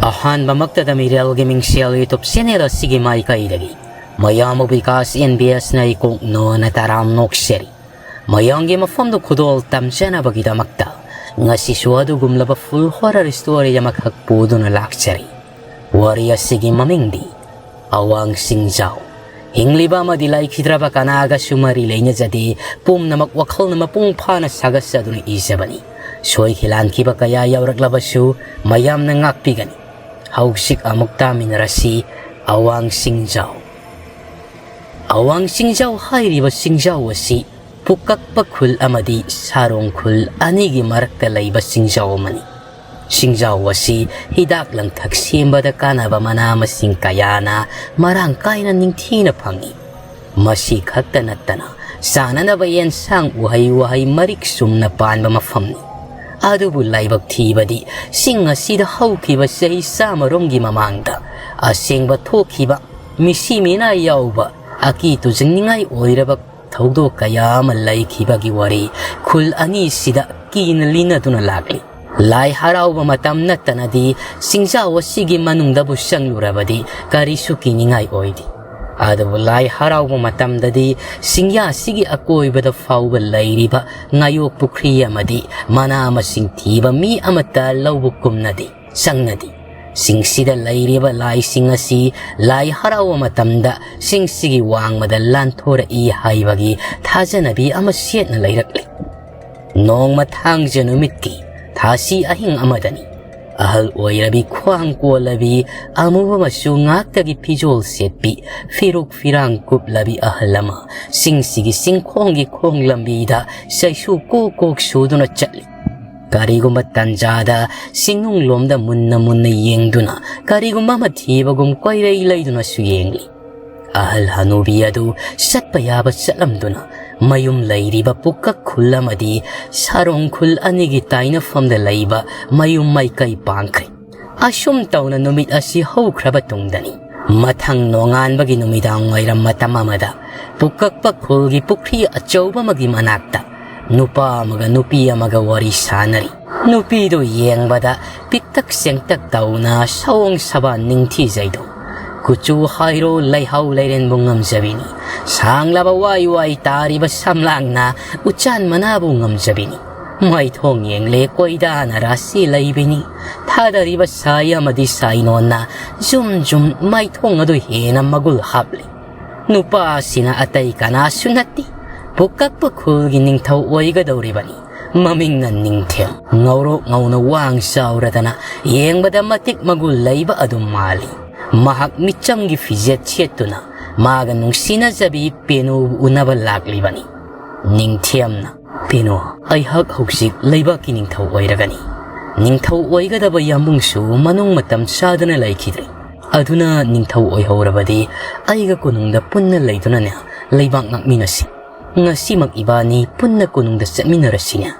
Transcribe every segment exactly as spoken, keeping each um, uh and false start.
ꯑꯍꯥꯟꯕꯃꯛꯇꯗ ꯃꯤꯔꯦꯜꯒꯤ ꯃꯤꯡꯁꯦꯜ YouTube channel ꯑꯁꯤꯒꯤ ꯃꯥꯏꯀꯩꯗꯒꯤ ꯃꯌꯥꯝꯕꯨ ꯕꯤꯀꯥꯁ ꯑꯦꯟ ꯕꯤ ꯑꯦꯁꯅ ꯏꯀꯣꯛ ꯅꯣꯟꯅ ꯇꯔꯥꯝ ꯅꯣꯛꯆꯔꯤ꯫ ꯃꯌꯥꯝꯒꯤ ꯃꯐꯝꯗ ꯈꯨꯗꯣꯜ ꯇꯝꯖꯅꯕꯒꯤꯗꯃꯛꯇ ꯉꯁꯤꯁꯨ ꯑꯗꯨꯒꯨꯝꯂꯕ full horror story ꯑꯃꯈꯛ ꯄꯨꯗꯨꯅ ꯂꯥꯛꯆꯔꯤ꯫ ꯋꯥꯔꯤ ꯑꯁꯤꯒꯤ ꯃꯃꯤꯡꯗꯤ ꯑꯋꯥꯡ ꯁꯤꯡꯖꯥꯎ꯫ ꯍꯤꯡꯂꯤꯕ ꯑꯃꯗꯤ ꯂꯩꯈꯤꯗ꯭ꯔꯕ ꯀꯅꯥꯒꯁꯨ ꯃꯔꯤ ꯂꯩꯅꯖꯗꯦ, ꯄꯨꯝꯅꯃꯛ ꯋꯥꯈꯜꯅ ꯃꯄꯨꯡ ꯐꯥꯅ ꯁꯥꯒꯠꯆꯗꯨꯅ ꯏꯖꯕꯅꯤ꯫ ꯁꯣꯏꯈꯤ ꯂꯥꯟꯈꯤꯕ ꯀꯌꯥ ꯌꯥꯎꯔꯛꯂꯕꯁꯨ ꯃꯌꯥꯝꯅ ꯉꯥꯛꯄꯤꯒꯅꯤ꯫ ꯍꯧꯖꯤꯛ ꯑꯃꯨꯛ ꯇꯥꯃꯤꯟꯅꯔꯁꯤ꯫ ꯑꯋꯥꯡ ꯁꯤꯡꯖꯥꯎ꯫ ꯑꯋꯥꯡ ꯁꯤꯡꯖꯥꯎ ꯍꯥꯏꯔꯤꯕ ꯁꯤꯡꯖꯥꯎ ꯑꯁꯤ ꯄꯨꯀꯛꯄ ꯈꯨꯜ ꯑꯃꯗꯤ ꯁꯥꯔꯣꯡ ꯈꯨꯜ ꯑꯅꯤꯒꯤ ꯃꯔꯛꯇ ꯂꯩꯕ ꯁꯤꯡꯖꯥꯎ ꯑꯃꯅꯤ꯫ ꯁꯤꯡꯖꯥꯎ ꯑꯁꯤ ꯍꯤꯗꯥꯛ ꯂꯥꯡꯊꯛ ꯁꯦꯝꯕꯗ ꯀꯥꯟꯅꯕ ꯃꯅꯥ ꯃꯁꯤꯡ ꯀꯌꯥꯅ ꯃꯔꯥꯡ ꯀꯥꯏꯅ ꯅꯤꯡꯊꯤꯅ ꯐꯪꯏ꯫ ꯃꯁꯤ ꯈꯛꯇ ꯅꯠꯇꯅ ꯆꯥꯅꯅꯕ ꯌꯦꯟꯁꯥꯡ ꯎꯍꯩ ꯋꯥꯍꯩ ꯃꯔꯤꯛ ꯆꯨꯝꯅ ꯄꯥꯟꯕ ꯃꯐꯝꯅꯤ꯫ ꯑꯗꯨꯕꯨ ꯂꯥꯏꯕꯛ ꯊꯤꯕꯗꯤ ꯆꯤꯡ ꯑꯁꯤꯗ ꯍꯧꯈꯤꯕ ꯆꯍꯤ ꯆꯥꯃꯔꯣꯝꯒꯤ ꯃꯃꯥꯡꯗ ꯑꯁꯦꯡꯕ ꯊꯣꯛꯈꯤꯕ ꯃꯤꯁꯤ ꯃꯤꯅꯥ ꯌꯥꯎꯕ ꯑꯀꯤ ꯇꯨꯖꯅꯤꯡꯉꯥꯏ ꯑꯣꯏꯔꯕ ꯊꯧꯗꯣꯛ ꯀꯌꯥ ꯑꯃ ꯂꯩꯈꯤꯕꯒꯤ ꯋꯥꯔꯤ ꯈꯨꯜ ꯑꯅꯤꯁꯤꯗ ꯀꯤꯅ ꯂꯤꯅꯗꯨꯅ ꯂꯥꯛꯂꯤ꯫ ꯂꯥꯏ ꯍꯔꯥꯎꯕ ꯃꯇꯝ ꯅꯠꯇꯅꯗꯤ ꯁꯤꯡꯖꯥꯎ ꯑꯁꯤꯒꯤ ꯃꯅꯨꯡꯗꯕꯨ ꯆꯪꯂꯨꯔꯕꯗꯤ ꯀꯔꯤꯁꯨ ꯀꯤꯅꯤꯡꯉꯥꯏ ꯑꯣꯏꯗꯦ꯫ ꯑꯗꯨꯕꯨ ꯂꯥꯏ ꯍꯔꯥꯎꯕ ꯃꯇꯝꯗꯗꯤ ꯁꯤꯡꯌꯥꯁꯤꯒꯤ ꯑꯀꯣꯏꯕꯗ ꯐꯥꯎꯕ ꯂꯩꯔꯤꯕ ꯉꯥꯌꯣꯛ ꯄꯨꯈ꯭ꯔꯤ ꯑꯃꯗꯤ ꯃꯅꯥ ꯃꯁꯤꯡ ꯊꯤꯕ ꯃꯤ ꯑꯃꯠꯇ ꯂꯧꯕ ꯀꯨꯝꯅꯗꯦ, ꯆꯪꯅꯗꯦ꯫ ꯆꯤꯡꯁꯤꯗ ꯂꯩꯔꯤꯕ ꯂꯥꯏꯁꯤꯡ ꯑꯁꯤ ꯂꯥꯏ ꯍꯔꯥꯎꯕ ꯃꯇꯝꯗ ꯆꯤꯡꯁꯤꯒꯤ ꯋꯥꯡꯃꯗ ꯂꯥꯟꯊꯣꯔꯛꯏ ꯍꯥꯏꯕꯒꯤ ꯊꯥꯖꯅꯕꯤ ꯑꯃ ꯁꯦꯠꯅ ꯂꯩꯔꯛꯂꯤ꯫ ꯅꯣꯡꯃ ꯊꯥꯡꯖ ꯅꯨꯃꯤꯠꯀꯤ ꯊꯥꯁꯤ ꯑꯍꯤꯡ ꯑꯃꯗꯅꯤ꯫ ꯑꯍꯜ ꯑꯣꯏꯔꯕꯤ, ꯈ꯭ꯋꯥꯡ ꯀꯣꯜꯂꯕꯤ, ꯑꯃꯨꯕ ꯃꯆꯨ ꯉꯥꯛꯇꯒꯤ ꯐꯤꯖꯣꯜ ꯁꯦꯠꯄꯤ, ꯐꯤꯔꯨꯛ ꯐꯤꯔꯥꯡ ꯀꯨꯞꯂꯕꯤ ꯑꯍꯜ ꯑꯃ ꯆꯤꯡꯁꯤꯒꯤ ꯆꯤꯡꯈꯣꯡꯒꯤ ꯈꯣꯡ ꯂꯝꯕꯤꯗ ꯆꯩꯁꯨ ꯀꯣꯛ ꯀꯣꯛ ꯁꯨꯗꯨꯅ ꯆꯠꯂꯤ꯫ ꯀꯔꯤꯒꯨꯝꯕ ꯇꯟꯖꯥꯗ ꯆꯤꯡꯅꯨꯡꯂꯣꯝꯗ ꯃꯨꯟꯅ ꯃꯨꯟꯅ ꯌꯦꯡꯗꯨꯅ ꯀꯔꯤꯒꯨꯝꯕ ꯑꯃ ꯊꯤꯕꯒꯨꯝ ꯀꯣꯏꯔꯩ ꯂꯩꯗꯨꯅꯁꯨ ꯌꯦꯡꯂꯤ꯫ ꯑꯍꯜ ꯍꯅꯨꯕꯤ ꯑꯗꯨ ꯆꯠꯄ ꯌꯥꯕ ꯆꯠꯂꯝꯗꯨꯅ ꯃꯌꯨꯝ ꯂꯩꯔꯤꯕ ꯄꯨꯀꯛ ꯈꯨꯜ ꯑꯃꯗꯤ ꯁꯥꯔꯣꯡ ꯈꯨꯜ ꯑꯅꯤꯒꯤ ꯇꯥꯏꯅꯐꯝꯗ ꯂꯩꯕ ꯃꯌꯨꯝ ꯃꯥꯏꯀꯩ ꯄꯥꯡꯈ꯭ꯔꯦ꯫ ꯑꯁꯨꯝ ꯇꯧꯅ ꯅꯨꯃꯤꯠ ꯑꯁꯤ ꯍꯧꯈ꯭ꯔꯕ ꯇꯨꯡꯗꯅꯤ, ꯃꯊꯪ ꯅꯣꯡꯉꯥꯟꯕꯒꯤ ꯅꯨꯃꯤꯗꯥꯡ ꯋꯥꯏꯔꯝ ꯃꯇꯝ ꯑꯃꯗ ꯄꯨꯀꯛꯄ ꯈꯨꯜꯒꯤ ꯄꯨꯈ꯭ꯔꯤ ꯑꯆꯧꯕ ꯑꯃꯒꯤ ꯃꯅꯥꯛꯇ ꯅꯨꯄꯥ ꯑꯃꯒ ꯅꯨꯄꯤ ꯑꯃꯒ ꯋꯥꯔꯤ ꯁꯥꯅꯔꯤ꯫ ꯅꯨꯄꯤꯗꯨ ꯌꯦꯡꯕꯗ ꯄꯤꯛꯇꯛ ꯆꯦꯡꯇꯛ ꯇꯧꯅ ꯁꯑꯣꯡ ꯁꯕꯥꯟ ꯅꯤꯡꯊꯤꯖꯩꯗꯣ꯫ ꯀꯨꯆꯨ ꯍꯥꯏꯔꯣ ꯂꯩꯍꯥꯎ ꯂꯩꯔꯦꯟꯕꯨ ꯉꯝꯖꯕꯤꯅꯤ꯫ ꯁꯥꯡꯂꯕ ꯋꯥꯏ ꯋꯥꯏ ꯇꯥꯔꯤꯕ ꯁꯝꯂꯥꯡꯅ ꯎꯆꯥꯟ ꯃꯅꯥꯕꯨ ꯉꯝꯖꯕꯤꯅꯤ꯫ ꯃꯥꯏꯊꯣꯡ ꯌꯦꯡꯂꯦ ꯀꯣꯏꯗꯥꯅ ꯔꯥꯁꯤ ꯂꯩꯕꯤꯅꯤ꯫ ꯊꯥꯗꯔꯤꯕ ꯁꯥꯏ ꯑꯃꯗꯤ ꯁꯥꯏꯅꯣꯟꯅ ꯖꯨꯝ ꯖꯨꯝ ꯃꯥꯏꯊꯣꯡ ꯑꯗꯨ ꯍꯦꯟꯅ ꯃꯒꯨꯜ ꯍꯥꯞꯂꯤ꯫ ꯅꯨꯄꯥꯁꯤꯅ ꯑꯇꯩ ꯀꯅꯥꯁꯨ ꯅꯠꯇꯦ, ꯄꯨꯀꯛꯄ ꯈꯨꯜꯒꯤ ꯅꯤꯡꯊꯧ ꯑꯣꯏꯒꯗꯧꯔꯤꯕꯅꯤ꯫ ꯃꯃꯤꯡꯅ ꯅꯤꯡꯊꯦꯝ꯫ ꯉꯧꯔꯣꯛ ꯉꯧꯅ ꯋꯥꯡ ꯆꯥꯎꯔꯗꯅ ꯌꯦꯡꯕꯗ ꯃꯇꯤꯛ ꯃꯒꯨꯟ ꯂꯩꯕ ꯑꯗꯨꯝ ꯃꯥꯜꯂꯤ꯫ ꯃꯍꯥꯛ ꯃꯤꯆꯝꯒꯤ ꯐꯤꯖꯦꯠ ꯁꯦꯠꯇꯨꯅ ꯃꯥꯒ ꯅꯨꯡꯁꯤꯅꯖꯕꯤ ꯄꯦꯅꯨꯕꯨ ꯎꯅꯕ ꯂꯥꯛꯂꯤꯕꯅꯤ꯫ ꯅꯤꯡꯊꯦꯝꯅ, "ꯄꯦꯅꯨ, ꯑꯩꯍꯥꯛ ꯍꯧꯖꯤꯛ ꯂꯩꯕꯥꯛꯀꯤ ꯅꯤꯡꯊꯧ ꯑꯣꯏꯔꯒꯅꯤ꯫ ꯅꯤꯡꯊꯧ ꯑꯣꯏꯒꯗꯕ ꯌꯥꯝꯕꯨꯡꯁꯨ ꯃꯅꯨꯡ ꯃꯇꯝ ꯆꯥꯗꯅ ꯂꯩꯈꯤꯗ꯭ꯔꯦ꯫ ꯑꯗꯨꯅ ꯅꯤꯡꯊꯧ ꯑꯣꯏꯍꯧꯔꯕꯗꯤ ꯑꯩꯒ ꯀꯣꯅꯨꯡꯗ ꯄꯨꯟꯅ ꯂꯩꯗꯨꯅꯅꯦ ꯂꯩꯕꯥꯛ ꯉꯥꯛꯃꯤꯟꯅꯁꯤ꯫ ꯉꯁꯤꯃꯛ ꯏꯕꯥꯅꯤ ꯄꯨꯟꯅ ꯀꯣꯅꯨꯡꯗ ꯆꯠꯃꯤꯟꯅꯔꯁꯤꯅꯦ꯫"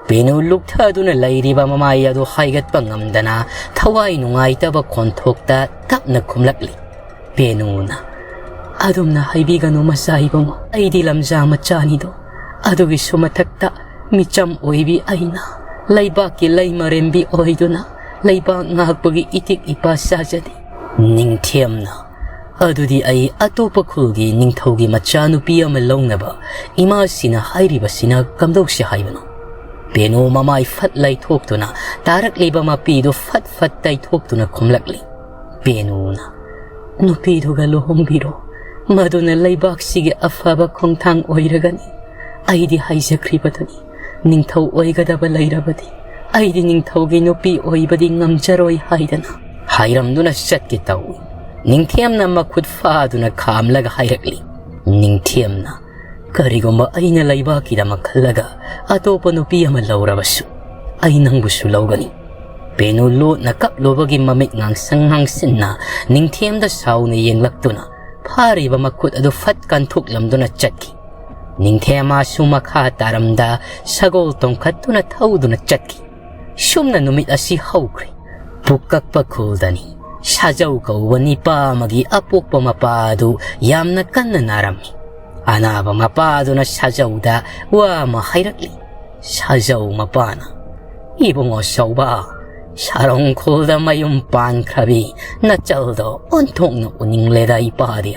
ꯄꯦꯅꯨ ꯂꯨꯞꯊꯗꯨꯅ ꯂꯩꯔꯤꯕ ꯃꯃꯥꯏ ꯑꯗꯨ ꯍꯥꯏꯒꯠꯄ ꯉꯝꯗꯅ ꯊꯋꯥꯏ ꯅꯨꯡꯉꯥꯏꯇꯕ ꯈꯣꯟꯊꯣꯛꯇ ꯇꯞꯅ ꯈꯨꯝꯂꯛꯂꯤ꯫ ꯄꯦꯅꯨꯅ, "ꯑꯗꯨꯝꯅ ꯍꯥꯏꯕꯤꯒꯅꯨ ꯃꯆꯥ ꯏꯕꯨꯡꯉꯣ꯫ ꯑꯩꯗꯤ ꯂꯝꯖꯥ ꯃꯆꯥꯅꯤꯗꯣ꯫ ꯑꯗꯨꯒꯤꯁꯨ ꯃꯊꯛꯇ ꯃꯤꯆꯝ ꯑꯣꯏꯕꯤ ꯑꯩꯅ ꯂꯩꯕꯥꯛꯀꯤ ꯂꯩꯃꯔꯦꯝꯕꯤ ꯑꯣꯏꯗꯨꯅ ꯂꯩꯕꯥꯛ ꯉꯥꯛꯄꯒꯤ ꯏꯇꯤꯛ ꯏꯄꯥ ꯆꯥꯖꯗꯦ꯫" ꯅꯤꯡꯊꯦꯝꯅ, "ꯑꯗꯨꯗꯤ ꯑꯩ ꯑꯇꯣꯞꯄ ꯈꯨꯜꯒꯤ ꯅꯤꯡꯊꯧꯒꯤ ꯃꯆꯥꯅꯨꯄꯤ ꯑꯃ ꯂꯧꯅꯕ ꯏꯃꯥꯁꯤꯅ ꯍꯥꯏꯔꯤꯕꯁꯤꯅ ꯀꯝꯗꯧꯁꯤ ꯍꯥꯏꯕꯅꯣ?" ꯄꯦꯅꯨ ꯃꯃꯥꯏ ꯐꯠ ꯂꯩꯊꯣꯛꯇꯨꯅ ꯇꯥꯔꯛꯂꯤꯕ ꯃꯄꯤꯗꯨ ꯐꯠ ꯐꯠ ꯇꯩꯊꯣꯛꯇꯨꯅ ꯈꯨꯝꯂꯛꯂꯤ꯫ ꯄꯦꯅꯨꯅ, "ꯅꯨꯄꯤꯗꯨꯒ ꯂꯨꯍꯣꯡꯕꯤꯔꯣ꯫ ꯃꯗꯨꯅ ꯂꯩꯕꯥꯛꯁꯤꯒꯤ ꯑꯐꯕ ꯈꯣꯡꯊꯥꯡ ꯑꯣꯏꯔꯒꯅꯤ꯫ ꯑꯩꯗꯤ ꯍꯥꯏꯖꯈ꯭ꯔꯤꯕꯗꯨꯅꯤ, ꯅꯤꯡꯊꯧ ꯑꯣꯏꯒꯗꯕ ꯂꯩꯔꯕꯗꯤ ꯑꯩꯗꯤ ꯅꯤꯡꯊꯧꯒꯤ ꯅꯨꯄꯤ ꯑꯣꯏꯕꯗꯤ ꯉꯝꯖꯔꯣꯏ" ꯍꯥꯏꯗꯅ ꯍꯥꯏꯔꯝꯗꯨꯅ ꯆꯠꯀꯦ ꯇꯧꯏ꯫ ꯅꯤꯡꯊꯦꯝꯅ ꯃꯈꯨꯠ ꯐꯥꯗꯨꯅ ꯈꯥꯝꯂꯒ ꯍꯥꯏꯔꯛꯂꯤ꯫ ꯅꯤꯡꯊꯦꯝꯅ, "ꯀꯔꯤꯒꯨꯝꯕ ꯑꯩꯅ ꯂꯩꯕꯥꯛꯀꯤꯗꯃꯛ ꯈꯜꯂꯒ ꯑꯇꯣꯞꯄ ꯅꯨꯄꯤ ꯑꯃ ꯂꯧꯔꯕꯁꯨ ꯑꯩ ꯅꯪꯕꯨꯁꯨ ꯂꯧꯒꯅꯤ꯫" ꯄꯦꯅꯨ ꯂꯣꯠꯅ ꯀꯞꯂꯨꯕꯒꯤ ꯃꯃꯤꯠ ꯉꯥꯡꯁꯪ ꯉꯥꯡꯁꯤꯟꯅ ꯅꯤꯡꯊꯦꯝꯗ ꯁꯥꯎꯅ ꯌꯦꯡꯂꯛꯇꯨꯅ ꯐꯥꯔꯤꯕ ꯃꯈꯨꯠ ꯑꯗꯨ ꯐꯠ ꯀꯟꯊꯣꯛꯂꯝꯗꯨꯅ ꯆꯠꯈꯤ꯫ ꯅꯤꯡꯊꯦꯝ ꯃꯥꯁꯨ ꯃꯈꯥ ꯇꯥꯔꯝꯗ ꯁꯒꯣꯜ ꯇꯣꯡꯈꯠꯇꯨꯅ ꯊꯧꯗꯨꯅ ꯆꯠꯈꯤ꯫ ꯁꯨꯝꯅ ꯅꯨꯃꯤꯠ ꯑꯁꯤ ꯍꯧꯈ꯭ꯔꯦ꯫ ꯄꯨꯀꯛꯄ ꯈꯨꯜꯗꯅꯤ꯫ ꯁꯥꯖꯧ ꯀꯧꯕ ꯅꯤꯄꯥ ꯑꯃꯒꯤ ꯑꯄꯣꯛꯄ ꯃꯄꯥ ꯑꯗꯨ ꯌꯥꯝꯅ ꯀꯟꯅ ꯅꯥꯔꯝꯃꯤ꯫ ꯑꯅꯥꯕ ꯃꯄꯥ ꯑꯗꯨꯅ ꯁꯥꯖꯧꯗ ꯋꯥ ꯑꯃ ꯍꯥꯏꯔꯛꯂꯤ꯫ ꯁꯥꯖꯧ ꯃꯄꯥꯅ, "ꯏꯕꯨꯡꯉꯣ ꯁꯧꯕ, ꯁꯥꯔꯣꯡꯈꯣꯜꯗ ꯃꯌꯨꯝ ꯄꯥꯟꯈ꯭ꯔꯕꯤ ꯅꯆꯜꯗꯣ ꯑꯣꯟꯊꯣꯛꯅ ꯎꯅꯤꯡꯂꯦꯗ ꯏꯄꯥꯗꯤ꯫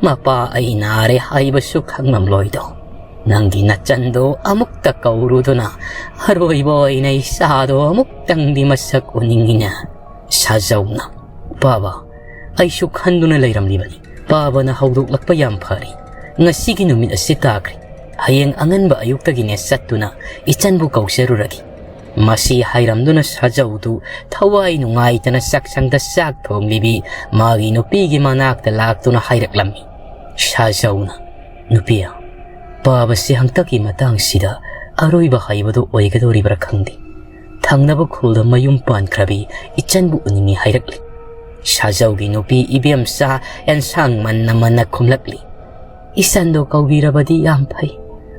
ꯃꯄꯥ ꯑꯩ ꯅꯥꯔꯦ ꯍꯥꯏꯕꯁꯨ ꯈꯪꯂꯝꯂꯣꯏꯗꯣ꯫ ꯅꯪꯒꯤ ꯅꯆꯟꯗꯣ ꯑꯃꯨꯛꯇ ꯀꯧꯔꯨꯗꯨꯅ ꯑꯔꯣꯏꯕ ꯑꯣꯏꯅ ꯏꯆꯥꯗꯣ ꯑꯃꯨꯛꯇꯪꯗꯤ ꯃꯁꯛ ꯎꯅꯤꯡꯉꯤꯅꯦ꯫" ꯁꯥꯖꯧꯅ, "ꯄꯥꯕ, ꯑꯩꯁꯨ ꯈꯟꯗꯨꯅ ꯂꯩꯔꯝꯂꯤꯕꯅꯤ꯫ ꯄꯥꯕꯅ ꯍꯧꯗꯣꯛꯂꯛꯄ ꯌꯥꯝ ꯐꯔꯦ꯫ ꯉꯁꯤꯒꯤ ꯅꯨꯃꯤꯠ ꯑꯁꯤ ꯇꯥꯈ꯭ꯔꯦ꯫ ꯍꯌꯦꯡ ꯑꯉꯟꯕ ꯑꯌꯨꯛꯇꯒꯤꯅꯦ ꯆꯠꯇꯨꯅ ꯏꯆꯟꯕꯨ ꯀꯧꯖꯔꯨꯔꯒꯦ꯫ ꯃꯁꯤ ꯍꯥꯏꯔꯝꯗꯨꯅ ꯁꯥꯖꯧꯗꯨ ꯊꯋꯥꯏ ꯅꯨꯡꯉꯥꯏꯇꯅ ꯆꯥꯛꯁꯪꯗ ꯆꯥꯛ ꯊꯣꯡꯂꯤꯕꯤ ꯃꯥꯒꯤ ꯅꯨꯄꯤꯒꯤ ꯃꯅꯥꯛꯇ ꯂꯥꯛꯇꯨꯅ ꯍꯥꯏꯔꯛꯂꯝꯃꯤ꯫ ꯁꯥꯖꯧꯅ, "ꯅꯨꯄꯤ, ꯄꯥꯕꯁꯤ ꯍꯟꯇꯛꯀꯤ ꯃꯇꯥꯡꯁꯤꯗ ꯑꯔꯣꯏꯕ ꯍꯥꯏꯕꯗꯨ ꯑꯣꯏꯒꯗꯧꯔꯤꯕ꯭ꯔꯥ ꯈꯪꯗꯦ꯫ ꯊꯪꯅꯕ ꯈꯨꯜꯗ ꯃꯌꯨꯝ ꯄꯥꯟꯈ꯭ꯔꯕꯤ ꯏꯆꯟꯕꯨ ꯎꯅꯤꯡꯏ ꯍꯥꯏꯔꯛꯂꯤ꯫" ꯁꯥꯖꯧꯒꯤ ꯅꯨꯄꯤ ꯏꯕꯦꯝꯆꯥ ꯑꯦꯟꯁꯥꯡ ꯃꯟꯅ ꯃꯟꯅ ꯈꯨꯝꯂꯛꯂꯤ꯫ "ꯏꯆꯟꯗꯣ ꯀꯧꯕꯤꯔꯕꯗꯤ ꯌꯥꯝ ꯐꯩ꯫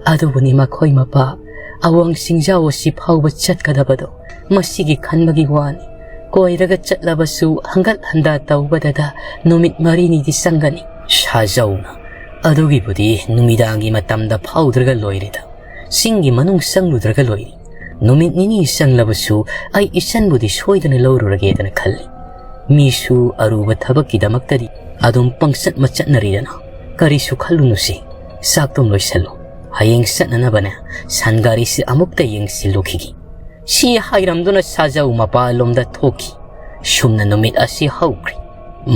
ꯑꯗꯨꯕꯨꯅꯤ ꯃꯈꯣꯏ ꯃꯄꯥ ꯑꯋꯥꯡ ꯆꯤꯡꯖꯥꯎ ꯑꯁꯤ ꯐꯥꯎꯕ ꯆꯠꯀꯗꯕꯗꯣ ꯃꯁꯤꯒꯤ ꯈꯟꯕꯒꯤ ꯋꯥꯅꯤ꯫ ꯀꯣꯏꯔꯒ ꯆꯠꯂꯕꯁꯨ ꯍꯪꯒꯠ ꯍꯟꯗ ꯇꯧꯕꯗꯗ ꯅꯨꯃꯤꯠ ꯃꯔꯤꯅꯤꯗꯤ ꯆꯪꯒꯅꯤ꯫" ꯁꯥꯖꯧꯅ, "ꯑꯗꯨꯒꯤꯕꯨꯗꯤ ꯅꯨꯃꯤꯗꯥꯡꯒꯤ ꯃꯇꯝꯗ ꯐꯥꯎꯗ꯭ꯔꯒ ꯂꯣꯏꯔꯦꯗ꯫ ꯆꯤꯡꯒꯤ ꯃꯅꯨꯡ ꯆꯪꯂꯨꯗ꯭ꯔꯒ ꯂꯣꯏꯔꯦ꯫ ꯅꯨꯃꯤꯠ ꯅꯤꯅꯤ ꯆꯪꯂꯕꯁꯨ ꯑꯩ ꯏꯆꯟꯕꯨꯗꯤ ꯁꯣꯏꯗꯅ ꯂꯧꯔꯨꯔꯒꯦꯗꯅ ꯈꯜꯂꯤ꯫ ꯃꯤꯁꯨ ꯑꯔꯨꯕ ꯊꯕꯛꯀꯤꯗꯃꯛꯇꯗꯤ ꯑꯗꯨꯝ ꯄꯪꯆꯠ ꯃꯆꯠꯅꯔꯤꯗꯅ꯫ ꯀꯔꯤꯁꯨ ꯈꯜꯂꯨꯅꯨꯁꯦ꯫ ꯆꯥꯛꯇꯨꯝ ꯂꯣꯏꯁꯜꯂꯨ꯫ ꯍꯌꯦꯡ ꯆꯠꯅꯅꯕꯅꯦ ꯁꯟ ꯒꯥꯔꯤꯁꯤ ꯑꯃꯨꯛꯇ ꯌꯦꯡꯁꯤꯜꯂꯨꯈꯤꯒꯦ꯫" ꯁꯤ ꯍꯥꯏꯔꯝꯗꯨꯅ ꯁꯥꯖꯧ ꯃꯄꯥꯜꯂꯣꯝꯗ ꯊꯣꯛꯈꯤ꯫ ꯁꯨꯝꯅ ꯅꯨꯃꯤꯠ ꯑꯁꯤ ꯍꯧꯈ꯭ꯔꯦ꯫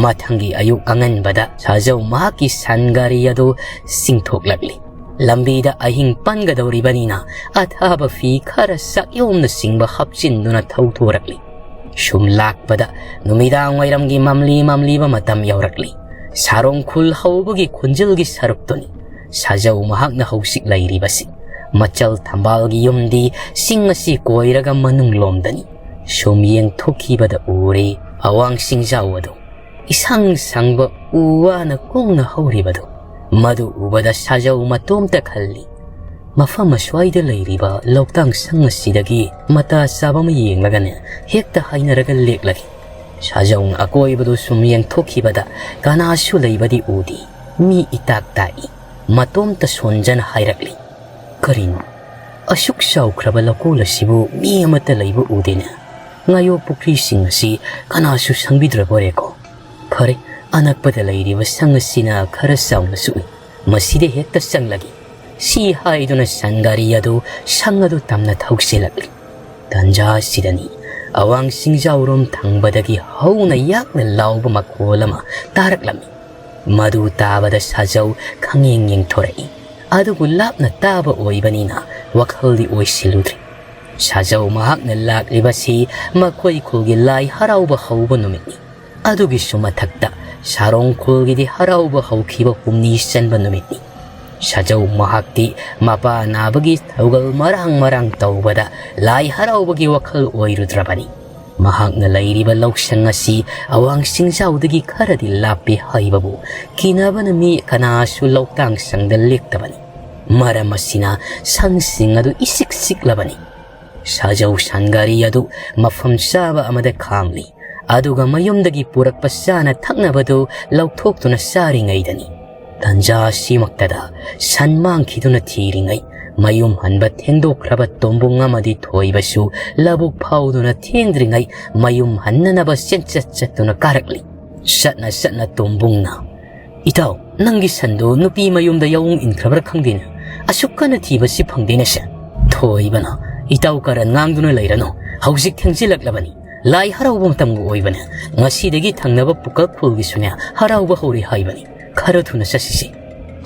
ꯃꯊꯪꯒꯤ ꯑꯌꯨꯛ ꯑꯉꯟꯕꯗ ꯁꯥꯖꯧ ꯃꯍꯥꯛꯀꯤ ꯁꯟ ꯒꯥꯔꯤ ꯑꯗꯨ ꯆꯤꯡꯊꯣꯛꯂꯛꯂꯤ꯫ ꯂꯝꯕꯤꯗ ꯑꯍꯤꯡ ꯄꯟꯒꯗꯧꯔꯤꯕꯅꯤꯅ ꯑꯊꯥꯕ ꯐꯤ ꯈꯔ ꯆꯥꯛꯌꯣꯝꯅꯆꯤꯡꯕ ꯍꯥꯞꯆꯤꯟꯗꯨꯅ ꯊꯧꯊꯣꯔꯛꯂꯤ꯫ ꯁꯨꯝ ꯂꯥꯛꯄꯗ ꯅꯨꯃꯤꯗꯥꯡ ꯋꯥꯏꯔꯝꯒꯤ ꯃꯝꯂꯤ ꯃꯝꯂꯤꯕ ꯃꯇꯝ ꯌꯧꯔꯛꯂꯤ꯫ ꯁꯥꯔꯣꯡ ꯈꯨꯜ ꯍꯧꯕꯒꯤ ꯈꯣꯟꯖꯦꯜꯒꯤ ꯁꯔꯨꯛꯇꯨꯅꯤ ꯁꯥꯖꯧ ꯃꯍꯥꯛꯅ ꯍꯧꯖꯤꯛ ꯂꯩꯔꯤꯕꯁꯤ꯫ ꯃꯆꯜ ꯊꯝꯕꯥꯜꯒꯤ ꯌꯨꯝꯗꯤ ꯆꯤꯡ ꯑꯁꯤ ꯀꯣꯏꯔꯒ ꯃꯅꯨꯡꯂꯣꯝꯗꯅꯤ꯫ ꯁꯨꯝ ꯌꯦꯡꯊꯣꯛꯈꯤꯕꯗ ꯎꯔꯦ ꯑꯋꯥꯡ ꯆꯤꯡꯖꯥꯎ ꯑꯗꯨ꯫ ꯏꯁꯪ ꯁꯪꯕ ꯎ ꯋꯥꯅ ꯀꯨꯡꯅ ꯍꯧꯔꯤꯕꯗꯨ꯫ ꯃꯗꯨ ꯎꯕꯗ ꯁꯥꯖꯧ ꯃꯇꯣꯝꯇ ꯈꯜꯂꯤ, "ꯃꯐꯝ ꯑꯁ꯭ꯋꯥꯏꯗ ꯂꯩꯔꯤꯕ ꯂꯧꯇꯥꯡ ꯁꯪ ꯑꯁꯤꯗꯒꯤ ꯃꯇꯥ ꯆꯥꯕ ꯑꯃ ꯌꯦꯡꯂꯒꯅꯦ ꯍꯦꯛꯇ ꯍꯥꯏꯅꯔꯒ ꯂꯦꯛꯂꯒꯦ꯫" ꯁꯥꯖꯧꯅ ꯑꯀꯣꯏꯕꯗꯨ ꯁꯨꯝ ꯌꯦꯡꯊꯣꯛꯈꯤꯕꯗ ꯀꯅꯥꯁꯨ ꯂꯩꯕꯗꯤ ꯎꯗꯦ꯫ ꯃꯤ ꯏꯇꯥꯛ ꯇꯥꯛꯏ꯫ ꯃꯇꯣꯝꯇ ꯁꯣꯟꯖꯅ ꯍꯥꯏꯔꯛꯂꯤ, "ꯀꯔꯤꯅꯣ? "ꯑꯁꯨꯛ ꯆꯥꯎꯈ꯭ꯔꯕ ꯂꯧꯀꯣꯜ ꯑꯁꯤꯕꯨ ꯃꯤ ꯑꯃꯠꯇ ꯂꯩꯕ ꯎꯗꯦꯅꯦ꯫ ꯉꯥꯌꯣꯛ ꯄꯨꯈ꯭ꯔꯤꯁꯤꯡ ꯑꯁꯤ ꯀꯅꯥꯁꯨ ꯁꯪꯕꯤꯗ꯭ꯔꯕꯣꯔꯦꯀꯣ? ꯐꯔꯦ, ꯑꯅꯛꯄꯗ ꯂꯩꯔꯤꯕ ꯁꯪ ꯑꯁꯤꯅ ꯈꯔ ꯆꯥꯎꯅꯁꯨ ꯎꯏ꯫ ꯃꯁꯤꯗ ꯍꯦꯛꯇ ꯆꯪꯂꯒꯦ" ꯁꯤ ꯍꯥꯏꯗꯨꯅ ꯁꯟ ꯒꯥꯔꯤ ꯑꯗꯨ ꯁꯪ ꯑꯗꯨ ꯇꯝꯅ ꯊꯧꯁꯤꯜꯂꯛꯂꯤ꯫ ꯇꯟꯖꯥ ꯑꯁꯤꯗꯅꯤ ꯑꯋꯥꯡ ꯆꯤꯡꯖꯥꯎꯔꯣꯝ ꯊꯪꯕꯗꯒꯤ ꯍꯧꯅ ꯌꯥꯛꯅ ꯂꯥꯎꯕ ꯃꯈꯣꯜ ꯑꯃ ꯇꯥꯔꯛꯂꯝꯃꯤ꯫ ꯃꯗꯨ ꯇꯥꯕꯗ ꯁꯥꯖꯧ ꯈꯪꯌꯦꯡ ꯌꯦꯡꯊꯣꯔꯛꯏ꯫ ꯑꯗꯨꯕꯨ ꯂꯥꯞꯅ ꯇꯥꯕ ꯑꯣꯏꯕꯅꯤꯅ ꯋꯥꯈꯜꯗꯤ ꯑꯣꯏꯁꯤꯜꯂꯨꯗ꯭ꯔꯦ꯫ ꯁꯥꯖꯧ ꯃꯍꯥꯛꯅ ꯂꯥꯛꯂꯤꯕꯁꯤ ꯃꯈꯣꯏ ꯈꯨꯜꯒꯤ ꯂꯥꯏ ꯍꯔꯥꯎꯕ ꯍꯧꯕ ꯅꯨꯃꯤꯠꯅꯤ꯫ ꯑꯗꯨꯒꯤꯁꯨ ꯃꯊꯛꯇ ꯁꯥꯔꯣꯡ ꯈꯨꯜꯒꯤꯗꯤ ꯍꯔꯥꯎꯕ ꯍꯧꯈꯤꯕ ꯍꯨꯝꯅꯤ ꯆꯟꯕ ꯅꯨꯃꯤꯠꯅꯤ꯫ ꯁꯥꯖꯧ ꯃꯍꯥꯛꯇꯤ ꯃꯄꯥ ꯅꯥꯕꯒꯤ ꯊꯧꯒꯜ ꯃꯔꯥꯡ ꯃꯔꯥꯡ ꯇꯧꯕꯗ ꯂꯥꯏ ꯍꯔꯥꯎꯕꯒꯤ ꯋꯥꯈꯜ ꯑꯣꯏꯔꯨꯗ꯭ꯔꯕꯅꯤ꯫ ꯃꯍꯥꯛꯅ ꯂꯩꯔꯤꯕ ꯂꯧꯁꯪ ꯑꯁꯤ ꯑꯋꯥꯡ ꯆꯤꯡꯖꯥꯎꯗꯒꯤ ꯈꯔꯗꯤ ꯂꯥꯞꯄꯤ ꯍꯥꯏꯕꯕꯨ ꯀꯤꯅꯕꯅ ꯃꯤ ꯀꯅꯥꯁꯨ ꯂꯧꯇꯥꯡ ꯁꯪꯗ ꯂꯦꯛꯇꯕꯅꯤ꯫ ꯃꯔꯝ ꯑꯁꯤꯅ ꯁꯪꯁꯤꯡ ꯑꯗꯨ ꯏꯁꯤꯛ ꯁꯤꯛꯂꯕꯅꯤ꯫ ꯁꯥꯖꯧ ꯁꯟꯒꯥꯔꯤ ꯑꯗꯨ ꯃꯐꯝ ꯆꯥꯕ ꯑꯃꯗ ꯈꯥꯝꯂꯤ꯫ ꯑꯗꯨꯒ ꯃꯌꯨꯝꯗꯒꯤ ꯄꯨꯔꯛꯄ ꯆꯥꯅ ꯊꯛꯅꯕꯗꯨ ꯂꯧꯊꯣꯛꯇꯨꯅ ꯆꯥꯔꯤꯉꯩꯗꯅꯤ꯫ ꯇꯟꯖꯥ ꯑꯁꯤꯃꯛꯇꯗ ꯁꯟ ꯃꯥꯡꯈꯤꯗꯨꯅ ꯊꯤꯔꯤꯉꯩ ꯃꯌꯨꯝ ꯍꯟꯕ ꯊꯦꯡꯗꯣꯛꯈ꯭ꯔꯕ ꯇꯣꯝꯕꯨꯡ ꯑꯃꯗꯤ ꯊꯣꯏꯕꯁꯨ ꯂꯧꯕꯨꯛ ꯐꯥꯎꯗꯨꯅ ꯊꯦꯡꯗ꯭ꯔꯤꯉꯩ ꯃꯌꯨꯝ ꯍꯟꯅꯅꯕ ꯆꯦꯟꯆꯠ ꯆꯠꯇꯨꯅ ꯀꯥꯔꯛꯂꯤ꯫ ꯆꯠꯅ ꯆꯠꯅ ꯇꯣꯝꯕꯨꯡꯅ, "ꯏꯇꯥꯎ, ꯅꯪꯒꯤ ꯁꯟꯗꯨ ꯅꯨꯄꯤ ꯃꯌꯨꯝꯗ ꯌꯥꯎꯑꯣꯡ ꯏꯟꯈ꯭ꯔꯕ꯭ꯔꯥ ꯈꯪꯗꯦꯅꯦ꯫ ꯑꯁꯨꯛ ꯀꯟꯅ ꯊꯤꯕꯁꯤ ꯐꯪꯗꯦꯅꯦ ꯁꯦ꯫" ꯊꯣꯏꯕꯅ, "ꯏꯇꯥꯎ ꯀꯔꯟ ꯉꯥꯡꯗꯨꯅ ꯂꯩꯔꯅꯨ꯫ ꯍꯧꯖꯤꯛ ꯊꯦꯡꯖꯤꯜꯂꯛꯂꯕꯅꯤ꯫ ꯂꯥꯏ ꯍꯔꯥꯎꯕ ꯃꯇꯝꯒ ꯑꯣꯏꯕꯅꯦ꯫ ꯉꯁꯤꯗꯒꯤ ꯊꯪꯅꯕ ꯄꯨꯀꯛ ꯈꯨꯜꯒꯤꯁꯨꯅꯦ ꯍꯔꯥꯎꯕ ꯍꯧꯔꯦ ꯍꯥꯏꯕꯅꯤ꯫ ꯈꯔ ꯊꯨꯅ ꯆꯠꯁꯤꯁꯦ꯫"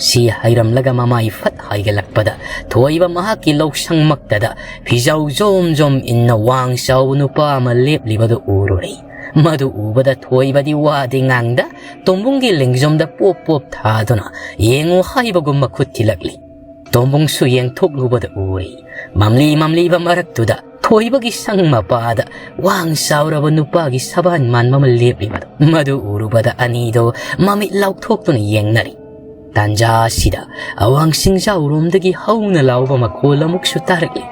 ꯁꯤ ꯍꯥꯏꯔꯝꯂꯒ ꯃꯃꯥꯏ ꯐꯠ ꯍꯥꯏꯒꯠꯂꯛꯄꯗ ꯊꯣꯏꯕ ꯃꯍꯥꯛꯀꯤ ꯂꯧꯁꯪꯃꯛꯇꯗ ꯐꯤꯖꯥꯎ ꯖꯣꯝ ꯖꯣꯝ ꯏꯟꯅ ꯋꯥꯡ ꯆꯥꯎꯕ ꯅꯨꯄꯥ ꯑꯃ ꯂꯦꯞꯂꯤꯕꯗꯨ ꯎꯔꯨꯔꯦ꯫ ꯃꯗꯨ ꯎꯕꯗ ꯊꯣꯏꯕꯗꯤ ꯋꯥꯗꯤ ꯉꯥꯡꯗ ꯇꯣꯝꯕꯨꯡꯒꯤ ꯂꯦꯡꯖꯨꯝꯗ ꯄꯣꯞ ꯄꯣꯞ ꯊꯥꯗꯨꯅ ꯌꯦꯡꯉꯨ ꯍꯥꯏꯕꯒꯨꯝ ꯃꯈꯨꯠ ꯊꯤꯜꯂꯛꯂꯤ꯫ ꯇꯣꯝꯕꯨꯡꯁꯨ ꯌꯦꯡꯊꯣꯛꯂꯨꯕꯗ ꯎꯔꯦ, ꯃꯝꯂꯤ ꯃꯝꯂꯤꯕ ꯃꯔꯛꯇꯨꯗ ꯊꯣꯏꯕꯒꯤ ꯁꯪ ꯃꯄꯥꯗ ꯋꯥꯡ ꯆꯥꯎꯔꯕ ꯅꯨꯄꯥꯒꯤ ꯁꯕꯥꯟ ꯃꯥꯟꯕ ꯑꯃ ꯂꯦꯞꯂꯤꯕꯗꯨ꯫ ꯃꯗꯨ ꯎꯔꯨꯕꯗ ꯑꯅꯤꯗꯨ ꯃꯃꯤꯠ ꯂꯥꯎꯊꯣꯛꯇꯨꯅ ꯌꯦꯡꯅꯔꯤ꯫ ꯇꯥꯟꯖꯥ ꯑꯁꯤꯗ ꯑꯋꯥꯡ ꯆꯤꯡꯖꯥꯎꯔꯣꯝꯗꯒꯤ ꯍꯧꯅ ꯂꯥꯎꯕ ꯃꯈꯣꯜ ꯑꯃꯨꯛꯁꯨ ꯇꯥꯔꯛꯂꯤ꯫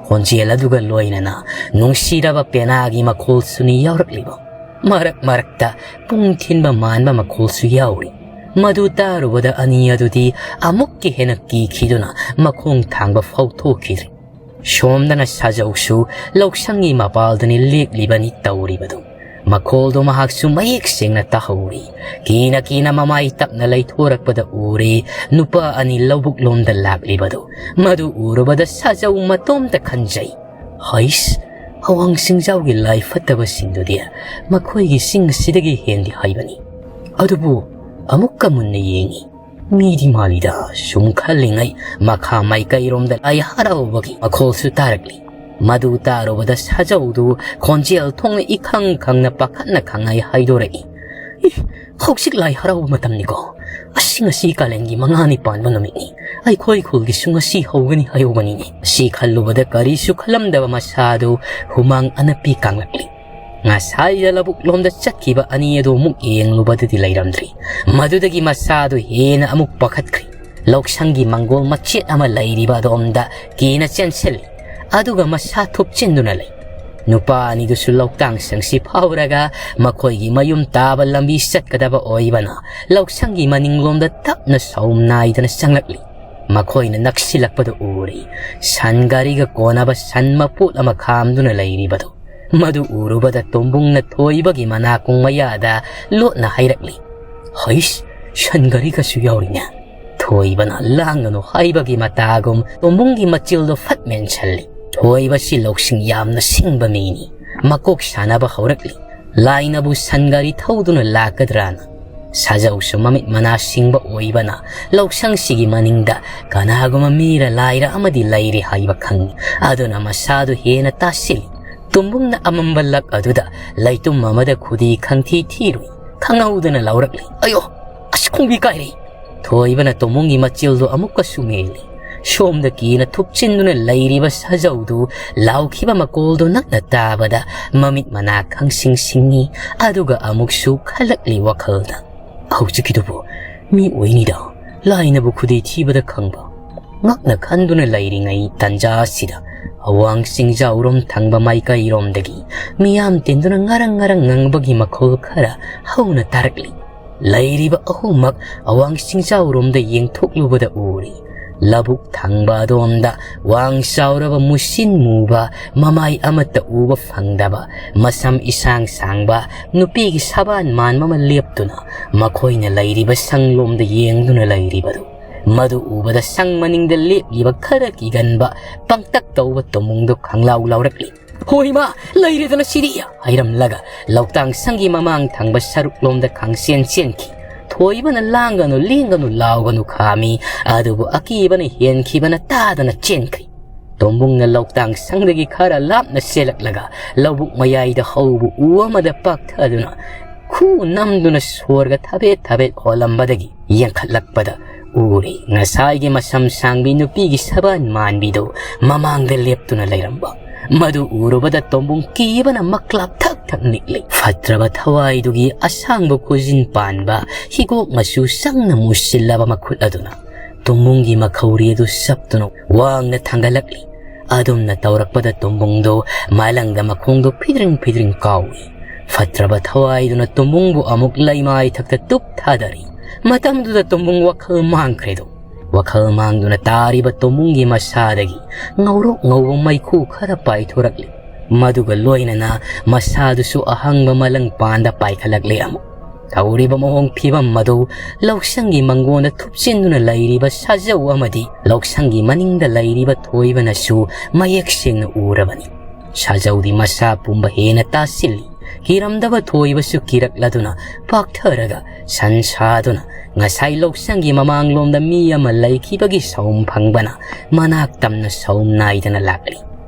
ꯈꯣꯟꯖꯦꯜ ꯑꯗꯨꯒ ꯂꯣꯏꯅꯅ ꯅꯨꯡꯁꯤꯔꯕ ꯄꯦꯅꯥꯒꯤ ꯃꯈꯣꯜꯁꯨꯅꯤ ꯌꯥꯎꯔꯛꯂꯤꯕ꯫ ꯃꯔꯛ ꯃꯔꯛꯇ ꯄꯨꯡ ꯊꯤꯟꯕ ꯃꯥꯟꯕ ꯃꯈꯣꯜꯁꯨ ꯌꯥꯎꯔꯤ꯫ ꯃꯗꯨ ꯇꯥꯔꯨꯕꯗ ꯑꯅꯤ ꯑꯗꯨꯗꯤ ꯑꯃꯨꯛꯀ ꯍꯦꯟꯅ ꯀꯤꯈꯤꯗꯨꯅ ꯃꯈꯣꯡ ꯊꯥꯡꯕ ꯐꯥꯎ ꯊꯣꯛꯈꯤꯗ꯭ꯔꯦ꯫ ꯁꯣꯝꯗꯅ ꯁꯥꯖꯧꯁꯨ ꯂꯧꯁꯪꯒꯤ ꯃꯄꯥꯜꯗꯅꯤ ꯂꯦꯛꯂꯤꯕꯅꯤ ꯇꯧꯔꯤꯕꯗꯨ꯫ ꯃꯈꯣꯜꯗꯣ ꯃꯍꯥꯛꯁꯨ ꯃꯌꯦꯛ ꯁꯦꯡꯅ ꯇꯥꯍꯧꯔꯤ꯫ ꯀꯤꯅ ꯀꯤꯅ ꯃꯃꯥꯏ ꯇꯞꯅ ꯂꯩꯊꯣꯔꯛꯄꯗ ꯎꯔꯦ ꯅꯨꯄꯥ ꯑꯅꯤ ꯂꯧꯕꯨꯛ ꯂꯣꯝꯗ ꯂꯥꯛꯂꯤꯕꯗꯨ꯫ ꯃꯗꯨ ꯎꯔꯨꯕꯗ ꯁꯥꯖꯧ ꯃꯇꯣꯝꯇ ꯈꯟꯖꯩ, "ꯍꯩꯁ, ꯑꯋꯥꯡ ꯆꯤꯡꯖꯥꯎꯒꯤ ꯂꯥꯏ ꯐꯠꯇꯕꯁꯤꯡꯗꯨꯗꯤ ꯃꯈꯣꯏꯒꯤ ꯆꯤꯡ ꯑꯁꯤꯗꯒꯤ ꯍꯦꯟꯗꯤ ꯍꯩꯕꯅꯤ꯫ ꯑꯗꯨꯕꯨ ꯑꯃꯨꯛꯀ ꯃꯨꯟꯅ ꯌꯦꯡꯉꯤ꯫ ꯃꯤꯗꯤ ꯃꯥꯜꯂꯤꯗ" ꯁꯨꯝ ꯈꯜꯂꯤꯉꯩ ꯃꯈꯥ ꯃꯥꯏꯀꯩꯔꯣꯝꯗ ꯂꯥꯏ ꯍꯔꯥꯎꯕꯒꯤ ꯃꯈꯣꯜꯁꯨ ꯇꯥꯔꯛꯂꯤ꯫ ꯃꯗꯨ ꯇꯥꯔꯨꯕꯗ ꯁꯥꯖꯧꯗꯨ ꯈꯣꯟꯖꯦꯜ ꯊꯣꯡꯅ ꯏꯈꯪ ꯈꯪꯅ ꯄꯥꯈꯠꯅ ꯈꯪꯉꯩ ꯍꯥꯏꯗꯣꯔꯛꯏ, "ꯏ, ꯍꯧꯖꯤꯛ ꯂꯥꯏ ꯍꯔꯥꯎꯕ ꯃꯇꯝꯅꯤꯀꯣ꯫ ꯑꯁꯤ ꯉꯁꯤ ꯀꯥꯂꯦꯟꯒꯤ ꯃꯉꯥꯅꯤ ꯄꯥꯟꯕ ꯅꯨꯃꯤꯠꯅꯤ꯫ ꯑꯩꯈꯣꯏ ꯈꯨꯜꯒꯤꯁꯨ ꯉꯁꯤ ꯍꯧꯒꯅꯤ ꯍꯥꯏꯍꯧꯕꯅꯤꯅꯦ"꯫ ꯑꯁꯤ ꯈꯜꯂꯨꯕꯗ ꯀꯔꯤꯁꯨ ꯈꯜꯂꯝꯗꯕ ꯃꯁꯥꯗꯨ ꯍꯨꯃꯥꯡ ꯑꯅꯞꯄꯤ ꯀꯥꯡꯂꯛꯂꯤ꯫ ꯉꯁꯥꯏꯗ ꯂꯧꯕꯨꯛ ꯂꯣꯝꯗ ꯆꯠꯈꯤꯕ ꯑꯅꯤ ꯑꯗꯨ ꯑꯃꯨꯛ ꯌꯦꯡꯂꯨꯕꯗꯨꯗꯤ ꯂꯩꯔꯝꯗ꯭ꯔꯤ꯫ ꯃꯗꯨꯗꯒꯤ ꯃꯁꯥꯗꯨ ꯍꯦꯟꯅ ꯑꯃꯨꯛ ꯄꯥꯈꯠꯈ꯭ꯔꯤ꯫ ꯂꯧꯁꯪꯒꯤ ꯃꯪꯒꯣꯜ ꯃꯆꯦꯠ ꯑꯃ ꯂꯩꯔꯤꯕ ꯑꯗꯣꯝꯗ ꯀꯤꯅ ꯆꯦꯟꯁꯤꯜꯂꯤ꯫ ꯑꯗꯨꯒ ꯃꯁꯥ ꯊꯨꯞꯆꯤꯟꯗꯨꯅ ꯂꯩ꯫ ꯅꯨꯄꯥ ꯑꯅꯤꯗꯨꯁꯨ ꯂꯧꯇꯥꯡ ꯁꯪꯁꯤ ꯐꯥꯎꯔꯒ ꯃꯈꯣꯏꯒꯤ ꯃꯌꯨꯝ ꯇꯥꯕ ꯂꯝꯕꯤ ꯆꯠꯀꯗꯕ ꯑꯣꯏꯕꯅ ꯂꯧꯁꯪꯒꯤ ꯃꯅꯤꯡꯂꯣꯝꯗ ꯇꯞꯅ ꯁꯥꯎꯝ ꯅꯥꯏꯗꯅ ꯆꯪꯂꯛꯂꯤ꯫ ꯃꯈꯣꯏꯅ ꯅꯛꯁꯤꯜꯂꯛꯄꯗꯨ ꯎꯔꯤ꯫ ꯁꯟ ꯒꯥꯔꯤꯒ ꯀꯣꯟꯅꯕ ꯁꯟ ꯃꯄꯣꯠ ꯑꯃ ꯈꯥꯝꯗꯨꯅ ꯂꯩꯔꯤꯕꯗꯨ꯫ ꯃꯗꯨ ꯎꯔꯨꯕꯗ ꯇꯣꯝꯕꯨꯡꯅ ꯊꯣꯏꯕꯒꯤ ꯃꯅꯥꯀꯣꯡ ꯃꯌꯥꯗ ꯂꯣꯠꯅ ꯍꯥꯏꯔꯛꯂꯤ, "ꯍꯩꯁ, ꯁꯟ ꯒꯥꯔꯤꯒꯁꯨ ꯌꯥꯎꯔꯤꯅꯦ"꯫ ꯊꯣꯏꯕꯅ ꯂꯥꯡꯒꯅꯨ ꯍꯥꯏꯕꯒꯤ ꯃꯇꯥꯒꯨꯝ ꯇꯣꯝꯕꯨꯡꯒꯤ ꯃꯆꯤꯜꯗꯣ ꯐꯠ ꯃꯦꯟꯁꯤꯜꯂꯤ꯫ ꯊꯣꯏꯕꯁꯤ ꯂꯧꯁꯤꯡ ꯌꯥꯝꯅ ꯁꯤꯡꯕ ꯃꯤꯅꯤ꯫ ꯃꯀꯣꯛ ꯁꯥꯟꯅꯕ ꯍꯧꯔꯛꯂꯤ꯫ ꯂꯥꯏꯅꯕꯨ ꯁꯟ ꯒꯥꯔꯤ ꯊꯧꯗꯨꯅ ꯂꯥꯛꯀꯗ꯭ꯔꯥꯅ꯫ ꯁꯥꯖꯧꯁꯨ ꯃꯃꯤꯠ ꯃꯅꯥ ꯁꯤꯡꯕ ꯑꯣꯏꯕꯅ ꯂꯧꯁꯪꯁꯤꯒꯤ ꯃꯅꯤꯡꯗ ꯀꯅꯥꯒꯨꯝꯕ ꯃꯤꯔ ꯂꯥꯏꯔ ꯑꯃꯗꯤ ꯂꯩꯔꯤ ꯍꯥꯏꯕ ꯈꯪꯏ꯫ ꯑꯗꯨꯅ ꯃꯁꯥꯗꯨ ꯍꯦꯟꯅ ꯇꯥꯁꯤꯜꯂꯤ꯫ ꯇꯣꯝꯕꯨꯡꯅ ꯑꯃꯝꯕ ꯂꯛ ꯑꯗꯨꯗ ꯂꯩꯇꯨꯝ ꯑꯃꯗ ꯈꯨꯗꯤ ꯈꯪꯊꯤ ꯊꯤꯔꯨꯏ꯫ ꯈꯪꯍꯧꯗꯅ ꯂꯥꯎꯔꯛꯂꯤ, "ꯑꯌꯣ! ꯑꯁ, ꯈꯣꯡꯕꯤ ꯀꯥꯏꯔꯦ!" ꯊꯣꯏꯕꯅ ꯇꯣꯝꯕꯨꯡꯒꯤ ꯃꯆꯤꯜꯗꯨ ꯑꯃꯨꯛꯀꯁꯨ ꯃꯦꯜꯂꯤ꯫ ꯁꯣꯝꯗ ꯀꯤꯅ ꯊꯨꯞꯆꯤꯟꯗꯨꯅ ꯂꯩꯔꯤꯕ ꯁꯥꯖꯧꯗꯨ ꯂꯥꯎꯈꯤꯕ ꯃꯈꯣꯜꯗꯨ ꯅꯛꯅ ꯇꯥꯕꯗ ꯃꯃꯤꯠ ꯃꯅꯥ ꯈꯪꯁꯤꯡ ꯁꯤꯡꯉꯤ꯫ ꯑꯗꯨꯒ ꯑꯃꯨꯛꯁꯨ ꯈꯜꯂꯛꯂꯤ ꯋꯥꯈꯜꯗ, "ꯍꯧꯖꯤꯛꯀꯤꯗꯨꯕꯨ ꯃꯤ ꯑꯣꯏꯅꯤꯗ, ꯂꯥꯏꯅꯕꯨ ꯈꯨꯗꯤ ꯊꯤꯕꯗ ꯈꯪꯕ"꯫ ꯉꯛꯅ ꯈꯟꯗꯨꯅ ꯂꯩꯔꯤꯉꯩ ꯇꯟꯖꯥ ꯑꯁꯤꯗ ꯑꯋꯥꯡ ꯆꯤꯡꯖꯥꯎꯔꯣꯝ ꯊꯪꯕ ꯃꯥꯏꯀꯩꯔꯣꯝꯗꯒꯤ ꯃꯤꯌꯥꯝ ꯇꯤꯟꯗꯨꯅ ꯉꯔꯪ ꯉꯔꯪ ꯉꯪꯕꯒꯤ ꯃꯈꯣꯜ ꯈꯔ ꯍꯧꯅ ꯇꯥꯔꯛꯂꯤ꯫ ꯂꯩꯔꯤꯕ ꯑꯍꯨꯝꯃꯛ ꯑꯋꯥꯡ ꯆꯤꯡꯖꯥꯎꯔꯣꯝꯗ ꯌꯦꯡꯊꯣꯛꯂꯨꯕꯗ ꯎꯔꯤ꯫ ꯂꯧꯕꯨꯛ ꯊꯪꯕ ꯑꯗꯣꯝꯗ ꯋꯥꯡ ꯆꯥꯎꯔꯕ, ꯃꯨꯁꯤꯟ ꯃꯨꯕ, ꯃꯃꯥꯏ ꯑꯃꯠꯇ ꯎꯕ ꯐꯪꯗꯕ, ꯃꯁꯝ ꯏꯁꯥꯡ ꯁꯥꯡꯕ ꯅꯨꯄꯤꯒꯤ ꯁꯕꯥꯟ ꯃꯥꯟꯕ ꯑꯃ ꯂꯦꯞꯇꯨꯅ ꯃꯈꯣꯏꯅ ꯂꯩꯔꯤꯕ ꯁꯪꯂꯣꯝꯗ ꯌꯦꯡꯗꯨꯅ ꯂꯩꯔꯤꯕꯗꯨ, ꯃꯗꯨ ꯎꯕꯗ ꯁꯪ ꯃꯅꯤꯡꯗ ꯂꯦꯞꯂꯤꯕ ꯈꯔ ꯀꯤꯒꯟꯕ ꯄꯪꯇꯛ ꯇꯧꯕ ꯇꯣꯃꯨꯡꯗꯨ ꯈꯪꯂꯥꯎ ꯂꯥꯎꯔꯛꯂꯤ꯫ "ꯍꯣꯏ ꯏꯃꯥ, ꯂꯩꯔꯦꯗꯅ ꯁꯤꯗꯤ!" ꯍꯥꯏꯔꯝꯂꯒ ꯂꯧꯇꯥꯡ ꯁꯪꯒꯤ ꯃꯃꯥꯡ ꯊꯪꯕ ꯁꯔꯨꯛꯂꯣꯝꯗ ꯈꯪꯆꯦꯟ ꯆꯦꯟꯈꯤ꯫ ꯊꯣꯏꯕꯅ "ꯂꯥꯡꯒꯅꯨ, ꯂꯦꯡꯒꯅꯨ, ꯂꯥꯎꯒꯅꯨ ꯈꯥꯝꯃꯤ, ꯑꯗꯨꯕꯨ ꯑꯀꯤꯕꯅ ꯍꯦꯟꯈꯤꯕꯅ ꯇꯥꯗꯅ ꯆꯦꯟꯈ꯭ꯔꯤ꯫ ꯇꯣꯝꯕꯨꯡꯅ ꯂꯧꯇꯥꯡ ꯁꯪꯗꯒꯤ ꯈꯔ ꯂꯥꯞꯅ ꯆꯦꯜꯂꯛꯂꯒ ꯂꯧꯕꯨꯛ ꯃꯌꯥꯏꯗ ꯍꯧꯕ ꯎ ꯑꯃꯗ ꯄꯥꯛꯊꯗꯨꯅ ꯈꯨ ꯅꯝꯗꯨꯅ ꯁꯣꯔꯒ ꯊꯕꯦꯠ ꯊꯕꯦꯠ ꯍꯣꯜꯂꯝꯕꯗꯒꯤ ꯌꯦꯡꯈꯠꯂꯛꯄꯗ ꯎꯔꯦ, ꯉꯁꯥꯏꯒꯤ ꯃꯁꯝ ꯁꯥꯡꯕꯤ ꯅꯨꯄꯤꯒꯤ ꯁꯕꯥꯟ ꯃꯥꯟꯕꯤꯗꯨ ꯃꯃꯥꯡꯗ ꯂꯦꯞꯇꯨꯅ ꯂꯩꯔꯝꯕ꯫ ꯃꯗꯨ ꯎꯔꯨꯕꯗ ꯇꯣꯝꯕꯨꯡ ꯀꯤꯕꯅ ꯃꯀ꯭ꯂꯥꯞ ꯊꯛ ꯊꯛ ꯅꯤꯛꯂꯤ꯫ ꯐꯠꯇ꯭ꯔꯕ ꯊꯋꯥꯏꯗꯨꯒꯤ ꯑꯁꯥꯡꯕ ꯈꯨꯖꯤꯟ ꯄꯥꯟꯕ ꯍꯤꯒꯣꯛ ꯃꯆꯨ ꯆꯪꯅ ꯃꯨꯁꯤꯜꯂꯕ ꯃꯈꯨꯠ ꯑꯗꯨꯅ ꯇꯣꯝꯕꯨꯡꯒꯤ ꯃꯈꯧꯔꯤ ꯑꯗꯨ ꯆꯞꯇꯨꯅ ꯋꯥꯡꯅ ꯊꯥꯡꯒꯠꯂꯛꯂꯤ꯫ ꯑꯗꯨꯝꯅ ꯇꯧꯔꯛꯄꯗ ꯇꯣꯝꯕꯨꯡꯗꯨ ꯃꯥꯂꯪꯗ ꯃꯈꯣꯡꯗꯨ ꯐꯤꯗ꯭ꯔꯤꯡ ꯐꯤꯗ꯭ꯔꯤꯡ ꯀꯥꯎꯏ꯫ ꯐꯠꯇ꯭ꯔꯕ ꯊꯋꯥꯏꯗꯨꯅ ꯇꯣꯝꯕꯨꯡꯕꯨ ꯑꯃꯨꯛ ꯂꯩꯃꯥꯏ ꯊꯛꯇ ꯇꯨꯞ ꯊꯥꯗꯔꯤ꯫ ꯃꯇꯝꯗꯨꯗ ꯇꯣꯝꯕꯨꯡ ꯋꯥꯈꯜ ꯃꯥꯡꯈ꯭ꯔꯦꯗꯣ꯫ ꯋꯥꯈꯜ ꯃꯥꯡꯗꯨꯅ ꯇꯥꯔꯤꯕ ꯇꯣꯝꯕꯨꯡꯒꯤ ꯃꯁꯥꯗꯒꯤ ꯉꯧꯔꯣꯛ ꯉꯧꯕ ꯃꯩꯈꯨ ꯈꯔ ꯄꯥꯏꯊꯣꯔꯛꯂꯤ꯫ ꯃꯗꯨꯒ ꯂꯣꯏꯅꯅ ꯃꯁꯥꯗꯨꯁꯨ ꯑꯍꯪꯕ ꯃꯂꯪ ꯄꯥꯟꯗ ꯄꯥꯏꯈꯠꯂꯛꯂꯦ ꯑꯃꯨꯛ꯫ ꯇꯧꯔꯤꯕ ꯃꯑꯣꯡ ꯐꯤꯕꯝ ꯑꯗꯨ ꯂꯧꯁꯪꯒꯤ ꯃꯪꯒꯣꯟꯗ ꯊꯨꯞꯆꯤꯟꯗꯨꯅ ꯂꯩꯔꯤꯕ ꯁꯥꯖꯧ ꯑꯃꯗꯤ ꯂꯧꯁꯪꯒꯤ ꯃꯅꯤꯡꯗ ꯂꯩꯔꯤꯕ ꯊꯣꯏꯕꯅꯁꯨ ꯃꯌꯦꯛ ꯁꯦꯡꯅ ꯎꯔꯕꯅꯤ꯫ ꯁꯥꯖꯧꯗꯤ ꯃꯁꯥ ꯄꯨꯝꯕ ꯍꯦꯟꯅ ꯇꯥꯁꯤꯜꯂꯤ꯫ ꯀꯤꯔꯝꯗꯕ ꯊꯣꯏꯕꯁꯨ ꯀꯤꯔꯛꯂꯗꯨꯅ ꯄꯥꯛꯊꯔꯒ ꯁꯟ ꯁꯥꯗꯨꯅ ꯉꯁꯥꯏ ꯂꯧꯁꯪꯒꯤ ꯃꯃꯥꯡꯂꯣꯝꯗ ꯃꯤ ꯑꯃ ꯂꯩꯈꯤꯕꯒꯤ ꯁꯥꯎꯝ ꯐꯪꯕꯅ ꯃꯅꯥꯛ ꯇꯝꯅ ꯁꯥꯎꯝ ꯅꯥꯏꯗꯅ ꯂꯥꯛꯂꯤ꯫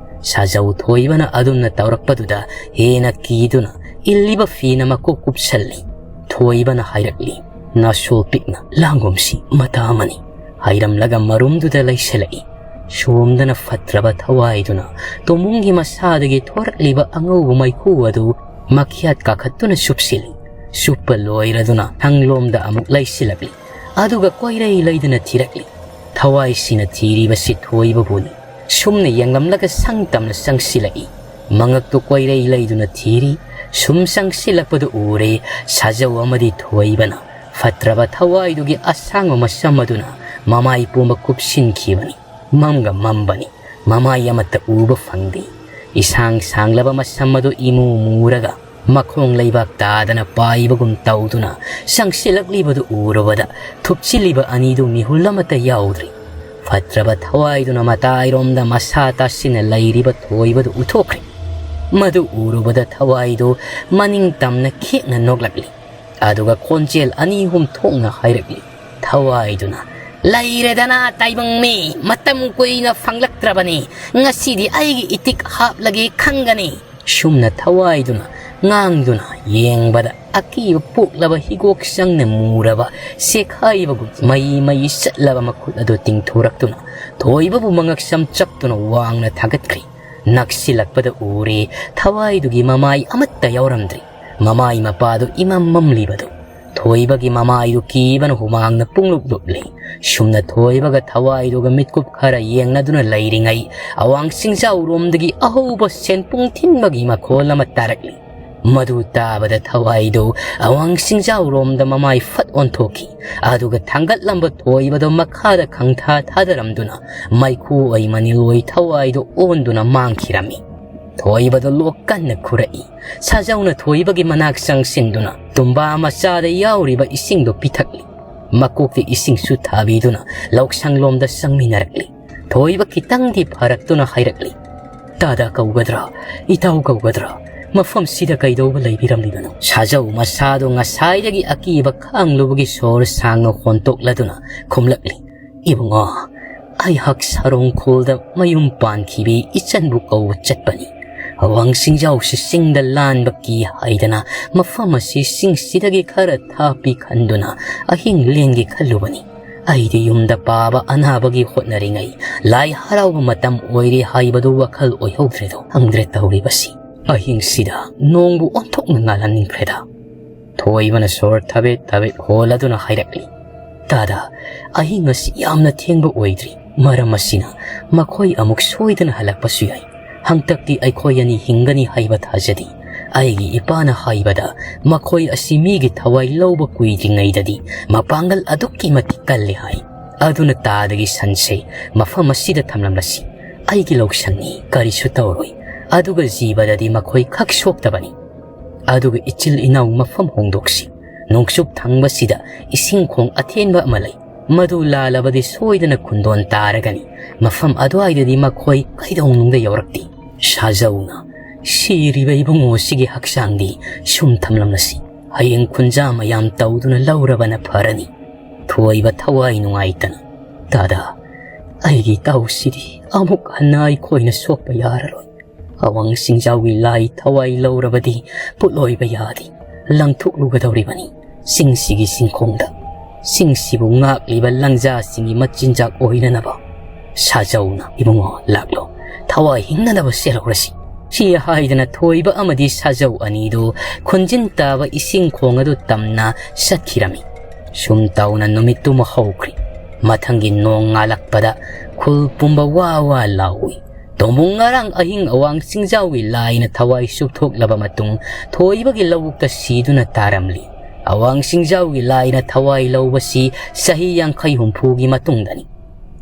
ꯁꯥꯖꯧ ꯊꯣꯏꯕꯅ ꯑꯗꯨꯝꯅ ꯇꯧꯔꯛꯄꯗꯨꯗ ꯍꯦꯟꯅ ꯀꯤꯗꯨꯅ ꯏꯜꯂꯤꯕ ꯐꯤꯅ ꯃꯀꯣꯛ ꯀꯨꯞꯁꯜꯂꯤ꯫ ꯊꯣꯏꯕꯅ ꯍꯥꯏꯔꯛꯂꯤ, "ꯅꯥꯁꯣꯜ ꯄꯤꯛꯅ ꯂꯥꯡꯒꯨꯝꯁꯤ, ꯃꯇꯥ ꯑꯃꯅꯤ"꯫ ꯍꯥꯏꯔꯝꯂꯒ ꯃꯔꯨꯝꯗꯨꯗ ꯂꯩꯁꯤꯜꯂꯛꯏ꯫ ꯁꯣꯝꯗꯅ ꯐꯠꯇ꯭ꯔꯕ ꯊꯋꯥꯏꯗꯨꯅ ꯇꯣꯝꯕꯨꯡꯒꯤ ꯃꯁꯥꯗꯒꯤ ꯊꯣꯔꯛꯂꯤꯕ ꯑꯉꯧꯕ ꯃꯩꯈꯨ ꯑꯗꯨ ꯃꯈ꯭ꯌꯥꯠ ꯀꯥꯈꯠꯇꯨꯅ ꯆꯨꯞꯁꯤꯜꯂꯤ꯫ ꯆꯨꯞꯄ ꯂꯣꯏꯔꯗꯨꯅ ꯁꯪꯂꯣꯝꯗ ꯑꯃꯨꯛ ꯂꯩꯁꯤꯜꯂꯛꯂꯤ꯫ ꯑꯗꯨꯒ ꯀꯣꯏꯔꯩ ꯂꯩꯗꯨꯅ ꯊꯤꯔꯛꯂꯤ꯫ ꯊꯋꯥꯏꯁꯤꯅ ꯊꯤꯔꯤꯕꯁꯤ ꯊꯣꯏꯕꯕꯨꯅꯤ꯫ ꯁꯨꯝꯅ ꯌꯦꯡꯂꯝꯂꯒ ꯁꯪ ꯇꯝꯅ ꯆꯪꯁꯤꯜꯂꯛꯏ꯫ ꯃꯉꯛꯇꯨ ꯀꯣꯏꯔꯩ ꯂꯩꯗꯨꯅ ꯊꯤꯔꯤ꯫ ꯁꯨꯝ ꯆꯪꯁꯤꯜꯂꯛꯄꯗꯨ ꯎꯔꯦ, ꯁꯥꯖꯧ ꯑꯃꯗꯤ ꯊꯣꯏꯕꯅ ꯐꯠꯇ꯭ꯔꯕ ꯊꯋꯥꯏꯗꯨꯒꯤ ꯑꯁꯥꯡꯕ ꯃꯁꯝ ꯑꯗꯨꯅ ꯃꯃꯥꯏ ꯄꯨꯝꯕ ꯀꯨꯞꯁꯤꯟꯈꯤꯕꯅꯤ꯫ ꯃꯝꯒ ꯃꯝꯕꯅꯤ꯫ ꯃꯃꯥꯏ ꯑꯃꯠꯇ ꯎꯕ ꯐꯪꯗꯦ꯫ ꯏꯁꯥꯡ ꯁꯥꯡꯂꯕ ꯃꯁꯝ ꯑꯗꯨ ꯏꯃꯨ ꯃꯨꯔꯒ ꯃꯈꯣꯡ ꯂꯩꯕꯥꯛ ꯇꯥꯗꯅ ꯄꯥꯏꯕꯒꯨꯝ ꯇꯧꯗꯨꯅ ꯆꯪꯁꯤꯜꯂꯛꯂꯤꯕꯗꯨ ꯎꯔꯨꯕꯗ ꯊꯨꯞꯆꯤꯜꯂꯤꯕ ꯑꯅꯤꯗꯨ ꯃꯤꯍꯨꯜ ꯑꯃꯠꯇ ꯌꯥꯎꯗ꯭ꯔꯤ꯫ ꯐꯠꯇ꯭ꯔꯕ ꯊꯋꯥꯏꯗꯨꯅ ꯃꯇꯥꯏꯔꯣꯝꯗ ꯃꯁꯥ ꯇꯥꯁꯤꯟꯅ ꯂꯩꯔꯤꯕ ꯊꯣꯏꯕꯗꯨ ꯎꯊꯣꯛꯈ꯭ꯔꯦ꯫ ꯃꯗꯨ ꯎꯔꯨꯕꯗ ꯊꯋꯥꯏꯗꯨ ꯃꯅꯤꯡ ꯇꯝꯅ ꯈꯦꯛꯅ ꯅꯣꯛꯂꯛꯂꯤ꯫ ꯑꯗꯨꯒ ꯈꯣꯟꯖꯦꯜ ꯑꯅꯤ ꯑꯍꯨꯝ ꯊꯣꯛꯅ ꯍꯥꯏꯔꯛꯂꯤ꯫ ꯊꯋꯥꯏꯗꯨꯅ, "ꯂꯩꯔꯦꯗꯅ ꯇꯥꯏꯕꯪ ꯃꯤ, ꯃꯇꯝ ꯀꯨꯏꯅ ꯐꯪꯂꯛꯇ꯭ꯔꯕꯅꯤ, ꯉꯁꯤꯗꯤ ꯑꯩꯒꯤ ꯏꯇꯤꯛ ꯍꯥꯞꯂꯒꯦ ꯈꯪꯒꯅꯤ"꯫ ꯁꯨꯝꯅ ꯊꯋꯥꯏꯗꯨꯅ ꯉꯥꯡꯗꯨꯅ ꯌꯦꯡꯕꯗ ꯑꯀꯤꯕ ꯄꯣꯛꯂꯕ ꯍꯤꯒꯣꯛ ꯆꯪꯅ ꯃꯨꯔꯕ ꯁꯦꯈꯥꯏꯕꯒꯨꯝ ꯃꯩ ꯃꯩ ꯆꯠꯂꯕ ꯃꯈꯨꯠ ꯑꯗꯨ ꯇꯤꯡꯊꯣꯔꯛꯇꯨꯅ ꯊꯣꯏꯕꯕꯨ ꯃꯉꯛ ꯁꯝ ꯆꯞꯇꯨꯅ ꯋꯥꯡꯅ ꯊꯥꯒꯠꯈ꯭ꯔꯤ꯫ ꯅꯛꯁꯤꯜꯂꯛꯄꯗ ꯎꯔꯦ, ꯊꯋꯥꯏꯗꯨꯒꯤ ꯃꯃꯥꯏ ꯑꯃꯠꯇ ꯌꯥꯎꯔꯝꯗ꯭ꯔꯤ꯫ ꯃꯃꯥꯏ ꯃꯄꯥꯗꯨ ꯏꯃꯝ ꯃꯝꯂꯤꯕꯗꯨ꯫ ꯊꯣꯏꯕꯒꯤ ꯃꯃꯥꯏꯗꯨ ꯀꯤꯕꯅ ꯍꯨꯃꯥꯡꯅ ꯄꯨꯡꯂꯨꯞ ꯂꯨꯞꯂꯤ꯫ ꯁꯨꯝꯅ ꯊꯣꯏꯕꯒ ꯊꯋꯥꯏꯗꯨꯒ ꯃꯤꯠꯀꯨꯞ ꯈꯔ ꯌꯦꯡꯅꯗꯨꯅ ꯂꯩꯔꯤꯉꯩ, ꯑꯋꯥꯡ ꯆꯤꯡꯖꯥꯎꯔꯣꯝꯗꯒꯤ ꯑꯍꯧꯕ ꯁꯦꯟꯄꯨꯡ ꯊꯤꯟꯕꯒꯤ ꯃꯈꯣꯜ ꯑꯃ ꯇꯥꯔꯛꯂꯤ꯫ ꯃꯗꯨ ꯇꯥꯕꯗ ꯊꯋꯥꯏꯗꯨ ꯑꯋꯥꯡ ꯆꯤꯡꯖꯥꯎꯔꯣꯝꯗ ꯃꯃꯥꯏ ꯐꯠ ꯑꯣꯟꯊꯣꯛꯈꯤ꯫ ꯑꯗꯨꯒ ꯊꯥꯡꯒꯠꯂꯝꯕ ꯊꯣꯏꯕꯗꯨ ꯃꯈꯥꯗ ꯈꯪꯊꯥ ꯊꯥꯗꯔꯝꯗꯨꯅ ꯃꯩꯈꯨ ꯑꯣꯏ ꯃꯅꯤꯜ ꯑꯣꯏ ꯊꯋꯥꯏꯗꯨ ꯑꯣꯟꯗꯨꯅ ꯃꯥꯡꯈꯤꯔꯝꯃꯤ꯫ ꯊꯣꯏꯕꯗꯨ ꯂꯣꯛ ꯀꯟꯅ ꯈꯨꯔꯛꯏ꯫ ꯁꯥꯖꯧꯅ ꯊꯣꯏꯕꯒꯤ ꯃꯅꯥꯛ ꯆꯪꯁꯤꯟꯗꯨꯅ ꯇꯨꯝꯕꯥ ꯃꯆꯥꯗ ꯌꯥꯎꯔꯤꯕ ꯏꯁꯤꯡꯗꯨ ꯄꯤꯊꯛꯂꯤ꯫ ꯃꯀꯣꯛꯇ ꯏꯁꯤꯡꯁꯨ ꯊꯥꯕꯤꯗꯨꯅ ꯂꯧꯁꯪꯂꯣꯝꯗ ꯆꯪꯃꯤꯟꯅꯔꯛꯂꯤ꯫ ꯊꯣꯏꯕ ꯈꯤꯇꯪꯗꯤ ꯐꯔꯛꯇꯨꯅ ꯍꯥꯏꯔꯛꯂꯤ, "ꯗꯥꯗꯥ ꯀꯧꯒꯗ꯭ꯔꯥ? ꯏꯇꯥꯎ ꯀꯧꯒꯗ꯭ꯔꯥ? ꯃꯐꯝꯁꯤꯗ ꯀꯩꯗꯧꯕ ꯂꯩꯕꯤꯔꯝꯂꯤꯕꯅꯣ?" ꯁꯥꯖꯧ ꯃꯁꯥꯗꯨ ꯉꯁꯥꯏꯗꯒꯤ ꯑꯀꯤꯕ ꯈꯥꯡꯂꯨꯕꯒꯤ ꯁꯣꯔ ꯁꯥꯡꯅ ꯍꯣꯟꯇꯣꯛꯂꯗꯨꯅ ꯈꯨꯝꯂꯛꯂꯤ, "ꯏꯕꯨꯡꯉꯣ, ꯑꯩꯍꯥꯛ ꯁꯥꯔꯣꯡꯈꯣꯜꯗ ꯃꯌꯨꯝ ꯄꯥꯟꯈꯤꯕꯤ ꯏꯆꯟꯕꯨ ꯀꯧꯕ ꯆꯠꯄꯅꯤ꯫ ꯑꯋꯥꯡ ꯆꯤꯡꯖꯥꯎꯁꯤ ꯆꯤꯡꯗ ꯂꯥꯟꯕ ꯀꯤ ꯍꯥꯏꯗꯅ ꯃꯐꯝ ꯑꯁꯤ ꯆꯤꯡꯁꯤꯗꯒꯤ ꯈꯔ ꯊꯥꯞꯄꯤ ꯈꯟꯗꯨꯅ ꯑꯍꯤꯡ ꯂꯦꯟꯒꯦ ꯈꯜꯂꯨꯕꯅꯤ꯫ ꯑꯩꯗꯤ ꯌꯨꯝꯗ ꯄꯥꯕ ꯑꯅꯥꯕꯒꯤ ꯍꯣꯠꯅꯔꯤꯉꯩ ꯂꯥꯏ ꯍꯔꯥꯎꯕ ꯃꯇꯝ ꯑꯣꯏꯔꯦ ꯍꯥꯏꯕꯗꯨ ꯋꯥꯈꯜ ꯑꯣꯏꯍꯧꯗ꯭ꯔꯦꯗꯣ꯫ ꯈꯪꯗ꯭ꯔꯦ ꯇꯧꯔꯤꯕꯁꯤ꯫ ꯑꯍꯤꯡꯁꯤꯗ ꯅꯣꯡꯕꯨ ꯑꯣꯟꯊꯣꯛꯅ ꯉꯥꯜꯍꯟꯅꯤꯡꯈ꯭ꯔꯦꯗ"꯫ ꯊꯣꯏꯕꯅ ꯁꯣꯔ ꯊꯕꯦꯠ ꯊꯕꯦꯠ ꯍꯣꯜꯂꯗꯨꯅ ꯍꯥꯏꯔꯛꯂꯤ, "ꯗꯥꯗꯥ, ꯑꯍꯤꯡ ꯑꯁꯤ ꯌꯥꯝꯅ ꯊꯦꯡꯕ ꯑꯣꯏꯗ꯭ꯔꯤ꯫ ꯃꯔꯝ ꯑꯁꯤꯅ ꯃꯈꯣꯏ ꯑꯃꯨꯛ ꯁꯣꯏꯗꯅ ꯍꯜꯂꯛꯄꯁꯨ ꯌꯥꯏ꯫ ꯍꯟꯗꯛꯇꯤ ꯑꯩꯈꯣꯏ ꯑꯅꯤ ꯍꯤꯡꯒꯅꯤ ꯍꯥꯏꯕ ꯊꯥꯖꯗꯦ꯫ ꯑꯩꯒꯤ ꯏꯄꯥꯅ ꯍꯥꯏꯕꯗ ꯃꯈꯣꯏ ꯑꯁꯤ ꯃꯤꯒꯤ ꯊꯋꯥꯏ ꯂꯧꯕ ꯀꯨꯏꯗ꯭ꯔꯤꯉꯩꯗꯗꯤ ꯃꯄꯥꯡꯒꯜ ꯑꯗꯨꯛꯀꯤ ꯃꯇꯤꯛ ꯀꯜꯂꯤ ꯍꯥꯏ꯫ ꯑꯗꯨꯅ ꯇꯥꯗꯒꯤ ꯁꯟꯁꯦ ꯃꯐꯝ ꯑꯁꯤꯗ ꯊꯝꯂꯝꯂꯁꯤ꯫ ꯑꯩꯒꯤ ꯂꯧꯁꯪꯅꯤ, ꯀꯔꯤꯁꯨ ꯇꯧꯔꯣꯏ꯫ ꯑꯗꯨꯒ ꯖꯤꯕꯗꯗꯤ ꯃꯈꯣꯏ ꯈꯛ ꯁꯣꯛꯇꯕꯅꯤ꯫ ꯑꯗꯨꯒ ꯏꯆꯤꯜ ꯏꯅꯥꯎ ꯃꯐꯝ ꯍꯣꯡꯗꯣꯛꯁꯤ꯫ ꯅꯣꯡꯆꯨꯞ ꯊꯪꯕꯁꯤꯗ ꯏꯁꯤꯡ ꯈꯣꯡ ꯑꯊꯦꯟꯕ ꯑꯃ ꯂꯩ꯫ ꯃꯗꯨ ꯂꯥꯜꯂꯕꯗꯤ ꯁꯣꯏꯗꯅ ꯈꯨꯟꯗꯣꯟ ꯇꯥꯔꯒꯅꯤ꯫ ꯃꯐꯝ ꯑꯗꯨꯋꯥꯏꯗꯗꯤ ꯃꯈꯣꯏ ꯀꯩꯗꯧꯅꯨꯡꯗ ꯌꯧꯔꯛꯇꯦ꯫ ꯁꯥꯖꯧꯅ, "ꯁꯤꯔꯤꯕ ꯏꯕꯨꯡꯉꯣꯁꯤꯒꯤ ꯍꯛꯆꯥꯡꯗꯤ ꯁꯨꯝ ꯊꯝꯂꯝꯂꯁꯤ꯫ ꯍꯌꯦꯡ ꯈꯨꯟꯖꯥ ꯃꯌꯥꯝ ꯇꯧꯗꯨꯅ ꯂꯧꯔꯕꯅ ꯐꯔꯅꯤ꯫" ꯊꯣꯏꯕ ꯊꯋꯥꯏ ꯅꯨꯡꯉꯥꯏꯇꯅ, "ꯗꯥꯗꯥ, ꯑꯩꯒꯤ ꯏꯇꯥꯎꯁꯤꯗꯤ ꯑꯃꯨꯛ ꯍꯟꯅ ꯑꯩꯈꯣꯏꯅ ꯁꯣꯛꯄ ꯌꯥꯔꯔꯣꯏ꯫ ꯑꯋꯥꯡ ꯁꯤꯡꯖꯥꯎꯒꯤ ꯂꯥꯏ ꯊꯋꯥꯏ ꯂꯧꯔꯕꯗꯤ ꯄꯣꯠꯂꯣꯏꯕ ꯌꯥꯗꯦ꯫ ꯂꯪꯊꯣꯛꯂꯨꯒꯗꯧꯔꯤꯕꯅꯤ ꯆꯤꯡꯁꯤꯒꯤ ꯆꯤꯡꯈꯣꯡꯗ꯫ ꯆꯤꯡꯁꯤꯕꯨ ꯉꯥꯛꯂꯤꯕ ꯂꯪꯖꯥꯁꯤꯡꯒꯤ ꯃꯆꯤꯟꯖꯥꯛ ꯑꯣꯏꯅꯅꯕ꯫ ꯁꯥꯖꯧꯅ, ꯏꯕꯨꯡꯉꯣ, ꯂꯥꯛꯂꯣ꯫ ꯊꯋꯥꯏ ꯍꯤꯡꯅꯅꯕ ꯆꯦꯜꯍꯧꯔꯁꯤ꯫" ꯁꯤ ꯍꯥꯏꯗꯅ ꯊꯣꯏꯕ ꯑꯃꯗꯤ ꯁꯥꯖꯧ ꯑꯅꯤꯗꯨ ꯈꯨꯟꯖꯤꯟ ꯇꯥꯕ ꯏꯁꯤꯡ ꯈꯣꯡ ꯑꯗꯨ ꯇꯝꯅ ꯆꯠꯈꯤꯔꯝꯃꯤ꯫ ꯁꯨꯝ ꯇꯧꯅ ꯅꯨꯃꯤꯠꯇꯨꯃ ꯍꯧꯈ꯭ꯔꯤ꯫ ꯃꯊꯪꯒꯤ ꯅꯣꯡ ꯉꯥꯜꯂꯛꯄꯗ ꯈꯨꯜ ꯄꯨꯝꯕ ꯋꯥ ꯋꯥ ꯂꯥꯎꯏ꯫ ꯇꯣꯝꯕꯨꯡ ꯉꯔꯥꯡ ꯑꯍꯤꯡ ꯑꯋꯥꯡ ꯆꯤꯡꯖꯥꯎꯒꯤ ꯂꯥꯏꯅ ꯊꯋꯥꯏ ꯆꯨꯞꯊꯣꯛꯂꯕ ꯃꯇꯨꯡ ꯊꯣꯏꯕꯒꯤ ꯂꯧꯕꯨꯛꯇ ꯁꯤꯗꯨꯅ ꯇꯥꯔꯝꯂꯤ꯫ ꯑꯋꯥꯡ ꯆꯤꯡꯖꯥꯎꯒꯤ ꯂꯥꯏꯅ ꯊꯋꯥꯏ ꯂꯧꯕꯁꯤ ꯆꯍꯤ ꯌꯥꯡꯈꯩ ꯍꯨꯝꯐꯨꯒꯤ ꯃꯇꯨꯡꯗꯅꯤ꯫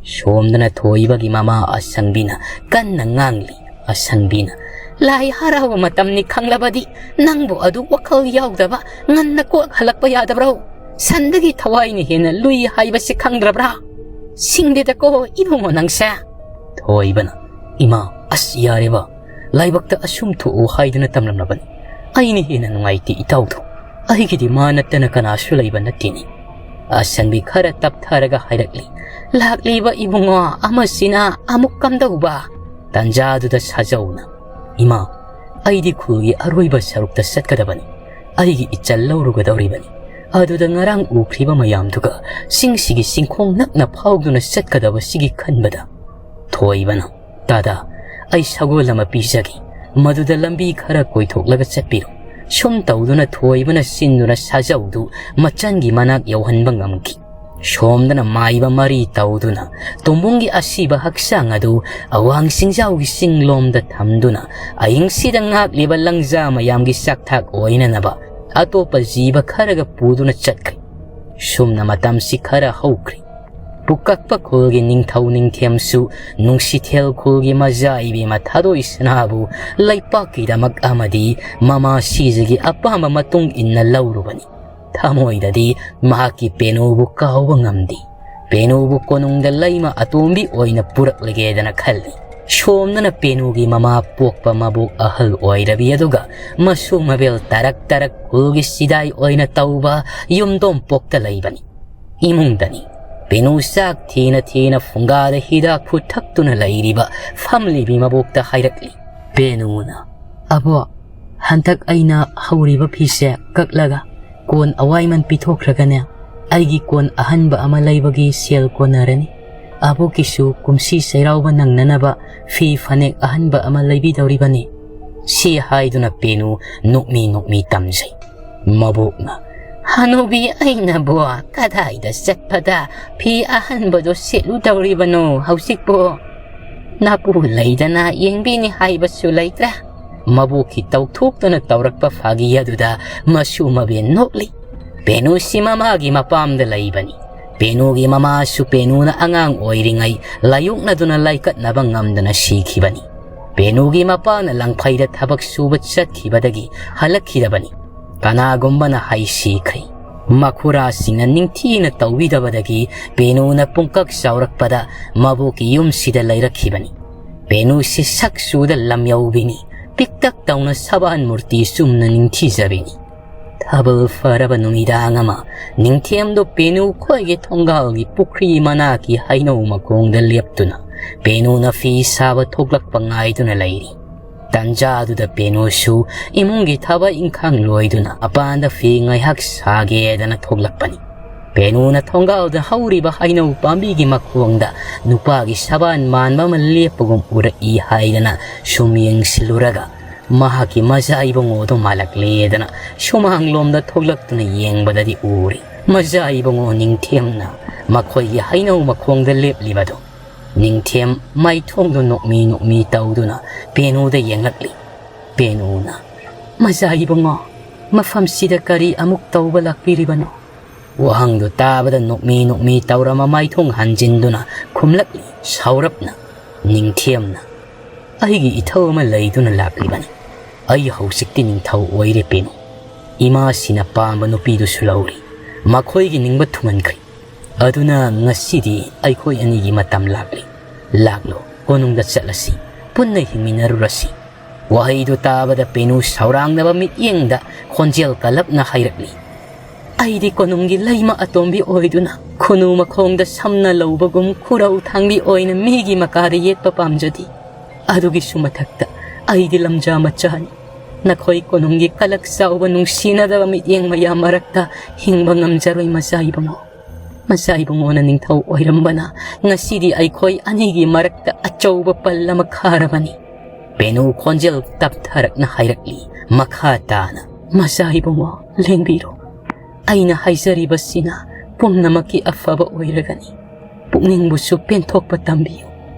ꯁꯣꯝꯗꯅ ꯊꯣꯏꯕꯒꯤ ꯃꯃꯥ ꯑꯁꯪꯕꯤꯅ ꯀꯟꯅ ꯉꯥꯡꯂꯤ꯫ ꯑꯁꯪꯕꯤꯅ, "ꯂꯥꯏ ꯍꯔꯥꯎꯕ ꯃꯇꯝꯅꯤ ꯈꯪꯂꯕꯗꯤ ꯅꯪꯕꯨ ꯑꯗꯨ ꯋꯥꯈꯜ ꯌꯥꯎꯗꯕ ꯉꯟꯅ ꯀꯣꯛ ꯍꯜꯂꯛꯄ ꯌꯥꯗꯕ꯭ꯔꯣ? ꯁꯟꯗꯒꯤ ꯊꯋꯥꯏꯅ ꯍꯦꯟꯅ ꯂꯨꯏ ꯍꯥꯏꯕꯁꯤ ꯈꯪꯗ꯭ꯔꯕ꯭ꯔꯥ? ꯁꯤꯡꯗꯦꯗꯀꯣ ꯏꯕꯨꯡꯉꯣ ꯅꯪꯁꯦ꯫" ꯊꯣꯏꯕꯅ, "ꯏꯃꯥ, ꯑꯁ ꯌꯥꯔꯦꯕ, ꯂꯥꯏꯕꯛꯇ ꯑꯁꯨꯝ ꯊꯣꯛꯎ ꯍꯥꯏꯗꯨꯅ ꯇꯝꯂꯝꯂꯕꯅꯤ꯫ ꯑꯩꯅ ꯍꯦꯟꯅ ꯅꯨꯡꯉꯥꯏꯇꯦ ꯏꯇꯥꯎꯗꯣ꯫ ꯑꯩꯒꯤꯗꯤ ꯃꯥ ꯅꯠꯇꯅ ꯀꯅꯥꯁꯨ ꯂꯩꯕ ꯅꯠꯇꯦꯅꯦ꯫" ꯑꯁꯪꯕꯤ ꯈꯔ ꯇꯞꯊꯔꯒ ꯍꯥꯏꯔꯛꯂꯤ, "ꯂꯥꯛꯂꯤꯕ ꯏꯕꯨꯡꯉꯣ ꯑꯃꯁꯤꯅ ꯑꯃꯨꯛ ꯀꯝꯗꯧꯕ?" ꯇꯟꯖꯥꯗꯨꯗ ꯁꯥꯖꯧꯅ, "ꯏꯃꯥ, ꯑꯩꯗꯤ ꯈꯨꯜꯒꯤ ꯑꯔꯣꯏꯕ ꯁꯔꯨꯛꯇ ꯆꯠꯀꯗꯕꯅꯤ꯫ ꯑꯩꯒꯤ ꯏꯆꯜ ꯂꯧꯔꯨꯒꯗꯧꯔꯤꯕꯅꯤ꯫ ꯑꯗꯨꯗ ꯉꯔꯥꯡ ꯎꯈ꯭ꯔꯤꯕ ꯃꯌꯥꯝꯗꯨꯒ ꯆꯤꯡꯁꯤꯒꯤ ꯆꯤꯡꯈꯣꯡ ꯅꯛꯅ ꯐꯥꯎꯗꯨꯅ ꯆꯠꯀꯗꯕꯁꯤꯒꯤ ꯈꯟꯕꯗ꯫" ꯊꯣꯏꯕꯅ, "ꯗꯥꯗꯥ, ꯑꯩ ꯁꯒꯣꯜ ꯑꯃ ꯄꯤꯖꯒꯦ꯫ ꯃꯗꯨꯗ ꯂꯝꯕꯤ ꯈꯔ ꯀꯣꯏꯊꯣꯛꯂꯒ ꯆꯠꯄꯤꯔꯣ꯫" ꯁꯨꯝ ꯇꯧꯗꯨꯅ ꯊꯣꯏꯕꯅ ꯁꯤꯟꯗꯨꯅ ꯁꯥꯖꯧꯗꯨ ꯃꯆꯟꯒꯤ ꯃꯅꯥꯛ ꯌꯧꯍꯟꯕ ꯉꯝꯈꯤ꯫ ꯁꯣꯝꯗꯅ ꯃꯥꯏꯕ ꯃꯔꯤ ꯇꯧꯗꯨꯅ ꯇꯣꯝꯕꯨꯡꯒꯤ ꯑꯁꯤꯕ ꯍꯛꯆꯥꯡ ꯑꯗꯨ ꯑꯋꯥꯡ ꯆꯤꯡꯖꯥꯎꯒꯤ ꯆꯤꯡꯂꯣꯝꯗ ꯊꯝꯗꯨꯅ ꯑꯍꯤꯡꯁꯤꯗ ꯉꯥꯛꯂꯤꯕ ꯂꯪꯖꯥ ꯃꯌꯥꯝꯒꯤ ꯆꯥꯛꯊꯥꯛ ꯑꯣꯏꯅꯅꯕ ꯑꯇꯣꯞꯄ ꯖꯤꯕ ꯈꯔꯒ ꯄꯨꯗꯨꯅ ꯆꯠꯈ꯭ꯔꯦ꯫ ꯁꯨꯝꯅ ꯃꯇꯝꯁꯤ ꯈꯔ ꯍꯧꯈ꯭ꯔꯦ꯫ ꯄꯨꯀꯛꯄ ꯈꯨꯜꯒꯤ ꯅꯤꯡꯊꯧ ꯅꯤꯡꯊꯦꯝꯁꯨ ꯅꯨꯡꯁꯤꯊꯦꯜ ꯈꯨꯜꯒꯤ ꯃꯖꯥ ꯏꯕꯦꯝꯃ ꯊꯥꯗꯣꯏ ꯁꯅꯥꯕꯨ ꯂꯩꯄꯥꯛꯀꯤꯗꯃꯛ ꯑꯃꯗꯤ ꯃꯃꯥ ꯁꯤꯖꯒꯤ ꯑꯄꯥꯝꯕ ꯃꯇꯨꯡ ꯏꯟꯅ ꯂꯧꯔꯨꯕꯅꯤ꯫ ꯊꯃꯣꯏꯗꯗꯤ ꯃꯍꯥꯛꯀꯤ ꯄꯦꯅꯨꯕꯨ ꯀꯥꯎꯕ ꯉꯝꯗꯦ꯫ ꯄꯦꯅꯨꯕꯨ ꯀꯣꯅꯨꯡꯗ ꯂꯩꯃ ꯑꯇꯣꯝꯕꯤ ꯑꯣꯏꯅ ꯄꯨꯔꯛꯂꯒꯦꯗꯅ ꯈꯜꯂꯤ꯫ ꯁꯣꯝꯗꯅ ꯄꯦꯅꯨꯒꯤ ꯃꯃꯥ ꯄꯣꯛꯄ ꯃꯕꯣꯛ ꯑꯍꯜ ꯑꯣꯏꯔꯕꯤ ꯑꯗꯨꯒ ꯃꯁꯨ ꯃꯕꯦꯜ ꯇꯔꯛ ꯇꯔꯛ ꯈꯨꯜꯒꯤ ꯁꯤꯗꯥꯏ ꯑꯣꯏꯅ ꯇꯧꯕ ꯌꯨꯝꯗꯣꯝꯄꯣꯛꯇ ꯂꯩꯕꯅꯤ꯫ ꯏꯃꯨꯡꯗꯅꯤ ꯄꯦꯅꯨ ꯆꯥꯛ ꯊꯤꯅ ꯊꯤꯅ ꯐꯨꯡꯒꯥꯗ ꯍꯤꯗꯥꯛ ꯐꯨꯠ ꯊꯛꯇꯨꯅ ꯂꯩꯔꯤꯕ ꯐꯝꯂꯤꯕꯤ ꯃꯕꯣꯛꯇ ꯍꯥꯏꯔꯛꯂꯤ꯫ ꯄꯦꯅꯨꯅ, "ꯑꯕꯣ, ꯍꯟꯗꯛ ꯑꯩꯅ ꯍꯧꯔꯤꯕ ꯐꯤꯁꯦ ꯀꯛꯂꯒ ꯀꯣꯟ ꯑꯋꯥꯏꯃꯟ ꯄꯤꯊꯣꯛꯈ꯭ꯔꯒꯅꯦ, ꯑꯩꯒꯤ ꯀꯣꯟ ꯑꯍꯟꯕ ꯑꯃ ꯂꯩꯕꯒꯤ ꯁꯦꯜ ꯀꯣꯟꯅꯔꯅꯤ꯫ ꯑꯕꯣꯛꯀꯤꯁꯨ ꯀꯨꯝꯁꯤ ꯆꯩꯔꯥꯎꯕ ꯅꯪꯅꯅꯕ ꯐꯤ ꯐꯅꯦꯛ ꯑꯍꯟꯕ ꯑꯃ ꯂꯩꯕꯤꯗꯧꯔꯤꯕꯅꯤ"꯫ ꯁꯤ ꯍꯥꯏꯗꯨꯅ ꯄꯦꯅꯨ ꯅꯣꯛꯃꯤ ꯅꯣꯛꯃꯤ ꯇꯝꯖꯩ꯫ ꯃꯕꯣꯛꯅ, "ꯍꯅꯨꯕꯤ ꯑꯩꯅꯕꯨ ꯀꯗꯥꯏꯗ ꯆꯠꯄꯗ ꯐꯤ ꯑꯍꯟꯕꯗꯣ ꯁꯦꯠꯂꯨꯗꯧꯔꯤꯕꯅꯣ ꯍꯧꯖꯤꯛꯄꯨ? ꯅꯄꯨ ꯂꯩꯗꯅ ꯌꯦꯡꯕꯤꯅꯤ ꯍꯥꯏꯕꯁꯨ ꯂꯩꯇ꯭ꯔꯦ"꯫ ꯃꯕꯣꯛꯀꯤ ꯇꯧꯊꯣꯛꯇꯅ ꯇꯧꯔꯛꯄ ꯐꯥꯒꯤ ꯑꯗꯨꯗ ꯃꯁꯨ ꯃꯕꯦꯟ ꯅꯣꯛꯂꯤ꯫ ꯄꯦꯅꯨꯁꯤ ꯃꯃꯥꯒꯤ ꯃꯄꯥꯝꯗ ꯂꯩꯕꯅꯤ꯫ ꯄꯦꯅꯨꯒꯤ ꯃꯃꯥꯁꯨ ꯄꯦꯅꯨꯅ ꯑꯉꯥꯡ ꯑꯣꯏꯔꯤꯉꯩ ꯂꯥꯌꯣꯛꯅꯗꯨꯅ ꯂꯥꯏꯀꯠꯅꯕ ꯉꯝꯗꯅ ꯁꯤꯈꯤꯕꯅꯤ꯫ ꯄꯦꯅꯨꯒꯤ ꯃꯄꯥꯅ ꯂꯪꯐꯩꯗ ꯊꯕꯛ ꯁꯨꯕ ꯆꯠꯈꯤꯕꯗꯒꯤ ꯍꯜꯂꯛꯈꯤꯗꯕꯅꯤ꯫ ꯀꯅꯥꯒꯨꯝꯕꯅ ꯍꯩ ꯁꯤꯈ꯭ꯔꯦ꯫ ꯃꯈꯨꯔꯥꯁꯤꯡꯅ ꯅꯤꯡꯊꯤꯅ ꯇꯧꯕꯤꯗꯕꯗꯒꯤ ꯄꯦꯅꯨꯅ ꯄꯨꯡꯀꯛ ꯆꯥꯎꯔꯛꯄꯗ ꯃꯕꯣꯛꯀꯤ ꯌꯨꯝꯁꯤꯗ ꯂꯩꯔꯛꯈꯤꯕꯅꯤ꯫ ꯄꯦꯅꯨꯁꯤ ꯁꯛ ꯆꯨꯗ ꯂꯝꯌꯧꯕꯤꯅꯤ꯫ ꯄꯤꯛꯇꯛ ꯇꯧꯅ ꯁꯕꯥꯟ ꯃꯨꯔꯇꯤ ꯆꯨꯝꯅ ꯅꯤꯡꯊꯤꯖꯕꯤꯅꯤ꯫ ꯊꯥꯕꯜ ꯐꯔꯕ ꯅꯨꯃꯤꯗꯥꯡ ꯑꯃ, ꯅꯤꯡꯊꯦꯝꯗꯣ ꯄꯦꯅꯨ ꯈꯣꯏꯒꯤ ꯊꯣꯡꯒꯥꯜꯒꯤ ꯄꯨꯈ꯭ꯔꯤ ꯃꯅꯥꯛꯀꯤ ꯍꯩꯅꯧ ꯃꯈꯣꯡꯗ ꯂꯦꯞꯇꯨꯅ ꯄꯦꯅꯨꯅ ꯐꯤ ꯁꯥꯕ ꯊꯣꯛꯂꯛꯄ ꯉꯥꯏꯗꯨꯅ ꯂꯩꯔꯤ꯫ ꯇꯟꯖꯥꯗꯨꯗ ꯄꯦꯅꯨꯁꯨ ꯏꯃꯨꯡꯒꯤ ꯊꯕꯛ ꯏꯪꯈꯥꯡ ꯂꯣꯏꯗꯨꯅ ꯃꯄꯥꯟꯗ ꯐꯤ ꯉꯥꯏꯍꯥꯛ ꯁꯥꯒꯦꯗꯅ ꯊꯣꯛꯂꯛꯄꯅꯤ꯫ ꯄꯦꯅꯨꯅ ꯊꯣꯡꯒꯥꯜꯗ ꯍꯧꯔꯤꯕ ꯍꯩꯅꯧ ꯄꯥꯝꯕꯤꯒꯤ ꯃꯈꯣꯡꯗ ꯅꯨꯄꯥꯒꯤ ꯁꯕꯥꯟ ꯃꯥꯟꯕ ꯑꯃ ꯂꯦꯞꯄꯒꯨꯝ ꯎꯔꯛꯏ ꯍꯥꯏꯗꯅ ꯁꯨꯝ ꯌꯦꯡꯁꯤꯜꯂꯨꯔꯒ ꯃꯍꯥꯛꯀꯤ ꯃꯆꯥ ꯏꯕꯨꯡꯉꯣꯗꯣ ꯃꯥꯜꯂꯛꯂꯦꯗꯅ ꯁꯨꯃꯥꯡꯂꯣꯝꯗ ꯊꯣꯛꯂꯛꯇꯨꯅ ꯌꯦꯡꯕꯗꯗꯤ ꯎꯔꯦ꯫ ꯃꯆꯥ ꯏꯕꯨꯡꯉꯣ ꯅꯤꯡꯊꯦꯝꯅ ꯃꯈꯣꯏꯒꯤ ꯍꯩꯅꯧ ꯃꯈꯣꯡꯗ ꯂꯦꯞꯂꯤꯕꯗꯣ꯫ ꯅꯤꯡꯊꯦꯝ ꯃꯥꯏꯊꯣꯡꯗꯣ ꯅꯣꯛꯃꯤ ꯅꯣꯛꯃꯤ ꯇꯧꯗꯨꯅ ꯄꯦꯅꯨꯗ ꯌꯦꯡꯂꯛꯂꯤ꯫ ꯄꯦꯅꯨꯅ, "ꯃꯆꯥ ꯏꯕꯨꯡꯉꯣ, ꯃꯐꯝꯁꯤꯗ ꯀꯔꯤ ꯑꯃꯨꯛ ꯇꯧꯕ ꯂꯥꯛꯄꯤꯔꯤꯕꯅꯣ?" ꯋꯥꯍꯪꯗꯨ ꯇꯥꯕꯗ ꯅꯣꯛꯃꯤ ꯅꯣꯛꯃꯤ ꯇꯧꯔ ꯃꯃꯥꯏꯊꯣꯡ ꯍꯟꯖꯤꯟꯗꯨꯅ ꯈꯨꯝꯂꯛꯂꯤ ꯁꯥꯎꯔꯞꯅ, ꯅꯤꯡꯊꯦꯝꯅ, "ꯑꯩꯒꯤ ꯏꯊꯧ ꯑꯃ ꯂꯩꯗꯨꯅ ꯂꯥꯛꯂꯤꯕꯅꯤ꯫ ꯑꯩ ꯍꯧꯖꯤꯛꯇꯤ ꯅꯤꯡꯊꯧ ꯑꯣꯏꯔꯦ ꯄꯦꯅꯨ꯫ ꯏꯃꯥꯁꯤꯅ ꯄꯥꯝꯕ ꯅꯨꯄꯤꯗꯨꯁꯨ ꯂꯧꯔꯦ꯫ ꯃꯈꯣꯏꯒꯤ ꯅꯤꯡꯕ ꯊꯨꯡꯍꯟꯈ꯭ꯔꯦ꯫ ꯑꯗꯨꯅ ꯉꯁꯤꯗꯤ ꯑꯩꯈꯣꯏ ꯑꯅꯤꯒꯤ ꯃꯇꯝ ꯂꯥꯛꯂꯦ꯫ ꯂꯥꯛꯂꯣ, ꯀꯣꯅꯨꯡꯗ ꯆꯠꯂꯁꯤ, ꯄꯨꯟꯅ ꯍꯤꯡꯃꯤꯟꯅꯔꯨꯔꯁꯤ"꯫ ꯋꯥꯍꯩꯗꯨ ꯇꯥꯕꯗ ꯄꯦꯅꯨ ꯁꯥꯎꯔꯥꯡꯅꯕ ꯃꯤꯠꯌꯦꯡꯗ ꯈꯣꯟꯖꯦꯜ ꯀꯜꯂꯞꯅ ꯍꯥꯏꯔꯛꯂꯤ, "ꯑꯩꯗꯤ ꯀꯣꯅꯨꯡꯒꯤ ꯂꯩꯃ ꯑꯇꯣꯝꯕꯤ ꯑꯣꯏꯗꯨꯅ ꯈꯨꯅꯨ ꯃꯈꯣꯡꯗ ꯁꯝꯅ ꯂꯧꯕꯒꯨꯝ ꯈꯨꯔꯧ ꯊꯥꯡꯕꯤ ꯑꯣꯏꯅ ꯃꯤꯒꯤ ꯃꯀꯥꯗ ꯌꯦꯠꯄ ꯄꯥꯝꯖꯗꯦ꯫ ꯑꯗꯨꯒꯤꯁꯨ ꯃꯊꯛꯇ ꯑꯩꯗꯤ ꯂꯝꯖꯥ ꯃꯆꯥꯅꯤ꯫ ꯅꯈꯣꯏ ꯀꯣꯅꯨꯡꯒꯤ ꯀꯂꯛ ꯆꯥꯎꯕ ꯅꯨꯡꯁꯤꯅꯗꯕ ꯃꯤꯠꯌꯦꯡ ꯃꯌꯥꯝ ꯃꯔꯛꯇ ꯍꯤꯡꯕ ꯉꯝꯖꯔꯣꯏ ꯃꯆꯥ ꯏꯕꯨꯡꯉꯣ꯫ ꯃꯆꯥ ꯏꯕꯨꯡꯉꯣꯅ ꯅꯤꯡꯊꯧ ꯑꯣꯏꯔꯝꯕꯅ ꯉꯁꯤꯗꯤ ꯑꯩꯈꯣꯏ ꯑꯅꯤꯒꯤ ꯃꯔꯛꯇ ꯑꯆꯧꯕ ꯄꯜ ꯑꯃ ꯈꯥꯔꯕꯅꯤ"꯫ ꯄꯦꯅꯨ ꯈꯣꯟꯖꯦꯜ ꯇꯞꯊꯔꯛꯅ ꯍꯥꯏꯔꯛꯂꯤ ꯃꯈꯥ ꯇꯥꯅ, "ꯃꯆꯥ ꯏꯕꯨꯡꯉꯣ, ꯂꯦꯡꯕꯤꯔꯣ꯫ ꯑꯩꯅ ꯍꯥꯏꯖꯔꯤꯕꯁꯤꯅ ꯄꯨꯝꯅꯃꯛꯀꯤ ꯑꯐꯕ ꯑꯣꯏꯔꯒꯅꯤ꯫ ꯄꯨꯛꯅꯤꯡꯕꯨꯁꯨ ꯄꯦꯟꯊꯣꯛꯄ ꯇꯝꯕꯤꯌꯨ"꯫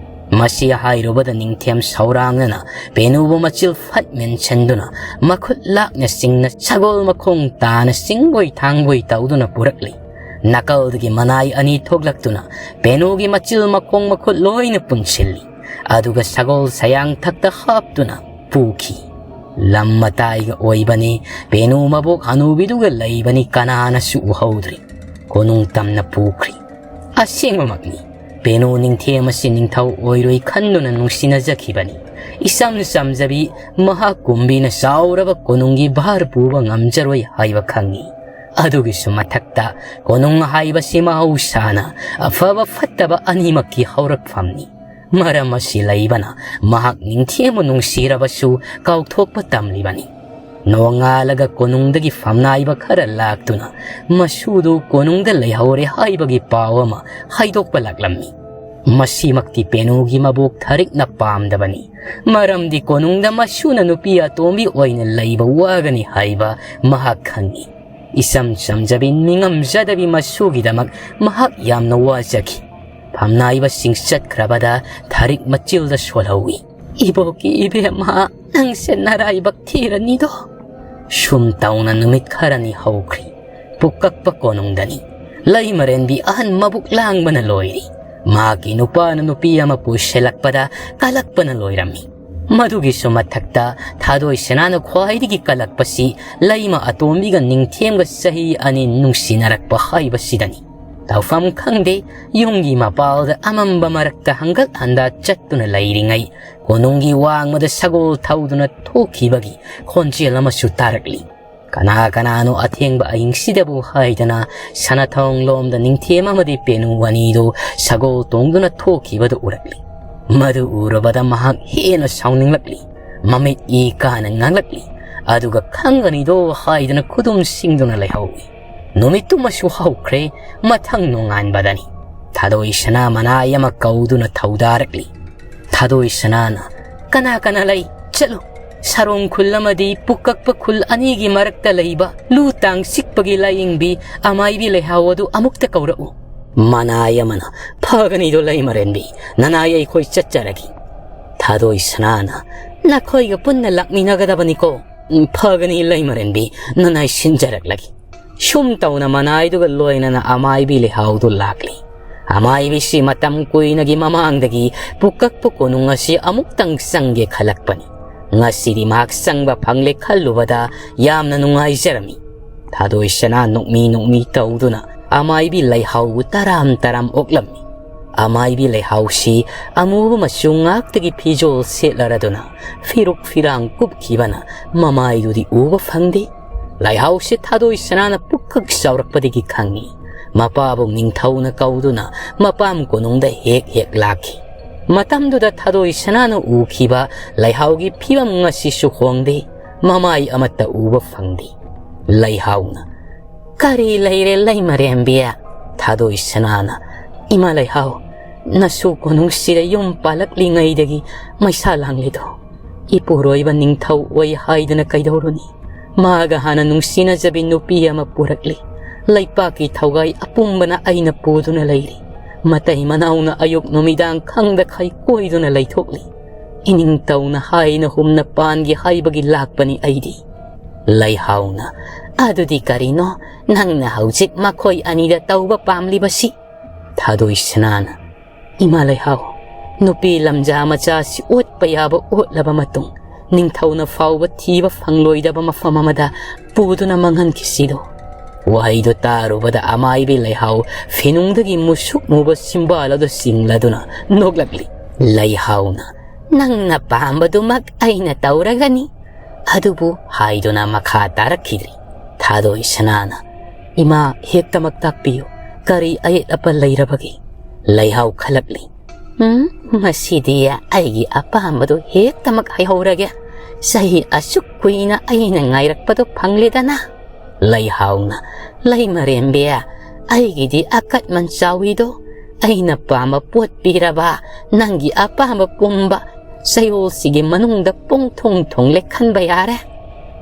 ꯃꯁꯤ ꯍꯥꯏꯔꯨꯕꯗ ꯅꯤꯡꯊꯦꯝ ꯁꯧꯔꯥꯡꯅꯅ ꯄꯦꯅꯨꯕꯨ ꯃꯆꯤꯜ ꯐꯠ ꯃꯦꯟꯁꯤꯟꯗꯨꯅ ꯃꯈꯨꯠ ꯂꯥꯛꯅ ꯆꯤꯡꯅ ꯁꯒꯣꯜ ꯃꯈꯣꯡ ꯇꯥꯅ ꯆꯤꯡꯕꯣꯏ ꯊꯥꯡꯕꯣꯏ ꯇꯧꯗꯨꯅ ꯄꯨꯔꯛꯂꯤ꯫ ꯅꯥꯀꯜꯗꯒꯤ ꯃꯅꯥꯏ ꯑꯅꯤ ꯊꯣꯛꯂꯛꯇꯨꯅ ꯄꯦꯅꯨꯒꯤ ꯃꯆꯤꯜ ꯃꯈꯣꯡ ꯃꯈꯨꯠ ꯂꯣꯏꯅ ꯄꯨꯟꯁꯤꯜꯂꯤ꯫ ꯑꯗꯨꯒ ꯁꯒꯣꯜ ꯁꯌꯥꯡꯊꯛꯇ ꯍꯥꯞꯇꯨꯅ ꯄꯨꯈꯤ꯫ ꯂꯝ ꯃꯇꯥꯏꯒ ꯑꯣꯏꯕꯅꯤ, ꯄꯦꯅꯨ ꯃꯕꯣꯛ ꯍꯅꯨꯕꯤꯗꯨꯒ ꯂꯩꯕꯅꯤ, ꯀꯅꯥꯅꯁꯨ ꯎꯍꯧꯗ꯭ꯔꯤ꯫ ꯀꯣꯅꯨꯡ ꯇꯝꯅ ꯄꯨꯈ꯭ꯔꯤ꯫ ꯑꯁꯦꯡꯕꯃꯛꯅꯤ, ꯄꯦꯅꯨ ꯅꯤꯡꯊꯦꯝ ꯑꯁꯤ ꯅꯤꯡꯊꯧ ꯑꯣꯏꯔꯣꯏ ꯈꯟꯗꯨꯅ ꯅꯨꯡꯁꯤꯅꯖꯈꯤꯕꯅꯤ꯫ ꯏꯆꯝ ꯆꯝꯖꯕꯤ ꯃꯍꯥꯛ ꯀꯨꯝꯕꯤꯅ ꯆꯥꯎꯔꯕ ꯀꯣꯅꯨꯡꯒꯤ ꯚꯥꯔ ꯄꯨꯕ ꯉꯝꯖꯔꯣꯏ ꯍꯥꯏꯕ ꯈꯪꯏ꯫ ꯑꯗꯨꯒꯤꯁꯨ ꯃꯊꯛꯇ ꯀꯣꯅꯨꯡ ꯍꯥꯏꯕꯁꯤ ꯃꯍꯧꯁꯥꯅ ꯑꯐꯕ ꯐꯠꯇꯕ ꯑꯅꯤꯃꯛꯀꯤ ꯍꯧꯔꯛꯐꯝꯅꯤ꯫ ꯃꯔꯝ ꯑꯁꯤ ꯂꯩꯕꯅ ꯃꯍꯥꯛ ꯅꯤꯡꯊꯦꯝꯕꯨ ꯅꯨꯡꯁꯤꯔꯕꯁꯨ ꯀꯥꯎꯊꯣꯛꯄ ꯇꯝꯂꯤꯕꯅꯤ꯫ ꯅꯣꯡꯉꯥꯜꯂꯒ ꯀꯣꯅꯨꯡꯗꯒꯤ ꯐꯝꯅꯥꯏꯕ ꯈꯔ ꯂꯥꯛꯇꯨꯅ ꯃꯁꯨꯗꯨ ꯀꯣꯅꯨꯡꯗ ꯂꯩꯍꯧꯔꯦ ꯍꯥꯏꯕꯒꯤ ꯄꯥꯎ ꯑꯃ ꯍꯥꯏꯗꯣꯛꯄ ꯂꯥꯛꯂꯝꯃꯤ꯫ ꯃꯁꯤꯃꯛꯇꯤ ꯄꯦꯅꯨꯒꯤ ꯃꯕꯣꯛ ꯊꯔꯤꯛꯅ ꯄꯥꯝꯗꯕꯅꯤ꯫ ꯃꯔꯝꯗꯤ ꯀꯣꯅꯨꯡꯗ ꯃꯁꯨꯅ ꯅꯨꯄꯤ ꯑꯇꯣꯝꯕꯤ ꯑꯣꯏꯅ ꯂꯩꯕ ꯋꯥꯒꯅꯤ ꯍꯥꯏꯕ ꯃꯍꯥꯛ ꯈꯪꯏ꯫ ꯏꯆꯝ ꯆꯝꯖꯕꯤ ꯅꯤꯡꯉꯝꯖꯗꯕꯤ ꯃꯁꯨꯒꯤꯗꯃꯛ ꯃꯍꯥꯛ ꯌꯥꯝꯅ ꯋꯥꯖꯈꯤ꯫ ꯐꯝꯅꯥꯏꯕꯁꯤꯡ ꯆꯠꯈ꯭ꯔꯕꯗ ꯊꯔꯤꯛ ꯃꯆꯤꯜꯗ ꯁꯣꯜꯍꯧꯏ꯫ "ꯏꯕꯣꯛꯀꯤ ꯏꯕꯦꯝꯃ, ꯅꯪꯁꯦ ꯅꯔꯥꯏꯕꯛ ꯊꯤꯔꯅꯤꯗꯣ"꯫ ꯁꯨꯝ ꯇꯧꯅ ꯅꯨꯃꯤꯠ ꯈꯔꯅꯤ ꯍꯧꯈ꯭ꯔꯤ꯫ ꯄꯨꯀꯛꯄ ꯀꯣꯅꯨꯡꯗꯅꯤ꯫ ꯂꯩꯃꯔꯦꯟꯕꯤ ꯑꯍꯟ ꯃꯕꯨꯛ ꯂꯥꯡꯕꯅ ꯂꯣꯏꯔꯤ꯫ ꯃꯍꯥꯛꯀꯤ ꯅꯨꯄꯥꯅ ꯅꯨꯄꯤ ꯑꯃ ꯄꯨꯁꯤꯜꯂꯛꯄꯗ ꯀꯜꯂꯛꯄꯅ ꯂꯣꯏꯔꯝꯃꯤ꯫ ꯃꯗꯨꯒꯤꯁꯨ ꯃꯊꯛꯇ ꯊꯥꯗꯣꯏ ꯁꯅꯥꯅ ꯈ꯭ꯋꯥꯏꯗꯒꯤ ꯀꯜꯂꯛꯄꯁꯤ ꯂꯩꯃ ꯑꯇꯣꯝꯕꯤꯒ ꯅꯤꯡꯊꯦꯝꯒ ꯆꯍꯤ ꯑꯅꯤ ꯅꯨꯡꯁꯤꯅꯔꯛꯄ ꯍꯥꯏꯕꯁꯤꯗꯅꯤ꯫ ꯇꯧꯐꯝ ꯈꯪꯗꯦ, ꯌꯨꯝꯒꯤ ꯃꯄꯥꯜꯗ ꯑꯃꯝꯕ ꯃꯔꯛꯇ ꯍꯪꯒꯠ ꯍꯟꯗ ꯆꯠꯇꯨꯅ ꯂꯩꯔꯤꯉꯩ ꯀꯣꯅꯨꯡꯒꯤ ꯋꯥꯡꯃꯗ ꯁꯒꯣꯜ ꯊꯧꯗꯨꯅ ꯊꯣꯛꯈꯤꯕꯒꯤ ꯈꯣꯟꯖꯦꯜ ꯑꯃꯁꯨ ꯇꯥꯔꯛꯂꯤ꯫ ꯀꯅꯥ ꯀꯅꯥꯅꯣ ꯑꯊꯦꯡꯕ ꯑꯍꯤꯡꯁꯤꯗꯕꯨ ꯍꯥꯏꯗꯅ ꯁꯅꯥꯊꯣꯡ ꯂꯣꯝꯗ ꯅꯤꯡꯊꯦꯝ ꯑꯃꯗꯤ ꯄꯦꯅꯨ ꯑꯅꯤꯗꯨ ꯁꯒꯣꯜ ꯇꯣꯡꯗꯨꯅ ꯊꯣꯛꯈꯤꯕꯗꯨ ꯎꯔꯛꯂꯤ꯫ ꯃꯗꯨ ꯎꯔꯨꯕꯗ ꯃꯍꯥꯛ ꯍꯦꯟꯅ ꯁꯥꯎꯅꯤꯡꯂꯛꯂꯤ꯫ ꯃꯃꯤꯠ ꯏ ꯀꯥꯅ ꯉꯥꯡꯂꯛꯂꯤ꯫ ꯑꯗꯨꯒ ꯈꯪꯒꯅꯤꯗꯣ ꯍꯥꯏꯗꯅ ꯈꯨꯗꯨꯝ ꯁꯤꯡꯗꯨꯅ ꯂꯩꯍꯧꯏ꯫ ꯅꯨꯃꯤꯠꯇꯨꯃꯁꯨ ꯍꯧꯈ꯭ꯔꯦ꯫ ꯃꯊꯪ ꯅꯣꯡꯉꯥꯟꯕꯗꯅꯤ ꯊꯥꯗꯣꯏ ꯁꯅꯥ ꯃꯅꯥꯏ ꯑꯃ ꯀꯧꯗꯨꯅ ꯊꯧꯗꯥꯔꯛꯂꯤ꯫ ꯊꯥꯗꯣꯏ ꯁꯅꯥꯅ, "ꯀꯅꯥ ꯀꯅꯥ ꯂꯩ? ꯆꯠꯂꯨ꯫ ꯁꯥꯔꯣꯡ ꯈꯨꯜ ꯑꯃꯗꯤ ꯄꯨꯀꯛꯄ ꯈꯨꯜ ꯑꯅꯤꯒꯤ ꯃꯔꯛꯇ ꯂꯩꯕ ꯂꯨ ꯇꯥꯡ ꯆꯤꯛꯄꯒꯤ ꯂꯥꯏꯌꯦꯡꯕꯤ ꯑꯃꯥꯏꯕꯤ ꯂꯩꯍꯥꯎ ꯑꯗꯨ ꯑꯃꯨꯛꯇ ꯀꯧꯔꯛꯎ꯫" ꯃꯅꯥꯏ ꯑꯃꯅ, "ꯐꯒꯅꯤꯗꯣ ꯂꯩꯃꯔꯦꯟꯕꯤ, ꯅꯅꯥꯏ ꯑꯩꯈꯣꯏ ꯆꯠꯆꯔꯒꯦ꯫" ꯊꯥꯗꯣꯏ ꯁꯅꯥꯅ, "ꯅꯈꯣꯏꯒ ꯄꯨꯟꯅ ꯂꯥꯛꯃꯤꯟꯅꯒꯗꯕꯅꯤꯀꯣ꯫" "ꯎꯝ, ꯐꯒꯅꯤ ꯂꯩꯃꯔꯦꯟꯕꯤ, ꯅꯅꯥꯏ ꯁꯤꯟꯖꯔꯛꯂꯒꯦ꯫" ꯁꯨꯝ ꯇꯧꯅ ꯃꯅꯥꯏꯗꯨꯒ ꯂꯣꯏꯅꯅ ꯑꯃꯥꯏꯕꯤ ꯂꯩꯍꯥꯎꯗꯨ ꯂꯥꯛꯂꯤ꯫ ꯑꯃꯥꯏꯕꯤꯁꯤ ꯃꯇꯝ ꯀꯨꯏꯅꯒꯤ ꯃꯃꯥꯡꯗꯒꯤ ꯄꯨꯀꯛꯄ ꯀꯣꯅꯨꯡ ꯑꯁꯤ ꯑꯃꯨꯛꯇꯪ ꯆꯪꯒꯦ ꯈꯜꯂꯛꯄꯅꯤ꯫ ꯉꯁꯤꯗꯤ ꯃꯍꯥꯛ ꯆꯪꯕ ꯐꯪꯂꯦ ꯈꯜꯂꯨꯕꯗ ꯌꯥꯝꯅ ꯅꯨꯡꯉꯥꯏꯖꯔꯝꯃꯤ꯫ ꯊꯥꯗꯣꯏ ꯁꯅꯥ ꯅꯣꯛꯃꯤ ꯅꯣꯛꯃꯤ ꯇꯧꯗꯨꯅ ꯑꯃꯥꯏꯕꯤ ꯂꯩꯍꯥꯎꯕꯨ ꯇꯔꯥꯝ ꯇꯔꯥꯝ ꯑꯣꯛꯂꯝꯃꯤ꯫ ꯑꯃꯥꯏꯕꯤ ꯂꯩꯍꯥꯎꯁꯤ ꯑꯃꯨꯕ ꯃꯆꯨ ꯉꯥꯛꯇꯒꯤ ꯐꯤꯖꯣꯜ ꯁꯦꯠꯂꯔꯗꯨꯅ ꯐꯤꯔꯨꯛ ꯐꯤꯔꯥꯡ ꯀꯨꯞꯈꯤꯕꯅ ꯃꯃꯥꯏꯗꯨꯗꯤ ꯎꯕ ꯐꯪꯗꯦ꯫ ꯂꯩꯍꯥꯎꯁꯤ ꯊꯥꯗꯣꯏ ꯁꯅꯥꯅ ꯄꯨꯛꯀꯛ ꯆꯥꯎꯔꯛꯄꯗꯒꯤ ꯈꯪꯉꯤ꯫ ꯃꯄꯥꯕꯨ ꯅꯤꯡꯊꯧꯅ ꯀꯧꯗꯨꯅ ꯃꯄꯥꯝ ꯀꯣꯅꯨꯡꯗ ꯍꯦꯛ ꯍꯦꯛ ꯂꯥꯛꯈꯤ꯫ ꯃꯇꯝꯗꯨꯗ ꯊꯥꯗꯣꯏ ꯁꯅꯥꯅ ꯎꯈꯤꯕ ꯂꯩꯍꯥꯎꯒꯤ ꯐꯤꯕꯝ ꯉꯁꯤꯁꯨ ꯍꯣꯡꯗꯦ꯫ ꯃꯃꯥꯏ ꯑꯃꯠꯇ ꯎꯕ ꯐꯪꯗꯦ꯫ ꯂꯩꯍꯥꯎꯅ, "ꯀꯔꯤ ꯂꯩꯔꯦ ꯂꯩꯃꯔꯦꯝꯕꯤ?" ꯊꯥꯗꯣꯏ ꯁꯅꯥꯅ, "ꯏꯃꯥ ꯂꯩꯍꯥꯎ, ꯅꯁꯨ ꯀꯣꯅꯨꯡꯁꯤꯗ ꯌꯨꯝ ꯄꯥꯜꯂꯛꯂꯤꯉꯩꯗꯒꯤ ꯃꯩꯁꯥ ꯂꯥꯡꯂꯤꯗꯣ ꯏꯄꯨꯔꯣꯏꯕ ꯅꯤꯡꯊꯧ ꯑꯣꯏ ꯍꯥꯏꯗꯅ ꯀꯩꯗꯧꯔꯨꯅꯤ? ꯃꯥꯒ ꯍꯥꯟꯅ ꯅꯨꯡꯁꯤꯅꯖꯕꯤ ꯅꯨꯄꯤ ꯑꯃ ꯄꯨꯔꯛꯂꯤ꯫ ꯂꯩꯄꯥꯛꯀꯤ ꯊꯧꯒꯥꯏ ꯑꯄꯨꯝꯕꯅ ꯑꯩꯅ ꯄꯨꯗꯨꯅ ꯂꯩꯔꯤ꯫ ꯃꯇꯩ ꯃꯅꯥꯎꯅ ꯑꯌꯨꯛ ꯅꯨꯃꯤꯗꯥꯡ ꯈꯪꯗꯈꯩ ꯀꯣꯏꯗꯨꯅ ꯂꯩꯊꯣꯛꯂꯤ꯫ ꯏꯅꯤꯡꯇꯧꯅ ꯍꯥꯏꯅ ꯍꯨꯝꯅ ꯄꯥꯟꯒꯦ ꯍꯥꯏꯕꯒꯤ ꯂꯥꯛꯄꯅꯤ ꯑꯩꯗꯤ꯫" ꯂꯩꯍꯥꯎꯅ, "ꯑꯗꯨꯗꯤ ꯀꯔꯤꯅꯣ ꯅꯪꯅ ꯍꯧꯖꯤꯛ ꯃꯈꯣꯏ ꯑꯅꯤꯗ ꯇꯧꯕ ꯄꯥꯝꯂꯤꯕꯁꯤ?" ꯊꯥꯗꯣꯏ ꯁꯅꯥꯅ, "ꯏꯃꯥ ꯂꯩꯍꯥꯎ, ꯅꯨꯄꯤ ꯂꯝꯖꯥ ꯃꯆꯥꯁꯤ ꯑꯣꯠꯄ ꯌꯥꯕ ꯑꯣꯠꯂꯕ ꯃꯇꯨꯡ, ꯅꯤꯡꯊꯧꯅ ꯐꯥꯎꯕ ꯊꯤꯕ ꯐꯪꯂꯣꯏꯗꯕ ꯃꯐꯝ ꯑꯃꯗ ꯄꯨꯗꯨꯅ ꯃꯥꯡꯍꯟꯈꯤꯁꯤꯗꯣ?" ꯋꯥꯍꯩꯗꯨ ꯇꯥꯔꯨꯕꯗ ꯑꯃꯥꯏꯕꯤ ꯂꯩꯍꯥꯎ ꯐꯤꯅꯨꯡꯗꯒꯤ ꯃꯨꯁꯨꯛ ꯃꯨꯕ ꯁꯤꯝꯕꯥꯜ ꯑꯗꯨ ꯆꯤꯡꯂꯗꯨꯅ ꯅꯣꯛꯂꯛꯂꯤ꯫ ꯂꯩꯍꯥꯎꯅ, "ꯅꯪꯅ ꯄꯥꯝꯕꯗꯨꯃꯛ ꯑꯩꯅ ꯇꯧꯔꯒꯅꯤ꯫ ꯑꯗꯨꯕꯨ" ꯍꯥꯏꯗꯨꯅ ꯃꯈꯥ ꯇꯥꯔꯛꯈꯤꯗ꯭ꯔꯤ꯫ ꯊꯥꯗꯣꯏ ꯁꯅꯥꯅ, "ꯏꯃꯥ, ꯍꯦꯛꯇꯃꯛ ꯇꯥꯛꯄꯤꯌꯨ, ꯀꯔꯤ ꯑꯌꯦꯠ ꯑꯄꯟ ꯂꯩꯔꯕꯒꯦ?" ꯂꯩꯍꯥꯎ ꯈꯜꯂꯛꯂꯤ꯫ "ꯎꯝ, ꯃꯁꯤꯗꯤ ꯑꯩꯒꯤ ꯑꯄꯥꯝꯕꯗꯨ ꯍꯦꯛꯇꯃꯛ ꯍꯥꯏꯍꯧꯔꯒꯦ꯫ ꯆꯍꯤ ꯑꯁꯨꯛ ꯀꯨꯏꯅ ꯑꯩꯅ ꯉꯥꯏꯔꯛꯄꯗꯨ ꯐꯪꯂꯦꯗꯅ꯫" ꯂꯩꯍꯥꯎꯅ, "ꯂꯩꯃꯔꯦꯝꯕꯤ, ꯑꯩꯒꯤꯗꯤ ꯑꯀꯠꯃꯟ ꯆꯥꯎꯏꯗꯣ꯫ ꯑꯩꯅ ꯄꯥꯝꯕ ꯄꯣꯠ ꯄꯤꯔꯕ, ꯅꯪꯒꯤ ꯑꯄꯥꯝꯕ ꯄꯨꯝꯕ ꯆꯌꯣꯜꯁꯤꯒꯤ ꯃꯅꯨꯡꯗ ꯄꯨꯡ ꯊꯨꯡ ꯊꯨꯡꯂꯦ ꯈꯟꯕ ꯌꯥꯔꯦ꯫"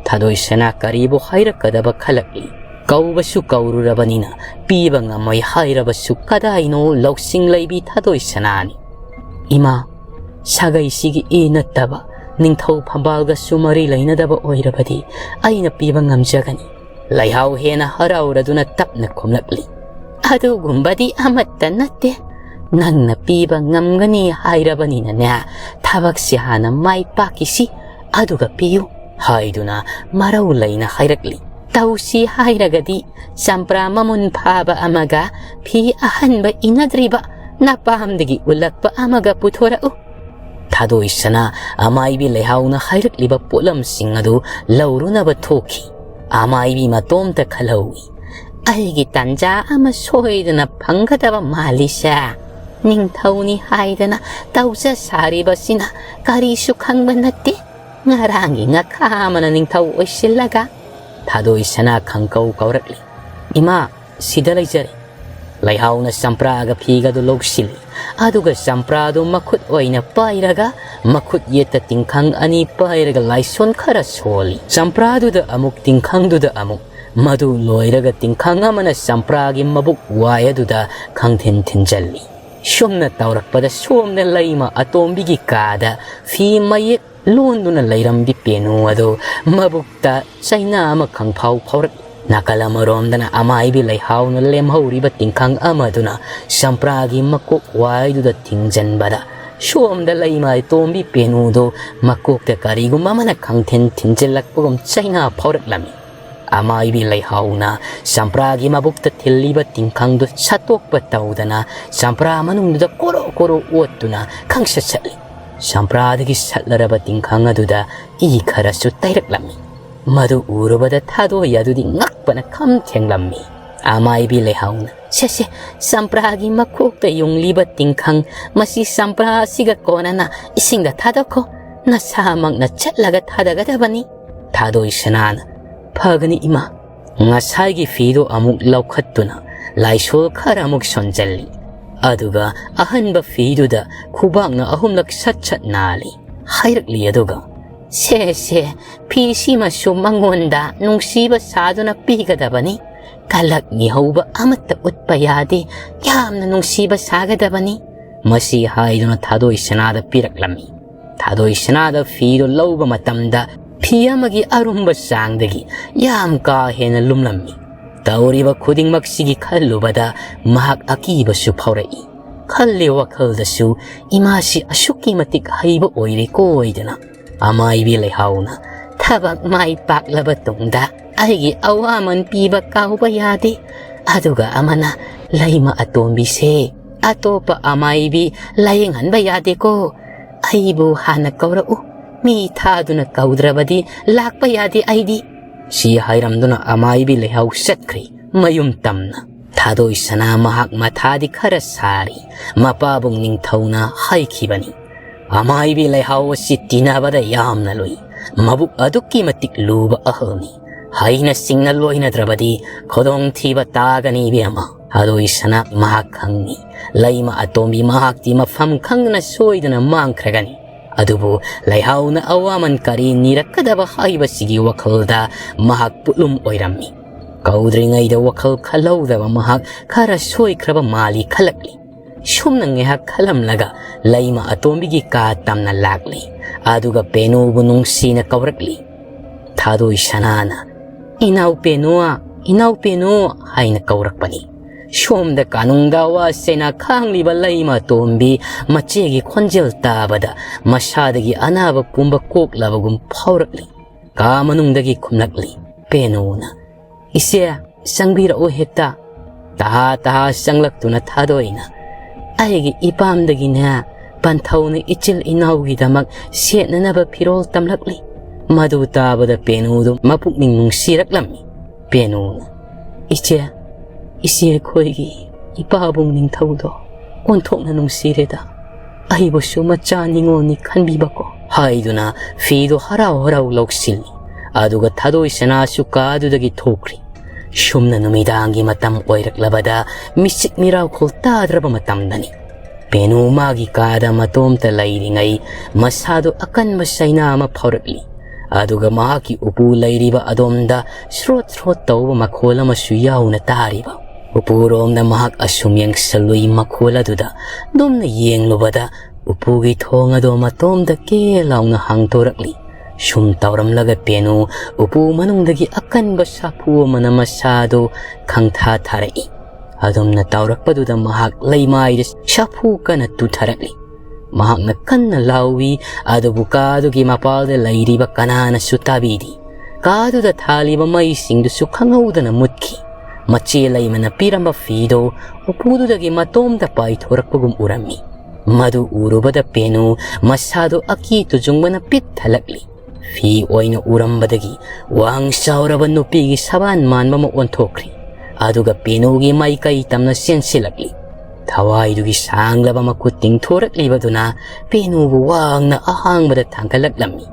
ꯊꯥꯗꯣꯏ ꯁꯅꯥ ꯀꯔꯤꯕꯨ ꯍꯥꯏꯔꯛꯀꯗꯕ ꯈꯜꯂꯛꯂꯤ꯫ ꯀꯧꯕꯁꯨ ꯀꯧꯔꯨꯔꯕꯅꯤꯅ ꯄꯤꯕ ꯉꯝꯃꯣꯏ ꯍꯥꯏꯔꯕꯁꯨ ꯀꯗꯥꯏꯅꯣ ꯂꯧꯁꯤꯡ ꯂꯩꯕꯤ ꯊꯥꯗꯣꯏ ꯁꯅꯥꯅꯤ꯫ "ꯏꯃꯥ, ꯁꯥꯒꯩꯁꯤꯒꯤ ꯏ ꯅꯠꯇꯕ ꯅꯤꯡꯊꯧ ꯐꯝꯕꯥꯜꯒꯁꯨ ꯃꯔꯤ ꯂꯩꯅꯗꯕ ꯑꯣꯏꯔꯕꯗꯤ ꯑꯩꯅ ꯄꯤꯕ ꯉꯝꯖꯒꯅꯤ꯫" ꯂꯩꯍꯥꯎ ꯍꯦꯟꯅ ꯍꯔꯥꯎꯔꯗꯨꯅ ꯇꯞꯅ ꯈꯨꯝꯂꯛꯂꯤ꯫ "ꯑꯗꯨꯒꯨꯝꯕꯗꯤ ꯑꯃꯠꯇ ꯅꯠꯇꯦ꯫ ꯅꯪꯅ ꯄꯤꯕ ꯉꯝꯒꯅꯤ ꯍꯥꯏꯔꯕꯅꯤꯅꯅꯦ, ꯊꯕꯛꯁꯤ ꯍꯥꯟꯅ ꯃꯥꯏ ꯄꯥꯛꯈꯤꯁꯤ, ꯑꯗꯨꯒ ꯄꯤꯌꯨ", ꯍꯥꯏꯗꯨꯅ ꯃꯔꯧ ꯂꯩꯅ ꯍꯥꯏꯔꯛꯂꯤ꯫ "ꯇꯧꯁꯤ ꯍꯥꯏꯔꯒꯗꯤ ꯆꯝꯄ꯭ꯔꯥ ꯃꯃꯨꯟ ꯐꯥꯕ ꯑꯃꯒ ꯐꯤ ꯑꯍꯟꯕ ꯏꯅꯗ꯭ꯔꯤꯕ ꯅꯄꯥꯝꯗꯒꯤ ꯎꯠꯂꯛꯄ ꯑꯃꯒ ꯄꯨꯊꯣꯔꯛꯎ꯫" ꯊꯥꯗꯣꯏ ꯁꯅꯥ ꯑꯃꯥꯏꯕꯤ ꯂꯩꯍꯥꯎꯅ ꯍꯥꯏꯔꯛꯂꯤꯕ ꯄꯣꯠꯂꯝꯁꯤꯡ ꯑꯗꯨ ꯂꯧꯔꯨꯅꯕ ꯊꯣꯛꯈꯤ꯫ ꯑꯃꯥꯏꯕꯤ ꯃꯇꯣꯝꯇ ꯈꯜꯍꯧꯏ, "ꯑꯩꯒꯤ ꯇꯥꯟꯖꯥ ꯑꯃ ꯁꯣꯏꯗꯅ ꯐꯪꯒꯗꯕ ꯃꯥꯜꯂꯤꯁꯦ꯫ ꯅꯤꯡꯊꯧꯅꯤ ꯍꯥꯏꯗꯅ ꯇꯧꯖ ꯁꯥꯔꯤꯕꯁꯤꯅ ꯀꯔꯤꯁꯨ ꯈꯪꯕ ꯅꯠꯇꯦ꯫ ꯉꯔꯥꯡꯒꯤ ꯉꯥꯈꯥ ꯑꯃꯅ ꯅꯤꯡꯊꯧ ꯑꯣꯏꯁꯤꯜꯂꯒ꯫" ꯊꯥꯗꯣꯏ ꯁꯅꯥ ꯈꯪꯀꯧ ꯀꯧꯔꯛꯂꯤ꯫ "ꯏꯃꯥ, ꯁꯤꯗ ꯂꯩꯖꯔꯦ꯫" ꯂꯩꯍꯥꯎꯅ ꯆꯝꯄ꯭ꯔꯥꯒ ꯐꯤꯒꯗꯨ ꯂꯧꯁꯤꯜꯂꯤ꯫ ꯑꯗꯨꯒ ꯆꯝꯄ꯭ꯔꯥꯗꯨ ꯃꯈꯨꯠ ꯑꯣꯏꯅ ꯄꯥꯏꯔꯒ ꯃꯈꯨꯠ ꯌꯦꯠꯇ ꯇꯤꯡꯈꯪ ꯑꯅꯤ ꯄꯥꯏꯔꯒ ꯂꯥꯏꯁꯣꯟ ꯈꯔ ꯁꯣꯜꯂꯤ꯫ ꯆꯝꯄ꯭ꯔꯥꯗꯨꯗ ꯑꯃꯨꯛ, ꯇꯤꯡꯈꯪꯗꯨꯗ ꯑꯃꯨꯛ꯫ ꯃꯗꯨ ꯂꯣꯏꯔꯒ ꯇꯤꯡꯈꯪ ꯑꯃꯅ ꯆꯝꯄ꯭ꯔꯥꯒꯤ ꯃꯕꯨꯛ ꯋꯥꯏ ꯑꯗꯨꯗ ꯈꯪꯊꯤꯟ ꯊꯤꯟꯖꯜꯂꯤ꯫ ꯁꯨꯝꯅ ꯇꯧꯔꯛꯄꯗ ꯁꯣꯝꯗ ꯂꯩꯃ ꯑꯇꯣꯝꯕꯤꯒꯤ ꯀꯥꯗ ꯐꯤ ꯃꯌꯦꯛ ꯂꯣꯟꯗꯨꯅ ꯂꯩꯔꯝꯕꯤ ꯄꯦꯅꯨ ꯑꯗꯨ ꯃꯕꯨꯛꯇ ꯆꯩꯅꯥ ꯑꯃ ꯈꯪꯐꯥꯎ ꯐꯥꯎꯔꯛꯏ꯫ ꯅꯥꯀꯜ ꯑꯃꯔꯣꯝꯗꯅ ꯑꯃꯥꯏꯕꯤ ꯂꯩꯍꯥꯎꯅ ꯂꯦꯝꯍꯧꯔꯤꯕ ꯇꯤꯡꯈꯪ ꯑꯃꯗꯨꯅ ꯆꯝꯄ꯭ꯔꯥꯒꯤ ꯃꯀꯣꯛ ꯋꯥꯏꯗꯨꯗ ꯊꯤꯡꯖꯤꯟꯕꯗ, ꯁꯣꯝꯗ ꯂꯩꯃꯥꯏ ꯇꯣꯝꯕꯤ ꯄꯦꯅꯨꯗꯨ ꯃꯀꯣꯛꯇ ꯀꯔꯤꯒꯨꯝꯕ ꯑꯃꯅ ꯈꯪꯊꯤꯟ ꯊꯤꯟꯖꯤꯜꯂꯛꯄꯒꯨꯝ ꯆꯩꯅꯥ ꯐꯥꯎꯔꯛꯂꯝꯃꯤ꯫ ꯑꯃꯥꯏꯕꯤ ꯂꯩꯍꯥꯎꯅ ꯆꯝꯄ꯭ꯔꯥꯒꯤ ꯃꯕꯨꯛꯇ ꯊꯤꯜꯂꯤꯕ ꯇꯤꯡꯈꯪꯗꯨ ꯁꯠꯇꯣꯛꯄ ꯇꯧꯗꯅ ꯆꯝꯄ꯭ꯔꯥ ꯃꯅꯨꯡꯗꯨꯗ ꯀꯣꯔꯣ ꯀꯣꯔꯣ ꯑꯣꯠꯇꯨꯅ ꯈꯪꯁꯠ ꯁꯠꯂꯤ꯫ ꯆꯝꯄ꯭ꯔꯥꯗꯒꯤ ꯁꯠꯂꯔꯕ ꯇꯤꯡꯈꯪ ꯑꯗꯨꯗ ꯏ ꯈꯔꯁꯨ ꯇꯩꯔꯛꯂꯝꯃꯤ꯫ ꯃꯗꯨ ꯎꯔꯨꯕꯗ ꯊꯥꯗꯣꯏ ꯑꯗꯨꯗꯤ ꯉꯛꯄꯅ ꯈꯝ ꯊꯦꯡꯂꯝꯃꯤ꯫ ꯑꯃꯥꯏꯕꯤ ꯂꯩꯍꯥꯎꯅ, "ꯁꯦ, ꯁꯦ, ꯆꯝꯄ꯭ꯔꯥꯒꯤ ꯃꯈꯣꯛꯇ ꯌꯨꯡꯂꯤꯕ ꯇꯤꯡꯈꯪ, ꯃꯁꯤ ꯆꯝꯄ꯭ꯔꯥ ꯑꯁꯤꯒ ꯀꯣꯟꯅꯅ ꯏꯁꯤꯡꯗ ꯊꯥꯗꯣꯛꯈꯣ꯫ ꯅꯁꯥꯃꯛꯅ ꯆꯠꯂꯒ ꯊꯥꯗꯒꯗꯕꯅꯤ꯫" ꯊꯥꯗꯣꯏ ꯁꯅꯥꯅ, "ꯐꯒꯅꯤ ꯏꯃꯥ꯫" ꯉꯁꯥꯏꯒꯤ ꯐꯤꯗꯨ ꯑꯃꯨꯛ ꯂꯧꯈꯠꯇꯨꯅ ꯂꯥꯏꯁꯣꯜ ꯈꯔ ꯑꯃꯨꯛ ꯁꯣꯟꯖꯜꯂꯤ꯫ ꯑꯗꯨꯒ ꯑꯍꯟꯕ ꯐꯤꯗꯨꯗ ꯈꯨꯕꯥꯛꯅ ꯑꯍꯨꯝꯂꯛ ꯁꯠ ꯁꯠ ꯅꯥꯜꯂꯤ꯫ ꯍꯥꯏꯔꯛꯂꯤ ꯑꯗꯨꯒ, "ꯁꯦ, ꯁꯦ, ꯐꯤꯁꯤꯃꯁꯨ ꯃꯉꯣꯟꯗ ꯅꯨꯡꯁꯤꯕ ꯁꯥꯗꯨꯅ ꯄꯤꯒꯗꯕꯅꯤ꯫ ꯀꯂꯛ ꯃꯤꯍꯧꯕ ꯑꯃꯠꯇ ꯎꯠꯄ ꯌꯥꯗꯦ꯫ ꯌꯥꯝꯅ ꯅꯨꯡꯁꯤꯕ ꯁꯥꯒꯗꯕꯅꯤ꯫" ꯃꯁꯤ ꯍꯥꯏꯗꯨꯅ ꯊꯥꯗꯣꯏ ꯁꯅꯥꯗ ꯄꯤꯔꯛꯂꯝꯃꯤ꯫ ꯊꯥꯗꯣꯏ ꯁꯅꯥꯗ ꯐꯤꯗꯨ ꯂꯧꯕ ꯃꯇꯝꯗ ꯐꯤ ꯑꯃꯒꯤ ꯑꯔꯨꯝꯕ ꯆꯥꯡꯗꯒꯤ ꯌꯥꯝ ꯀꯥ ꯍꯦꯟꯅ ꯂꯨꯝꯂꯝꯃꯤ꯫ ꯇꯧꯔꯤꯕ ꯈꯨꯗꯤꯡꯃꯛꯁꯤꯒꯤ ꯈꯜꯂꯨꯕꯗ ꯃꯍꯥꯛ ꯑꯀꯤꯕꯁꯨ ꯐꯥꯎꯔꯛꯏ꯫ ꯈꯜꯂꯤ ꯋꯥꯈꯜꯗꯁꯨ, "ꯏꯃꯥꯁꯤ ꯑꯁꯨꯛꯀꯤ ꯃꯇꯤꯛ ꯍꯩꯕ ꯑꯣꯏꯔꯦꯀꯣ" ꯍꯥꯏꯗꯅ꯫ ꯑꯃꯥꯏꯕꯤ ꯂꯩꯍꯥꯎꯅ, "ꯊꯕꯛ ꯃꯥꯏ ꯄꯥꯛꯂꯕ ꯇꯨꯡꯗ ꯑꯩꯒꯤ ꯑꯋꯥꯃꯟ ꯄꯤꯕ ꯀꯥꯎꯕ ꯌꯥꯗꯦ꯫ ꯑꯗꯨꯒ ꯑꯃꯅ, ꯂꯩꯃ ꯑꯇꯣꯝꯕꯤꯁꯦ ꯑꯇꯣꯞꯄ ꯑꯃꯥꯏꯕꯤ ꯂꯥꯌꯦꯡꯍꯟꯕ ꯌꯥꯗꯦꯀꯣ꯫ ꯑꯩꯕꯨ ꯍꯥꯟꯅ ꯀꯧꯔꯛꯎ꯫ ꯃꯤ ꯊꯥꯗꯨꯅ ꯀꯧꯗ꯭ꯔꯕꯗꯤ ꯂꯥꯛꯄ ꯌꯥꯗꯦ ꯑꯩꯗꯤ꯫" ꯁꯤ ꯍꯥꯏꯔꯝꯗꯨꯅ ꯑꯃꯥꯏꯕꯤ ꯂꯩꯍꯥꯎ ꯆꯠꯈ꯭ꯔꯤ ꯃꯌꯨꯝ ꯇꯝꯅ꯫ ꯊꯥꯗꯣꯏ ꯁꯅꯥ ꯃꯍꯥꯛ ꯃꯊꯥꯗꯤ ꯈꯔ ꯁꯥꯔꯤ꯫ ꯃꯄꯥꯕꯨꯡ ꯅꯤꯡꯊꯧꯅ ꯍꯥꯏꯈꯤꯕꯅꯤ, "ꯑꯃꯥꯏꯕꯤ ꯂꯩꯍꯥꯎ ꯑꯁꯤ ꯇꯤꯟꯅꯕꯗ ꯌꯥꯝꯅ ꯂꯨꯏ꯫ ꯃꯕꯨꯛ ꯑꯗꯨꯛꯀꯤ ꯃꯇꯤꯛ ꯂꯨꯕ ꯑꯍꯜꯅꯤ꯫ ꯍꯩꯅ ꯁꯤꯡꯅ ꯂꯣꯏꯅꯗ꯭ꯔꯕꯗꯤ ꯈꯨꯗꯣꯡꯊꯤꯕ ꯇꯥꯒꯅꯤ ꯏꯕꯦꯝꯃ꯫" ꯊꯥꯗꯣꯏ ꯁꯅꯥ ꯃꯍꯥꯛ ꯈꯪꯏ, ꯂꯩꯃ ꯑꯇꯣꯝꯕꯤ ꯃꯍꯥꯛꯇꯤ ꯃꯐꯝ ꯈꯪꯗꯅ ꯁꯣꯏꯗꯅ ꯃꯥꯡꯈ꯭ꯔꯒꯅꯤ꯫ ꯑꯗꯨꯕꯨ ꯂꯩꯍꯥꯎꯅ ꯑꯋꯥꯃꯟ ꯀꯔꯤ ꯅꯤꯔꯛꯀꯗꯕ ꯍꯥꯏꯕꯁꯤꯒꯤ ꯋꯥꯈꯜꯗ ꯃꯍꯥꯛ ꯄꯨꯠꯂꯨꯝ ꯑꯣꯏꯔꯝꯃꯤ꯫ ꯀꯧꯗ꯭ꯔꯤꯉꯩꯗ ꯋꯥꯈꯜ ꯈꯜꯍꯧꯗꯕ ꯃꯍꯥꯛ ꯈꯔ ꯁꯣꯏꯈ꯭ꯔꯕ ꯃꯥꯜꯂꯤ ꯈꯜꯂꯛꯂꯤ꯫ ꯁꯨꯝꯅ ꯉꯥꯏꯍꯥꯛ ꯈꯜꯂꯝꯂꯒ ꯂꯩꯃ ꯑꯇꯣꯝꯕꯤꯒꯤ ꯀꯥ ꯇꯝꯅ ꯂꯥꯛꯂꯤ꯫ ꯑꯗꯨꯒ ꯄꯦꯅꯨꯕꯨ ꯅꯨꯡꯁꯤꯅ ꯀꯧꯔꯛꯂꯤ꯫ ꯊꯥꯗꯣꯏ ꯁꯅꯥꯅ, "ꯏꯅꯥꯎ ꯄꯦꯅꯨ, ꯏꯅꯥꯎ ꯄꯦꯅꯨ" ꯍꯥꯏꯅ ꯀꯧꯔꯛꯄꯅꯤ꯫ ꯁꯣꯝꯗ ꯀꯥꯅꯨꯡꯗ ꯋꯥ ꯁꯦꯅꯥ ꯈꯥꯡꯂꯤꯕ ꯂꯩꯃ ꯇꯣꯝꯕꯤ ꯃꯆꯦꯒꯤ ꯈꯣꯟꯖꯦꯜ ꯇꯥꯕꯗ ꯃꯁꯥꯗꯒꯤ ꯑꯅꯥꯕ ꯄꯨꯝꯕ ꯀꯣꯛꯂꯕꯒꯨꯝ ꯐꯥꯎꯔꯛꯂꯤ꯫ ꯀꯥ ꯃꯅꯨꯡꯗꯒꯤ ꯈꯨꯝꯂꯛꯂꯤ ꯄꯦꯅꯨꯅ, "ꯏꯆꯦ, ꯆꯪꯕꯤꯔꯛꯎ ꯍꯦꯛꯇ"꯫ ꯇꯍꯥ ꯇꯍꯥ ꯆꯪꯂꯛꯇꯨꯅ ꯊꯥꯗꯣꯏꯅ, "ꯑꯩꯒꯤ ꯏꯄꯥꯝꯗꯒꯤꯅꯦ, ꯄꯟꯊꯧꯅ ꯏꯆꯤꯜ ꯏꯅꯥꯎꯒꯤꯗꯃꯛ ꯁꯦꯠꯅꯅꯕ ꯐꯤꯔꯣꯜ ꯇꯝꯂꯛꯂꯤ"꯫ ꯃꯗꯨ ꯇꯥꯕꯗ ꯄꯦꯅꯨꯗꯨ ꯃꯄꯨꯛꯅꯤꯡ ꯅꯨꯡꯁꯤꯔꯛꯂꯝꯃꯤ꯫ ꯄꯦꯅꯨꯅ, "ꯏꯆꯦ, ꯏꯆꯦ ꯑꯩꯈꯣꯏꯒꯤ ꯏꯄꯥꯕꯨꯡ ꯅꯤꯡꯊꯧꯗꯣ ꯑꯣꯟꯊꯣꯛꯅ ꯅꯨꯡꯁꯤꯔꯦꯗ꯫ ꯑꯩꯕꯨꯁꯨ ꯃꯆꯥ ꯅꯤꯉꯣꯜꯅꯤ ꯈꯟꯕꯤꯕꯀꯣ" ꯍꯥꯏꯗꯨꯅ ꯐꯤꯗꯨ ꯍꯔꯥꯎ ꯍꯔꯥꯎ ꯂꯧꯁꯤꯜꯂꯤ꯫ ꯑꯗꯨꯒ ꯊꯥꯗꯣꯏ ꯁꯅꯥꯁꯨ ꯀꯥꯗꯨꯗꯒꯤ ꯊꯣꯛꯈ꯭ꯔꯤ꯫ ꯁꯨꯝꯅ ꯅꯨꯃꯤꯗꯥꯡꯒꯤ ꯃꯇꯝ ꯑꯣꯏꯔꯛꯂꯕꯗ ꯃꯤꯆꯤꯛ ꯃꯤꯔꯥꯎꯈꯣꯜ ꯇꯥꯗ꯭ꯔꯕ ꯃꯇꯝꯗꯅꯤ꯫ ꯄꯦꯅꯨ ꯃꯥꯒꯤ ꯀꯥꯗ ꯃꯇꯣꯝꯇ ꯂꯩꯔꯤꯉꯩ ꯃꯁꯥꯗꯨ ꯑꯀꯟꯕ ꯆꯩꯅꯥ ꯑꯃ ꯐꯥꯎꯔꯛꯂꯤ꯫ ꯑꯗꯨꯒ ꯃꯍꯥꯛꯀꯤ ꯎꯄꯨ ꯂꯩꯔꯤꯕ ꯑꯗꯣꯝꯗ ꯁ꯭ꯔꯣꯠ ꯁ꯭ꯔꯣꯠ ꯇꯧꯕ ꯃꯈꯣꯜ ꯑꯃꯁꯨ ꯌꯥꯎꯅ ꯇꯥꯔꯤꯕ꯫ ꯎꯄꯨꯔꯣꯝꯗ ꯃꯍꯥꯛ ꯑꯁꯨꯝ ꯌꯦꯡꯁꯜꯂꯨꯏ, ꯃꯈꯣꯜ ꯑꯗꯨꯗ ꯗꯨꯝꯅ ꯌꯦꯡꯂꯨꯕꯗ ꯎꯄꯨꯒꯤ ꯊꯣꯡ ꯑꯗꯣ ꯃꯇꯣꯝꯇ ꯀꯦ ꯂꯥꯎꯅ ꯍꯥꯡꯗꯣꯔꯛꯂꯤ꯫ ꯁꯨꯝ ꯇꯧꯔꯝꯂꯒ ꯄꯦꯅꯨ ꯎꯄꯨ ꯃꯅꯨꯡꯗꯒꯤ ꯑꯀꯟꯕ ꯁꯥꯐꯨ ꯑꯃꯅ ꯃꯁꯥꯗꯨ ꯈꯪꯊꯥ ꯊꯥꯔꯛꯏ꯫ ꯑꯗꯨꯝꯅ ꯇꯧꯔꯛꯄꯗꯨꯗ ꯃꯍꯥꯛ ꯂꯩꯃꯥꯏꯗ ꯁꯥꯐꯨ ꯀꯟꯅ ꯇꯨꯊꯔꯛꯂꯤ꯫ ꯃꯍꯥꯛꯅ ꯀꯟꯅ ꯂꯥꯎꯏ, ꯑꯗꯨꯕꯨ ꯀꯥꯗꯨꯒꯤ ꯃꯄꯥꯜꯗ ꯂꯩꯔꯤꯕ ꯀꯅꯥꯅꯁꯨ ꯇꯥꯕꯤꯗꯦ꯫ ꯀꯥꯗꯨꯗ ꯊꯥꯜꯂꯤꯕ ꯃꯩꯁꯤꯡꯗꯨꯁꯨ ꯈꯪꯍꯧꯗꯅ ꯃꯨꯠꯈꯤ꯫ ꯃꯆꯦ ꯂꯩꯃꯅ ꯄꯤꯔꯝꯕ ꯐꯤꯗꯨ ꯎꯄꯨꯗꯨꯗꯒꯤ ꯃꯇꯣꯝꯇ ꯄꯥꯏꯊꯣꯔꯛꯄꯒꯨꯝ ꯎꯔꯝꯃꯤ꯫ ꯃꯗꯨ ꯎꯔꯨꯕꯗ ꯄꯦꯅꯨ ꯃꯁꯥꯗꯨ ꯑꯀꯤ ꯇꯨꯖꯨꯡꯕꯅ ꯄꯤꯛ ꯊꯜꯂꯛꯂꯤ꯫ ꯐꯤ ꯑꯣꯏꯅ ꯎꯔꯝꯕꯗꯒꯤ ꯋꯥꯡ ꯆꯥꯎꯔꯕ ꯅꯨꯄꯤꯒꯤ ꯁꯕꯥꯟ ꯃꯥꯟꯕ ꯑꯃ ꯑꯣꯟꯊꯣꯛꯈ꯭ꯔꯤ꯫ ꯑꯗꯨꯒ ꯄꯦꯅꯨꯒꯤ ꯃꯥꯏꯀꯩ ꯇꯝꯅ ꯆꯦꯟꯁꯤꯜꯂꯛꯂꯤ꯫ ꯊꯋꯥꯏꯗꯨꯒꯤ ꯁꯥꯡꯂꯕ ꯃꯈꯨꯠ ꯇꯤꯡꯊꯣꯔꯛꯂꯤꯕꯗꯨꯅ ꯄꯦꯅꯨꯕꯨ ꯋꯥꯡꯅ ꯑꯍꯥꯡꯕꯗ ꯊꯥꯡꯒꯠꯂꯛꯂꯝꯃꯤ꯫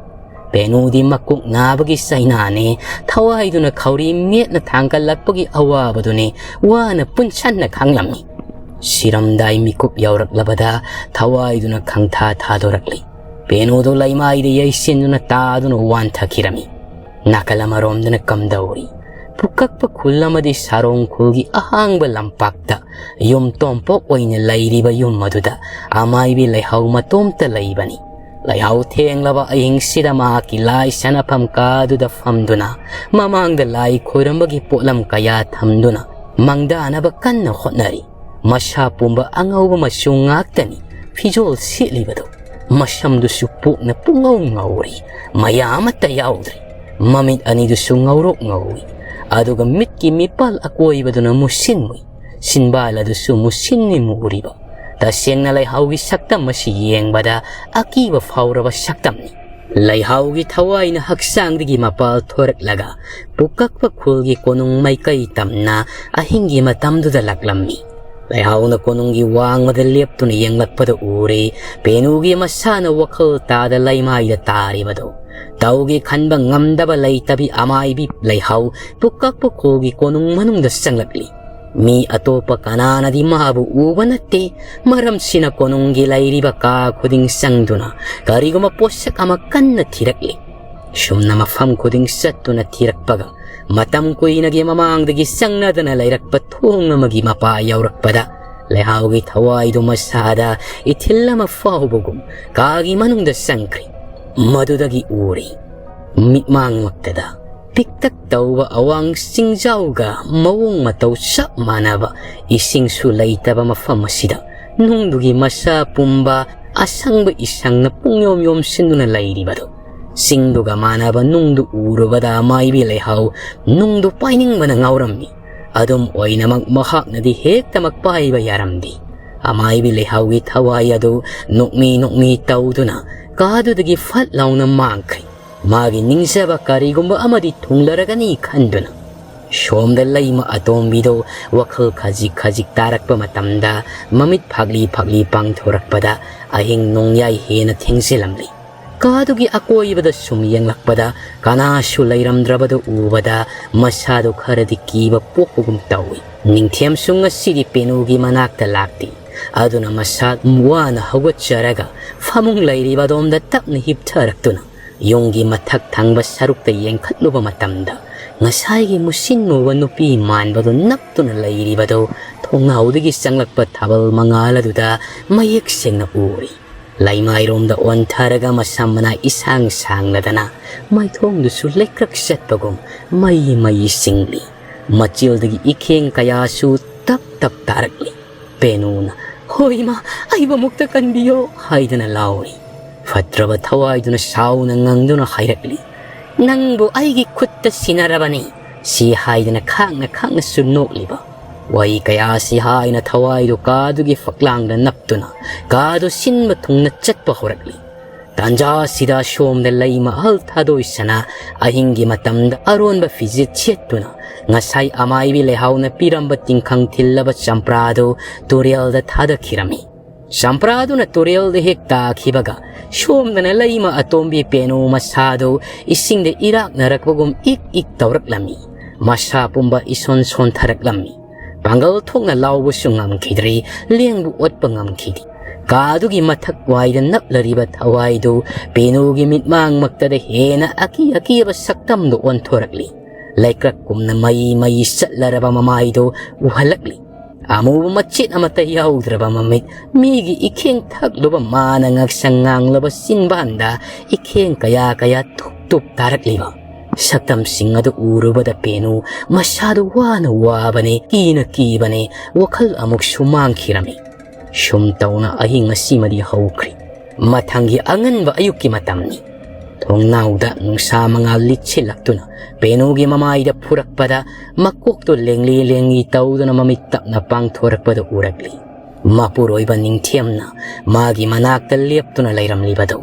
ꯄꯦꯅꯨꯗꯤ ꯃꯀꯣꯛ ꯅꯥꯕꯒꯤ ꯆꯩꯅꯥꯅꯦ, ꯊꯋꯥꯏꯗꯨꯅ ꯈꯧꯔꯤ ꯃꯦꯠꯅ ꯊꯥꯡꯒꯠꯂꯛꯄꯒꯤ ꯑꯋꯥꯕꯗꯨꯅꯦ ꯋꯥꯅ ꯄꯨꯟꯁꯟꯅ ꯈꯥꯡꯂꯝꯃꯤ꯫ ꯁꯤꯔꯝꯗꯥꯏ ꯃꯤꯀꯨꯞ ꯌꯧꯔꯛꯂꯕꯗ ꯊꯋꯥꯏꯗꯨꯅ ꯈꯪꯊꯥ ꯊꯥꯗꯣꯔꯛꯂꯤ꯫ ꯄꯦꯅꯨꯗꯨ ꯂꯩꯃꯥꯏꯗ ꯌꯩꯁꯤꯟꯗꯨꯅ ꯇꯥꯗꯨꯅ ꯋꯥꯟꯊꯈꯤꯔꯝꯃꯤ꯫ ꯅꯥꯀꯜ ꯑꯃꯔꯣꯝꯗꯅ ꯀꯝꯗꯧꯔꯤ? ꯄꯨꯀꯛꯄ ꯈꯨꯜ ꯑꯃꯗꯤ ꯁꯥꯔꯣꯡ ꯈꯨꯜꯒꯤ ꯑꯍꯥꯡꯕ ꯂꯝꯄꯥꯛꯇ ꯌꯨꯝ ꯇꯣꯝꯄꯣꯛ ꯑꯣꯏꯅ ꯂꯩꯔꯤꯕ ꯌꯨꯝ ꯑꯗꯨꯗ ꯑꯃꯥꯏꯕꯤ ꯂꯩꯍꯧ ꯃꯇꯣꯝꯇ ꯂꯩꯕꯅꯤ꯫ ꯂꯩꯍꯥꯎ ꯊꯦꯡꯂꯕ ꯑꯍꯤꯡꯁꯤꯗ ꯃꯍꯥꯛꯀꯤ ꯂꯥꯏ ꯁꯥꯟꯅꯐꯝ ꯀꯥꯗꯨꯗ ꯐꯝꯗꯨꯅ ꯃꯃꯥꯡꯗ ꯂꯥꯏ ꯈꯣꯏꯔꯝꯕꯒꯤ ꯄꯣꯠꯂꯝ ꯀꯌꯥ ꯊꯝꯗꯨꯅ ꯃꯪꯗꯥꯅꯕ ꯀꯟꯅ ꯍꯣꯠꯅꯔꯤ꯫ ꯃꯁꯥ ꯄꯨꯝꯕ ꯑꯉꯧꯕ ꯃꯆꯨ ꯉꯥꯛꯇꯅꯤ ꯐꯤꯖꯣꯜ ꯁꯦꯠꯂꯤꯕꯗꯨ꯫ ꯃꯁꯝꯗꯨꯁꯨ ꯄꯣꯛꯅ ꯄꯨꯡꯉꯧ ꯉꯧꯔꯤ, ꯃꯌꯥ ꯑꯃꯠꯇ ꯌꯥꯎꯗ꯭ꯔꯤ꯫ ꯃꯃꯤꯠ ꯑꯅꯤꯗꯨꯁꯨ ꯉꯧꯔꯣꯛ ꯉꯧꯏ, ꯑꯗꯨꯒ ꯃꯤꯠꯀꯤ ꯃꯤꯄꯥꯜ ꯑꯀꯣꯏꯕꯗꯨꯅ ꯃꯨꯁꯤꯟ ꯃꯨꯏ꯫ ꯁꯤꯟꯕꯥꯜ ꯑꯗꯨꯁꯨ ꯃꯨꯁꯤꯟꯅꯤ ꯃꯨꯔꯤꯕ꯫ ꯇꯁꯦꯡꯅ ꯂꯩꯍꯥꯎꯒꯤ ꯁꯛꯇꯝ ꯑꯁꯤ ꯌꯦꯡꯕꯗ ꯑꯀꯤꯕ ꯐꯥꯎꯔꯕ ꯁꯛꯇꯝꯅꯤ꯫ ꯂꯩꯍꯥꯎꯒꯤ ꯊꯋꯥꯏꯅ ꯍꯛꯆꯥꯡꯗꯒꯤ ꯃꯄꯥꯜ ꯊꯣꯔꯛꯂꯒ ꯄꯨꯀꯛꯄ ꯈꯨꯜꯒꯤ ꯀꯣꯅꯨꯡ ꯃꯥꯏꯀꯩ ꯇꯝꯅ ꯑꯍꯤꯡꯒꯤ ꯃꯇꯝꯗꯨꯗ ꯂꯥꯛꯂꯝꯃꯤ꯫ ꯂꯩꯍꯥꯎꯅ ꯀꯣꯅꯨꯡꯒꯤ ꯋꯥꯡꯃꯗ ꯂꯦꯞꯇꯨꯅ ꯌꯦꯡꯂꯛꯄꯗ ꯎꯔꯦ ꯄꯦꯅꯨꯒꯤ ꯃꯁꯥꯅ ꯋꯥꯈꯜ ꯇꯥꯗ ꯂꯩꯃꯥꯏꯗ ꯇꯥꯔꯤꯕꯗꯨ꯫ ꯇꯧꯒꯦ ꯈꯟꯕ ꯉꯝꯗꯕ ꯂꯩꯇꯕꯤ ꯑꯃꯥꯏꯕꯤ ꯂꯩꯍꯥꯎ ꯄꯨꯀꯛꯄ ꯈꯨꯜꯒꯤ ꯀꯣꯅꯨꯡ ꯃꯅꯨꯡꯗ ꯆꯪꯂꯛꯂꯤ꯫ ꯃꯤ ꯑꯇꯣꯞꯄ ꯀꯅꯥꯅꯗꯤ ꯃꯥꯕꯨ ꯎꯕ ꯅꯠꯇꯦ꯫ ꯃꯔꯝꯁꯤꯅ ꯀꯣꯅꯨꯡꯒꯤ ꯂꯩꯔꯤꯕ ꯀꯥ ꯈꯨꯗꯤꯡ ꯆꯪꯗꯨꯅ ꯀꯔꯤꯒꯨꯝꯕ ꯄꯣꯠꯁꯛ ꯑꯃ ꯀꯟꯅ ꯊꯤꯔꯛꯂꯤ꯫ ꯁꯨꯝꯅ ꯃꯐꯝ ꯈꯨꯗꯤꯡ ꯆꯠꯇꯨꯅ ꯊꯤꯔꯛꯄꯒ ꯃꯇꯝ ꯀꯨꯏꯅꯒꯤ ꯃꯃꯥꯡꯗꯒꯤ ꯆꯪꯅꯗꯅ ꯂꯩꯔꯛꯄ ꯊꯣꯡ ꯑꯃꯒꯤ ꯃꯄꯥ ꯌꯧꯔꯛꯄꯗ ꯂꯩꯍꯥꯎꯒꯤ ꯊꯋꯥꯏꯗꯨ ꯃꯁꯥꯗ ꯏꯊꯤꯜ ꯑꯃ ꯐꯥꯎꯕꯒꯨꯝ ꯀꯥꯒꯤ ꯃꯅꯨꯡꯗ ꯆꯪꯈ꯭ꯔꯤ꯫ ꯃꯗꯨꯗꯒꯤ ꯎꯔꯤ ꯃꯤꯠꯃꯥꯡꯃꯛꯇꯗ ꯄꯤꯛꯇꯛ ꯇꯧꯕ ꯑꯋꯥꯡ ꯆꯤꯡꯖꯥꯎꯒ ꯃꯑꯣꯡ ꯃꯇꯧ ꯆꯞ ꯃꯥꯟꯅꯕ ꯏꯁꯤꯡꯁꯨ ꯂꯩꯇꯕ ꯃꯐꯝ ꯑꯁꯤꯗ ꯅꯨꯡꯗꯨꯒꯤ ꯃꯁꯥ ꯄꯨꯝꯕ ꯑꯁꯪꯕ ꯏꯁꯪꯅ ꯄꯨꯡꯌꯣꯝ ꯌꯣꯝꯁꯤꯟꯗꯨꯅ ꯂꯩꯔꯤꯕꯗꯨ꯫ ꯆꯤꯡꯗꯨꯒ ꯃꯥꯟꯅꯕ ꯅꯨꯡꯗꯨ ꯎꯔꯨꯕꯗ ꯃꯥꯏꯕꯤ ꯂꯩꯍꯥꯎ ꯅꯨꯡꯗꯨ ꯄꯥꯏꯅꯤꯡꯕꯅ ꯉꯥꯎꯔꯝꯃꯤ꯫ ꯑꯗꯨꯝ ꯑꯣꯏꯅꯃꯛ ꯃꯍꯥꯛꯅꯗꯤ ꯍꯦꯛꯇꯃꯛ ꯄꯥꯏꯕ ꯌꯥꯔꯝꯗꯦ꯫ ꯑꯃꯥꯏꯕꯤ ꯂꯩꯍꯥꯎꯒꯤ ꯊꯋꯥꯏ ꯑꯗꯨ ꯅꯣꯛꯃꯤ ꯅꯣꯛꯃꯤ ꯇꯧꯗꯨꯅ ꯀꯥꯗꯨꯗꯒꯤ ꯐꯠ ꯂꯥꯎꯅ ꯃꯥꯡꯈ꯭ꯔꯦ꯫ ꯃꯥꯒꯤ ꯅꯤꯡꯖꯕ ꯀꯔꯤꯒꯨꯝꯕ ꯑꯃꯗꯤ ꯊꯨꯡꯂꯔꯒꯅꯤ ꯈꯟꯗꯨꯅ꯫ ꯁꯣꯝꯗ ꯂꯩꯃ ꯑꯇꯣꯝꯕꯤꯗꯣ ꯋꯥꯈꯜ ꯈꯖꯤꯛ ꯈꯖꯤꯛ ꯇꯥꯔꯛꯄ ꯃꯇꯝꯗ ꯃꯃꯤꯠ ꯐꯥꯛꯂꯤ ꯐꯥꯛꯂꯤ ꯄꯥꯡꯊꯣꯔꯛꯄꯗ ꯑꯍꯤꯡ ꯅꯣꯡꯌꯥꯏ ꯍꯦꯟꯅ ꯊꯦꯡꯖꯤꯜꯂꯝꯂꯤ꯫ ꯀꯥꯗꯨꯒꯤ ꯑꯀꯣꯏꯕꯗ ꯁꯨꯝ ꯌꯦꯡꯂꯛꯄꯗ ꯀꯅꯥꯁꯨ ꯂꯩꯔꯝꯗ꯭ꯔꯕꯗꯨ ꯎꯕꯗ ꯃꯁꯥꯗꯨ ꯈꯔꯗꯤ ꯀꯤꯕ ꯄꯣꯛꯄꯒꯨꯝ ꯇꯧꯏ꯫ ꯅꯤꯡꯊꯦꯝꯁꯨ ꯉꯁꯤꯗꯤ ꯄꯦꯅꯨꯒꯤ ꯃꯅꯥꯛꯇ ꯂꯥꯛꯇꯦ꯫ ꯑꯗꯨꯅ ꯃꯁꯥ ꯋꯥꯅ ꯍꯧꯒꯠꯆꯔꯒ ꯐꯃꯨꯡ ꯂꯩꯔꯤꯕ ꯑꯗꯣꯝꯗ ꯇꯞꯅ ꯍꯤꯞꯊꯔꯛꯇꯨꯅ ꯌꯨꯝꯒꯤ ꯃꯊꯛ ꯊꯪꯕ ꯁꯔꯨꯛꯇ ꯌꯦꯡꯈꯠꯂꯨꯕ ꯃꯇꯝꯗ ꯉꯁꯥꯏꯒꯤ ꯃꯨꯁꯤꯟ ꯃꯨꯕ ꯅꯨꯄꯤ ꯃꯥꯟꯕꯗꯨ ꯅꯞꯇꯨꯅ ꯂꯩꯔꯤꯕꯗꯨ ꯊꯣꯡꯅꯥꯎꯗꯒꯤ ꯆꯪꯂꯛꯄ ꯊꯥꯕꯜ ꯃꯉꯥꯜ ꯑꯗꯨꯗ ꯃꯌꯦꯛ ꯁꯦꯡꯅ ꯎꯔꯤ꯫ ꯂꯩꯃꯥꯏꯔꯣꯝꯗ ꯑꯣꯟꯊꯔꯒ ꯃꯁꯝ ꯃꯅꯥ ꯏꯁꯥꯡ ꯁꯥꯡꯂꯗꯅ ꯃꯥꯏꯊꯣꯡꯗꯨꯁꯨ ꯂꯩꯀ꯭ꯔꯛ ꯆꯠꯄꯒꯨꯝ ꯃꯩ ꯃꯩ ꯆꯤꯡꯂꯤ꯫ ꯃꯆꯤꯜꯗꯒꯤ ꯏꯈꯦꯡ ꯀꯌꯥꯁꯨ ꯇꯞ ꯇꯞ ꯇꯥꯔꯛꯂꯤ꯫ ꯄꯦꯅꯨꯅ, "ꯍꯣ ꯏꯃꯥ, ꯑꯩꯕꯨ ꯑꯃꯨꯛꯇ ꯀꯟꯕꯤꯌꯣ" ꯍꯥꯏꯗꯅ ꯂꯥꯎꯔꯤ꯫ ꯐꯠꯇ꯭ꯔꯕ ꯊꯋꯥꯏꯗꯨꯅ ꯁꯥꯎꯅ ꯉꯪꯗꯨꯅ ꯍꯥꯏꯔꯛꯂꯤ, "ꯅꯪꯕꯨ ꯑꯩꯒꯤ ꯈꯨꯠꯇ ꯁꯤꯟꯅꯔꯕꯅꯤ" ꯁꯤ ꯍꯥꯏꯗꯅ ꯈꯥꯡꯅ ꯈꯥꯡꯅꯁꯨ ꯅꯣꯛꯂꯤꯕ꯫ ꯋꯥꯍꯩ ꯀꯌꯥꯁꯤ ꯍꯥꯏꯅ ꯊꯋꯥꯏꯗꯨ ꯀꯥꯗꯨꯒꯤ ꯐꯛꯂꯥꯡꯗ ꯅꯞꯇꯨꯅ ꯀꯥꯗꯨ ꯁꯤꯟꯕ ꯊꯨꯡꯅ ꯆꯠꯄ ꯍꯧꯔꯛꯂꯤ꯫ ꯇꯥꯟꯖꯥ ꯑꯁꯤꯗ ꯁꯣꯝꯗ ꯂꯩꯃ ꯑꯍꯜ ꯊꯥꯗꯣꯏꯁꯅꯥ ꯑꯍꯤꯡꯒꯤ ꯃꯇꯝꯗ ꯑꯔꯣꯟꯕ ꯐꯤꯖꯦꯠ ꯁꯦꯠꯇꯨꯅ ꯉꯁꯥꯏ ꯑꯃꯥꯏꯕꯤ ꯂꯩꯍꯥꯎꯅ ꯄꯤꯔꯝꯕ ꯇꯤꯡꯈꯪ ꯊꯤꯜꯂꯕ ꯆꯝꯄ꯭ꯔꯥꯗꯨ ꯇꯨꯔꯦꯜꯗ ꯊꯥꯗꯈꯤꯔꯝꯃꯤ꯫ ꯆꯝꯄ꯭ꯔꯥꯗꯨꯅ ꯇꯨꯔꯦꯜꯗ ꯍꯦꯛ ꯇꯥꯈꯤꯕꯒ ꯁꯣꯝꯗꯅ ꯂꯩꯃ ꯑꯇꯣꯝꯕꯤ ꯄꯦꯅꯨ ꯃꯁꯥꯗꯨ ꯏꯁꯤꯡꯗ ꯏꯔꯥꯛꯅꯔꯛꯄꯒꯨꯝ ꯏꯛ ꯏꯛ ꯇꯧꯔꯛꯂꯝꯃꯤ꯫ ꯃꯁꯥ ꯄꯨꯝꯕ ꯏꯁꯣꯟ ꯁꯣꯟꯊꯔꯛꯂꯝꯃꯤ꯫ ꯄꯥꯡꯒꯜ ꯊꯣꯛꯅ ꯂꯥꯎꯕꯁꯨ ꯉꯝꯈꯤꯗ꯭ꯔꯤ, ꯂꯦꯡꯕꯨ ꯑꯣꯠꯄ ꯉꯝꯈꯤꯗꯦ꯫ ꯀꯥꯗꯨꯒꯤ ꯃꯊꯛ ꯋꯥꯏꯗ ꯅꯞꯂꯔꯤꯕ ꯊꯋꯥꯏꯗꯨ ꯄꯦꯅꯨꯒꯤ ꯃꯤꯠꯃꯥꯡꯃꯛꯇꯗ ꯍꯦꯟꯅ ꯑꯀꯤ ꯑꯀꯤꯕ ꯁꯛꯇꯝꯗꯨ ꯑꯣꯟꯊꯣꯔꯛꯂꯤ꯫ ꯂꯩꯀ꯭ꯔꯛꯀꯨꯝꯅ ꯃꯩ ꯃꯩ ꯆꯠꯂꯔꯕ ꯃꯃꯥꯏꯗꯨ ꯎꯍꯜꯂꯛꯂꯤ꯫ ꯑꯃꯨꯕ ꯃꯆꯦꯠ ꯑꯃꯠꯇ ꯌꯥꯎꯗ꯭ꯔꯕ ꯃꯃꯤꯠ, ꯃꯤꯒꯤ ꯏꯈꯦꯡ ꯊꯛꯂꯨꯕ ꯃꯥꯅ ꯉꯛꯁꯪ ꯉꯥꯡꯂꯕ ꯆꯤꯟꯕꯥꯟꯗ ꯏꯈꯦꯡ ꯀꯌꯥ ꯀꯌꯥ ꯇꯨꯞ ꯇꯨꯞ ꯇꯥꯔꯛꯂꯤꯕ꯫ ꯁꯛꯇꯝꯁꯤꯡ ꯑꯗꯨ ꯎꯔꯨꯕꯗ ꯄꯦꯅꯨ ꯃꯁꯥꯗꯨ ꯋꯥꯅ ꯋꯥꯕꯅꯦ, ꯀꯤꯅ ꯀꯤꯕꯅꯦ, ꯋꯥꯈꯜ ꯑꯃꯨꯛꯁꯨ ꯃꯥꯡꯈꯤꯔꯝꯃꯤ꯫ ꯁꯨꯝ ꯇꯧꯅ ꯑꯍꯤꯡ ꯑꯁꯤꯃꯗꯤ ꯍꯧꯈ꯭ꯔꯤ꯫ ꯃꯊꯪꯒꯤ ꯑꯉꯟꯕ ꯑꯌꯨꯛꯀꯤ ꯃꯇꯝꯅꯤ꯫ ꯊꯣꯡꯅꯥꯎꯗ ꯅꯨꯡꯁꯥ ꯃꯉꯥꯜ ꯂꯤꯠꯁꯤꯜꯂꯛꯇꯨꯅ ꯄꯦꯅꯨꯒꯤ ꯃꯃꯥꯏꯗ ꯐꯨꯔꯛꯄꯗ ꯃꯀꯣꯛꯇꯨ ꯂꯦꯡꯂꯤ ꯂꯦꯡꯂꯤ ꯇꯧꯗꯨꯅ ꯃꯃꯤꯠ ꯇꯞꯅ ꯄꯥꯡꯊꯣꯔꯛꯄꯗꯨ ꯎꯔꯛꯂꯤ꯫ ꯃꯄꯨꯔꯣꯏꯕ ꯅꯤꯡꯊꯦꯝꯅ ꯃꯥꯒꯤ ꯃꯅꯥꯛꯇ ꯂꯦꯞꯇꯨꯅ ꯂꯩꯔꯝꯂꯤꯕꯗꯨ꯫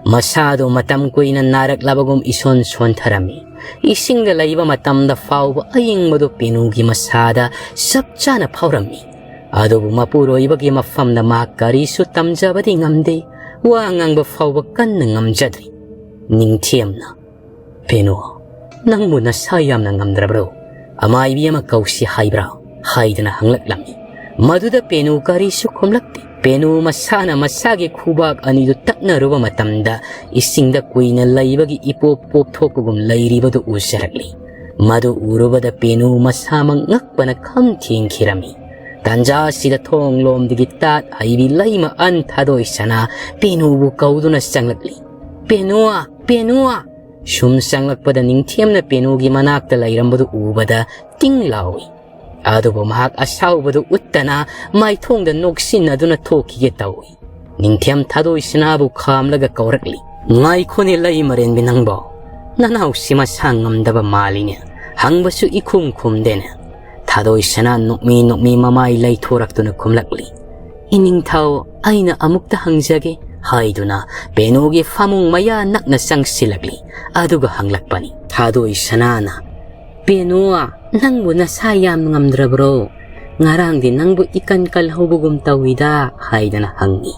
ꯃꯁꯥꯗꯨ ꯃꯇꯝ ꯀꯨꯏꯅ ꯅꯥꯔꯛꯂꯕꯒꯨꯝ ꯏꯁꯣꯟ ꯁꯣꯟꯊꯔꯝꯃꯤ꯫ ꯏꯁꯤꯡꯗ ꯂꯩꯕ ꯃꯇꯝꯗ ꯐꯥꯎꯕ ꯑꯏꯪꯕꯗꯨ ꯄꯦꯅꯨꯒꯤ ꯃꯁꯥꯗ ꯆꯞ ꯆꯥꯅ ꯐꯥꯎꯔꯝꯃꯤ꯫ ꯑꯗꯨꯕꯨ ꯃꯄꯨꯔꯣꯏꯕꯒꯤ ꯃꯐꯝꯗ ꯃꯍꯥꯛ ꯀꯔꯤꯁꯨ ꯇꯝꯖꯕꯗꯤ ꯉꯝꯗꯦ, ꯋꯥ ꯉꯥꯡꯕ ꯐꯥꯎꯕ ꯀꯟꯅ ꯉꯝꯖꯗ꯭ꯔꯤ꯫ ꯅꯤꯡꯊꯦꯝꯅ, "ꯄꯦꯅꯨ, ꯅꯪꯕꯨ ꯅꯁꯥ ꯌꯥꯝꯅ ꯉꯝꯗ꯭ꯔꯕ꯭ꯔꯣ? ꯑꯃꯥꯏꯕꯤ ꯑꯃ ꯀꯧꯁꯤ ꯍꯥꯏꯕ꯭ꯔꯥ?" ꯍꯥꯏꯗꯅ ꯍꯪꯂꯛꯂꯝꯃꯤ꯫ ꯃꯗꯨꯗ ꯄꯦꯅꯨ ꯀꯔꯤꯁꯨ ꯈꯨꯝꯂꯛꯇꯦ꯫ ꯄꯦꯅꯨ ꯃꯁꯥꯅ ꯃꯁꯥꯒꯤ ꯈꯨꯕꯥꯛ ꯑꯅꯤꯗꯨ ꯇꯛꯅꯔꯨꯕ ꯃꯇꯝꯗ ꯏꯁꯤꯡꯗ ꯀꯨꯏꯅ ꯂꯩꯕꯒꯤ ꯏꯄꯣꯞ ꯄꯣꯞꯊꯣꯛꯄꯒꯨꯝ ꯂꯩꯔꯤꯕꯗꯨ ꯎꯖꯔꯛꯂꯤ꯫ ꯃꯗꯨ ꯎꯔꯨꯕꯗ ꯄꯦꯅꯨ ꯃꯁꯥꯃꯛ ꯉꯛꯄꯅ ꯈꯝ ꯊꯦꯡꯈꯤꯔꯝꯃꯤ꯫ ꯇꯥꯟꯖꯥ ꯑꯁꯤꯗ ꯊꯣꯡ ꯂꯣꯝꯗꯒꯤ ꯇꯥꯠ ꯍꯩꯕꯤ ꯂꯩꯃ ꯑꯍꯟ ꯊꯥꯗꯣꯏ ꯁꯅꯥ ꯄꯦꯅꯨꯕꯨ ꯀꯧꯗꯨꯅ ꯆꯪꯂꯛꯂꯤ꯫ "ꯄꯦꯅꯨ! ꯄꯦꯅꯨ!" ꯁꯨꯝ ꯆꯪꯂꯛꯄꯗ ꯅꯤꯡꯊꯦꯝꯅ ꯄꯦꯅꯨꯒꯤ ꯃꯅꯥꯛꯇ ꯂꯩꯔꯝꯕꯗꯨ ꯎꯕꯗ ꯇꯤꯡ ꯂꯥꯎꯏ꯫ ꯑꯗꯨꯕꯨ ꯃꯍꯥꯛ ꯑꯁꯥꯎꯕꯗꯨ ꯎꯠꯇꯅ ꯃꯥꯏꯊꯣꯡꯗ ꯅꯣꯛꯁꯤꯟꯅꯗꯨꯅ ꯊꯣꯛꯈꯤꯒꯦ ꯇꯧꯏ꯫ ꯅꯤꯡꯊꯦꯝ ꯊꯥꯗꯣꯏ ꯁꯅꯥꯕꯨ ꯈꯥꯝꯂꯒ ꯀꯧꯔꯛꯂꯤ꯫ "ꯉꯥꯏꯈꯣꯅꯦ ꯂꯩꯃꯔꯦꯟꯕꯤ ꯅꯪꯕꯣ, ꯅꯅꯥꯎꯁꯤ ꯃꯁꯥ ꯉꯝꯗꯕ ꯃꯥꯜꯂꯤꯅꯦ, ꯍꯪꯕꯁꯨ ꯏꯈꯨꯝ ꯈꯨꯝꯗꯦꯅꯦ?" ꯊꯥꯗꯣꯏ ꯁꯅꯥ ꯅꯣꯛꯃꯤ ꯅꯣꯛꯃꯤ ꯃꯃꯥꯏ ꯂꯩꯊꯣꯔꯛꯇꯨꯅ ꯈꯨꯝꯂꯛꯂꯤ꯫ "ꯏꯅꯤꯡꯊꯧ, ꯑꯩꯅ ꯑꯃꯨꯛꯇ ꯍꯪꯖꯒꯦ," ꯍꯥꯏꯗꯨꯅ ꯄꯦꯅꯨꯒꯤ ꯐꯃꯨꯡ ꯃꯌꯥ ꯅꯛꯅ ꯆꯪꯁꯤꯜꯂꯛꯂꯤ꯫ ꯑꯗꯨꯒ ꯍꯪꯂꯛꯄꯅꯤ꯫ ꯊꯥꯗꯣꯏ ꯁꯅꯥꯅ, "ꯄꯦꯅꯨ, ꯅꯪꯕꯨ ꯅꯁꯥ ꯌꯥꯝ ꯉꯝꯗ꯭ꯔꯕ꯭ꯔꯣ? ꯉꯔꯥꯡꯗꯤ ꯅꯪꯕꯨ ꯏꯀꯟ ꯀꯜꯍꯧꯕꯒꯨꯝ ꯇꯧꯏꯗ," ꯍꯥꯏꯗꯅ ꯍꯪꯉꯤ꯫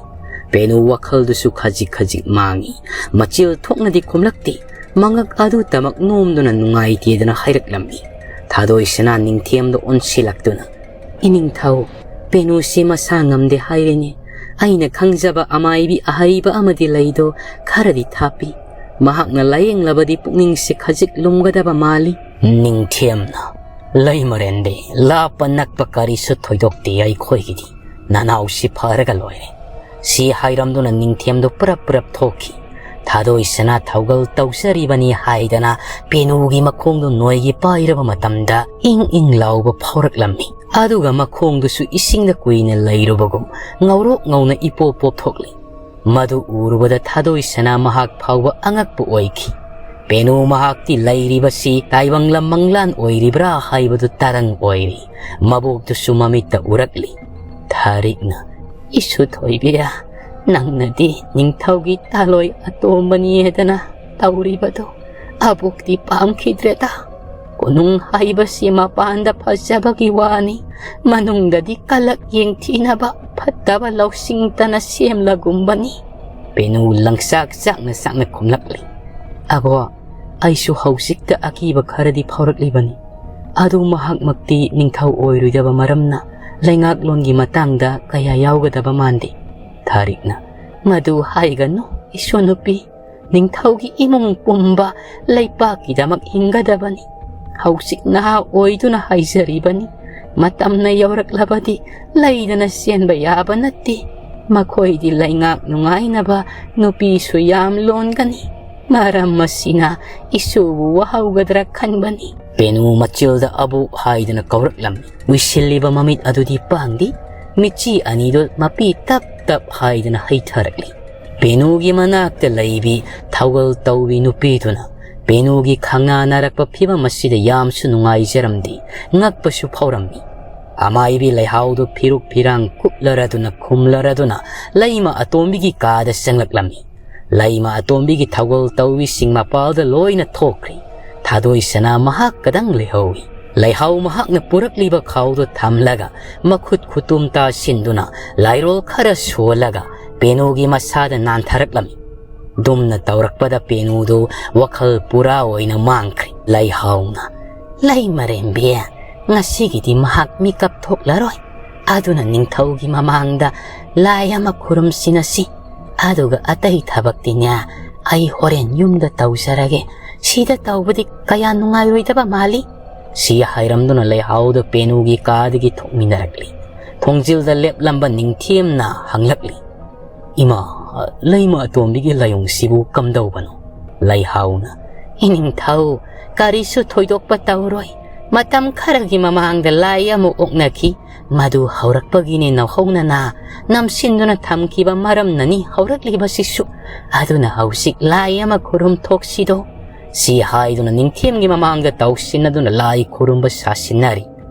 ꯄꯦꯅꯨ ꯋꯥꯈꯜꯗꯨꯁꯨ ꯈꯖꯤꯛ ꯈꯖꯤꯛ ꯃꯥꯡꯉꯤ꯫ ꯃꯆꯤꯜ ꯊꯣꯛꯅꯗꯤ ꯈꯨꯝꯂꯛꯇꯦ꯫ ꯃꯉꯛ ꯑꯗꯨꯇꯃꯛ ꯅꯣꯝꯗꯨꯅ ꯅꯨꯡꯉꯥꯏꯇꯦꯗꯅ ꯍꯥꯏꯔꯛꯂꯝꯃꯤ꯫ ꯊꯥꯗꯣꯏ ꯁꯅꯥ ꯅꯤꯡꯊꯦꯝꯗ ꯑꯣꯟꯁꯤꯜꯂꯛꯇꯨꯅ, "ꯏꯅꯤꯡꯊꯧ, ꯄꯦꯅꯨꯁꯤ ꯃꯁꯥ ꯉꯝꯗꯦ ꯍꯥꯏꯔꯤꯅꯤ꯫ ꯑꯩꯅ ꯈꯪꯖꯕ ꯑꯃꯥꯏꯕꯤ ꯑꯍꯩꯕ ꯑꯃꯗꯤ ꯂꯩꯗꯣ, ꯈꯔꯗꯤ ꯊꯥꯞꯄꯤ꯫ ꯃꯍꯥꯛꯅ ꯂꯥꯌꯦꯡꯂꯕꯗꯤ ꯄꯨꯛꯅꯤꯡꯁꯦ ꯈꯖꯤꯛ ꯂꯨꯝꯒꯗꯕ ꯃꯥꯜꯂꯤ꯫" ꯅꯤꯡꯊꯦꯝꯅ, "ꯂꯩꯃꯔꯦꯟꯕꯤ, ꯂꯥꯞꯄ ꯅꯛꯄ ꯀꯔꯤꯁꯨ ꯊꯣꯏꯗꯣꯛꯇꯦ ꯑꯩꯈꯣꯏꯒꯤꯗꯤ꯫ ꯅꯅꯥꯎꯁꯤ ꯐꯔꯒ ꯂꯣꯏꯔꯦ꯫" ꯁꯤ ꯍꯥꯏꯔꯝꯗꯨꯅ ꯅꯤꯡꯊꯦꯝꯗꯨ ꯄꯨꯔꯞ ꯄꯨꯔꯞ ꯊꯣꯛꯈꯤ꯫ ꯊꯥꯗꯣꯏ ꯁꯅꯥ ꯊꯧꯒꯜ ꯇꯧꯖꯔꯤꯕꯅꯤ ꯍꯥꯏꯗꯅ ꯄꯦꯅꯨꯒꯤ ꯃꯈꯣꯡꯗꯨ ꯅꯣꯏꯒꯤ ꯄꯥꯏꯔꯕ ꯃꯇꯝꯗ ꯏꯪ ꯏꯪ ꯂꯥꯎꯕ ꯐꯥꯎꯔꯛꯂꯝꯃꯤ꯫ ꯑꯗꯨꯒ ꯃꯈꯣꯡꯗꯨꯁꯨ ꯏꯁꯤꯡꯗ ꯀꯨꯏꯅ ꯂꯩꯔꯨꯕꯒꯨꯝ ꯉꯧꯔꯣꯛ ꯉꯧꯅ ꯏꯄꯣꯞ ꯄꯣꯞꯊꯣꯛꯂꯤ꯫ ꯃꯗꯨ ꯎꯔꯨꯕꯗ ꯊꯥꯗꯣꯏ ꯁꯅꯥ ꯃꯍꯥꯛ ꯐꯥꯎꯕ ꯑꯉꯛꯄ ꯑꯣꯏꯈꯤ꯫ ꯄꯦꯅꯨ ꯃꯍꯥꯛꯇꯤ ꯂꯩꯔꯤꯕꯁꯤ ꯇꯥꯏꯕꯪꯂꯝ ꯃꯪꯂꯥꯟ ꯑꯣꯏꯔꯤꯕ꯭ꯔꯥ ꯍꯥꯏꯕꯗꯨ ꯇꯔꯪ ꯑꯣꯏꯔꯤ꯫ ꯃꯕꯣꯛꯇꯨꯁꯨ ꯃꯃꯤꯠꯇ ꯎꯔꯛꯂꯤ꯫ ꯊꯥꯔꯤꯛꯅ, "ꯏꯁꯨ ꯊꯣꯏꯕꯤꯔ, ꯅꯪꯅꯗꯤ ꯅꯤꯡꯊꯧꯒꯤ ꯇꯥꯂꯣꯏ ꯑꯇꯣꯝꯕꯅꯤ ꯍꯥꯏꯗꯅ ꯇꯧꯔꯤꯕꯗꯨ ꯑꯕꯣꯛꯇꯤ ꯄꯥꯝꯈꯤꯗ꯭ꯔꯦꯗ꯫ ꯀꯣꯅꯨꯡ ꯍꯥꯏꯕꯁꯤ ꯃꯄꯥꯟꯗ ꯐꯖꯕꯒꯤ ꯋꯥꯅꯤ, ꯃꯅꯨꯡꯗꯗꯤ ꯀꯂꯛ ꯌꯦꯡꯊꯤꯅꯕ ꯐꯠꯇꯕ ꯂꯧꯁꯤꯡꯇꯅ ꯁꯦꯝꯂꯒꯨꯝꯕꯅꯤ꯫" ꯄꯦꯅꯨ ꯂꯪꯆꯥꯛ ꯆꯥꯛꯅ ꯆꯥꯛꯅ ꯈꯨꯝꯂꯛꯂꯤ꯫ "ꯑꯕꯣ, ꯑꯩꯁꯨ ꯍꯧꯖꯤꯛꯇ ꯑꯀꯤꯕ ꯈꯔꯗꯤ ꯐꯥꯎꯔꯛꯂꯤꯕꯅꯤ꯫ ꯑꯗꯨ ꯃꯍꯥꯛꯃꯛꯇꯤ ꯅꯤꯡꯊꯧ ꯑꯣꯏꯔꯣꯏꯗꯕ ꯃꯔꯝꯅ ꯂꯩꯉꯥꯛꯂꯣꯟꯒꯤ ꯃꯇꯥꯡꯗ ꯀꯌꯥ ꯌꯥꯎꯒꯗꯕ ꯃꯥꯟꯗꯦ꯫" ꯊꯥꯔꯤꯛꯅ, "ꯃꯗꯨ ꯍꯥꯏꯒꯅꯨ, ꯏꯁꯨ ꯅꯨꯄꯤ꯫ ꯅꯤꯡꯊꯧꯒꯤ ꯏꯃꯨꯡ ꯄꯨꯝꯕ ꯂꯩꯄꯥꯛꯀꯤꯗꯃꯛ ꯍꯤꯡꯒꯗꯕꯅꯤ꯫ ꯍꯧꯖꯤꯛ ꯅꯍꯥ ꯑꯣꯏꯗꯨꯅ ꯍꯥꯏꯖꯔꯤꯕꯅꯤ, ꯃꯇꯝꯅ ꯌꯧꯔꯛꯂꯕꯗꯤ ꯂꯩꯗꯅ ꯆꯦꯟꯕ ꯌꯥꯕ ꯅꯠꯇꯦ꯫ ꯃꯈꯣꯏꯗꯤ ꯂꯩꯉꯥꯛ ꯅꯨꯡꯉꯥꯏꯅꯕ ꯅꯨꯄꯤꯁꯨ ꯌꯥꯝ ꯂꯣꯟꯒꯅꯤ꯫ ꯃꯔꯝ ꯑꯁꯤꯅ ꯏꯁꯨꯕꯨ ꯋꯥꯍꯧꯒꯗ꯭ꯔꯥ ꯈꯟꯕꯅꯤ꯫ ꯄꯦꯅꯨ ꯃꯆꯤꯜꯗ ꯑꯕꯣꯛ ꯍꯥꯏꯗꯨꯅ ꯀꯧꯔꯛꯂꯝꯃꯤ꯫ ꯎꯏꯁꯤꯜꯂꯤꯕ ꯃꯃꯤꯠ ꯑꯗꯨꯗꯤ ꯄꯥꯡꯗꯦ꯫ ꯃꯤꯠꯆꯤ ꯑꯅꯤꯗꯨ ꯃꯄꯤ ꯇꯞ ꯇꯞ ꯍꯥꯏꯗꯨꯅ ꯍꯩꯊꯔꯛꯂꯤ꯫ ꯄꯦꯅꯨꯒꯤ ꯃꯅꯥꯛꯇ ꯂꯩꯕꯤ ꯊꯧꯒꯜ ꯇꯧꯕꯤ ꯅꯨꯄꯤꯗꯨꯅ ꯄꯦꯅꯨꯒꯤ ꯈꯪꯅꯥꯟꯅꯔꯛꯄ ꯐꯤꯕꯝ ꯑꯁꯤꯗ ꯌꯥꯝꯁꯨ ꯅꯨꯡꯉꯥꯏꯖꯔꯝꯗꯦ, ꯉꯛꯄꯁꯨ ꯐꯥꯎꯔꯝꯃꯤ꯫ ꯑꯃꯥꯏꯕꯤ ꯂꯩꯍꯥꯎꯗꯨ ꯐꯤꯔꯨꯛ ꯐꯤꯔꯥꯡ ꯀꯨꯞꯂꯔꯗꯨꯅ ꯈꯨꯝꯂꯔꯗꯨꯅ ꯂꯩꯃ ꯑꯇꯣꯝꯕꯤꯒꯤ ꯀꯥꯗ ꯆꯪꯂꯛꯂꯝꯃꯤ꯫ ꯂꯩꯃ ꯑꯇꯣꯝꯕꯤꯒꯤ ꯊꯧꯒꯜ ꯇꯧꯕꯤꯁꯤꯡ ꯃꯄꯥꯜꯗ ꯂꯣꯏꯅ ꯊꯣꯛꯈ꯭ꯔꯤ꯫ ꯊꯥꯗꯣꯏ ꯁꯅꯥ ꯃꯍꯥꯛ ꯈꯛꯇꯪ ꯂꯩꯍꯧꯏ꯫ ꯂꯩꯍꯥꯎ ꯃꯍꯥꯛꯅ ꯄꯨꯔꯛꯂꯤꯕ ꯈꯥꯎꯗꯨ ꯊꯝꯂꯒ ꯃꯈꯨꯠ ꯈꯨꯇꯨꯝ ꯇꯥꯁꯤꯟꯗꯨꯅ ꯂꯥꯏꯔꯣꯜ ꯈꯔ ꯁꯣꯜꯂꯒ ꯄꯦꯅꯨꯒꯤ ꯃꯁꯥꯗ ꯅꯥꯟꯊꯔꯛꯂꯝꯃꯤ꯫ ꯗꯨꯝꯅ ꯇꯧꯔꯛꯄꯗ ꯄꯦꯅꯨꯗꯨ ꯋꯥꯈꯜ ꯄꯨꯔꯥ ꯑꯣꯏꯅ ꯃꯥꯡꯈ꯭ꯔꯦ꯫ ꯂꯩꯍꯥꯎꯅ, "ꯂꯩꯃꯔꯦꯝꯕꯤ, ꯉꯁꯤꯒꯤꯗꯤ ꯃꯍꯥꯛ ꯃꯤꯀꯞ ꯊꯣꯛꯂꯔꯣꯏ꯫ ꯑꯗꯨꯅ ꯅꯤꯡꯊꯧꯒꯤ ꯃꯃꯥꯡꯗ ꯂꯥꯏ ꯑꯃ ꯈꯨꯔꯨꯝꯁꯤꯅꯁꯤ꯫ ꯑꯗꯨꯒ ꯑꯇꯩ ꯊꯕꯛꯇꯤꯅꯦ ꯑꯩ ꯍꯣꯔꯦꯟ ꯌꯨꯝꯗ ꯇꯧꯖꯔꯒꯦ꯫ ꯁꯤꯗ ꯇꯧꯕꯗꯤ ꯀꯌꯥ ꯅꯨꯡꯉꯥꯏꯔꯣꯏꯗꯕ ꯃꯥꯜꯂꯤ"꯫ ꯁꯤ ꯍꯥꯏꯔꯝꯗꯨꯅ ꯂꯩꯍꯥꯎꯗꯨ ꯄꯦꯅꯨꯒꯤ ꯀꯥꯗꯒꯤ ꯊꯣꯛꯃꯤꯟꯅꯔꯛꯂꯤ꯫ ꯊꯣꯡꯖꯤꯜꯗ ꯂꯦꯞꯂꯝꯕ ꯅꯤꯡꯊꯦꯝꯅ ꯍꯪꯂꯛꯂꯤ, "ꯏꯃꯥ, ꯂꯩꯃ ꯑꯇꯣꯝꯕꯤꯒꯤ ꯂꯥꯏꯑꯣꯡꯁꯤꯕꯨ ꯀꯝꯗꯧꯕꯅꯣ?" ꯂꯩꯍꯥꯎꯅ, "ꯏꯅꯤꯡꯊꯧ, ꯀꯔꯤꯁꯨ ꯊꯣꯏꯗꯣꯛꯄ ꯇꯧꯔꯣꯏ꯫ ꯃꯇꯝ ꯈꯔꯒꯤ ꯃꯃꯥꯡꯗ ꯂꯥꯏ ꯑꯃ ꯑꯣꯛꯅꯈꯤ꯫ ꯃꯗꯨ ꯍꯧꯔꯛꯄꯒꯤꯅꯤ ꯅꯧꯍꯧꯅꯅ ꯅꯝꯁꯤꯟꯗꯨꯅ ꯊꯝꯈꯤꯕ ꯃꯔꯝꯅꯅꯤ ꯍꯧꯔꯛꯂꯤꯕꯁꯤꯁꯨ꯫ ꯑꯗꯨꯅ ꯍꯧꯖꯤꯛ ꯂꯥꯏ ꯑꯃ ꯈꯨꯔꯨꯝ ꯊꯣꯛꯁꯤꯗꯣ"꯫ ꯁꯤ ꯍꯥꯏꯗꯨꯅ ꯅꯤꯡꯊꯦꯝꯒꯤ ꯃꯃꯥꯡꯗ ꯇꯧꯁꯤꯟꯅꯗꯨꯅ ꯂꯥꯏ ꯈꯨꯔꯨꯝꯕ ꯁꯥꯁꯤꯟꯅꯔꯤ꯫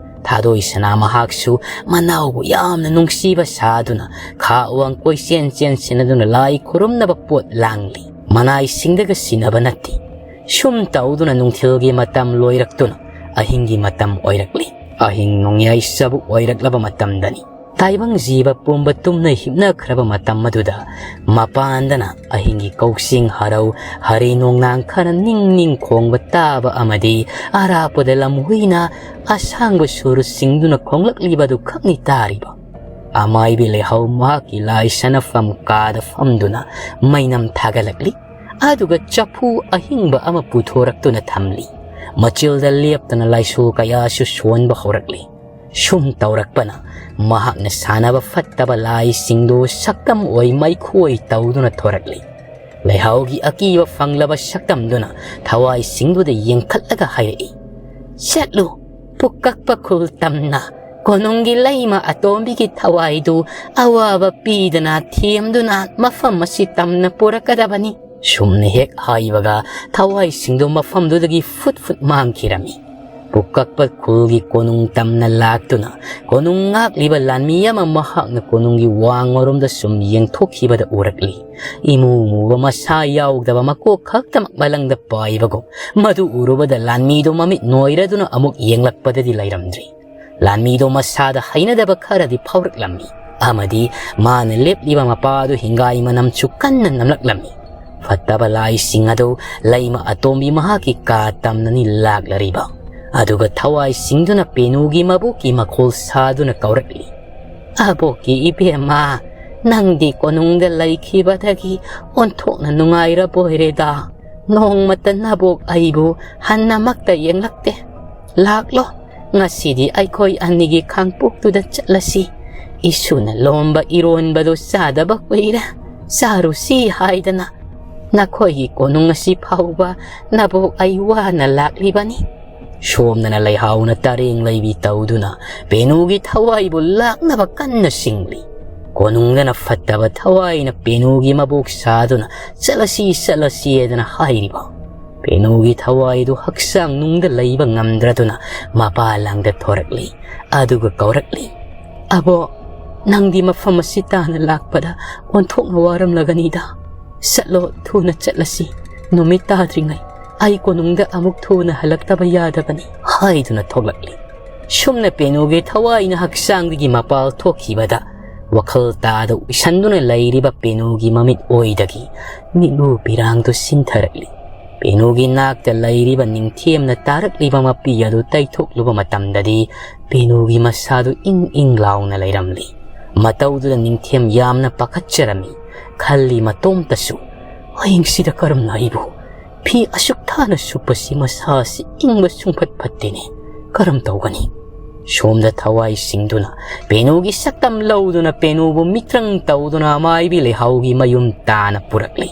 ꯊꯥꯗꯣꯏ ꯁꯅꯥ ꯃꯍꯥꯛꯁꯨ ꯃꯅꯥꯎꯕꯨ ꯌꯥꯝꯅ ꯅꯨꯡꯁꯤꯕ ꯁꯥꯗꯨꯅ ꯈꯥ ꯋꯥꯡ ꯀꯣꯏꯆꯦꯟ ꯆꯦꯟꯁꯤꯟꯅꯗꯨꯅ ꯂꯥꯏ ꯈꯨꯔꯨꯝꯅꯕ ꯄꯣꯠ ꯂꯥꯡꯂꯤ꯫ ꯃꯅꯥꯏꯁꯤꯡꯗꯒ ꯁꯤꯟꯅꯕ ꯅꯠꯇꯦ꯫ ꯁꯨꯝ ꯇꯧꯗꯨꯅ ꯅꯨꯡꯊꯤꯜꯒꯤ ꯃꯇꯝ ꯂꯣꯏꯔꯛꯇꯨꯅ ꯑꯍꯤꯡꯒꯤ ꯃꯇꯝ ꯑꯣꯏꯔꯛꯂꯤ꯫ ꯑꯍꯤꯡ ꯅꯣꯡꯌꯥꯏ ꯆꯕꯨꯛ ꯑꯣꯏꯔꯛꯂꯕ ꯃꯇꯝꯗꯅꯤ꯫ ꯇꯥꯏꯕꯪ ꯖꯤꯕ ꯄꯨꯝꯕ ꯇꯨꯝꯅ ꯍꯤꯞꯅꯈ꯭ꯔꯕ ꯃꯇꯝ ꯑꯗꯨꯗ ꯃꯄꯥꯟꯗꯅ ꯑꯍꯤꯡꯒꯤ ꯀꯧꯁꯤꯡ ꯍꯔꯧ ꯍꯔꯤ ꯅꯣꯡꯅꯥꯡ ꯈꯔ ꯅꯤꯡ ꯅꯤꯡ ꯈꯣꯡꯕ ꯇꯥꯕ ꯑꯃꯗꯤ ꯑꯔꯥꯞꯄꯗ ꯂꯝꯍꯨꯏꯅ ꯑꯁꯥꯡꯕ ꯁꯨꯔ ꯆꯤꯡꯗꯨꯅ ꯈꯣꯡꯂꯛꯂꯤꯕ ꯑꯗꯨ ꯈꯛꯅꯤ ꯇꯥꯔꯤꯕ꯫ ꯑꯃꯥꯏꯕꯤ ꯂꯩꯍꯥꯎ ꯃꯍꯥꯛꯀꯤ ꯂꯥꯏ ꯁꯅꯐꯝ ꯀꯥꯗ ꯐꯝꯗꯨꯅ ꯃꯩꯅꯝ ꯊꯥꯒꯠꯂꯛꯂꯤ꯫ ꯑꯗꯨꯒ ꯆꯐꯨ ꯑꯍꯤꯡꯕ ꯑꯃ ꯄꯨꯊꯣꯔꯛꯇꯨꯅ ꯊꯝꯂꯤ꯫ ꯃꯆꯤꯜꯗ ꯂꯦꯞꯇꯅ ꯂꯥꯏꯁꯣꯜ ꯀꯌꯥꯁꯨ ꯁꯣꯟꯕ ꯍꯧꯔꯛꯂꯤ꯫ ꯁꯨꯝ ꯇꯧꯔꯛꯄꯅ ꯃꯍꯥꯛꯅ ꯁꯥꯟꯅꯕ ꯐꯠꯇꯕ ꯂꯥꯏꯁꯤꯡꯗꯨ ꯁꯛꯇꯝ ꯑꯣꯏ ꯃꯩꯈꯣꯏ ꯇꯧꯗꯨꯅ ꯊꯣꯔꯛꯂꯤ꯫ ꯂꯩꯍꯥꯎꯒꯤ ꯑꯀꯤꯕ ꯐꯪꯂꯕ ꯁꯛꯇꯝꯗꯨꯅ ꯊꯋꯥꯏꯁꯤꯡꯗꯨꯗ ꯌꯦꯡꯈꯠꯂꯒ ꯍꯥꯏꯔꯛꯏ, "ꯆꯠꯂꯨ, ꯄꯨꯀꯛꯄ ꯈꯨꯜ ꯇꯝꯅ ꯀꯣꯅꯨꯡꯒꯤ ꯂꯩꯃ ꯑꯇꯣꯝꯕꯤꯒꯤ ꯊꯋꯥꯏꯗꯨ ꯑꯋꯥꯕ ꯄꯤꯗꯅ ꯊꯦꯝꯗꯨꯅ ꯃꯐꯝ ꯑꯁꯤ ꯇꯝꯅ ꯄꯨꯔꯛꯀꯗꯕꯅꯤ"꯫ ꯁꯨꯝꯅ ꯍꯦꯛ ꯍꯥꯏꯕꯒ ꯊꯋꯥꯏꯁꯤꯡꯗꯨ ꯃꯐꯝꯗꯨꯗꯒꯤ ꯐꯨꯠ ꯐꯨꯠ ꯃꯥꯡꯈꯤꯔꯝꯃꯤ꯫ ꯄꯨꯀꯛꯄ ꯈꯨꯜꯒꯤ ꯀꯣꯅꯨꯡ ꯇꯝꯅ ꯂꯥꯛꯇꯨꯅ ꯀꯣꯅꯨꯡ ꯉꯥꯛꯂꯤꯕ ꯂꯥꯟꯃꯤ ꯑꯃ ꯃꯍꯥꯛꯅ ꯀꯣꯅꯨꯡꯒꯤ ꯋꯥꯡꯃꯔꯣꯝꯗ ꯁꯨꯝ ꯌꯦꯡꯊꯣꯛꯈꯤꯕꯗ ꯎꯔꯛꯂꯤ꯫ ꯏꯃꯨ ꯃꯨꯕ ꯃꯁꯥ ꯌꯥꯎꯗꯕ ꯃꯀꯣꯛ ꯈꯛꯇꯃꯛ ꯃꯂꯪꯗ ꯄꯥꯏꯕꯒꯨꯝ꯫ ꯃꯗꯨ ꯎꯔꯨꯕꯗ ꯂꯥꯟꯃꯤꯗꯨ ꯃꯃꯤꯠ ꯅꯣꯏꯔꯗꯨꯅ ꯑꯃꯨꯛ ꯌꯦꯡꯂꯛꯄꯗꯗꯤ ꯂꯩꯔꯝꯗ꯭ꯔꯤ꯫ ꯂꯥꯟꯃꯤꯗꯨ ꯃꯁꯥꯗ ꯍꯩꯅꯗꯕ ꯈꯔꯗꯤ ꯐꯥꯎꯔꯛꯂꯝꯃꯤ ꯑꯃꯗꯤ ꯃꯥꯅ ꯂꯦꯞꯂꯤꯕ ꯃꯄꯥ ꯑꯗꯨ ꯍꯤꯡꯒꯥꯏ ꯃꯅꯝꯁꯨ ꯀꯟꯅ ꯅꯝꯂꯛꯂꯝꯃꯤ꯫ ꯐꯠꯇꯕ ꯂꯥꯏꯁꯤꯡ ꯑꯗꯨ ꯂꯩꯃ ꯑꯇꯣꯝꯕꯤ ꯃꯍꯥꯛꯀꯤ ꯀꯥ ꯇꯝꯅꯅꯤ ꯂꯥꯛꯂꯔꯤꯕ꯫ ꯑꯗꯨꯒ ꯊꯋꯥꯏꯁꯤꯡꯗꯨꯅ ꯄꯦꯅꯨꯒꯤ ꯃꯕꯨꯛꯀꯤ ꯃꯈꯣꯜ ꯁꯥꯗꯨꯅ ꯀꯧꯔꯛꯂꯤ, "ꯑꯕꯣꯛꯀꯤ ꯏꯕꯦꯝꯃ, ꯅꯪꯗꯤ ꯀꯣꯅꯨꯡꯗ ꯂꯩꯈꯤꯕꯗꯒꯤ ꯑꯣꯟꯊꯣꯛꯅ ꯅꯨꯡꯉꯥꯏꯔꯕꯣꯏꯔꯦꯗ꯫ ꯅꯣꯡꯃꯇ ꯅꯕꯣꯛ ꯑꯩꯕꯨ ꯍꯟꯅꯃꯛꯇ ꯌꯦꯡꯂꯛꯇꯦ꯫ ꯂꯥꯛꯂꯣ, ꯉꯁꯤꯗꯤ ꯑꯩꯈꯣꯏ ꯑꯅꯤꯒꯤ ꯈꯥꯡꯄꯣꯛꯇꯨꯗ ꯆꯠꯂꯁꯤ꯫ ꯏꯁꯨꯅ ꯂꯣꯝꯕ ꯏꯔꯣꯟꯕꯗꯨ ꯆꯥꯗꯕ ꯀꯨꯏꯔꯦ꯫ ꯆꯥꯔꯨꯁꯤ ꯍꯥꯏꯗꯅ ꯅꯈꯣꯏꯒꯤ ꯀꯣꯅꯨꯡ ꯑꯁꯤ ꯐꯥꯎꯕ ꯅꯕꯣꯛ ꯑꯩ ꯋꯥꯅ ꯂꯥꯛꯂꯤꯕꯅꯤ"꯫ ꯁꯣꯝꯗꯅ ꯂꯩꯍꯥꯎꯅ ꯇꯔꯦꯡ ꯂꯩꯕꯤ ꯇꯧꯗꯨꯅ ꯄꯦꯅꯨꯒꯤ ꯊꯋꯥꯏꯕꯨ ꯂꯥꯛꯅꯕ ꯀꯟꯅ ꯆꯤꯡꯂꯤ꯫ ꯀꯣꯅꯨꯡꯗꯅ ꯐꯠꯇꯕ ꯊꯋꯥꯏꯅ ꯄꯦꯅꯨꯒꯤ ꯃꯕꯣꯛ ꯁꯥꯗꯨꯅ "ꯆꯠꯂꯁꯤ, ꯆꯠꯂꯁꯤ" ꯍꯥꯏꯗꯅ ꯍꯥꯏꯔꯤꯕ꯫ ꯄꯦꯅꯨꯒꯤ ꯊꯋꯥꯏꯗꯨ ꯍꯛꯆꯥꯡ ꯅꯨꯡꯗ ꯂꯩꯕ ꯉꯝꯗ꯭ꯔꯗꯨꯅ ꯃꯄꯥ ꯂꯥꯡꯗ ꯊꯣꯔꯛꯂꯤ꯫ ꯑꯗꯨꯒ ꯀꯧꯔꯛꯂꯤ, "ꯑꯕꯣ, ꯅꯪꯗꯤ ꯃꯐꯝ ꯑꯁꯤ ꯇꯥꯅ ꯂꯥꯛꯄꯗ ꯑꯣꯟꯊꯣꯛꯅ ꯋꯥꯔꯝꯂꯒꯅꯤꯗ꯫ ꯆꯠꯂꯣ, ꯊꯨꯅ ꯆꯠꯂꯁꯤ꯫ ꯅꯨꯃꯤꯠ ꯇꯥꯗ꯭ꯔꯤꯉꯩ ꯑꯩ ꯀꯣꯅꯨꯡꯗ ꯑꯃꯨꯛ ꯊꯨꯅ ꯍꯜꯂꯛꯇꯕ ꯌꯥꯗꯕꯅꯤ" ꯍꯥꯏꯗꯨꯅ ꯊꯣꯛꯂꯛꯂꯤ꯫ ꯁꯨꯝꯅ ꯄꯦꯅꯨꯒꯤ ꯊꯋꯥꯏꯅ ꯍꯛꯆꯥꯡꯗꯒꯤ ꯃꯄꯥꯜ ꯊꯣꯛꯈꯤꯕꯗ ꯋꯥꯈꯜ ꯇꯥꯗ ꯎꯏꯁꯟꯗꯨꯅ ꯂꯩꯔꯤꯕ ꯄꯦꯅꯨꯒꯤ ꯃꯃꯤꯠ ꯑꯣꯏꯗꯒꯤ ꯃꯤꯠꯂꯨ ꯄꯤꯔꯥꯡꯗꯨ ꯁꯤꯟꯊꯔꯛꯂꯤ꯫ ꯄꯦꯅꯨꯒꯤ ꯅꯥꯛꯇ ꯂꯩꯔꯤꯕ ꯅꯤꯡꯊꯦꯝꯅ ꯇꯥꯔꯛꯂꯤꯕ ꯃꯄꯤ ꯑꯗꯨ ꯇꯩꯊꯣꯛꯂꯨꯕ ꯃꯇꯝꯗꯗꯤ ꯄꯦꯅꯨꯒꯤ ꯃꯁꯥꯗꯨ ꯏꯪ ꯏꯪ ꯂꯥꯎꯅ ꯂꯩꯔꯝꯂꯤ꯫ ꯃꯇꯧꯗꯨꯗ ꯅꯤꯡꯊꯦꯝ ꯌꯥꯝꯅ ꯄꯥꯈꯠꯆꯔꯝꯃꯤ꯫ ꯈꯜꯂꯤ ꯃꯇꯣꯝꯇꯁꯨ, "ꯍꯌꯦꯡꯁꯤꯗ ꯀꯔꯝꯅ ꯑꯩꯕꯨ ꯐꯤ ꯑꯁꯨꯛ ꯊꯥꯅ ꯁꯨꯞꯄꯁꯤ ꯃꯁꯥꯁꯤ ꯏꯪꯕ ꯁꯨꯡꯐꯠ ꯐꯠꯇꯦꯅꯦ꯫ ꯀꯔꯝ ꯇꯧꯒꯅꯤ?" ꯁꯣꯝꯗ ꯊꯋꯥꯏꯁꯤꯡꯗꯨꯅ ꯄꯦꯅꯨꯒꯤ ꯁꯛꯇꯝ ꯂꯧꯗꯨꯅ ꯄꯦꯅꯨꯕꯨ ꯃꯤꯇ꯭ꯔꯪ ꯇꯧꯗꯨꯅ ꯑꯃꯥꯏꯕꯤ ꯂꯩꯍꯥꯎꯒꯤ ꯃꯌꯨꯝ ꯇꯥꯅ ꯄꯨꯔꯛꯂꯤ꯫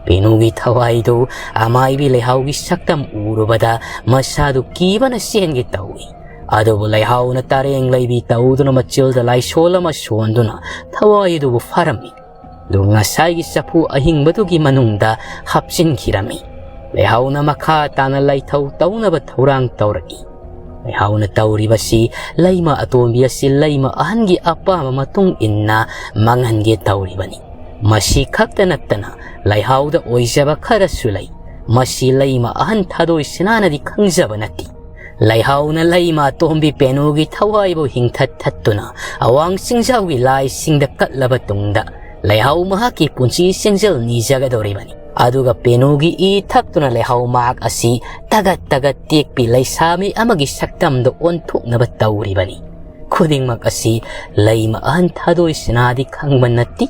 ꯄꯦꯅꯨꯒꯤ ꯊꯋꯥꯏꯗꯨ ꯑꯃꯥꯏꯕꯤ ꯂꯩꯍꯥꯎꯒꯤ ꯁꯛꯇꯝ ꯎꯔꯨꯕꯗ ꯃꯁꯥꯗꯨ ꯀꯤꯕꯅ ꯆꯦꯟꯒꯦ ꯇꯧꯏ꯫ ꯑꯗꯨꯕꯨ ꯂꯩꯍꯥꯎꯅ ꯇꯔꯦꯡ ꯂꯩꯕꯤ ꯇꯧꯗꯨꯅ ꯃꯆꯤꯜꯗ ꯂꯥꯏꯁꯣꯜ ꯑꯃ ꯁꯣꯟꯗꯨꯅ ꯊꯋꯥꯏ ꯑꯗꯨꯕꯨ ꯐꯥꯔꯝꯃꯤ꯫ ꯑꯗꯨ ꯉꯁꯥꯏꯒꯤ ꯆꯐꯨ ꯑꯍꯤꯡꯕꯗꯨꯒꯤ ꯃꯅꯨꯡꯗ ꯍꯥꯞꯆꯤꯟꯈꯤꯔꯝꯃꯤ꯫ ꯂꯩꯍꯥꯎꯅ ꯃꯈꯥ ꯇꯥꯅ ꯂꯥꯏꯊꯧ ꯇꯧꯅꯕ ꯊꯧꯔꯥꯡ ꯇꯧꯔꯛꯏ꯫ ꯂꯩꯍꯥꯎꯅ ꯇꯧꯔꯤꯕꯁꯤ ꯂꯩꯃ ꯑꯇꯣꯝꯕꯤ ꯑꯁꯤ ꯂꯩꯃ ꯑꯍꯟꯒꯤ ꯑꯄꯥꯝꯕ ꯃꯇꯨꯡ ꯏꯟꯅ ꯃꯥꯡꯍꯟꯒꯦ ꯇꯧꯔꯤꯕꯅꯤ꯫ ꯃꯁꯤ ꯈꯛꯇ ꯅꯠꯇꯅ ꯂꯩꯍꯥꯎꯗ ꯑꯣꯏꯖꯕ ꯈꯔꯁꯨ ꯂꯩ꯫ ꯃꯁꯤ ꯂꯩꯃ ꯑꯍꯟ ꯊꯥꯗꯣꯏ ꯁꯅꯥꯅꯗꯤ ꯈꯪꯖꯕ ꯅꯠꯇꯦ꯫ ꯂꯩꯍꯥꯎꯅ ꯂꯩꯃ ꯑꯇꯣꯝꯕꯤ ꯄꯦꯅꯨꯒꯤ ꯊꯋꯥꯏꯕꯨ ꯍꯤꯡꯊꯠ ꯊꯠꯇꯨꯅ ꯑꯋꯥꯡ ꯆꯤꯡꯖꯥꯎꯒꯤ ꯂꯥꯏꯁꯤꯡꯗ ꯀꯠꯂꯕ ꯇꯨꯡꯗ ꯂꯩꯍꯥꯎ ꯃꯍꯥꯛꯀꯤ ꯄꯨꯟꯁꯤ ꯁꯦꯟꯖꯦꯜ ꯅꯤꯖꯒꯗꯧꯔꯤꯕꯅꯤ꯫ ꯑꯗꯨꯒ ꯄꯦꯅꯨꯒꯤ ꯏ ꯊꯛꯇꯨꯅ ꯂꯩꯍꯥꯎ ꯃꯍꯥꯛ ꯑꯁꯤ ꯇꯒꯠ ꯇꯒꯠ ꯇꯦꯛꯄꯤ ꯂꯩꯁꯥꯃꯤ ꯑꯃꯒꯤ ꯁꯛꯇꯝꯗ ꯑꯣꯟꯊꯣꯛꯅꯕ ꯇꯧꯔꯤꯕꯅꯤ꯫ ꯈꯨꯗꯤꯡꯃꯛ ꯑꯁꯤ ꯂꯩꯃ ꯑꯍꯟ ꯊꯥꯗꯣꯏ ꯁꯅꯥꯗꯤ ꯈꯪꯕ ꯅꯠꯇꯦ꯫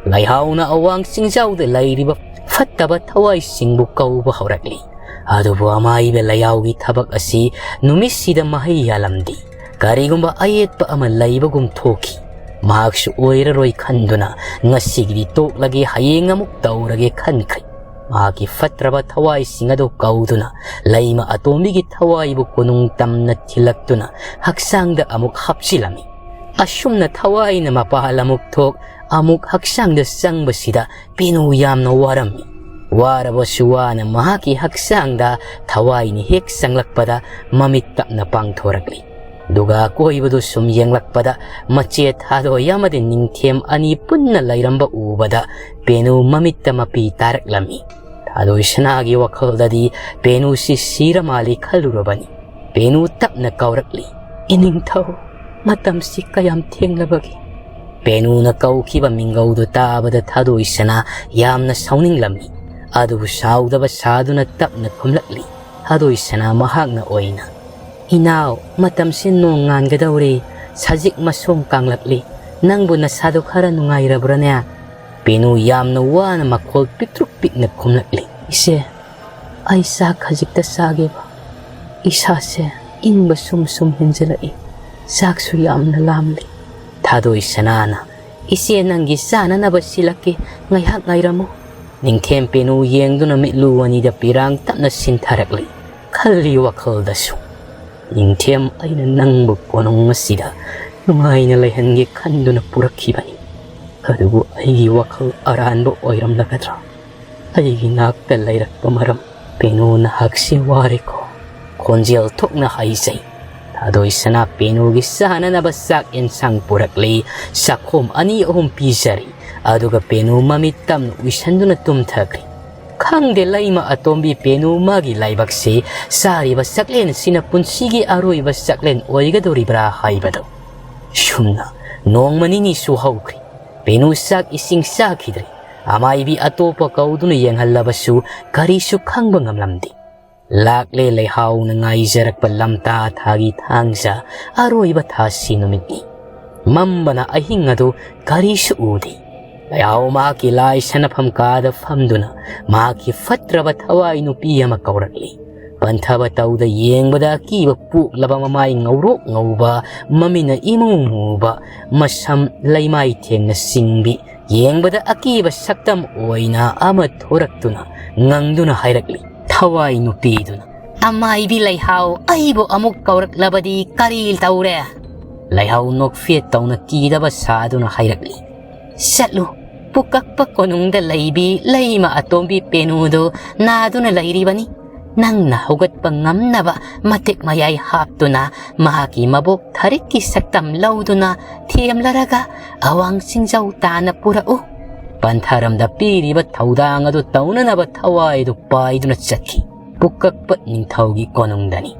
ꯂꯩꯍꯥꯎꯅ ꯑꯋꯥꯡ ꯆꯤꯡꯖꯥꯎꯗ ꯂꯩꯔꯤꯕ ꯐꯠꯇꯕ ꯊꯋꯥꯏꯁꯤꯡꯕꯨ ꯀꯧꯕ ꯍꯧꯔꯛꯂꯤ꯫ ꯑꯗꯨꯕꯨ ꯑꯃꯥꯏꯕ ꯂꯩꯍꯥꯎꯒꯤ ꯊꯕꯛ ꯑꯁꯤ ꯅꯨꯃꯤꯠꯁꯤꯗ ꯃꯍꯩ ꯌꯥꯜꯂꯝꯗꯦ꯫ ꯀꯔꯤꯒꯨꯝꯕ ꯑꯌꯦꯠꯄ ꯑꯃ ꯂꯩꯕꯒꯨꯝ ꯊꯣꯛꯈꯤ꯫ ꯃꯍꯥꯛꯁꯨ ꯑꯣꯏꯔꯔꯣꯏ ꯈꯟꯗꯨꯅ ꯉꯁꯤꯒꯤꯗꯤ ꯇꯣꯛꯂꯒꯦ, ꯍꯌꯦꯡ ꯑꯃꯨꯛ ꯇꯧꯔꯒꯦ ꯈꯟꯈ꯭ꯔꯦ꯫ ꯃꯍꯥꯛꯀꯤ ꯐꯠꯇ꯭ꯔꯕ ꯊꯋꯥꯏꯁꯤꯡ ꯑꯗꯨ ꯀꯧꯗꯨꯅ ꯂꯩꯃ ꯑꯇꯣꯝꯕꯤꯒꯤ ꯊꯋꯥꯏꯕꯨ ꯀꯣꯅꯨꯡ ꯇꯝꯅ ꯊꯤꯜꯂꯛꯇꯨꯅ ꯍꯛꯆꯥꯡꯗ ꯑꯃꯨꯛ ꯍꯥꯞꯆꯤꯜꯂꯝꯃꯤ꯫ ꯑꯁꯨꯝꯅ ꯊꯋꯥꯏꯅ ꯃꯄꯥꯜ ꯑꯃꯨꯛ ꯊꯣꯛ ꯑꯃꯨꯛ ꯍꯛꯆꯥꯡꯗ ꯆꯪꯕꯁꯤꯗ ꯄꯦꯅꯨ ꯌꯥꯝꯅ ꯋꯥꯔꯝꯃꯤ꯫ ꯋꯥꯔꯕꯁꯨ ꯋꯥꯅ ꯃꯍꯥꯛꯀꯤ ꯍꯛꯆꯥꯡꯗ ꯊꯋꯥꯏꯅ ꯍꯦꯛ ꯆꯪꯂꯛꯄꯗ ꯃꯃꯤꯠ ꯇꯞꯅ ꯄꯥꯡꯊꯣꯔꯛꯂꯤ꯫ ꯑꯗꯨꯒ ꯑꯀꯣꯏꯕꯗꯨ ꯁꯨꯝ ꯌꯦꯡꯂꯛꯄꯗ ꯃꯆꯦ ꯊꯥꯗꯣꯏ ꯑꯃꯗꯤ ꯅꯤꯡꯊꯦꯝ ꯑꯅꯤ ꯄꯨꯟꯅ ꯂꯩꯔꯝꯕ ꯎꯕꯗ ꯄꯦꯅꯨ ꯃꯃꯤꯠꯇ ꯃꯄꯤ ꯇꯥꯔꯛꯂꯝꯃꯤ꯫ ꯊꯥꯗꯣꯏ ꯁꯅꯥꯒꯤ ꯋꯥꯈꯜꯗꯗꯤ ꯄꯦꯅꯨꯁꯤ ꯁꯤꯔ ꯃꯥꯜꯂꯤ ꯈꯜꯂꯨꯔꯕꯅꯤ꯫ ꯄꯦꯅꯨ ꯇꯞꯅ ꯀꯧꯔꯛꯂꯤ, "ꯏꯅꯤꯡꯊꯧ, ꯃꯇꯝꯁꯤ ꯀꯌꯥꯝ ꯊꯦꯡꯂꯕꯒꯦ?" ꯄꯦꯅꯨꯅ ꯀꯧꯈꯤꯕ ꯃꯤꯡꯒꯧꯗꯨ ꯇꯥꯕꯗ ꯊꯥꯗꯣꯏ ꯁꯅꯥ ꯌꯥꯝꯅ ꯁꯥꯎꯅꯤꯡꯂꯝꯃꯤ꯫ ꯑꯗꯨꯕꯨ ꯁꯥꯎꯗꯕ ꯁꯥꯗꯨꯅ ꯇꯞꯅ ꯈꯨꯝꯂꯛꯂꯤ꯫ ꯊꯥꯗꯣꯏ ꯁꯅꯥ ꯃꯍꯥꯛꯅ ꯑꯣꯏꯅ, "ꯏꯅꯥꯎ, ꯃꯇꯝꯁꯤ ꯅꯣꯡ ꯉꯥꯟꯒꯗꯧꯔꯦ, ꯁꯖꯤꯛ ꯃꯁꯣꯡ ꯀꯥꯡꯂꯛꯂꯤ꯫ ꯅꯪꯕꯨ ꯅꯁꯥꯗꯨ ꯈꯔ ꯅꯨꯡꯉꯥꯏꯔꯕ꯭ꯔꯥꯅꯦ?" ꯄꯦꯅꯨ ꯌꯥꯝꯅ ꯋꯥꯅ ꯃꯈꯣꯜ ꯄꯤꯛꯇ꯭ꯔꯨꯛ ꯄꯤꯛꯅ ꯈꯨꯝꯂꯛꯂꯤ꯫ "ꯏꯆꯦ, ꯑꯩ ꯆꯥꯛ ꯈꯖꯤꯛꯇ ꯆꯥꯒꯦꯕ꯫ ꯏꯁꯥꯁꯦ ꯏꯪꯕ ꯁꯨꯝ ꯁꯨꯝ ꯍꯦꯟꯖꯤꯜꯂꯛꯏ꯫ "ꯆꯥꯛꯁꯨ ꯌꯥꯝꯅ ꯂꯥꯝꯂꯦ꯫" ꯊꯥꯗꯣꯏ ꯁꯅꯥꯅ, "ꯏꯆꯦ, ꯅꯪꯒꯤ ꯆꯥꯅꯅꯕ ꯁꯤꯜꯂꯛꯀꯦ, ꯉꯥꯏꯍꯥꯛ ꯉꯥꯏꯔꯝꯃꯨ꯫" ꯅꯤꯡꯊꯦꯝ ꯄꯦꯅꯨ ꯌꯦꯡꯗꯨꯅ ꯃꯤꯠꯂꯨ ꯑꯅꯤꯗ ꯄꯤꯔꯥꯡ ꯇꯞꯅ ꯁꯤꯟꯊꯔꯛꯂꯤ꯫ ꯈꯜꯂꯤ ꯋꯥꯈꯜꯗꯁꯨ, "ꯅꯤꯡꯊꯦꯝ, ꯑꯩꯅ ꯅꯪꯕꯨ ꯀꯣꯅꯨꯡ ꯑꯁꯤꯗ ꯅꯨꯡꯉꯥꯏꯅ ꯂꯩꯍꯟꯒꯦ ꯈꯟꯗꯨꯅ ꯄꯨꯔꯛꯈꯤꯕꯅꯤ꯫ ꯑꯗꯨꯕꯨ ꯑꯩꯒꯤ ꯋꯥꯈꯜ ꯑꯔꯥꯟꯕ ꯑꯣꯏꯔꯝꯂꯒꯗ꯭ꯔꯥ? ꯑꯩꯒꯤ ꯅꯥꯛꯇ ꯂꯩꯔꯛꯄ ꯃꯔꯝ ꯄꯦꯅꯨ ꯅꯍꯥꯛꯁꯦ ꯋꯥꯔꯦꯀꯣ?" ꯈꯣꯟꯖꯦꯜ ꯊꯣꯛꯅ ꯍꯥꯏꯖꯩ꯫ ꯊꯥꯗꯣꯏ ꯁꯅꯥ ꯄꯦꯅꯨꯒꯤ ꯆꯥꯅꯅꯕ ꯆꯥꯛ ꯑꯦꯟꯁꯥꯡ ꯄꯨꯔꯛꯂꯤ꯫ ꯆꯥꯛꯈꯣꯝ ꯑꯅꯤ ꯑꯍꯨꯝ ꯄꯤꯖꯔꯤ꯫ ꯑꯗꯨꯒ ꯄꯦꯅꯨ ꯃꯃꯤꯠ ꯇꯝꯅ ꯎꯏꯁꯟꯗꯨꯅ ꯇꯨꯝꯊꯈ꯭ꯔꯤ꯫ ꯈꯪꯗꯦ ꯂꯩꯃ ꯑꯇꯣꯝꯕꯤ ꯄꯦꯅꯨ ꯃꯥꯒꯤ ꯂꯥꯏꯕꯛꯁꯤ ꯆꯥꯔꯤꯕ ꯆꯥꯛꯂꯦꯟꯁꯤꯅ ꯄꯨꯟꯁꯤꯒꯤ ꯑꯔꯣꯏꯕ ꯆꯥꯛꯂꯦꯟ ꯑꯣꯏꯒꯗꯧꯔꯤꯕ꯭ꯔꯥ ꯍꯥꯏꯕꯗꯨ꯫ ꯁꯨꯝꯅ ꯅꯣꯡꯃ ꯅꯤꯅꯤꯁꯨ ꯍꯧꯈ꯭ꯔꯤ꯫ ꯄꯦꯅꯨ ꯆꯥꯛ ꯏꯁꯤꯡ ꯆꯥꯈꯤꯗ꯭ꯔꯦ꯫ ꯑꯃꯥꯏꯕꯤ ꯑꯇꯣꯞꯄ ꯀꯧꯗꯨꯅ ꯌꯦꯡꯍꯜꯂꯕꯁꯨ ꯀꯔꯤꯁꯨ ꯈꯪꯕ ꯉꯝꯂꯝꯗꯦ꯫ ꯂꯥꯛꯂꯦ ꯂꯩꯍꯥꯎꯅ ꯉꯥꯏꯖꯔꯛꯄ ꯂꯝꯇꯥ ꯊꯥꯒꯤ ꯊꯥꯡꯖ, ꯑꯔꯣꯏꯕ ꯊꯥꯁꯤ ꯅꯨꯃꯤꯠꯅꯤ꯫ ꯃꯝꯕꯅ ꯑꯍꯤꯡ ꯑꯗꯨ ꯀꯔꯤꯁꯨ ꯎꯗꯦ꯫ ꯂꯩꯍꯥꯎ ꯃꯍꯥꯛꯀꯤ ꯂꯥꯏ ꯁꯥꯟꯅꯐꯝ ꯀꯥꯗ ꯐꯝꯗꯨꯅ ꯃꯍꯥꯛꯀꯤ ꯐꯠꯇ꯭ꯔꯕ ꯊꯋꯥꯏ ꯅꯨꯄꯤ ꯑꯃ ꯀꯧꯔꯛꯂꯤ꯫ ꯄꯟꯊꯕ ꯇꯧꯗ ꯌꯦꯡꯕꯗ ꯑꯀꯤꯕ ꯄꯣꯛꯂꯕ, ꯃꯃꯥꯏ ꯉꯧꯔꯣꯛ ꯉꯧꯕ, ꯃꯃꯤꯠꯅ ꯏꯃꯨ ꯃꯨꯕ, ꯃꯁꯝ ꯂꯩꯃꯥꯏ ꯊꯦꯡꯅ ꯆꯤꯡꯕꯤ, ꯌꯦꯡꯕꯗ ꯑꯀꯤꯕ ꯁꯛꯇꯝ ꯑꯣꯏꯅ ꯑꯃ ꯊꯣꯔꯛꯇꯨꯅ ꯉꯪꯗꯨꯅ ꯍꯥꯏꯔꯛꯂꯤ꯫ ꯊꯋꯥꯏ ꯅꯨꯄꯤꯗꯨꯅ, "ꯑꯃꯥꯏꯕꯤ ꯂꯩꯍꯥꯎ, ꯑꯩꯕꯨ ꯑꯃꯨꯛ ꯀꯧꯔꯛꯂꯕꯗꯤ ꯀꯔꯤ ꯇꯧꯔꯦ?" ꯂꯩꯍꯥꯎ ꯅꯣꯛꯐꯦꯠ ꯇꯧꯅ ꯀꯤꯗꯕ ꯁꯥꯗꯨꯅ ꯍꯥꯏꯔꯛꯂꯤ꯫ "ꯆꯠꯂꯨ, ꯄꯨꯀꯛꯄ ꯀꯣꯅꯨꯡꯗ ꯂꯩꯕꯤ ꯂꯩꯃ ꯑꯇꯣꯝꯕꯤ ꯄꯦꯅꯨꯗꯨ ꯅꯥꯗꯨꯅ ꯂꯩꯔꯤꯕꯅꯤ꯫ ꯅꯪꯅ ꯍꯧꯒꯠꯄ ꯉꯝꯅꯕ ꯃꯇꯤꯛ ꯃꯌꯥꯏ ꯍꯥꯞꯇꯨꯅ ꯃꯍꯥꯛꯀꯤ ꯃꯕꯣꯛ ꯊꯔꯤꯛꯀꯤ ꯁꯛꯇꯝ ꯂꯧꯗꯨꯅ ꯊꯦꯝꯂꯔꯒ ꯑꯋꯥꯡ ꯆꯤꯡꯖꯥꯎ ꯇꯥꯅ ꯄꯨꯔꯛꯎ꯫" ꯄꯟꯊꯔꯝꯗ ꯄꯤꯔꯤꯕ ꯊꯧꯗꯥꯡ ꯑꯗꯨ ꯇꯧꯅꯅꯕ ꯊꯋꯥꯏꯗꯨ ꯄꯥꯏꯗꯨꯅ ꯆꯠꯈꯤ꯫ ꯄꯨꯀꯛꯄ ꯅꯤꯡꯊꯧꯒꯤ ꯀꯣꯅꯨꯡꯗꯅꯤ꯫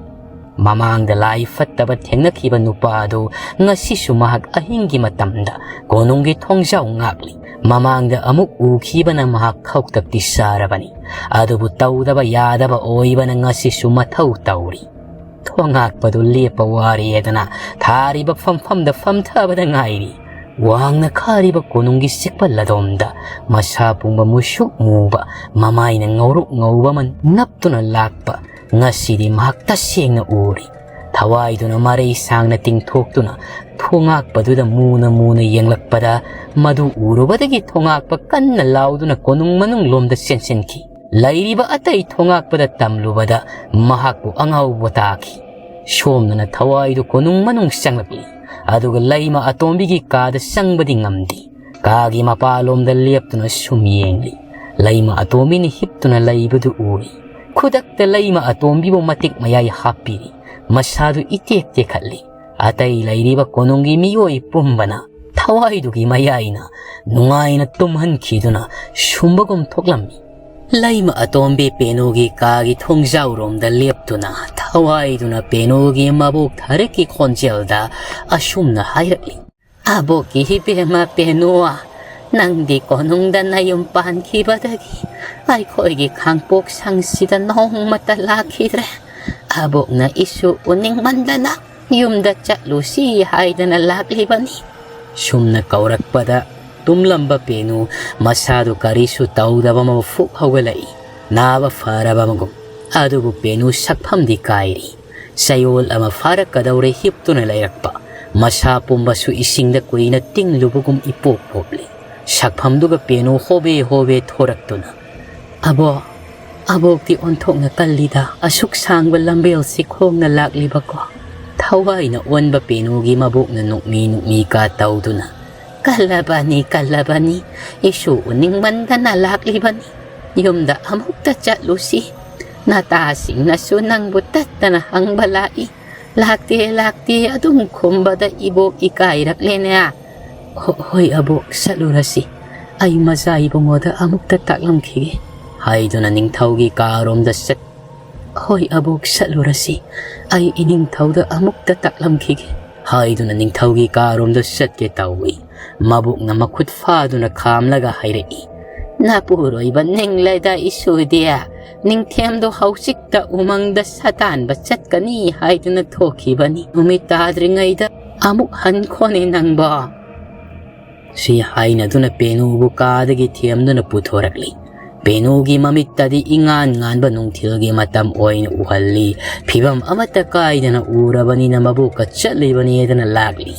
ꯃꯃꯥꯡꯗ ꯂꯥꯏ ꯐꯠꯇꯕ ꯊꯦꯡꯅꯈꯤꯕ ꯅꯨꯄꯥ ꯑꯗꯨ ꯉꯁꯤꯁꯨ ꯃꯍꯥꯛ ꯑꯍꯤꯡꯒꯤ ꯃꯇꯝꯗ ꯀꯣꯅꯨꯡꯒꯤ ꯊꯣꯡꯖꯥꯎ ꯉꯥꯛꯂꯤ꯫ ꯃꯃꯥꯡꯗ ꯑꯃꯨꯛ ꯎꯈꯤꯕꯅ ꯃꯍꯥꯛ ꯈꯧꯇꯛꯇꯤ ꯆꯥꯔꯕꯅꯤ꯫ ꯑꯗꯨꯕꯨ ꯇꯧꯗꯕ ꯌꯥꯗꯕ ꯑꯣꯏꯕꯅ ꯉꯁꯤꯁꯨ ꯃꯊꯧ ꯇꯧꯔꯤ꯫ ꯊꯣꯡꯉꯥꯛꯄꯗꯨ ꯂꯦꯞꯄ ꯋꯥꯔꯦꯗꯅ ꯊꯥꯔꯤꯕ ꯐꯝꯐꯝꯗ ꯐꯝꯊꯕꯗ ꯉꯥꯏꯔꯤ꯫ ꯋꯥꯡꯅ ꯈꯥꯔꯤꯕ ꯀꯣꯅꯨꯡꯒꯤ ꯆꯤꯛꯄꯜ ꯑꯗꯣꯝꯗ ꯃꯁꯥ ꯄꯨꯝꯕ ꯃꯨꯁꯨꯛ ꯃꯨꯕ, ꯃꯃꯥꯏꯅ ꯉꯧꯔꯣꯛ ꯉꯧꯕ ꯑꯃ ꯅꯞꯇꯨꯅ ꯂꯥꯛꯄ ꯉꯁꯤꯗꯤ ꯃꯍꯥꯛ ꯇꯁꯦꯡꯅ ꯎꯔꯤ꯫ ꯊꯋꯥꯏꯗꯨꯅ ꯃꯔꯩ ꯁꯥꯡꯅ ꯇꯤꯡꯊꯣꯛꯇꯨꯅ ꯊꯣꯉꯥꯛꯄꯗꯨꯗ ꯃꯨꯅ ꯃꯨꯅ ꯌꯦꯡꯂꯛꯄꯗ, ꯃꯗꯨ ꯎꯔꯨꯕꯗꯒꯤ ꯊꯣꯉꯥꯛꯄ ꯀꯟꯅ ꯂꯥꯎꯗꯨꯅ ꯀꯣꯅꯨꯡ ꯃꯅꯨꯡ ꯂꯣꯝꯗ ꯆꯦꯟꯁꯤꯟꯈꯤ꯫ ꯂꯩꯔꯤꯕ ꯑꯇꯩ ꯊꯣꯉꯥꯛꯄꯗ ꯇꯝꯂꯨꯕꯗ ꯃꯍꯥꯛꯄꯨ ꯑꯉꯥꯎꯕ ꯇꯥꯈꯤ꯫ ꯁꯣꯝꯗꯅ ꯊꯋꯥꯏꯗꯨ ꯀꯣꯅꯨꯡ ꯃꯅꯨꯡ ꯆꯪꯂꯛꯂꯤ, ꯑꯗꯨꯒ ꯂꯩꯃ ꯑꯇꯣꯝꯕꯤꯒꯤ ꯀꯥꯗ ꯆꯪꯕꯗꯤ ꯉꯝꯗꯦ꯫ ꯀꯥꯒꯤ ꯃꯄꯥꯂꯣꯝꯗ ꯂꯦꯞꯇꯨꯅ ꯁꯨꯝ ꯌꯦꯡꯂꯤ꯫ ꯂꯩꯃ ꯑꯇꯣꯝꯕꯤꯅ ꯍꯤꯞꯇꯨꯅ ꯂꯩꯕꯗꯨ ꯎꯔꯤ꯫ ꯈꯨꯗꯛꯇ ꯂꯩꯃ ꯑꯇꯣꯝꯕꯤꯕꯨ ꯃꯇꯤꯛ ꯃꯌꯥꯏ ꯍꯥꯞꯄꯤꯔꯤ꯫ ꯃꯁꯥꯗꯨ ꯏꯇꯦꯛ ꯇꯦꯛꯈꯠꯂꯤ꯫ ꯑꯇꯩ ꯂꯩꯔꯤꯕ ꯀꯣꯅꯨꯡꯒꯤ ꯃꯤꯑꯣꯏ ꯄꯨꯝꯕꯅ ꯊꯋꯥꯏꯗꯨꯒꯤ ꯃꯌꯥꯏꯅ ꯅꯨꯡꯉꯥꯏꯅ ꯇꯨꯝꯍꯟꯈꯤꯗꯨꯅ ꯁꯨꯝꯕꯒꯨꯝ ꯊꯣꯛꯂꯝꯃꯤ꯫ ꯂꯩꯃ ꯑꯇꯣꯝꯕꯤ ꯄꯦꯅꯨꯒꯤ ꯀꯥꯒꯤ ꯊꯣꯡꯖꯥꯎꯔꯣꯝꯗ ꯂꯦꯞꯇꯨꯅ ꯊꯋꯥꯏꯗꯨꯅ ꯄꯦꯅꯨꯒꯤ ꯃꯕꯣꯛ ꯊꯥꯔꯛꯀꯤ ꯈꯣꯟꯖꯦꯜꯗ ꯑꯁꯨꯝꯅ ꯍꯥꯏꯔꯛꯂꯤ꯫ "ꯑꯕꯣꯛꯀꯤ ꯏꯕꯦꯝꯃ ꯄꯦꯅꯨ, ꯅꯪꯗꯤ ꯀꯣꯅꯨꯡꯗ ꯅꯌꯨꯝ ꯄꯥꯟꯈꯤꯕꯗꯒꯤ ꯑꯩꯈꯣꯏꯒꯤ ꯈꯥꯡꯄꯣꯛ ꯁꯪꯁꯤꯗ ꯅꯣꯡꯃꯇ ꯂꯥꯛꯈꯤꯗ꯭ꯔꯦ꯫ ꯑꯕꯣꯛꯅ ꯏꯁꯨ ꯎꯅꯤꯡꯃꯟꯗꯅ ꯌꯨꯝꯗ ꯆꯠꯂꯨꯁꯤ ꯍꯥꯏꯗꯅ ꯂꯥꯛꯂꯤꯕꯅꯤ"꯫ ꯁꯨꯝꯅ ꯀꯧꯔꯛꯄꯗ ꯇꯨꯝꯂꯝꯕ ꯄꯦꯅꯨ ꯃꯁꯥꯗꯨ ꯀꯔꯤꯁꯨ ꯇꯧꯗꯕ ꯃꯐꯨꯛ ꯍꯧꯒꯠꯂꯛꯏ, ꯅꯥꯕ ꯐꯔꯕ ꯑꯃꯒꯨꯝ꯫ ꯑꯗꯨꯕꯨ ꯄꯦꯅꯨ ꯁꯛꯐꯝꯗꯤ ꯀꯥꯏꯔꯤ꯫ ꯆꯌꯣꯜ ꯑꯃ ꯐꯥꯔꯛꯀꯗꯧꯔꯦ ꯍꯤꯞꯇꯨꯅ ꯂꯩꯔꯛꯄ꯫ ꯃꯁꯥ ꯄꯨꯝꯕꯁꯨ ꯏꯁꯤꯡꯗ ꯀꯨꯏꯅ ꯇꯤꯡꯂꯨꯕꯒꯨꯝ ꯏꯄꯣꯞ ꯄꯣꯞꯂꯤ꯫ ꯁꯛꯐꯝꯗꯨꯒ ꯄꯦꯅꯨ ꯍꯣꯕꯦ ꯍꯣꯕꯦ ꯊꯣꯔꯛꯇꯨꯅ, "ꯑꯕꯣꯛ, ꯑꯕꯣꯛꯇꯤ ꯑꯣꯟꯊꯣꯛꯅ ꯀꯜꯂꯤꯗ, ꯑꯁꯨꯛ ꯁꯥꯡꯕ ꯂꯝꯕꯦꯜꯁꯤ ꯈꯣꯡꯅ ꯂꯥꯛꯂꯤꯕꯀꯣ?" ꯊꯋꯥꯏꯅ ꯑꯣꯟꯕ ꯄꯦꯅꯨꯒꯤ ꯃꯕꯣꯛꯅ ꯅꯣꯛꯃꯤ ꯅꯣꯛꯃꯤ ꯀꯥ ꯇꯧꯗꯨꯅ, "ꯀꯜꯂꯕꯅꯤ, ꯀꯜꯂꯕꯅꯤ, ꯏꯁꯨ ꯎꯅꯤꯡꯃꯟꯗꯅ ꯂꯥꯛꯂꯤꯕꯅꯤ꯫ ꯌꯨꯝꯗ ꯑꯃꯨꯛꯇ ꯆꯠꯂꯨꯁꯤ꯫ ꯅꯇꯥꯁꯤꯡꯅꯁꯨ ꯅꯪꯕꯨ ꯇꯠꯇꯅ ꯍꯪꯕ ꯂꯥꯛꯏ꯫ ꯂꯥꯛꯇꯦ, ꯂꯥꯛꯇꯦ ꯑꯗꯨꯝ ꯈꯨꯝꯕꯗ ꯏꯕꯣꯛ ꯏꯀꯥꯏꯔꯛꯂꯦꯅꯦ꯫ ꯍꯣ-, ꯍꯣꯏ ꯑꯕꯣꯛ, ꯆꯠꯂꯨꯔꯁꯤ꯫ ꯑꯩ ꯃꯆꯥ ꯏꯕꯨꯡꯉꯣꯗ ꯑꯃꯨꯛꯇ ꯇꯥꯛꯂꯝꯈꯤꯒꯦ" ꯍꯥꯏꯗꯨꯅ ꯅꯤꯡꯊꯧꯒꯤ ꯀꯥꯔꯣꯝꯗ ꯆꯠ-, "ꯍꯣꯏ ꯑꯕꯣꯛ, ꯆꯠꯂꯨꯔꯁꯤ꯫ ꯑꯩ ꯏꯅꯤꯡꯊꯧꯗ ꯑꯃꯨꯛꯇ ꯇꯥꯛꯂꯝꯈꯤꯒꯦ" ꯍꯥꯏꯗꯨꯅ ꯅꯤꯡꯊꯧꯒꯤ ꯀꯥꯔꯣꯝꯗ ꯆꯠꯀꯦ ꯇꯧꯏ꯫ ꯃꯕꯣꯛꯅ ꯃꯈꯨꯠ ꯐꯥꯗꯨꯅ ꯈꯥꯝꯂꯒ ꯍꯥꯏꯔꯛꯏ, "ꯅꯄꯨꯔꯣꯏꯕ ꯅꯤꯡꯂꯩꯗ ꯏꯁꯨꯗꯤ꯫ ꯅꯤꯡꯊꯦꯝꯗꯣ ꯍꯧꯖꯤꯛꯇ ꯎꯃꯪꯗ ꯁꯥꯇꯥꯟꯕ ꯆꯠꯀꯅꯤ ꯍꯥꯏꯗꯨꯅ ꯊꯣꯛꯈꯤꯕꯅꯤ꯫ ꯅꯨꯃꯤꯠ ꯇꯥꯗ꯭ꯔꯤꯉꯩꯗ ꯑꯃꯨꯛ ꯍꯟꯈꯣꯅꯦ ꯅꯪꯕꯣ"꯫ ꯁꯤ ꯍꯥꯏꯅꯗꯨꯅ ꯄꯦꯅꯨꯕꯨ ꯀꯥꯗꯒꯤ ꯊꯦꯝꯗꯨꯅ ꯄꯨꯊꯣꯔꯛꯂꯤ꯫ ꯄꯦꯅꯨꯒꯤ ꯃꯃꯤꯠꯇꯗꯤ ꯏꯉꯥꯟ ꯉꯥꯟꯕ ꯅꯨꯡꯊꯤꯜꯒꯤ ꯃꯇꯝ ꯑꯣꯏꯅ ꯎꯍꯜꯂꯤ꯫ ꯐꯤꯕꯝ ꯑꯃꯠꯇ ꯀꯥꯏꯗꯅ ꯎꯔꯕꯅꯤꯅ ꯃꯕꯣꯛꯀ ꯆꯠꯂꯤꯕꯅꯦꯗꯅ ꯂꯥꯛꯂꯤ꯫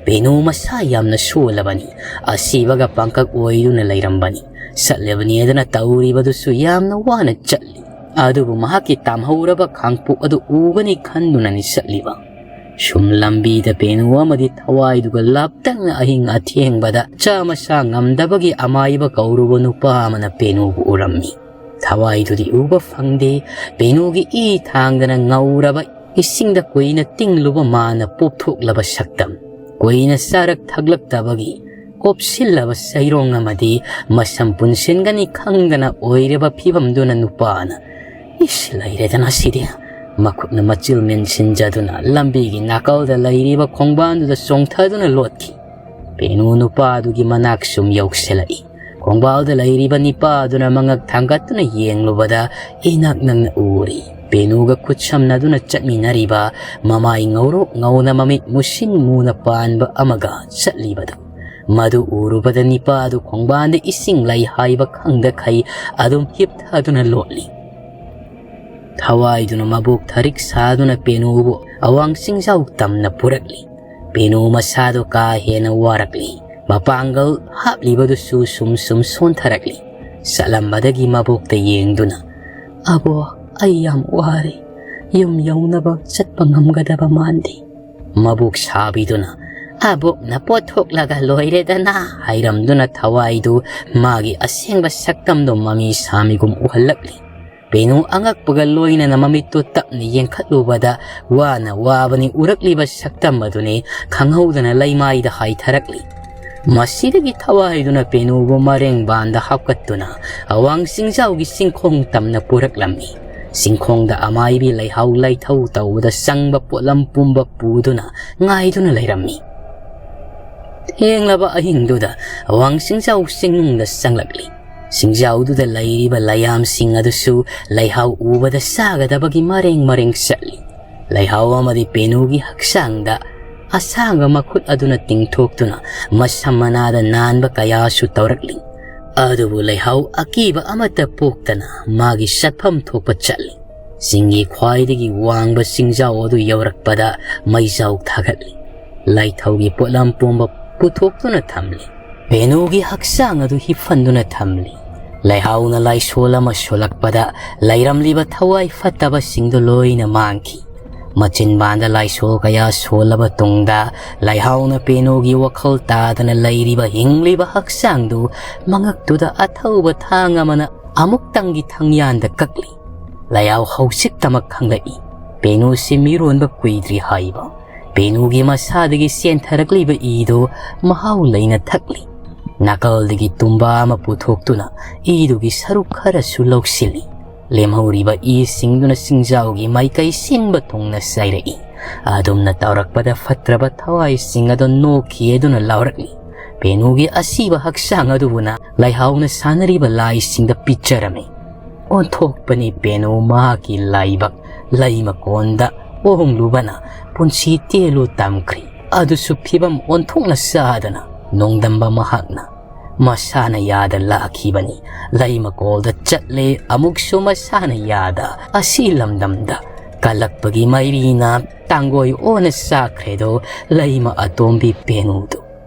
ꯄꯦꯅꯨ ꯃꯁꯥ ꯌꯥꯝꯅ ꯁꯣꯜꯂꯕꯅꯤ꯫ ꯑꯁꯤꯕꯒ ꯄꯥꯡꯀꯛ ꯑꯣꯏꯗꯨꯅ ꯂꯩꯔꯝꯕꯅꯤ꯫ ꯆꯠꯂꯤꯕꯅꯦꯗꯅ ꯇꯧꯔꯤꯕꯗꯨꯁꯨ ꯌꯥꯝꯅ ꯋꯥꯅ ꯆꯠꯂꯤ꯫ ꯑꯗꯨꯕꯨ ꯃꯍꯥꯛꯀꯤ ꯇꯥꯝꯍꯧꯔꯕ ꯈꯥꯡꯄꯣꯛ ꯑꯗꯨ ꯎꯒꯅꯤ ꯈꯟꯗꯨꯅꯅꯤ ꯆꯠꯂꯤꯕ꯫ ꯁꯨꯝ ꯂꯝꯕꯤꯗ ꯄꯦꯅꯨ ꯑꯃꯗꯤ ꯊꯋꯥꯏꯗꯨꯒ ꯂꯥꯞꯇꯛꯅ ꯑꯍꯤꯡ ꯑꯊꯦꯡꯕꯗ ꯆꯥ ꯃꯁꯥ ꯉꯝꯗꯕꯒꯤ ꯑꯃꯥꯏꯕ ꯀꯧꯔꯨꯕ ꯅꯨꯄꯥ ꯑꯃꯅ ꯄꯦꯅꯨꯕꯨ ꯎꯔꯝꯃꯤ꯫ ꯊꯋꯥꯏꯗꯨꯗꯤ ꯎꯕ ꯐꯪꯗꯦ꯫ ꯄꯦꯅꯨꯒꯤ ꯏ ꯊꯥꯡꯗꯅ ꯉꯧꯔꯕ ꯏꯁꯤꯡꯗ ꯀꯨꯏꯅ ꯇꯤꯡꯂꯨꯕ ꯃꯥꯅ ꯄꯣꯞꯊꯣꯛꯂꯕ ꯁꯛꯇꯝ, ꯀꯨꯏꯅ ꯆꯥꯔꯛ ꯊꯛꯂꯛꯇꯕꯒꯤ ꯀꯣꯞꯁꯤꯜꯂꯕ ꯆꯩꯔꯣꯡ ꯑꯃꯗꯤ ꯃꯁꯝ ꯄꯨꯟꯁꯤꯟꯒꯅꯤ ꯈꯪꯗꯅ ꯑꯣꯏꯔꯕ ꯐꯤꯕꯝꯗꯨꯅ ꯅꯨꯄꯥꯅ, "ꯏꯁ, ꯂꯩꯔꯦꯗꯅ ꯁꯤꯗꯤ!" ꯃꯈꯨꯠꯅ ꯃꯆꯤꯜ ꯃꯦꯟꯁꯤꯟꯖꯗꯨꯅ ꯂꯝꯕꯤꯒꯤ ꯅꯥꯀꯜꯗ ꯂꯩꯔꯤꯕ ꯈꯣꯡꯕꯥꯟꯗꯨꯗ ꯆꯣꯡꯊꯗꯨꯅ ꯂꯣꯠꯈꯤ꯫ ꯄꯦꯅꯨ ꯅꯨꯄꯥꯗꯨꯒꯤ ꯃꯅꯥꯛ ꯁꯨꯝ ꯌꯧꯁꯤꯜꯂꯛꯏ꯫ ꯈꯣꯡꯕꯥꯜꯗ ꯂꯩꯔꯤꯕ ꯅꯤꯄꯥꯗꯨꯅ ꯃꯉꯛ ꯊꯥꯡꯒꯠꯇꯨꯅ ꯌꯦꯡꯂꯨꯕꯗ ꯏꯅꯛ ꯅꯛꯅ ꯎꯔꯤ꯫ ꯄꯦꯅꯨꯒ ꯈꯨꯠ ꯁꯝꯅꯗꯨꯅ ꯆꯠꯃꯤꯟꯅꯔꯤꯕ, ꯃꯃꯥꯏ ꯉꯧꯔꯣꯛ ꯉꯧꯅ ꯃꯃꯤꯠ ꯃꯨꯁꯤꯟ ꯃꯨꯅ ꯄꯥꯟꯕ ꯑꯃꯒ ꯆꯠꯂꯤꯕꯗꯨ꯫ ꯃꯗꯨ ꯎꯔꯨꯕꯗ ꯅꯤꯄꯥꯗꯨ ꯈꯣꯡꯕꯥꯟꯗ ꯏꯁꯤꯡ ꯂꯩ ꯍꯥꯏꯕ ꯈꯪꯗꯈꯩ ꯑꯗꯨꯝ ꯍꯤꯞꯊꯗꯨꯅ ꯂꯣꯠꯂꯤ꯫ ꯊꯋꯥꯏꯗꯨꯅ ꯃꯕꯣꯛ ꯊꯔꯤꯛ ꯁꯥꯗꯨꯅ ꯄꯦꯅꯨꯕꯨ ꯑꯋꯥꯡ ꯆꯤꯡꯖꯥꯎ ꯇꯝꯅ ꯄꯨꯔꯛꯂꯤ꯫ ꯄꯦꯅꯨ ꯃꯁꯥꯗꯨ ꯀꯥ ꯍꯦꯟꯅ ꯋꯥꯔꯛꯂꯤ꯫ ꯃꯄꯥꯡꯒꯜ ꯍꯥꯞꯂꯤꯕꯗꯨꯁꯨ ꯁꯨꯝ ꯁꯨꯝ ꯁꯣꯟꯊꯔꯛꯂꯤ꯫ ꯆꯠꯂꯝꯕꯗꯒꯤ ꯃꯕꯣꯛꯇ ꯌꯦꯡꯗꯨꯅ, "ꯑꯕꯣꯛ, ꯑꯩ ꯌꯥꯝ ꯋꯥꯔꯦ꯫ ꯌꯨꯝ ꯌꯧꯅꯕ ꯆꯠꯄ ꯉꯝꯒꯗꯕ ꯃꯥꯟꯗꯦ꯫" ꯃꯕꯣꯛ ꯁꯥꯕꯤꯗꯨꯅ, "ꯑꯕꯣꯛꯅ ꯄꯣꯠꯊꯣꯛꯂꯒ ꯂꯣꯏꯔꯦꯗꯅ" ꯍꯥꯏꯔꯝꯗꯨꯅ ꯊꯋꯥꯏꯗꯨ ꯃꯥꯒꯤ ꯑꯁꯦꯡꯕ ꯁꯛꯇꯝꯗꯣ ꯃꯃꯤ ꯁꯥꯃꯤꯒꯨꯝ ꯎꯍꯜꯂꯛꯂꯤ꯫ ꯄꯦꯅꯨ ꯑꯉꯛꯄꯒ ꯂꯣꯏꯅꯅ ꯃꯃꯤꯠꯇꯨ ꯇꯞꯅ ꯌꯦꯡꯈꯠꯂꯨꯕꯗ ꯋꯥꯅ ꯋꯥꯕꯅꯤ ꯎꯔꯛꯂꯤꯕ ꯁꯛꯇꯝ ꯑꯗꯨꯅꯤ ꯈꯪꯍꯧꯗꯅ ꯂꯩꯃꯥꯏꯗ ꯍꯥꯏꯊꯔꯛꯂꯤ꯫ ꯃꯁꯤꯗꯒꯤ ꯊꯋꯥꯏꯗꯨꯅ ꯄꯦꯅꯨꯕꯨ ꯃꯔꯦꯡꯕꯥꯟꯗ ꯍꯥꯞꯀꯠꯇꯨꯅ ꯑꯋꯥꯡ ꯆꯤꯡꯖꯥꯎꯒꯤ ꯆꯤꯡꯈꯣꯡ ꯇꯝꯅ ꯄꯨꯔꯛꯂꯝꯃꯤ꯫ ꯆꯤꯡꯈꯣꯡꯗ ꯑꯃꯥꯏꯕꯤ ꯂꯩꯍꯥꯎ ꯂꯩꯊꯧ ꯇꯧꯕꯗ ꯆꯪꯕ ꯄꯣꯠꯂꯝ ꯄꯨꯝꯕ ꯄꯨꯗꯨꯅ ꯉꯥꯏꯗꯨꯅ ꯂꯩꯔꯝꯃꯤ꯫ ꯊꯦꯡꯂꯕ ꯑꯍꯤꯡꯗꯨꯗ ꯑꯋꯥꯡ ꯆꯤꯡꯖꯥꯎ ꯆꯤꯡꯅꯨꯡꯗ ꯆꯪꯂꯛꯂꯤ꯫ ꯆꯤꯡꯖꯥꯎꯗꯨꯗ ꯂꯩꯔꯤꯕ ꯂꯩꯌꯥꯝꯁꯤꯡ ꯑꯗꯨꯁꯨ ꯂꯩꯍꯥꯎ ꯎꯕꯗ ꯆꯥꯒꯗꯕꯒꯤ ꯃꯔꯦꯡ ꯃꯔꯦꯡ ꯆꯠꯂꯤ꯫ ꯂꯩꯍꯥꯎ ꯑꯃꯗꯤ ꯄꯦꯅꯨꯒꯤ ꯍꯛꯆꯥꯡꯗ ꯑꯁꯥꯡꯕ ꯃꯈꯨꯠ ꯑꯗꯨꯅ ꯇꯤꯡꯊꯣꯛꯇꯨꯅ ꯃꯁꯝ ꯃꯅꯥꯗ ꯅꯥꯟꯕ ꯀꯌꯥꯁꯨ ꯇꯧꯔꯛꯂꯤ꯫ ꯑꯗꯨꯕꯨ ꯂꯩꯍꯥꯎ ꯑꯀꯤꯕ ꯑꯃꯠꯇ ꯄꯣꯛꯇꯅ ꯃꯥꯒꯤ ꯆꯠꯐꯝ ꯊꯣꯛꯄ ꯆꯠꯂꯤ꯫ ꯆꯤꯡꯒꯤ ꯈ꯭ꯋꯥꯏꯗꯒꯤ ꯋꯥꯡꯕ ꯆꯤꯡꯖꯥꯎ ꯑꯗꯨ ꯌꯧꯔꯛꯄꯗ ꯃꯩꯖꯥꯎ ꯊꯥꯒꯠꯂꯤ꯫ ꯂꯥꯏꯊꯧꯒꯤ ꯄꯣꯠꯂꯝ ꯄꯨꯝꯕ ꯄꯨꯊꯣꯛꯇꯨꯅ ꯊꯝꯂꯤ꯫ ꯄꯦꯅꯨꯒꯤ ꯍꯛꯆꯥꯡ ꯑꯗꯨ ꯍꯤꯞꯐꯟꯗꯨꯅ ꯊꯝꯂꯤ꯫ ꯂꯩꯍꯥꯎꯅ ꯂꯥꯏꯁꯣꯜ ꯑꯃ ꯁꯣꯜꯂꯛꯄꯗ ꯂꯩꯔꯝꯂꯤꯕ ꯊꯋꯥꯏ ꯐꯠꯇꯕꯁꯤꯡꯗꯨ ꯂꯣꯏꯅ ꯃꯥꯡꯈꯤ꯫ ꯃꯆꯤꯟꯕꯥꯟꯗ ꯂꯥꯏꯁꯣꯜ ꯀꯌꯥ ꯁꯣꯜꯂꯕ ꯇꯨꯡꯗ ꯂꯩꯍꯥꯎꯅ ꯄꯦꯅꯨꯒꯤ ꯋꯥꯈꯜ ꯇꯥꯗꯅ ꯂꯩꯔꯤꯕ ꯍꯤꯡꯂꯤꯕ ꯍꯛꯆꯥꯡꯗꯨ ꯃꯉꯛꯇꯨꯗ ꯑꯊꯧꯕ ꯊꯥꯡ ꯑꯃꯅ ꯑꯃꯨꯛꯇꯪꯒꯤ ꯊꯪꯌꯥꯟꯗ ꯀꯛꯂꯤ꯫ ꯂꯩꯍꯥꯎ ꯍꯧꯖꯤꯛꯇꯃꯛ ꯈꯪꯂꯛꯏ꯫ ꯄꯦꯅꯨꯁꯤ ꯃꯤꯔꯣꯟꯕ ꯀꯨꯏꯗ꯭ꯔꯤ ꯍꯥꯏꯕ꯫ ꯄꯦꯅꯨꯒꯤ ꯃꯁꯥꯗꯒꯤ ꯆꯦꯟꯊꯔꯛꯂꯤꯕ ꯏꯗꯨ ꯃꯍꯥꯎ ꯂꯩꯅ ꯊꯛꯂꯤ꯫ ꯅꯥꯀꯜꯗꯒꯤ ꯇꯨꯝꯕ ꯑꯃ ꯄꯨꯊꯣꯛꯇꯨꯅ ꯏꯗꯨꯒꯤ ꯁꯔꯨꯛ ꯈꯔꯁꯨ ꯂꯧꯁꯤꯜꯂꯤ꯫ ꯂꯦꯝꯍꯧꯔꯤꯕ ꯏꯁꯤꯡꯗꯨꯅ ꯆꯤꯡꯖꯥꯎꯒꯤ ꯃꯥꯏꯀꯩ ꯁꯤꯟꯕ ꯊꯨꯡꯅ ꯆꯥꯏꯔꯛꯏ꯫ ꯑꯗꯨꯝꯅ ꯇꯧꯔꯛꯄꯗ ꯐꯠꯇ꯭ꯔꯕ ꯊꯋꯥꯏꯁꯤꯡ ꯑꯗꯨ ꯅꯣꯛꯈꯤ ꯑꯗꯨꯅ ꯂꯥꯎꯔꯛꯂꯤ꯫ ꯄꯦꯅꯨꯒꯤ ꯑꯁꯤꯕ ꯍꯛꯆꯥꯡ ꯑꯗꯨꯕꯨꯅ ꯂꯩꯍꯥꯎꯅ ꯁꯥꯟꯅꯔꯤꯕ ꯂꯥꯏꯁꯤꯡꯗ ꯄꯤꯠꯆꯔꯝꯃꯤ꯫ ꯑꯣꯟꯊꯣꯛꯄꯅꯤ ꯄꯦꯅꯨ ꯃꯍꯥꯛꯀꯤ ꯂꯥꯏꯕꯛ꯫ ꯂꯩ ꯃꯀꯣꯟꯗ ꯑꯣꯍꯣꯡꯂꯨꯕꯅ ꯄꯨꯟꯁꯤ ꯇꯦꯜꯂꯨ ꯇꯝꯈ꯭ꯔꯤ꯫ ꯑꯗꯨꯁꯨ ꯐꯤꯕꯝ ꯑꯣꯟꯊꯣꯛꯅ ꯆꯥꯗꯅ ꯅꯣꯡꯗꯝꯕ ꯃꯍꯥꯛꯅ ꯃꯁꯥꯅ ꯌꯥꯗ ꯂꯥꯛꯈꯤꯕꯅꯤ꯫ ꯂꯩ ꯃꯀꯣꯜꯗ ꯆꯠꯂꯦ, ꯑꯃꯨꯛꯁꯨ ꯃꯁꯥꯅ ꯌꯥꯗ꯫ ꯑꯁꯤ ꯂꯝꯗꯝꯗ ꯀꯜꯂꯛꯄꯒꯤ ꯃꯩꯔꯤꯅ ꯇꯥꯡꯒꯣꯏ ꯑꯣꯟꯅ ꯆꯥꯈ꯭ꯔꯦꯗꯣ ꯂꯩꯃ ꯑꯇꯣꯝꯕꯤ ꯄꯦꯅꯨꯗꯨ꯫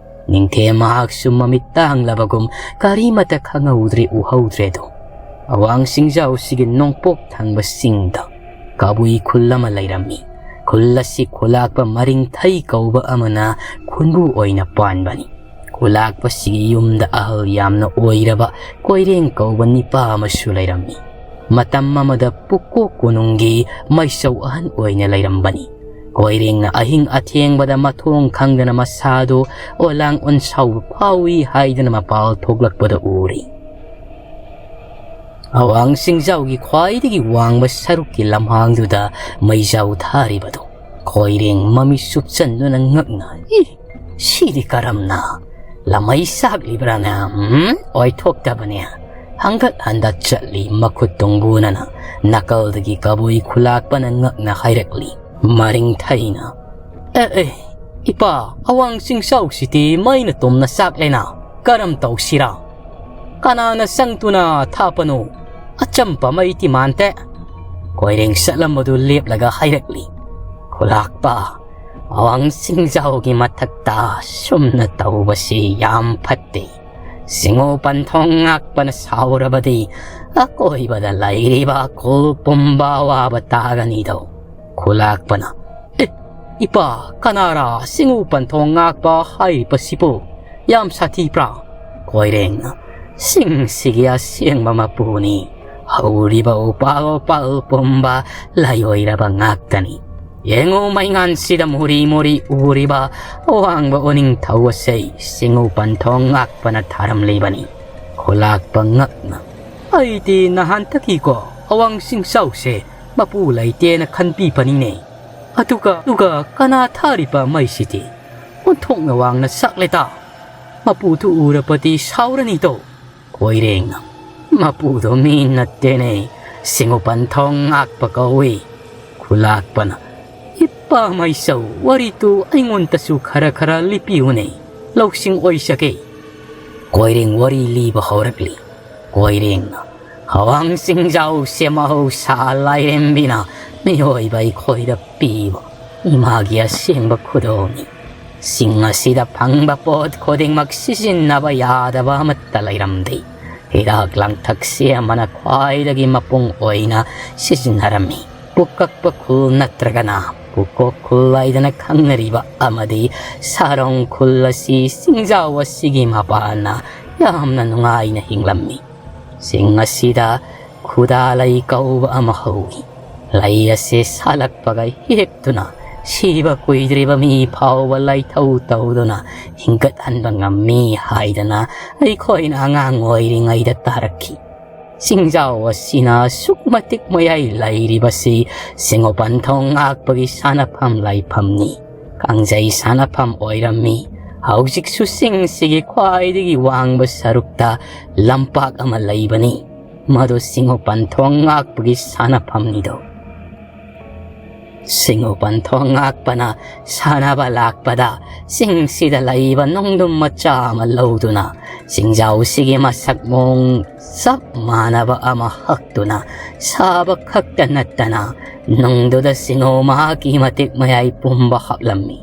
ꯅꯤꯡꯊꯦꯝ ꯃꯍꯥꯛꯁꯨ ꯃꯃꯤꯠ ꯇꯥꯡꯂꯕꯒꯨꯝ ꯀꯔꯤꯃꯠꯇ ꯈꯪꯍꯧꯗ꯭ꯔꯦ, ꯎꯍꯧꯗ꯭ꯔꯦꯗꯣ꯫ ꯑꯋꯥꯡ ꯆꯤꯡꯖꯥꯎꯁꯤꯒꯤ ꯅꯣꯡꯄꯣꯛ ꯊꯪꯕ ꯆꯤꯡꯗ ꯀꯕꯨꯏ ꯈꯨꯜ ꯑꯃ ꯂꯩꯔꯝꯃꯤ꯫ ꯈꯨꯜ ꯑꯁꯤ ꯈꯨꯂꯥꯛꯄ ꯃꯔꯤꯡꯊꯩ ꯀꯧꯕ ꯑꯃꯅ ꯈꯨꯟꯕꯨ ꯑꯣꯏꯅ ꯄꯥꯟꯕꯅꯤ꯫ ꯈꯨꯂꯥꯛꯄꯁꯤꯒꯤ ꯌꯨꯝꯗ ꯑꯍꯜ ꯌꯥꯝꯅ ꯑꯣꯏꯔꯕ ꯀꯣꯏꯔꯦꯡ ꯀꯧꯕ ꯅꯤꯄꯥ ꯑꯃꯁꯨ ꯂꯩꯔꯝꯃꯤ꯫ ꯃꯇꯝ ꯑꯃꯗ ꯄꯨꯀꯣꯛ ꯀꯣꯅꯨꯡꯒꯤ ꯃꯩꯆꯧ ꯑꯍꯟ ꯑꯣꯏꯅ ꯂꯩꯔꯝꯕꯅꯤ꯫ ꯀꯣꯏꯔꯦꯡꯅ ꯑꯍꯤꯡ ꯑꯊꯦꯡꯕꯗ ꯃꯊꯣꯡ ꯈꯪꯗꯅ ꯃꯁꯥꯗꯨ ꯑꯣꯂꯥꯡ ꯑꯣꯟꯁꯥꯎꯕ ꯐꯥꯎꯏ ꯍꯥꯏꯗꯨꯅ ꯃꯄꯥꯜ ꯊꯣꯛꯂꯛꯄꯗ ꯎꯔꯤ꯫ ꯑꯋꯥꯡ ꯆꯤꯡꯖꯥꯎꯒꯤ ꯈ꯭ꯋꯥꯏꯗꯒꯤ ꯋꯥꯡꯕ ꯁꯔꯨꯛꯀꯤ ꯂꯝꯍꯥꯡꯗꯨꯗ ꯃꯩꯖꯥꯎ ꯊꯥꯔꯤꯕꯗꯨ ꯀꯣꯏꯔꯦꯡ ꯃꯃꯤꯠ ꯁꯨꯞꯆꯟꯗꯨꯅ ꯉꯛꯅ, "ꯏ, ꯁꯤꯗꯤ ꯀꯔꯝꯅ ꯂꯃꯩ ꯁꯥꯛꯂꯤꯕ꯭ꯔꯥꯅꯦ? ꯎꯝ? ꯑꯣꯏꯊꯣꯛꯇꯕꯅꯦ!" ꯍꯪꯒꯠ ꯍꯟꯗ ꯆꯠꯂꯤ ꯃꯈꯨꯠ ꯇꯣꯡꯒꯨꯅꯅ꯫ ꯅꯥꯀꯜꯗꯒꯤ ꯀꯕꯨꯏ ꯈꯨꯂꯥꯛꯄꯅ ꯉꯛꯅ ꯍꯥꯏꯔꯛꯂꯤ꯫ ꯃꯔꯤꯡꯊꯩꯅ, "ꯑꯦ, ꯑꯦ, ꯏꯄꯥ, ꯑꯋꯥꯡ ꯆꯤꯡꯆꯥꯎꯁꯤꯗꯤ ꯃꯩꯅ ꯇꯨꯝꯅ ꯆꯥꯛꯂꯦꯅ꯫ ꯀꯔꯝ ꯇꯧꯁꯤꯔꯥ?" ꯀꯅꯥꯅ ꯆꯪꯗꯨꯅ ꯊꯥꯞꯄꯅꯣ? ꯑꯆꯝꯕ ꯃꯩꯗꯤ ꯃꯥꯟꯗꯦ꯫ ꯀꯣꯏꯔꯦꯡ ꯆꯠꯂꯝꯕꯗꯨ ꯂꯦꯞꯂꯒ ꯍꯥꯏꯔꯛꯂꯤ, "ꯈꯨꯂꯥꯛꯄ, ꯑꯋꯥꯡ ꯆꯤꯡꯖꯥꯎꯒꯤ ꯃꯊꯛꯇ ꯁꯨꯝꯅ ꯇꯧꯕꯁꯤ ꯌꯥꯝ ꯐꯠꯇꯦ꯫ ꯆꯤꯡꯉꯨ ꯄꯟꯊꯣꯡ ꯉꯥꯛꯄꯅ ꯁꯥꯎꯔꯕꯗꯤ ꯑꯀꯣꯏꯕꯗ ꯂꯩꯔꯤꯕ ꯈꯨꯜ ꯄꯨꯝꯕ ꯑꯋꯥꯕ ꯇꯥꯒꯅꯤꯗꯣ꯫" ꯈꯨꯂꯥꯛꯄꯅ, "ꯑꯦ, ꯏꯄꯥ, ꯀꯅꯥꯔꯥ ꯆꯤꯡꯉꯨ ꯄꯟꯊꯣꯡ ꯉꯥꯛꯄ ꯍꯥꯏꯔꯤꯕꯁꯤꯕꯨ? ꯌꯥꯝ ꯁꯥꯊꯤꯕ꯭ꯔꯥ?" ꯀꯣꯏꯔꯦꯡꯅ, "ꯆꯤꯡꯁꯤꯒꯤ ꯑꯁꯦꯡꯕ ꯃꯄꯨꯅꯤ꯫ ꯍꯧꯔꯤꯕ ꯎꯄꯥꯜ ꯋꯥꯄꯥꯜ ꯄꯨꯝꯕ ꯂꯥꯏꯑꯣꯏꯔꯕ ꯉꯥꯛꯇꯅꯤ꯫ ꯌꯦꯡꯉꯨ, ꯃꯩꯉꯥꯟꯁꯤꯗ ꯃꯨꯔꯤ ꯃꯨꯔꯤ ꯎꯔꯤꯕ ꯑꯋꯥꯡꯕ ꯎꯅꯤꯡꯊꯧ ꯑꯁꯤ ꯆꯤꯡꯉꯨ ꯄꯟꯊꯣꯡ ꯉꯥꯛꯄꯅ ꯊꯥꯔꯝꯂꯤꯕꯅꯤ꯫" ꯈꯨꯂꯥꯛꯄ ꯉꯛꯅ, "ꯑꯩꯗꯤ ꯅꯍꯥꯟꯇꯒꯤꯀꯣ ꯑꯋꯥꯡ ꯆꯤꯡꯆꯥꯎꯁꯦ ꯃꯄꯨ ꯂꯩꯇꯦꯅ ꯈꯟꯕꯤꯕꯅꯤꯅꯦ꯫ ꯑꯗꯨꯒ, ꯑꯗꯨꯒ ꯀꯅꯥ ꯊꯥꯔꯤꯕ ꯃꯩꯁꯤꯗꯤ ꯑꯣꯟꯊꯣꯛꯅ ꯋꯥꯡꯅ ꯆꯥꯛꯂꯦꯗ꯫ ꯃꯄꯨꯗꯨ ꯎꯔꯕꯗꯤ ꯁꯥꯎꯔꯅꯤꯗꯣ꯫" ꯀꯣꯏꯔꯦꯡꯅ, "ꯃꯄꯨꯗꯣ ꯃꯤ ꯅꯠꯇꯦꯅꯦ, ꯆꯤꯡꯉꯨ ꯄꯟꯊꯣꯡ ꯉꯥꯛꯄ ꯀꯧꯏ꯫" ꯈꯨꯂꯥꯛꯄꯅ, "ꯏꯄꯥ ꯃꯩꯆꯧ, ꯋꯥꯔꯤꯗꯨ ꯑꯩꯉꯣꯟꯗꯁꯨ ꯈꯔ ꯈꯔ ꯂꯤꯕꯤꯌꯨꯅꯦ, ꯂꯧꯁꯤꯡ ꯑꯣꯏꯖꯒꯦ꯫" ꯀꯣꯏꯔꯦꯡ ꯋꯥꯔꯤ ꯂꯤꯕ ꯍꯧꯔꯛꯂꯤ꯫ ꯀꯣꯏꯔꯦꯡꯅ, "ꯑꯋꯥꯡ ꯆꯤꯡꯖꯥꯎꯁꯦ ꯃꯍꯧꯁꯥ ꯂꯥꯏꯔꯦꯝꯕꯤꯅ ꯃꯤꯑꯣꯏꯕ ꯑꯩꯈꯣꯏꯗ ꯄꯤꯕ ꯏꯃꯥꯒꯤ ꯑꯁꯦꯡꯕ ꯈꯨꯗꯣꯜꯅꯤ꯫ ꯆꯤꯡ ꯑꯁꯤꯗ ꯐꯪꯕ ꯄꯣꯠ ꯈꯨꯗꯤꯡꯃꯛ ꯁꯤꯖꯤꯟꯅꯕ ꯌꯥꯗꯕ ꯑꯃꯠꯇ ꯂꯩꯔꯝꯗꯦ꯫ ꯍꯤꯗꯥꯛ ꯂꯥꯡꯊꯛꯁꯦ ꯑꯃꯅ ꯈ꯭ꯋꯥꯏꯗꯒꯤ ꯃꯄꯨꯡ ꯑꯣꯏꯅ ꯁꯤꯖꯤꯟꯅꯔꯝꯃꯤ꯫ ꯄꯨꯀꯛꯄ ꯈꯨꯜ ꯅꯠꯇ꯭ꯔꯒꯅ ꯄꯨꯀꯣꯛ ꯈꯨꯜ ꯍꯥꯏꯗꯅ ꯈꯪꯅꯔꯤꯕ ꯑꯃꯗꯤ ꯁꯥꯔꯣꯡ ꯈꯨꯜ ꯑꯁꯤ ꯆꯤꯡꯖꯥꯎ ꯑꯁꯤꯒꯤ ꯃꯄꯥꯟꯅ ꯌꯥꯝꯅ ꯅꯨꯡꯉꯥꯏꯅ ꯍꯤꯡꯂꯝꯃꯤ꯫ ꯆꯤꯡ ꯑꯁꯤꯗ ꯈꯨꯗꯥꯂꯩ ꯀꯧꯕ ꯑꯃ ꯍꯧꯏ꯫ ꯂꯩ ꯑꯁꯤ ꯁꯥꯠꯂꯛꯄꯒ ꯍꯦꯛꯇꯨꯅ ꯁꯤꯕ ꯀꯨꯏꯗ꯭ꯔꯤꯕ ꯃꯤ ꯐꯥꯎꯕ ꯂꯥꯏꯊꯧ ꯇꯧꯗꯨꯅ ꯍꯤꯡꯒꯠꯍꯟꯕ ꯉꯝꯃꯤ ꯍꯥꯏꯗꯅ ꯑꯩꯈꯣꯏꯅ ꯑꯉꯥꯡ ꯑꯣꯏꯔꯤꯉꯩꯗ ꯇꯥꯔꯛꯈꯤ꯫ ꯆꯤꯡꯖꯥꯎ ꯑꯁꯤꯅ ꯑꯁꯨꯛ ꯃꯇꯤꯛ ꯃꯌꯥꯏ ꯂꯩꯔꯤꯕꯁꯤ ꯆꯤꯡꯉꯨ ꯄꯟꯊꯣꯡ ꯉꯥꯛꯄꯒꯤ ꯁꯥꯟꯅꯐꯝ ꯂꯥꯏꯐꯝꯅꯤ꯫ ꯀꯥꯡꯖꯩ ꯁꯥꯟꯅꯐꯝ ꯑꯣꯏꯔꯝꯃꯤ꯫ ꯍꯧꯖꯤꯛꯁꯨ ꯆꯤꯡꯁꯤꯒꯤ ꯈ꯭ꯋꯥꯏꯗꯒꯤ ꯋꯥꯡꯕ ꯁꯔꯨꯛꯇ ꯂꯝꯄꯥꯛ ꯑꯃ ꯂꯩꯕꯅꯤ꯫ ꯃꯗꯨ ꯆꯤꯡꯉꯨ ꯄꯟꯊꯣꯡ ꯉꯥꯛꯄꯒꯤ ꯁꯥꯟꯅꯐꯝꯅꯤꯗꯣ꯫ ꯁꯤꯡꯎ ꯄꯟꯊꯣꯡ ꯉꯥꯛꯄꯅ ꯁꯥꯟꯅꯕ ꯂꯥꯛꯄꯗ ꯆꯤꯡꯁꯤꯗ ꯂꯩꯕ ꯅꯨꯡꯗꯨꯝ ꯃꯆꯥ ꯑꯃ ꯂꯧꯗꯨꯅ ꯆꯤꯡꯖꯥꯎꯁꯤꯒꯤ ꯃꯁꯛ ꯃꯑꯣꯡ ꯆꯞ ꯃꯥꯟꯅꯕ ꯑꯃ ꯍꯛꯇꯨꯅ ꯁꯥꯕ ꯈꯛꯇ ꯅꯠꯇꯅ ꯅꯨꯡꯗꯨꯗ ꯁꯤꯡꯎ ꯃꯍꯥꯛꯀꯤ ꯃꯇꯤꯛ ꯃꯌꯥꯏ ꯄꯨꯝꯕ ꯍꯥꯞꯂꯝꯃꯤ꯫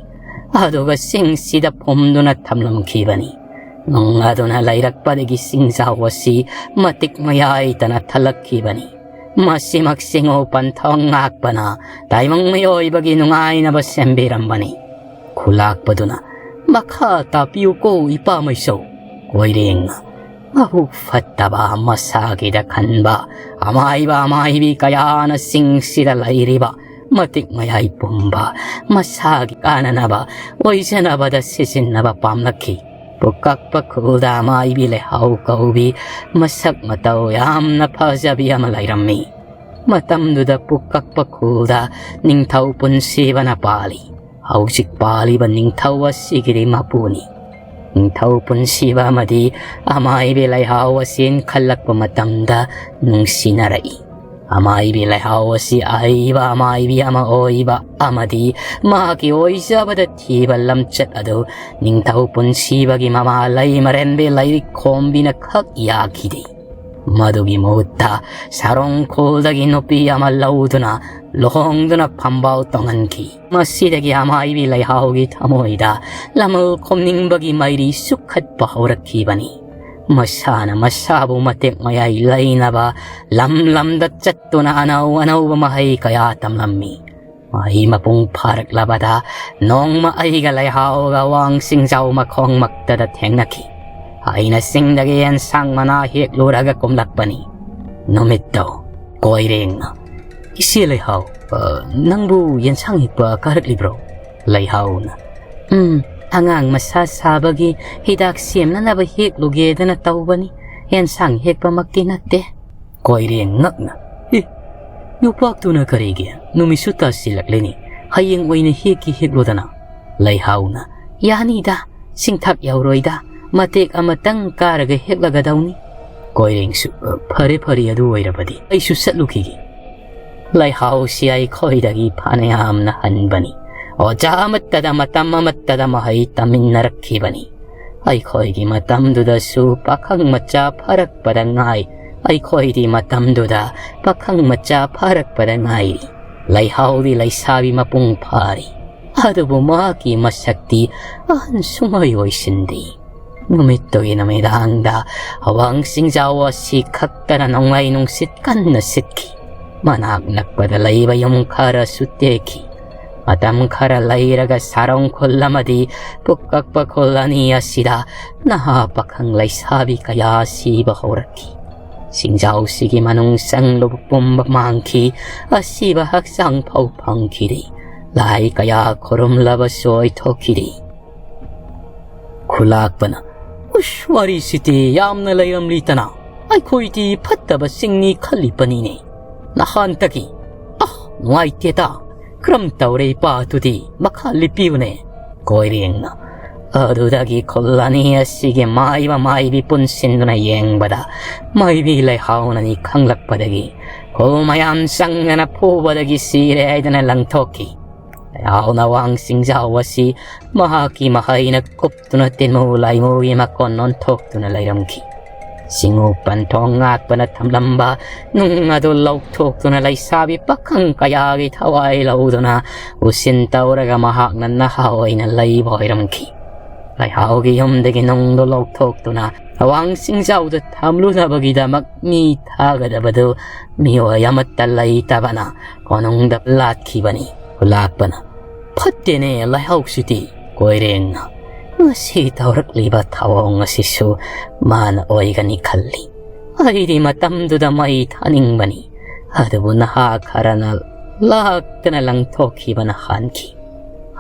ꯑꯗꯨꯒ ꯆꯤꯡꯁꯤꯗ ꯐꯨꯝꯗꯨꯅ ꯊꯝꯂꯝꯈꯤꯕꯅꯤ꯫ ꯅꯨꯡ ꯑꯗꯨꯅ ꯂꯩꯔꯛꯄꯗꯒꯤ ꯆꯤꯡꯖꯥꯎ ꯑꯁꯤ ꯃꯇꯤꯛ ꯃꯌꯥꯏꯇꯅ ꯊꯜꯂꯛꯈꯤꯕꯅꯤ꯫ ꯃꯁꯤꯃꯛ ꯁꯤꯡꯎ ꯄꯟꯊꯣꯡ ꯉꯥꯛꯄꯅ ꯇꯥꯏꯕꯪ ꯃꯤꯑꯣꯏꯕꯒꯤ ꯅꯨꯡꯉꯥꯏꯅꯕ ꯁꯦꯝꯕꯤꯔꯝꯕꯅꯤ꯫ ꯈꯨꯂꯥꯛꯄꯗꯨꯅ, "ꯃꯈꯥ ꯇꯥꯄꯤꯌꯨꯀꯣ, ꯏꯄꯥ ꯃꯩꯁꯧ!" ꯀꯣꯏꯔꯦꯡꯅ, ꯃꯕꯨꯛ ꯐꯠꯇꯕ ꯃꯁꯥꯒꯤꯗ ꯈꯟꯕ ꯑꯃꯥꯏꯕ ꯑꯃꯥꯏꯕꯤ ꯀꯌꯥꯅ ꯆꯤꯡꯁꯤꯗ ꯂꯩꯔꯤꯕ ꯃꯇꯤꯛ ꯃꯌꯥꯏ ꯄꯨꯝꯕ ꯃꯁꯥꯒꯤ ꯀꯥꯟꯅꯅꯕ ꯑꯣꯏꯖꯅꯕꯗ ꯁꯤꯖꯤꯟꯅꯕ ꯄꯥꯝꯂꯛꯈꯤ꯫ ꯄꯨꯀꯛꯄ ꯈꯨꯜꯗ ꯑꯃꯥꯏꯕꯤ ꯂꯩꯍꯥꯎ ꯀꯧꯕꯤ ꯃꯁꯛ ꯃꯇꯧ ꯌꯥꯝꯅ ꯐꯖꯕꯤ ꯑꯃ ꯂꯩꯔꯝꯃꯤ꯫ ꯃꯇꯝꯗꯨꯗ ꯄꯨꯀꯛꯄ ꯈꯨꯜꯗ ꯅꯤꯡꯊꯧ ꯄꯨꯟꯁꯤꯕꯅ ꯄꯥꯜꯂꯤ꯫ ꯍꯧꯖꯤꯛ ꯄꯥꯜꯂꯤꯕ ꯅꯤꯡꯊꯧ ꯑꯁꯤꯒꯤꯗꯤ ꯃꯄꯨꯅꯤ꯫ ꯅꯤꯡꯊꯧ ꯄꯨꯟꯁꯤꯕ ꯑꯃꯗꯤ ꯑꯃꯥꯏꯕꯤ ꯂꯩꯍꯥꯎ ꯑꯁꯤ ꯏꯟꯈꯠꯂꯛꯄ ꯃꯇꯝꯗ ꯅꯨꯡꯁꯤꯅꯔꯛꯏ꯫ ꯑꯃꯥꯏꯕꯤ ꯂꯩꯍꯥꯎ ꯑꯁꯤ ꯑꯍꯩꯕ ꯑꯃꯥꯏꯕꯤ ꯑꯃ ꯑꯣꯏꯕ ꯑꯃꯗꯤ ꯃꯍꯥꯛꯀꯤ ꯑꯣꯏꯖꯕꯗ ꯊꯤꯕ ꯂꯝꯆꯠ ꯑꯗꯨ ꯅꯤꯡꯊꯧ ꯄꯨꯟꯁꯤꯕꯒꯤ ꯃꯃꯥ ꯂꯩꯃꯔꯦꯟꯕꯤ ꯂꯥꯏꯔꯤꯛ ꯈꯣꯝꯕꯤꯅ ꯈꯛ ꯌꯥꯈꯤꯗꯦ꯫ ꯃꯗꯨꯒꯤ ꯃꯍꯨꯠꯇ ꯁꯥꯔꯣꯡ ꯈꯨꯜꯗꯒꯤ ꯅꯨꯄꯤ ꯑꯃ ꯂꯧꯗꯨꯅ ꯂꯨꯍꯣꯡꯗꯨꯅ ꯐꯝꯕꯥꯜ ꯇꯣꯡꯍꯟꯈꯤ꯫ ꯃꯁꯤꯗꯒꯤ ꯑꯃꯥꯏꯕꯤ ꯂꯩꯍꯥꯎꯒꯤ ꯊꯃꯣꯏꯗ ꯂꯃꯜ ꯈꯣꯝꯅꯤꯡꯕꯒꯤ ꯃꯩꯔꯤ ꯆꯨꯈꯠꯄ ꯍꯧꯔꯛꯈꯤꯕꯅꯤ꯫ ꯃꯁꯥꯅ ꯃꯁꯥꯕꯨ ꯃꯇꯦꯛ ꯃꯌꯥꯏ ꯂꯩꯅꯕ ꯂꯝ ꯂꯝꯗ ꯆꯠꯇꯨꯅ ꯑꯅꯧ ꯑꯅꯧꯕ ꯃꯍꯩ ꯀꯌꯥ ꯇꯝꯂꯝꯃꯤ꯫ ꯃꯍꯩ ꯃꯄꯨꯡ ꯐꯥꯔꯛꯂꯕꯗ ꯅꯣꯡꯃ ꯑꯩꯒ ꯂꯩꯍꯥꯎꯒ ꯋꯥꯡ ꯆꯤꯡꯖꯥꯎ ꯃꯈꯣꯡꯃꯛꯇꯗ ꯊꯦꯡꯅꯈꯤ꯫ ꯑꯩꯅ ꯆꯤꯡꯗꯒꯤ ꯑꯦꯟꯁꯥꯡ ꯃꯅꯥ ꯍꯦꯛꯂꯨꯔꯒ ꯀꯨꯝꯂꯛꯄꯅꯤ꯫ ꯅꯨꯃꯤꯠꯇꯣ ꯀꯣꯏꯔꯦꯡꯅ, "ꯏꯆꯦ ꯂꯩꯍꯥꯎ, ꯑ, ꯅꯪꯕꯨ ꯌꯦꯟꯁꯥꯡ ꯍꯦꯛꯄ ꯀꯥꯔꯛꯂꯤꯕ꯭ꯔꯣ?" ꯂꯩꯍꯥꯎꯅ, "ꯎꯝ, ꯑꯉꯥꯡ ꯃꯁꯥ ꯁꯥꯕꯒꯤ ꯍꯤꯗꯥꯛ ꯁꯦꯝꯅꯅꯕ ꯍꯦꯛꯂꯨꯒꯦꯗꯅ ꯇꯧꯕꯅꯤ꯫ ꯌꯦꯟꯁꯥꯡ ꯍꯦꯛꯄꯃꯛꯇꯤ ꯅꯠꯇꯦ꯫" ꯀꯣꯏꯔꯦꯡ ꯉꯛꯅ, "ꯑꯦ, ꯌꯣꯄꯥꯛꯇꯨꯅ ꯀꯔꯤꯒꯤ? ꯅꯨꯃꯤꯠꯁꯨ ꯇꯥꯁꯤꯜꯂꯛꯂꯦꯅꯦ꯫ ꯍꯌꯦꯡ ꯑꯣꯏꯅ ꯍꯦꯛꯀꯤ ꯍꯦꯛꯂꯣꯗꯅ꯫" ꯂꯩꯍꯥꯎꯅ, "ꯌꯥꯅꯤꯗ, ꯆꯤꯡꯊꯛ ꯌꯧꯔꯣꯏꯗ, ꯃꯇꯦꯛ ꯑꯃꯇꯪ ꯀꯥꯔꯒ ꯍꯦꯛꯂꯒꯗꯧꯅꯤ꯫" ꯀꯣꯏꯔꯦꯡꯁꯨ, "ꯐꯔꯦ, ꯐꯔꯦ, ꯑꯗꯨ ꯑꯣꯏꯔꯕꯗꯤ ꯑꯩꯁꯨ ꯆꯠꯂꯨꯈꯤꯒꯦ꯫" ꯂꯩꯍꯥꯎꯁꯤ ꯑꯩꯈꯣꯏꯗꯒꯤ ꯐꯅꯌꯥꯝꯅ ꯍꯟꯕꯅꯤ꯫ ꯑꯣꯖꯥ ꯑꯃꯠꯇꯗ ꯃꯇꯝ ꯑꯃꯠꯇꯗ ꯃꯍꯩ ꯇꯝꯃꯤꯟꯅꯔꯛꯈꯤꯕꯅꯤ꯫ ꯑꯩꯈꯣꯏꯒꯤ ꯃꯇꯝꯗꯨꯗꯁꯨ ꯄꯥꯈꯪ ꯃꯆꯥ ꯐꯥꯔꯛꯄꯗ ꯉꯥꯏ꯫ ꯑꯩꯈꯣꯏꯗꯤ ꯃꯇꯝꯗꯨꯗ ꯄꯥꯈꯪ ꯃꯆꯥ ꯐꯥꯔꯛꯄꯗ ꯉꯥꯏꯔꯤ꯫ ꯂꯩꯍꯥꯎꯗꯤ ꯂꯩꯁꯥꯕꯤ ꯃꯄꯨꯡ ꯐꯥꯔꯤ꯫ ꯑꯗꯨꯕꯨ ꯃꯍꯥꯛꯀꯤ ꯃꯁꯛꯇꯤ ꯑꯍꯟ ꯁꯨꯡꯑꯣꯏ ꯑꯣꯏꯁꯤꯟꯗꯦ꯫ ꯅꯨꯃꯤꯠꯇꯨꯒꯤ ꯅꯨꯃꯤꯗꯥꯡꯗ ꯑꯋꯥꯡ ꯆꯤꯡꯖꯥꯎ ꯑꯁꯤ ꯈꯛꯇꯅ ꯅꯣꯡꯂꯩ ꯅꯨꯡꯁꯤꯠ ꯀꯟꯅ ꯁꯤꯠꯈꯤ꯫ ꯃꯅꯥꯛ ꯅꯛꯄꯗ ꯂꯩꯕ ꯌꯨꯝ ꯈꯔꯁꯨ ꯇꯦꯛꯈꯤ꯫ ꯃꯇꯝ ꯈꯔ ꯂꯩꯔꯒ ꯁꯥꯔꯣꯡ ꯈꯨꯜ ꯑꯃꯗꯤ ꯄꯨꯛꯀꯛꯄ ꯈꯨꯜ ꯑꯅꯤ ꯑꯁꯤꯗ ꯅꯍꯥ ꯄꯥꯈꯪ ꯂꯩꯁꯥꯕꯤ ꯀꯌꯥ ꯁꯤꯕ ꯍꯧꯔꯛꯈꯤ꯫ ꯆꯤꯡꯖꯥꯎꯁꯤꯒꯤ ꯃꯅꯨꯡ ꯆꯪꯂꯨꯕ ꯄꯨꯝꯕ ꯃꯥꯡꯈꯤ꯫ ꯑꯁꯤꯕ ꯍꯛꯆꯥꯡ ꯐꯥꯎ ꯐꯪꯈꯤꯗꯦ꯫ ꯂꯥꯏ ꯀꯌꯥ ꯈꯨꯔꯨꯝꯂꯕꯁꯨ ꯑꯣꯏꯊꯣꯛꯈꯤꯗꯦ꯫ ꯈꯨꯂꯥꯛꯄꯅ, "ꯎꯁ, ꯋꯥꯔꯤꯁꯤꯗꯤ ꯌꯥꯝꯅ ꯂꯩꯔꯝꯂꯤꯇꯅ꯫ ꯑꯩꯈꯣꯏꯗꯤ ꯐꯠꯇꯕꯁꯤꯡꯅꯤ ꯈꯜꯂꯤꯕꯅꯤꯅꯦ꯫ ꯅꯍꯥꯟꯇꯒꯤ꯫ ꯑ, ꯅꯨꯡꯉꯥꯏꯇꯦꯗ꯫ ꯀꯔꯝ ꯇꯧꯔꯦ ꯏꯄꯥ ꯑꯗꯨꯗꯤ? ꯃꯈꯥ ꯂꯤꯄꯤꯌꯨꯅꯦ?" ꯀꯣꯏꯔꯦꯡꯅ, "ꯑꯗꯨꯗꯒꯤ ꯈꯨꯜ ꯑꯅꯤ ꯑꯁꯤꯒꯤ ꯃꯥꯏꯕ ꯃꯥꯏꯕꯤ ꯄꯨꯟꯁꯤꯟꯗꯨꯅ ꯌꯦꯡꯕꯗ, ꯃꯥꯏꯕꯤ ꯂꯩꯍꯥꯎꯅꯅꯤ ꯈꯪꯂꯛꯄꯗꯒꯤ ꯈꯨꯜ ꯃꯌꯥꯝ ꯆꯪꯗꯅ ꯐꯨꯕꯗꯒꯤ ꯁꯤꯔꯦ ꯍꯥꯏꯗꯅ ꯂꯪꯊꯣꯛꯈꯤ꯫ ꯂꯩꯍꯥꯎꯅ ꯋꯥꯡ ꯆꯤꯡꯖꯥꯎ ꯑꯁꯤ ꯃꯍꯥꯛꯀꯤ ꯃꯍꯩꯅ ꯀꯨꯞꯇꯨꯅ ꯇꯤꯟꯃꯨ ꯂꯥꯏꯃꯨꯒꯤ ꯃꯀꯣꯟ ꯑꯣꯟꯊꯣꯛꯇꯨꯅ ꯂꯩꯔꯝꯈꯤ꯫ ꯆꯤꯡꯉꯨ ꯄꯟꯊꯣꯡ ꯉꯥꯛꯄꯅ ꯊꯝꯂꯝꯕ ꯅꯨꯡ ꯑꯗꯨ ꯂꯧꯊꯣꯛꯇꯨꯅ ꯂꯩꯁꯥꯕꯤ ꯄꯥꯈꯪ ꯀꯌꯥꯒꯤ ꯊꯋꯥꯏ ꯂꯧꯗꯨꯅ ꯎꯁꯤꯟ ꯇꯧꯔꯒ ꯃꯍꯥꯛꯅ ꯅꯍꯥ ꯑꯣꯏꯅ ꯂꯩꯕ ꯑꯣꯏꯔꯝꯈꯤ꯫ ꯂꯩꯍꯥꯎꯒꯤ ꯌꯨꯝꯗꯒꯤ ꯅꯨꯡꯗꯨ ꯂꯧꯊꯣꯛꯇꯨꯅ ꯑꯋꯥꯡ ꯆꯤꯡꯖꯥꯎꯗ ꯊꯝꯂꯨꯅꯕꯒꯤꯗꯃꯛ ꯃꯤ ꯊꯥꯒꯗꯕꯗꯨ ꯃꯤꯑꯣꯏ ꯑꯃꯠꯇ ꯂꯩꯇꯕꯅ ꯀꯣꯅꯨꯡꯗ ꯂꯥꯠꯈꯤꯕꯅꯤ꯫ ꯈꯨꯂꯥꯛꯄꯅ, "ꯐꯠꯇꯦꯅꯦ ꯂꯩꯍꯥꯎꯁꯤꯗꯤ꯫" ꯀꯣꯏꯔꯦꯡꯅ, "ꯉꯁꯤ ꯇꯧꯔꯛꯂꯤꯕ ꯊꯧꯑꯣꯡ ꯑꯁꯤꯁꯨ ꯃꯥꯅ ꯑꯣꯏꯒꯅꯤ ꯈꯜꯂꯤ꯫ ꯑꯩꯗꯤ ꯃꯇꯝꯗꯨꯗ ꯃꯩ ꯊꯥꯅꯤꯡꯕꯅꯤ, ꯑꯗꯨꯕꯨ ꯅꯍꯥ ꯈꯔꯅ ꯂꯥꯛꯇꯅ ꯂꯪꯊꯣꯛꯈꯤꯕꯅ ꯍꯥꯟꯈꯤ꯫"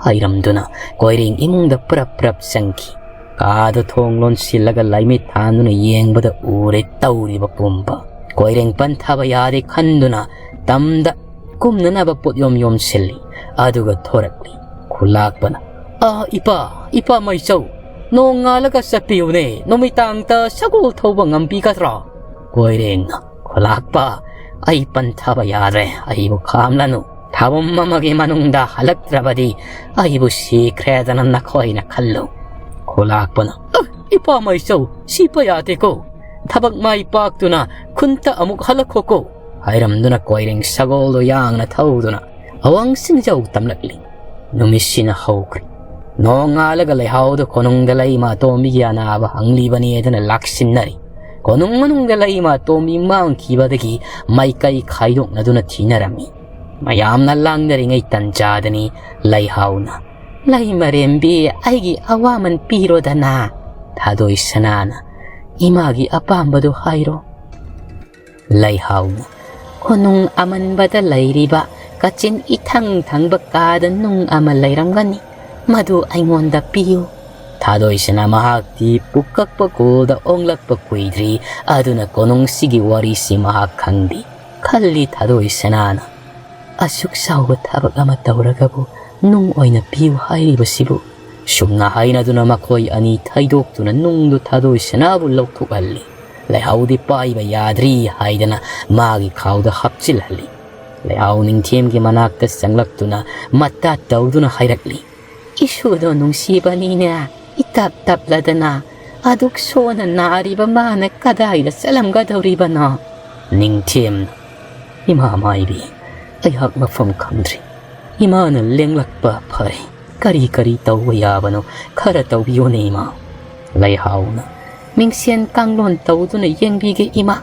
ꯍꯥꯏꯔꯝꯗꯨꯅ ꯀꯣꯏꯔꯦꯡ ꯏꯃꯨꯡꯗ ꯄ꯭ꯔꯞ ꯄ꯭ꯔꯞ ꯆꯪꯈꯤ꯫ ꯀꯥꯗ ꯊꯣꯡ ꯂꯣꯟꯁꯤꯜꯂꯒ ꯂꯥꯏꯃꯤꯠ ꯊꯥꯟꯗꯨꯅ ꯌꯦꯡꯕꯗ ꯎꯔꯦ ꯇꯧꯔꯤꯕ ꯄꯨꯝꯕ꯫ ꯀꯣꯏꯔꯦꯡ ꯄꯟꯊꯥꯕ ꯌꯥꯗꯦ ꯈꯟꯗꯨꯅ ꯇꯝꯗ ꯀꯨꯝꯅꯅꯕ ꯄꯣꯠ ꯌꯣꯝ ꯌꯣꯝꯁꯤꯜꯂꯤ꯫ ꯑꯗꯨꯒ ꯊꯣꯔꯛꯂꯤ꯫ ꯈꯨꯂꯥꯛꯄꯅ, "ꯑꯥ, ꯏꯄꯥ, ꯏꯄꯥ ꯃꯩꯆꯧ, ꯅꯣꯡ ꯉꯥꯜꯂꯒ ꯆꯠꯄꯤꯌꯨꯅꯦ, ꯅꯨꯃꯤꯗꯥꯡꯗ ꯁꯒꯣꯜ ꯊꯧꯕ ꯉꯝꯕꯤꯒꯗ꯭ꯔꯥ?" ꯀꯣꯏꯔꯦꯡꯅ, "ꯈꯨꯂꯥꯛꯄ, "ꯑꯩ ꯄꯟꯊꯕ ꯌꯥꯗ꯭ꯔꯦ, ꯑꯩꯕꯨ ꯈꯥꯝꯂꯅꯨ꯫ ꯊꯥꯕꯨꯝ ꯑꯃꯒꯤ ꯃꯅꯨꯡꯗ ꯍꯜꯂꯛꯇ꯭ꯔꯕꯗꯤ ꯑꯩꯕꯨ ꯁꯤꯈ꯭ꯔꯦꯗꯅ ꯅꯈꯣꯏꯅ ꯈꯜꯂꯨ"꯫ ꯈꯨꯂꯥꯛꯄꯅ, "ꯑ, ꯏꯄꯥ ꯃꯩꯆꯧ, ꯁꯤꯕ ꯌꯥꯗꯦꯀꯣ꯫ ꯊꯕꯛ ꯃꯥꯏ ꯄꯥꯛꯇꯨꯅ ꯈꯨꯟꯇ ꯑꯃꯨꯛ ꯍꯜꯂꯛꯈꯣꯀꯣ"꯫ ꯍꯥꯏꯔꯝꯗꯨꯅ ꯀꯣꯏꯔꯦꯡ ꯁꯒꯣꯜꯗꯨ ꯌꯥꯡꯅ ꯊꯧꯗꯨꯅ ꯑꯋꯥꯡ ꯆꯤꯡꯖꯥꯎ ꯇꯝꯂꯛꯂꯤ꯫ ꯅꯨꯃꯤꯠꯁꯤꯅ ꯍꯧꯈ꯭ꯔꯦ꯫ ꯅꯣꯡꯉꯥꯜꯂꯒ ꯂꯩꯍꯥꯎꯗ ꯀꯣꯅꯨꯡꯗ ꯂꯩꯃ ꯑꯇꯣꯝꯕꯤꯒꯤ ꯑꯅꯥꯕ ꯍꯪꯂꯤꯕꯅꯤ ꯍꯥꯏꯗꯨꯅ ꯂꯥꯛꯁꯤꯟꯅꯔꯤ꯫ ꯀꯣꯅꯨꯡ ꯃꯅꯨꯡꯗ ꯂꯩꯃ ꯑꯇꯣꯝꯕꯤ ꯃꯥꯡꯈꯤꯕꯗꯒꯤ ꯃꯥꯏꯀꯩ ꯈꯥꯏꯗꯣꯛꯅꯗꯨꯅ ꯊꯤꯅꯔꯝꯃꯤ꯫ ꯃꯌꯥꯝꯅ ꯂꯥꯡꯅꯔꯤꯉꯩ ꯇꯟꯖꯥꯗꯅꯤ ꯂꯩꯍꯥꯎꯅ, "ꯂꯩꯃꯔꯦꯝꯕꯤ, ꯑꯩꯒꯤ ꯑꯋꯥꯃꯟ ꯄꯤꯔꯣꯗꯅ"꯫ ꯊꯥꯗꯣꯏ ꯁꯅꯥꯅ, "ꯏꯃꯥꯒꯤ ꯑꯄꯥꯝꯕꯗꯨ ꯍꯥꯏꯔꯣ"꯫ ꯂꯩꯍꯥꯎꯅ, "ꯀꯣꯅꯨꯡ ꯑꯃꯟꯕꯗ ꯂꯩꯔꯤꯕ ꯀꯥꯆꯤꯟ ꯏꯊꯪ ꯊꯪꯕ ꯀꯥꯗ ꯅꯨꯡ ꯑꯃ ꯂꯩꯔꯝꯒꯅꯤ, ꯃꯗꯨ ꯑꯩꯉꯣꯟꯗ ꯄꯤꯌꯨ"꯫ ꯊꯥꯗꯣꯏꯁꯤꯅ ꯃꯍꯥꯛꯇꯤ ꯄꯨꯀꯛꯄ ꯀꯣꯜꯗ ꯑꯣꯡꯂꯛꯄ ꯀꯨꯏꯗ꯭ꯔꯤ, ꯑꯗꯨꯅ ꯀꯣꯅꯨꯡꯁꯤꯒꯤ ꯋꯥꯔꯤꯁꯤ ꯃꯍꯥꯛ ꯈꯪꯗꯦ꯫ ꯈꯜꯂꯤ ꯊꯥꯗꯣꯏ ꯁꯅꯥꯅ, "ꯑꯁꯨꯛ ꯆꯥꯎꯕ ꯊꯕꯛ ꯑꯃ ꯇꯧꯔꯒꯕꯨ ꯅꯨꯡ ꯑꯣꯏꯅ ꯄꯤꯌꯨ ꯍꯥꯏꯔꯤꯕꯁꯤꯕꯨ"꯫ ꯁꯨꯝꯅ ꯍꯥꯏꯅꯗꯨꯅ ꯃꯈꯣꯏ ꯑꯅꯤ ꯊꯩꯗꯣꯛꯇꯨꯅ ꯅꯨꯡꯗꯨ ꯊꯥꯗꯣꯏ ꯁꯅꯥꯕꯨ ꯂꯧꯊꯣꯛꯍꯜꯂꯤ꯫ ꯂꯩꯍꯥꯎꯗꯤ ꯄꯥꯏꯕ ꯌꯥꯗ꯭ꯔꯤ ꯍꯥꯏꯗꯅ ꯃꯥꯒꯤ ꯈꯥꯎꯗ ꯍꯥꯞꯆꯤꯜꯍꯜꯂꯤ꯫ ꯂꯩꯍꯥꯎ ꯅꯤꯡꯊꯦꯝꯒꯤ ꯃꯅꯥꯛꯇ ꯆꯪꯂꯛꯇꯨꯅ ꯃꯇꯥ ꯇꯧꯗꯨꯅ ꯍꯥꯏꯔꯛꯂꯤ, "ꯏꯁꯨꯗꯣ ꯅꯨꯡꯁꯤꯕꯅꯤꯅꯦ, ꯏꯇꯞ ꯇꯞꯂꯗꯅ ꯑꯗꯨꯛ ꯁꯣꯟꯅ ꯅꯥꯔꯤꯕ ꯃꯥꯅ ꯀꯗꯥꯏꯗ ꯆꯠꯂꯝꯒꯗꯧꯔꯤꯕꯅꯣ?" ꯅꯤꯡꯊꯦꯝꯅ, "ꯏꯃꯥ ꯃꯥꯏꯕꯤ, ꯑꯩꯍꯥꯛ ꯃꯐꯝ ꯈꯪꯗ꯭ꯔꯤ꯫ ꯏꯃꯥꯅ ꯂꯦꯡꯂꯛꯄ ꯐꯔꯦ꯫ ꯀꯔꯤ ꯀꯔꯤ ꯇꯧꯕ ꯌꯥꯕꯅꯣ ꯈꯔ ꯇꯧꯕꯤꯌꯨꯅꯦ ꯏꯃꯥ"꯫ ꯂꯩꯍꯥꯎꯅ, "ꯃꯤꯡꯁꯦꯟ ꯀꯥꯡꯂꯣꯟ ꯇꯧꯗꯨꯅ ꯌꯦꯡꯕꯤꯒꯦ ꯏꯃꯥ"꯫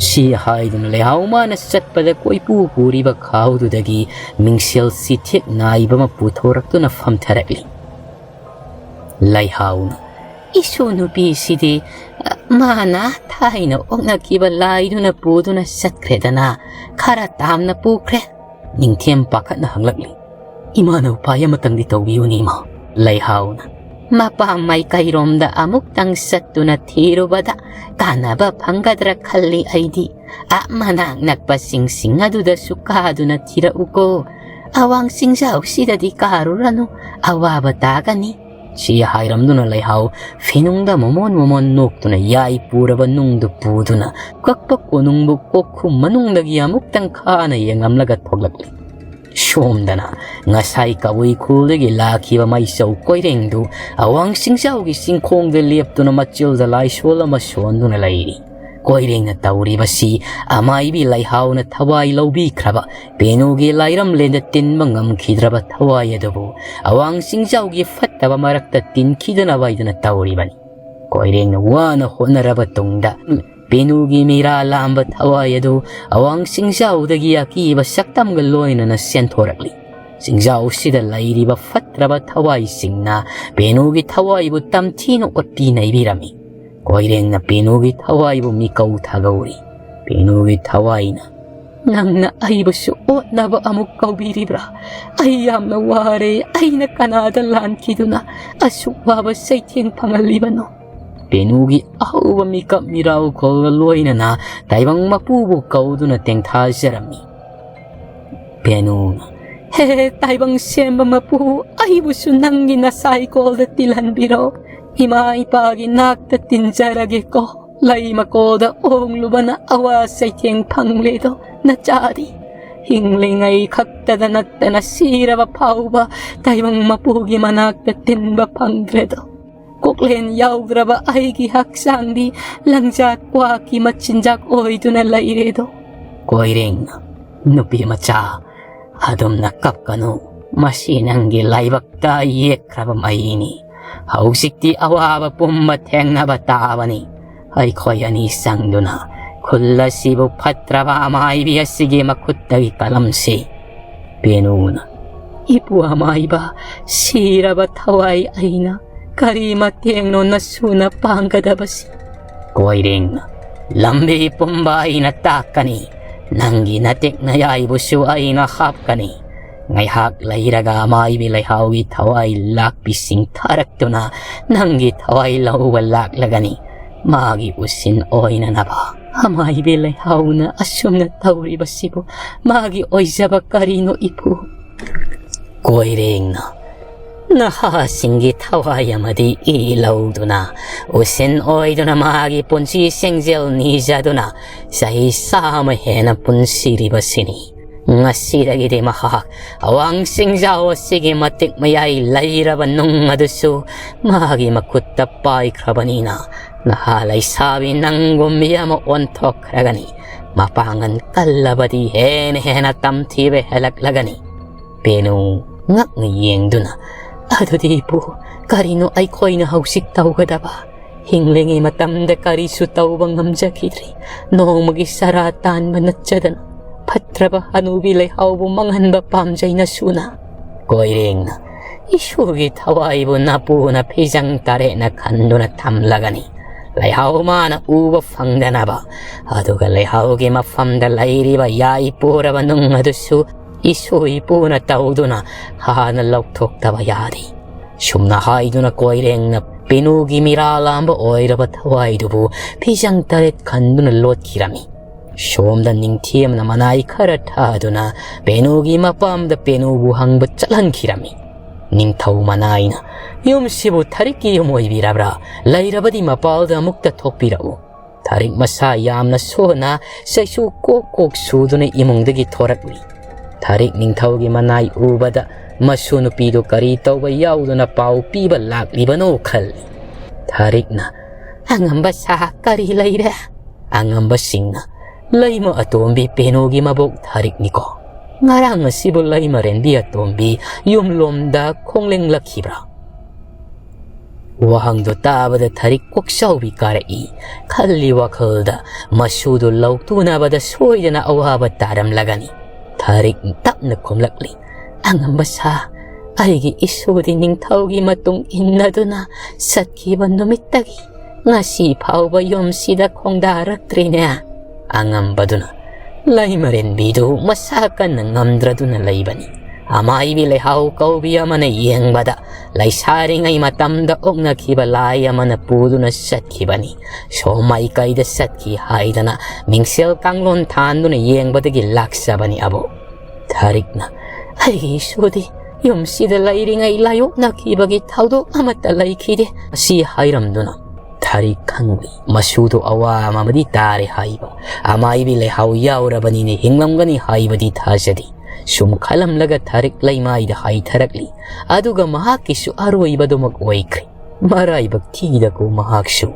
ꯁꯤ ꯍꯥꯏꯗꯨꯅ ꯂꯩꯍꯥꯎ ꯃꯥꯅ ꯆꯠꯄꯗ ꯀꯣꯏꯄꯨ ꯄꯨꯔꯤꯕ ꯈꯥꯎꯗꯨꯗꯒꯤ ꯃꯤꯡꯁꯦꯜ ꯆꯤꯊꯦꯛ ꯅꯥꯏꯕ ꯑꯃ ꯄꯨꯊꯣꯔꯛꯇꯨꯅ ꯐꯝꯊꯔꯛꯂꯤ꯫ ꯂꯩꯍꯥꯎꯅ, "ꯏꯁꯨ ꯅꯨꯄꯤꯁꯤꯗꯤ, ꯑ, ꯃꯥꯅ ꯊꯥꯏꯅ ꯑꯣꯛꯅꯈꯤꯕ ꯂꯥꯏꯗꯨꯅ ꯄꯨꯗꯨꯅ ꯆꯠꯈ꯭ꯔꯦꯗꯅ, ꯈꯔ ꯇꯥꯝꯅ ꯄꯨꯈ꯭ꯔꯦ"꯫ ꯅꯤꯡꯊꯦꯝ ꯄꯥꯈꯠꯅ ꯍꯪꯂꯛꯂꯤ, "ꯏꯃꯥꯅ ꯎꯄꯥꯏ ꯑꯃꯇꯪꯗꯤ ꯇꯧꯕꯤꯌꯨꯅꯦ ꯏꯃꯥ"꯫ ꯂꯩꯍꯥꯎꯅ, "ꯃꯄꯥ ꯃꯥꯏꯀꯩꯔꯣꯝꯗ ꯑꯃꯨꯛꯇꯪ ꯆꯠꯇꯨꯅ ꯊꯤꯔꯨꯕꯗ ꯀꯥꯟꯅꯕ ꯐꯪꯒꯗ꯭ꯔꯥ ꯈꯜꯂꯤ ꯑꯩꯗꯤ꯫ ꯑ, ꯃꯅꯥꯛ ꯅꯛꯄ ꯆꯤꯡꯁꯤꯡ ꯑꯗꯨꯗꯁꯨ ꯀꯥꯗꯨꯅ ꯊꯤꯔꯛꯎꯀꯣ꯫ ꯑꯋꯥꯡ ꯆꯤꯡꯖꯥꯎꯁꯤꯗꯗꯤ ꯀꯥꯔꯨꯔꯅꯨ, ꯑꯋꯥꯕ ꯇꯥꯒꯅꯤ"꯫ ꯁꯤ ꯍꯥꯏꯔꯝꯗꯨꯅ ꯂꯩꯍꯥꯎ ꯐꯤꯅꯨꯡꯗ ꯃꯃꯣꯟ ꯃꯃꯣꯟ ꯅꯣꯛꯇꯨꯅ ꯌꯥꯏ ꯄꯨꯔꯕ ꯅꯨꯡꯗꯨ ꯄꯨꯗꯨꯅ ꯀꯛꯄ ꯀꯣꯅꯨꯡꯕꯨ ꯀꯣꯛꯈꯨꯝ ꯃꯅꯨꯡꯗꯒꯤ ꯑꯃꯨꯛꯇꯪ ꯈꯥꯅ ꯌꯦꯡꯂꯝꯂꯒ ꯊꯣꯛꯂꯛꯂꯤ꯫ ꯁꯣꯝꯗꯅ ꯉꯁꯥꯏ ꯀꯕꯨꯏ ꯈꯨꯜꯗꯒꯤ ꯂꯥꯛꯈꯤꯕ ꯃꯩꯆꯧ ꯀꯣꯏꯔꯦꯡꯗꯨ ꯑꯋꯥꯡ ꯆꯤꯡꯖꯥꯎꯒꯤ ꯆꯤꯡꯈꯣꯡꯗ ꯂꯦꯞꯇꯨꯅ ꯃꯆꯤꯜꯗ ꯂꯥꯏꯁꯣꯜ ꯑꯃ ꯁꯣꯟꯗꯨꯅ ꯂꯩꯔꯤ꯫ ꯀꯣꯏꯔꯦꯡꯅ ꯇꯧꯔꯤꯕꯁꯤ ꯑꯃꯥꯏꯕꯤ ꯂꯩꯍꯥꯎꯅ ꯊꯋꯥꯏ ꯂꯧꯕꯤꯈ꯭ꯔꯕ ꯄꯦꯅꯨꯒꯤ ꯂꯥꯏꯔꯝꯂꯦꯟꯗ ꯇꯤꯟꯕ ꯉꯝꯈꯤꯗ꯭ꯔꯕ ꯊꯋꯥꯏ ꯑꯗꯨꯕꯨ ꯑꯋꯥꯡ ꯆꯤꯡꯖꯥꯎꯒꯤ ꯐꯠꯇꯕ ꯃꯔꯛꯇ ꯇꯤꯟꯈꯤꯗꯅꯕ ꯍꯥꯏꯗꯨꯅ ꯇꯧꯔꯤꯕꯅꯤ꯫ ꯀꯣꯏꯔꯦꯡꯅ ꯋꯥꯅ ꯍꯣꯠꯅꯔꯕ ꯇꯨꯡꯗ ꯄꯦꯅꯨꯒꯤ ꯃꯤꯔꯥ ꯂꯥꯝꯕ ꯊꯋꯥꯏ ꯑꯗꯨ ꯑꯋꯥꯡ ꯆꯤꯡꯖꯥꯎꯗꯒꯤ ꯑꯀꯤꯕ ꯁꯛꯇꯝꯒ ꯂꯣꯏꯅꯅ ꯆꯦꯟꯊꯣꯔꯛꯂꯤ꯫ ꯆꯤꯡꯖꯥꯎꯁꯤꯗ ꯂꯩꯔꯤꯕ ꯐꯠꯇ꯭ꯔꯕ ꯊꯋꯥꯏꯁꯤꯡꯅ ꯄꯦꯅꯨꯒꯤ ꯊꯋꯥꯏꯕꯨ ꯇꯝꯊꯤꯅ ꯑꯣꯠꯄꯤ ꯅꯩꯕꯤꯔꯝꯃꯤ꯫ ꯀꯣꯏꯔꯦꯡꯅ ꯄꯦꯅꯨꯒꯤ ꯊꯋꯥꯏꯕꯨ ꯃꯤꯀꯧ ꯊꯥꯒꯧꯔꯤ꯫ ꯄꯦꯅꯨꯒꯤ ꯊꯋꯥꯏꯅ, "ꯅꯪꯅ ꯑꯩꯕꯨꯁꯨ ꯑꯣꯠꯅꯕ ꯑꯃꯨꯛ ꯀꯧꯕꯤꯔꯤꯕ꯭ꯔꯥ? ꯑꯩ ꯌꯥꯝꯅ ꯋꯥꯔꯦ꯫ ꯑꯩꯅ ꯀꯅꯥꯗ ꯂꯥꯟꯈꯤꯗꯨꯅ ꯑꯁꯨꯛ ꯋꯥꯕ ꯆꯩꯊꯦꯡ ꯐꯪꯍꯜꯂꯤꯕꯅꯣ?" ꯄꯦꯅꯨꯒꯤ ꯑꯍꯧꯕ ꯃꯤꯀꯞ ꯃꯤꯔꯥꯎꯈꯣꯜꯒ ꯂꯣꯏꯅꯅ ꯇꯥꯏꯕꯪ ꯃꯄꯨꯕꯨ ꯀꯧꯗꯨꯅ ꯇꯦꯡꯊꯥꯖꯔꯝꯃꯤ꯫ ꯄꯦꯅꯨꯅ, "ꯍꯦ ꯇꯥꯏꯕꯪ ꯁꯦꯝꯕ ꯃꯄꯨ, ꯑꯩꯕꯨꯁꯨ ꯅꯪꯒꯤ ꯅꯁꯥꯏꯀꯣꯜꯗ ꯇꯤꯜꯍꯟꯕꯤꯔꯣ꯫ ꯏꯃꯥ ꯏꯄꯥꯒꯤ ꯅꯥꯛꯇ ꯇꯤꯟꯖꯔꯒꯦꯀꯣ꯫ ꯂꯩ ꯃꯀꯣꯜꯗ ꯑꯣꯡꯂꯨꯕꯅ ꯑꯋꯥ ꯆꯩꯊꯦꯡ ꯐꯪꯂꯦꯗꯣ ꯅꯆꯥꯗꯤ꯫ ꯍꯤꯡꯂꯤꯉꯩ ꯈꯛꯇꯗ ꯅꯠꯇꯅ ꯁꯤꯔꯕ ꯐꯥꯎꯕ ꯇꯥꯏꯕꯪ ꯃꯄꯨꯒꯤ ꯃꯅꯥꯛꯇ ꯇꯤꯟꯕ ꯐꯪꯗ꯭ꯔꯦꯗꯣ꯫ ꯀꯣꯛꯂꯦꯟ ꯌꯥꯎꯗ꯭ꯔꯕ ꯑꯩꯒꯤ ꯍꯛꯆꯥꯡꯗꯤ ꯂꯪꯖꯥꯠ ꯀ꯭ꯋꯥꯛꯀꯤ ꯃꯆꯤꯟꯖꯥꯛ ꯑꯣꯏꯗꯨꯅ ꯂꯩꯔꯦꯗꯣ꯫" ꯀꯣꯏꯔꯦꯡꯅ, "ꯅꯨꯄꯤ ꯃꯆꯥ, ꯑꯗꯨꯝꯅ ꯀꯞꯀꯅꯨ꯫ ꯃꯁꯤ ꯅꯪꯒꯤ ꯂꯥꯏꯕꯛꯇ ꯌꯦꯛꯈ꯭ꯔꯕ ꯃꯩꯅꯤ꯫ ꯍꯧꯖꯤꯛꯇꯤ ꯑꯋꯥꯕ ꯄꯨꯝꯕ ꯊꯦꯡꯅꯕ ꯇꯥꯕꯅꯤ꯫ ꯑꯩꯈꯣꯏ ꯑꯅꯤ ꯆꯪꯗꯨꯅ ꯈꯨꯜ ꯑꯁꯤꯕꯨ ꯐꯠꯇ꯭ꯔꯕ ꯑꯃꯥꯏꯕꯤ ꯑꯁꯤꯒꯤ ꯃꯈꯨꯠꯇꯒꯤ ꯀꯜꯂꯝꯁꯤ꯫" ꯄꯦꯅꯨꯅ, "ꯏꯄꯨ ꯑꯃꯥꯏꯕ, ꯁꯤꯔꯕ ꯊꯋꯥꯏ ꯑꯩꯅ ꯀꯔꯤ ꯃꯇꯦꯡꯅꯣ ꯅꯁꯨꯅ ꯄꯥꯡꯒꯗꯕꯁꯤ?" ꯀꯣꯏꯔꯦꯡꯅ, "ꯂꯝꯕꯤ ꯄꯨꯝꯕ ꯑꯩꯅ ꯇꯥꯛꯀꯅꯤ꯫ ꯅꯪꯒꯤ ꯅꯇꯦꯛ ꯅꯌꯥꯏꯕꯨꯁꯨ ꯑꯩꯅ ꯍꯥꯞꯀꯅꯤ꯫ ꯉꯥꯏꯍꯥꯛ ꯂꯩꯔꯒ ꯑꯃꯥꯏꯕꯤ ꯂꯩꯍꯥꯎꯒꯤ ꯊꯋꯥꯏ ꯂꯥꯛꯄꯤꯁꯤꯡ ꯊꯥꯔꯛꯇꯨꯅ ꯅꯪꯒꯤ ꯊꯋꯥꯏ ꯂꯧꯕ ꯂꯥꯛꯂꯒꯅꯤ꯫ ꯃꯥꯒꯤ ꯎꯁꯤꯟ ꯑꯣꯏꯅꯅꯕ꯫" "ꯑꯃꯥꯏꯕꯤ ꯂꯩꯍꯥꯎꯅ ꯑꯁꯨꯝꯅ ꯇꯧꯔꯤꯕꯁꯤꯕꯨ ꯃꯥꯒꯤ ꯑꯣꯏꯖꯕ ꯀꯔꯤꯅꯣ ꯏꯄꯨ?" ꯀꯣꯏꯔꯦꯡꯅ, ꯅꯍꯥꯁꯤꯡꯒꯤ ꯊꯋꯥꯏ ꯑꯃꯗꯤ ꯏ ꯂꯧꯗꯨꯅ, ꯎꯁꯤꯟ ꯑꯣꯏꯗꯨꯅ ꯃꯍꯥꯛꯀꯤ ꯄꯨꯟꯁꯤ ꯁꯦꯡꯖꯦꯜ ꯅꯤꯖꯗꯨꯅ ꯆꯍꯤ ꯆꯥꯝꯃ ꯍꯦꯟꯅ ꯄꯨꯟꯁꯤꯔꯤꯕꯁꯤꯅꯤ꯫ ꯉꯁꯤꯗꯒꯤꯗꯤ ꯃꯍꯥꯛ ꯑꯋꯥꯡ ꯆꯤꯡꯖꯥꯎ ꯑꯁꯤꯒꯤ ꯃꯇꯤꯛ ꯃꯌꯥꯏ ꯂꯩꯔꯕ ꯅꯨꯡ ꯑꯗꯨꯁꯨ ꯃꯥꯒꯤ ꯃꯈꯨꯠꯇ ꯄꯥꯏꯈ꯭ꯔꯕꯅꯤꯅ, ꯅꯍꯥ ꯂꯩꯁꯥꯕꯤ ꯅꯪꯒꯨꯝꯕꯤ ꯑꯃ ꯑꯣꯟꯊꯣꯛꯈ꯭ꯔꯒꯅꯤ꯫ ꯃꯄꯥꯡꯒꯜ ꯀꯜꯂꯕꯗꯤ ꯍꯦꯟꯅ ꯍꯦꯟꯅ ꯇꯝꯊꯤꯕ ꯍꯦꯜꯂꯛꯂꯒꯅꯤ꯫ ꯄꯦꯅꯨ ꯉꯛꯅ ꯌꯦꯡꯗꯨꯅ, "ꯑꯗꯨꯗꯤ ꯏꯄꯨ, ꯀꯔꯤꯅꯣ ꯑꯩꯈꯣꯏꯅ ꯍꯧꯖꯤꯛ ꯇꯧꯒꯗꯕ? ꯍꯤꯡꯂꯤꯉꯩ ꯃꯇꯝꯗ ꯀꯔꯤꯁꯨ ꯇꯧꯕ ꯉꯝꯖꯈꯤꯗ꯭ꯔꯤ꯫ ꯅꯣꯡꯃꯒꯤ ꯆꯔꯥ ꯇꯥꯟꯕ ꯅꯠꯆꯗꯅ ꯐꯠꯇ꯭ꯔꯕ ꯍꯅꯨꯕꯤ ꯂꯩꯍꯥꯎꯕꯨ ꯃꯥꯡꯍꯟꯕ ꯄꯥꯝꯖꯩ ꯅꯁꯨꯅ?" ꯀꯣꯏꯔꯦꯡꯅ, "ꯏꯁꯨꯒꯤ ꯊꯋꯥꯏꯕꯨ ꯅꯄꯨꯅ ꯐꯤꯖꯪ ꯇꯔꯦꯠꯅ ꯈꯟꯗꯨꯅ ꯊꯝꯂꯒꯅꯤ꯫ ꯂꯩꯍꯥꯎ ꯃꯥꯅ ꯎꯕ ꯐꯪꯗꯅꯕ, ꯑꯗꯨꯒ ꯂꯩꯍꯥꯎꯒꯤ ꯃꯐꯝꯗ ꯂꯩꯔꯤꯕ ꯌꯥꯏ ꯄꯨꯔꯕ ꯅꯨꯡ ꯑꯗꯨꯁꯨ ꯏꯁꯨ ꯏꯄꯨꯅ ꯇꯧꯗꯨꯅ ꯍꯥꯟꯅ ꯂꯧꯊꯣꯛꯇꯕ ꯌꯥꯗꯦ꯫" ꯁꯨꯝꯅ ꯍꯥꯏꯗꯨꯅ ꯀꯣꯏꯔꯦꯡꯅ ꯄꯦꯅꯨꯒꯤ ꯃꯤꯔꯥ ꯂꯥꯝꯕ ꯑꯣꯏꯔꯕ ꯊꯋꯥꯏꯗꯨꯕꯨ ꯐꯤꯖꯪ ꯇꯔꯦꯠ ꯈꯟꯗꯨꯅ ꯂꯣꯠꯈꯤꯔꯝꯃꯤ꯫ ꯁꯣꯝꯗ ꯅꯤꯡꯊꯦꯝꯅ ꯃꯅꯥꯏ ꯈꯔ ꯊꯥꯗꯨꯅ ꯄꯦꯅꯨꯒꯤ ꯃꯄꯥꯝꯗ ꯄꯦꯅꯨꯕꯨ ꯍꯪꯕ ꯆꯠꯍꯟꯈꯤꯔꯝꯃꯤ꯫ ꯅꯤꯡꯊꯧ ꯃꯅꯥꯏꯅ, "ꯌꯨꯝꯁꯤꯕꯨ ꯊꯔꯤꯛꯀꯤ ꯌꯨꯝ ꯑꯣꯏꯕꯤꯔꯕ꯭ꯔꯥ? ꯂꯩꯔꯕꯗꯤ ꯃꯄꯥꯜꯗ ꯑꯃꯨꯛꯇ ꯊꯣꯛꯄꯤꯔꯛꯎ꯫" ꯊꯔꯤꯛ ꯃꯁꯥ ꯌꯥꯝꯅ ꯁꯣꯟꯅ ꯆꯩꯁꯨ ꯀꯣꯛ ꯀꯣꯛ ꯁꯨꯗꯨꯅ ꯏꯃꯨꯡꯗꯒꯤ ꯊꯣꯔꯛꯂꯤ꯫ ꯊꯔꯤꯛ ꯅꯤꯡꯊꯧꯒꯤ ꯃꯅꯥꯏ ꯎꯕꯗ ꯃꯁꯨ ꯅꯨꯄꯤꯗꯨ ꯀꯔꯤ ꯇꯧꯕ ꯌꯥꯎꯗꯨꯅ ꯄꯥꯎ ꯄꯤꯕ ꯂꯥꯛꯂꯤꯕꯅꯣ ꯈꯜꯂꯤ꯫ ꯊꯔꯤꯛꯅ, "ꯑꯉꯝꯕ ꯁꯥ, ꯀꯔꯤ ꯂꯩꯔꯦ?" ꯑꯉꯝꯕꯁꯤꯡꯅ, "ꯂꯩꯃ ꯑꯇꯣꯝꯕꯤ ꯄꯦꯅꯨꯒꯤ ꯃꯕꯣꯛ ꯊꯔꯤꯛꯅꯤꯀꯣ꯫ ꯉꯔꯥꯡ ꯑꯁꯤꯕꯨ ꯂꯩꯃꯔꯦꯟꯕꯤ ꯑꯇꯣꯝꯕꯤ ꯌꯨꯝꯂꯣꯝꯗ ꯈꯣꯡꯂꯦꯡꯂꯛꯈꯤꯕ꯭ꯔꯥ?" ꯋꯥꯍꯪꯗꯨ ꯇꯥꯕꯗ ꯊꯔꯤꯛ ꯀꯣꯛꯆꯥꯎꯕꯤ ꯀꯥꯔꯛꯏ꯫ ꯈꯜꯂꯤ ꯋꯥꯈꯜꯗ, ꯃꯁꯨꯗꯨ ꯂꯧꯇꯨꯅꯕꯗ ꯁꯣꯏꯗꯅ ꯑꯋꯥꯕ ꯇꯥꯔꯝꯂꯒꯅꯤ꯫ ꯊꯔꯤꯛ ꯇꯞꯅ ꯈꯨꯝꯂꯛꯂꯤ, "ꯑꯉꯝꯕ ꯁꯥ, ꯑꯩꯒꯤ ꯏꯁꯨꯗꯤ ꯅꯤꯡꯊꯧꯒꯤ ꯃꯇꯨꯡ ꯏꯟꯅꯗꯨꯅ ꯆꯠꯈꯤꯕ ꯅꯨꯃꯤꯠꯇꯒꯤ ꯉꯁꯤ ꯐꯥꯎꯕ ꯌꯨꯝꯁꯤꯗ ꯈꯣꯡꯗꯥꯔꯛꯇ꯭ꯔꯤꯅꯦ꯫" ꯑꯉꯝꯕꯗꯨꯅ, "ꯂꯩꯃꯔꯦꯟꯕꯤꯗꯨ ꯃꯁꯥ ꯀꯟꯅ ꯉꯝꯗ꯭ꯔꯗꯨꯅ ꯂꯩꯕꯅꯤ꯫ ꯑꯃꯥꯏꯕꯤ ꯂꯩꯍꯥꯎ ꯀꯧꯕꯤ ꯑꯃꯅ ꯌꯦꯡꯕꯗ ꯂꯩꯁꯥꯔꯤꯉꯩ ꯃꯇꯝꯗ ꯑꯣꯛꯅꯈꯤꯕ ꯂꯥꯏ ꯑꯃꯅ ꯄꯨꯗꯨꯅ ꯆꯠꯈꯤꯕꯅꯤ꯫ ꯁꯣꯝ ꯃꯥꯏꯀꯩꯗ ꯆꯠꯈꯤ ꯍꯥꯏꯗꯅ ꯃꯤꯡꯁꯦꯜ ꯀꯥꯡꯂꯣꯟ ꯊꯥꯟꯗꯨꯅ ꯌꯦꯡꯕꯗꯒꯤ ꯂꯥꯛꯆꯕꯅꯤ ꯑꯕꯣꯛ꯫" ꯊꯔꯤꯛꯅ, "ꯑꯩꯒꯤ ꯏꯁꯨꯗꯤ ꯌꯨꯝꯁꯤꯗ ꯂꯩꯔꯤꯉꯩ ꯂꯥꯏꯌꯣꯛꯅꯈꯤꯕꯒꯤ ꯊꯧꯗꯣꯛ ꯑꯃꯠꯇ ꯂꯩꯈꯤꯗꯦ꯫ ꯑꯁꯤ ꯍꯥꯏꯔꯝꯗꯨꯅ ꯊꯔꯤꯛ ꯈꯪꯂꯤ꯫ ꯃꯁꯨꯗꯣ ꯑꯋꯥ ꯑꯃꯗꯤ ꯇꯥꯔꯦ ꯍꯥꯏꯕ ꯑꯃꯥꯏꯕꯤ ꯂꯩꯍꯥꯎ ꯌꯥꯎꯔꯕꯅꯤꯅ ꯍꯤꯡꯂꯝꯒꯅꯤ ꯍꯥꯏꯕꯗꯤ ꯊꯥꯖꯗꯦ꯫ ꯁꯨꯝ ꯈꯜꯂꯝꯂꯒ ꯊꯔꯤꯛ ꯂꯩꯃꯥꯏꯗ ꯍꯥꯏꯊꯔꯛꯂꯤ꯫ ꯑꯗꯨꯒ ꯃꯍꯥꯛꯀꯤꯁꯨ ꯑꯔꯣꯏꯕꯗꯨꯃꯛ ꯑꯣꯏꯈ꯭ꯔꯦ꯫ ꯃꯔꯥꯏꯕꯛ ꯊꯤꯗꯀꯣ ꯃꯍꯥꯛꯁꯨ꯫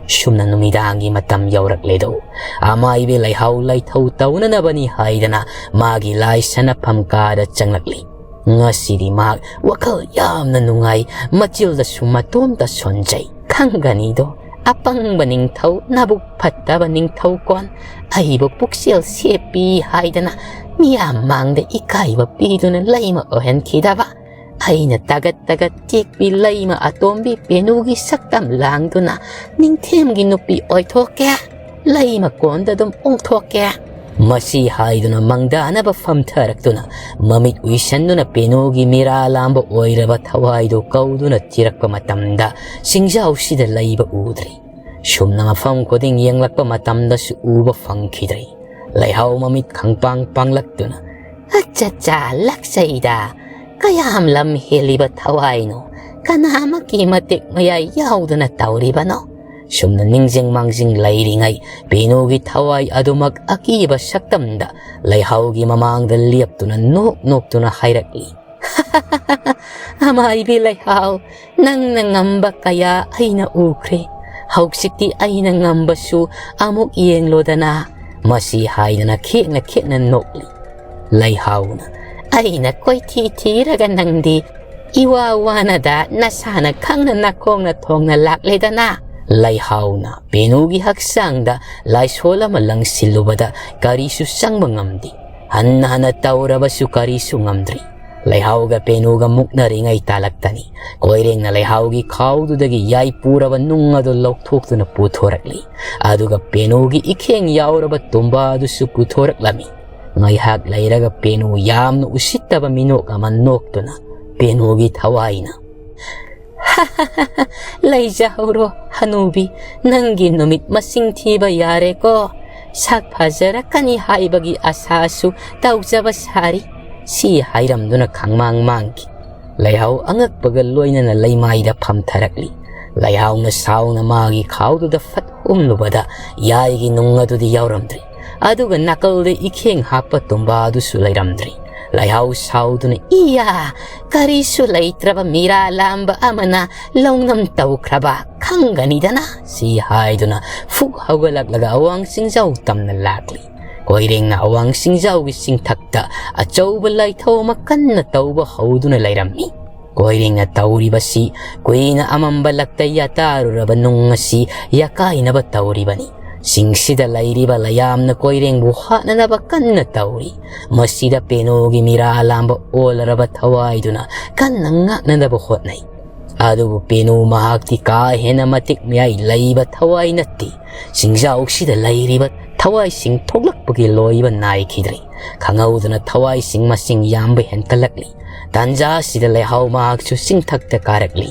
ꯁꯨꯝꯅ ꯅꯨꯃꯤꯗꯥꯡꯒꯤ ꯃꯇꯝ ꯌꯧꯔꯛꯂꯦꯗꯣ꯫ ꯑꯃꯥꯏꯕꯤ ꯂꯩꯍꯥꯎ ꯂꯩꯊꯧ ꯇꯧꯅꯅꯕꯅꯤ ꯍꯥꯏꯗꯅ ꯃꯥꯒꯤ ꯂꯥꯏ ꯁꯥꯟꯅꯐꯝ ꯀꯥꯗ ꯆꯪꯂꯛꯂꯤ꯫ ꯉꯁꯤꯗꯤ ꯃꯍꯥꯛ ꯋꯥꯈꯜ ꯌꯥꯝꯅ ꯅꯨꯡꯉꯥꯏ, ꯃꯆꯤꯜꯗꯁꯨ ꯃꯇꯣꯝꯇ ꯁꯣꯟꯖꯩ꯫ ꯈꯪꯒꯅꯤꯗꯣ, ꯑꯄꯪꯕ ꯅꯤꯡꯊꯧ, ꯅꯕꯨꯛ ꯐꯠꯇꯕ ꯅꯤꯡꯊꯧ ꯀꯣꯟ, ꯑꯩꯕꯨ ꯄꯨꯛꯆꯦꯜ ꯁꯦꯞꯄꯤ ꯍꯥꯏꯗꯅ ꯃꯤꯌꯥꯝ ꯃꯥꯡꯗ ꯏꯀꯥꯏꯕ ꯄꯤꯗꯨꯅ ꯂꯩꯃ ꯑꯣꯏꯍꯟꯈꯤꯗꯕ꯫ ꯑꯩꯅ ꯇꯒꯠ ꯇꯒꯠ ꯇꯦꯛꯄꯤ ꯂꯩꯃ ꯑꯇꯣꯝꯕꯤ ꯄꯦꯅꯨꯒꯤ ꯁꯛꯇꯝ ꯂꯥꯡꯗꯨꯅ ꯅꯤꯡꯊꯦꯝꯒꯤ ꯅꯨꯄꯤ ꯑꯣꯏꯊꯣꯛꯀꯦ, ꯂꯩꯃ ꯀꯣꯟꯗ ꯑꯗꯨꯝ ꯑꯣꯡꯊꯣꯛꯀꯦ꯫ ꯃꯁꯤ ꯍꯥꯏꯗꯨꯅ ꯃꯪꯗꯥꯅꯕ ꯐꯝꯊꯔꯛꯇꯨꯅ ꯃꯃꯤꯠ ꯎꯏꯁꯟꯗꯨꯅ ꯄꯦꯅꯨꯒꯤ ꯃꯤꯔꯥ ꯂꯥꯝꯕ ꯑꯣꯏꯔꯕ ꯊꯋꯥꯏꯗꯨ ꯀꯧꯗꯨꯅ ꯊꯤꯔꯛꯄ ꯃꯇꯝꯗ ꯆꯤꯡꯖꯥꯎꯁꯤꯗ ꯂꯩꯕ ꯎꯗ꯭ꯔꯦ꯫ ꯁꯨꯝꯅ ꯃꯐꯝ ꯈꯨꯗꯤꯡ ꯌꯦꯡꯂꯛꯄ ꯃꯇꯝꯗꯁꯨ ꯎꯕ ꯐꯪꯈꯤꯗ꯭ꯔꯦ꯫ ꯂꯩꯍꯥꯎ ꯃꯃꯤꯠ ꯈꯪꯄꯥꯡ ꯄꯥꯡꯂꯛꯇꯨꯅ, "ꯑꯠꯆꯥ ꯆꯥ, ꯂꯛꯆꯩꯗ꯫ ꯀꯌꯥꯝ ꯂꯝ ꯍꯦꯜꯂꯤꯕ ꯊꯋꯥꯏꯅꯣ? ꯀꯅꯥ ꯑꯃꯒꯤ ꯃꯇꯤꯛ ꯃꯌꯥꯏ ꯌꯥꯎꯗꯨꯅ ꯇꯧꯔꯤꯕꯅꯣ?" ꯁꯨꯝꯅ ꯅꯤꯡꯖꯤꯡ ꯃꯥꯡꯖꯤꯡ ꯂꯩꯔꯤꯉꯩ ꯄꯦꯅꯨꯒꯤ ꯊꯋꯥꯏ ꯑꯗꯨꯃꯛ ꯑꯀꯤꯕ ꯁꯛꯇꯝꯗ ꯂꯩꯍꯥꯎꯒꯤ ꯃꯃꯥꯡꯗ ꯂꯦꯞꯇꯨꯅ ꯅꯣꯛ ꯅꯣꯛꯇꯨꯅ ꯍꯥꯏꯔꯛꯂꯤ꯫ "ꯑꯃꯥꯏꯕꯤ ꯂꯩꯍꯥꯎ, ꯅꯪꯅ ꯉꯝꯕ ꯀꯌꯥ ꯑꯩꯅ ꯎꯈ꯭ꯔꯦ꯫ ꯍꯧꯖꯤꯛꯇꯤ ꯑꯩꯅ ꯉꯝꯕꯁꯨ ꯑꯃꯨꯛ ꯌꯦꯡꯂꯣꯗꯅ꯫" ꯃꯁꯤ ꯍꯥꯏꯗꯅ ꯈꯦꯛꯅ ꯈꯦꯛꯅ ꯅꯣꯛꯂꯤ꯫ ꯂꯩꯍꯥꯎꯅ, "ꯑꯩꯅ ꯀꯣꯏꯊꯤ ꯊꯤꯔꯒ ꯅꯪꯗꯤ ꯏꯋꯥ ꯋꯥꯅꯗ ꯅꯁꯥꯅ ꯈꯪꯅ ꯅꯈꯣꯡꯅ ꯊꯣꯡꯅ ꯂꯥꯛꯂꯦꯗꯅ꯫" ꯂꯩꯍꯥꯎꯅ ꯄꯦꯅꯨꯒꯤ ꯍꯛꯆꯥꯡꯗ ꯂꯥꯏꯁꯣꯜ ꯑꯃ ꯂꯪꯁꯤꯜꯂꯨꯕꯗ ꯀꯔꯤꯁꯨ ꯆꯪꯕ ꯉꯝꯗꯦ꯫ ꯍꯟꯅ ꯍꯟꯅ ꯇꯧꯔꯕꯁꯨ ꯀꯔꯤꯁꯨ ꯉꯝꯗ꯭ꯔꯤ꯫ ꯂꯩꯍꯥꯎꯒ ꯄꯦꯅꯨꯒ ꯃꯨꯛꯅꯔꯤꯉꯩ ꯇꯥꯂꯛꯇꯅꯤ꯫ ꯀꯣꯏꯔꯦꯡꯅ ꯂꯩꯍꯥꯎꯒꯤ ꯈꯥꯎꯗꯨꯗꯒꯤ ꯌꯥꯏ ꯄꯨꯔꯕ ꯅꯨꯡ ꯑꯗꯨ ꯂꯧꯊꯣꯛꯇꯨꯅ ꯄꯨꯊꯣꯔꯛꯂꯤ꯫ ꯑꯗꯨꯒ ꯄꯦꯅꯨꯒꯤ ꯏꯈꯦꯡ ꯌꯥꯎꯔꯕ ꯇꯨꯝꯕꯥ ꯑꯗꯨꯁꯨ ꯄꯨꯊꯣꯔꯛꯂꯝꯃꯤ꯫ ꯉꯥꯏꯍꯥꯛ ꯂꯩꯔꯒ ꯄꯦꯅꯨ ꯌꯥꯝꯅ ꯎꯁꯤꯠꯇꯕ ꯃꯤꯅꯣꯛ ꯑꯃ ꯅꯣꯛꯇꯨꯅ ꯄꯦꯅꯨꯒꯤ ꯊꯋꯥꯏꯅ, "ꯂꯩꯖꯍꯧꯔꯣ ꯍꯅꯨꯕꯤ, ꯅꯪꯒꯤ ꯅꯨꯃꯤꯠ ꯃꯁꯤꯡ ꯊꯤꯕ ꯌꯥꯔꯦꯀꯣ꯫ ꯁꯛ ꯐꯖꯔꯛꯀꯅꯤ ꯍꯥꯏꯕꯒꯤ ꯑꯁꯥꯁꯨ ꯇꯧꯖꯕ ꯁꯥꯔꯤ꯫ ꯁꯤ ꯍꯥꯏꯔꯝꯗꯨꯅ ꯈꯪꯃꯥꯡ ꯃꯥꯡꯈꯤ꯫ ꯂꯩꯍꯥꯎ ꯑꯉꯛꯄꯒ ꯂꯣꯏꯅꯅ ꯂꯩꯃꯥꯏꯗ ꯐꯝꯊꯔꯛꯂꯤ꯫ ꯂꯩꯍꯥꯎꯅ ꯁꯥꯎꯅ ꯃꯥꯒꯤ ꯈꯥꯎꯗꯨꯗ ꯐꯠ ꯍꯨꯝꯂꯨꯕꯗ ꯌꯥꯏꯒꯤ ꯅꯨꯡ ꯑꯗꯨꯗꯤ ꯌꯥꯎꯔꯝꯗ꯭ꯔꯤ꯫ ꯑꯗꯨꯒ ꯅꯥꯀꯜꯗ ꯏꯈꯦꯡ ꯍꯥꯞꯄ ꯇꯨꯝꯕꯥ ꯑꯗꯨꯁꯨ ꯂꯩꯔꯝꯗ꯭ꯔꯤ꯫ ꯂꯩꯍꯥꯎ ꯁꯥꯎꯗꯨꯅ, "ꯏꯌꯥ! ꯀꯔꯤꯁꯨ ꯂꯩꯇ꯭ꯔꯕ ꯃꯤꯔꯥ ꯂꯥꯝꯕ ꯑꯃꯅ ꯂꯧꯅꯝ ꯇꯧꯈ꯭ꯔꯕ ꯈꯪꯒꯅꯤꯗꯅ" ꯁꯤ ꯍꯥꯏꯗꯨꯅ ꯐꯨꯛ ꯍꯧꯒꯠꯂꯛꯂꯒ ꯑꯋꯥꯡ ꯆꯤꯡꯖꯥꯎ ꯇꯝꯅ ꯂꯥꯛꯂꯤ꯫ ꯀꯣꯏꯔꯦꯡꯅ ꯑꯋꯥꯡ ꯆꯤꯡꯖꯥꯎꯒꯤ ꯆꯤꯡꯊꯛꯇ ꯑꯆꯧꯕ ꯂꯥꯏꯊꯧ ꯑꯃ ꯀꯟꯅ ꯇꯧꯕ ꯍꯧꯗꯨꯅ ꯂꯩꯔꯝꯃꯤ꯫ ꯀꯣꯏꯔꯦꯡꯅ ꯇꯧꯔꯤꯕꯁꯤ ꯀꯨꯏꯅ ꯑꯃꯝꯕ ꯂꯛꯇ ꯌꯥꯇꯥꯔꯨꯔꯕ ꯅꯨꯡ ꯑꯁꯤ ꯌꯥꯀꯥꯏꯅꯕ ꯇꯧꯔꯤꯕꯅꯤ꯫ ꯆꯤꯡꯁꯤꯗ ꯂꯩꯔꯤꯕ ꯂꯩꯌꯥꯝꯅ ꯀꯣꯏꯔꯦꯡꯕꯨ ꯍꯥꯠꯅꯅꯕ ꯀꯟꯅ ꯇꯧꯔꯤ꯫ ꯃꯁꯤꯗ ꯄꯦꯅꯨꯒꯤ ꯃꯤꯔꯥ ꯂꯥꯝꯕ ꯑꯣꯜꯂꯔꯕ ꯊꯋꯥꯏꯗꯨꯅ ꯀꯟꯅ ꯉꯥꯛꯅꯅꯕ ꯍꯣꯠꯅꯩ꯫ ꯑꯗꯨꯕꯨ ꯄꯦꯅꯨ ꯃꯍꯥꯛꯇꯤ ꯀꯥ ꯍꯦꯟꯅ ꯃꯇꯤꯛ ꯃꯌꯥꯏ ꯂꯩꯕ ꯊꯋꯥꯏ ꯅꯠꯇꯦ꯫ ꯆꯤꯡꯖꯥꯎꯁꯤꯗ ꯂꯩꯔꯤꯕ ꯊꯋꯥꯏꯁꯤꯡ ꯊꯣꯛꯂꯛꯄꯒꯤ ꯂꯣꯏꯕ ꯅꯥꯏꯈꯤꯗ꯭ꯔꯦ꯫ ꯈꯪꯍꯧꯗꯅ ꯊꯋꯥꯏꯁꯤꯡ ꯃꯁꯤꯡ ꯌꯥꯝꯕ ꯍꯦꯟꯀꯠꯂꯛꯂꯤ꯫ ꯇꯥꯟꯖꯥ ꯑꯁꯤꯗ ꯂꯩꯍꯥꯎ ꯃꯍꯥꯛꯁꯨ ꯆꯤꯡꯊꯛꯇ ꯀꯥꯔꯛꯂꯤ꯫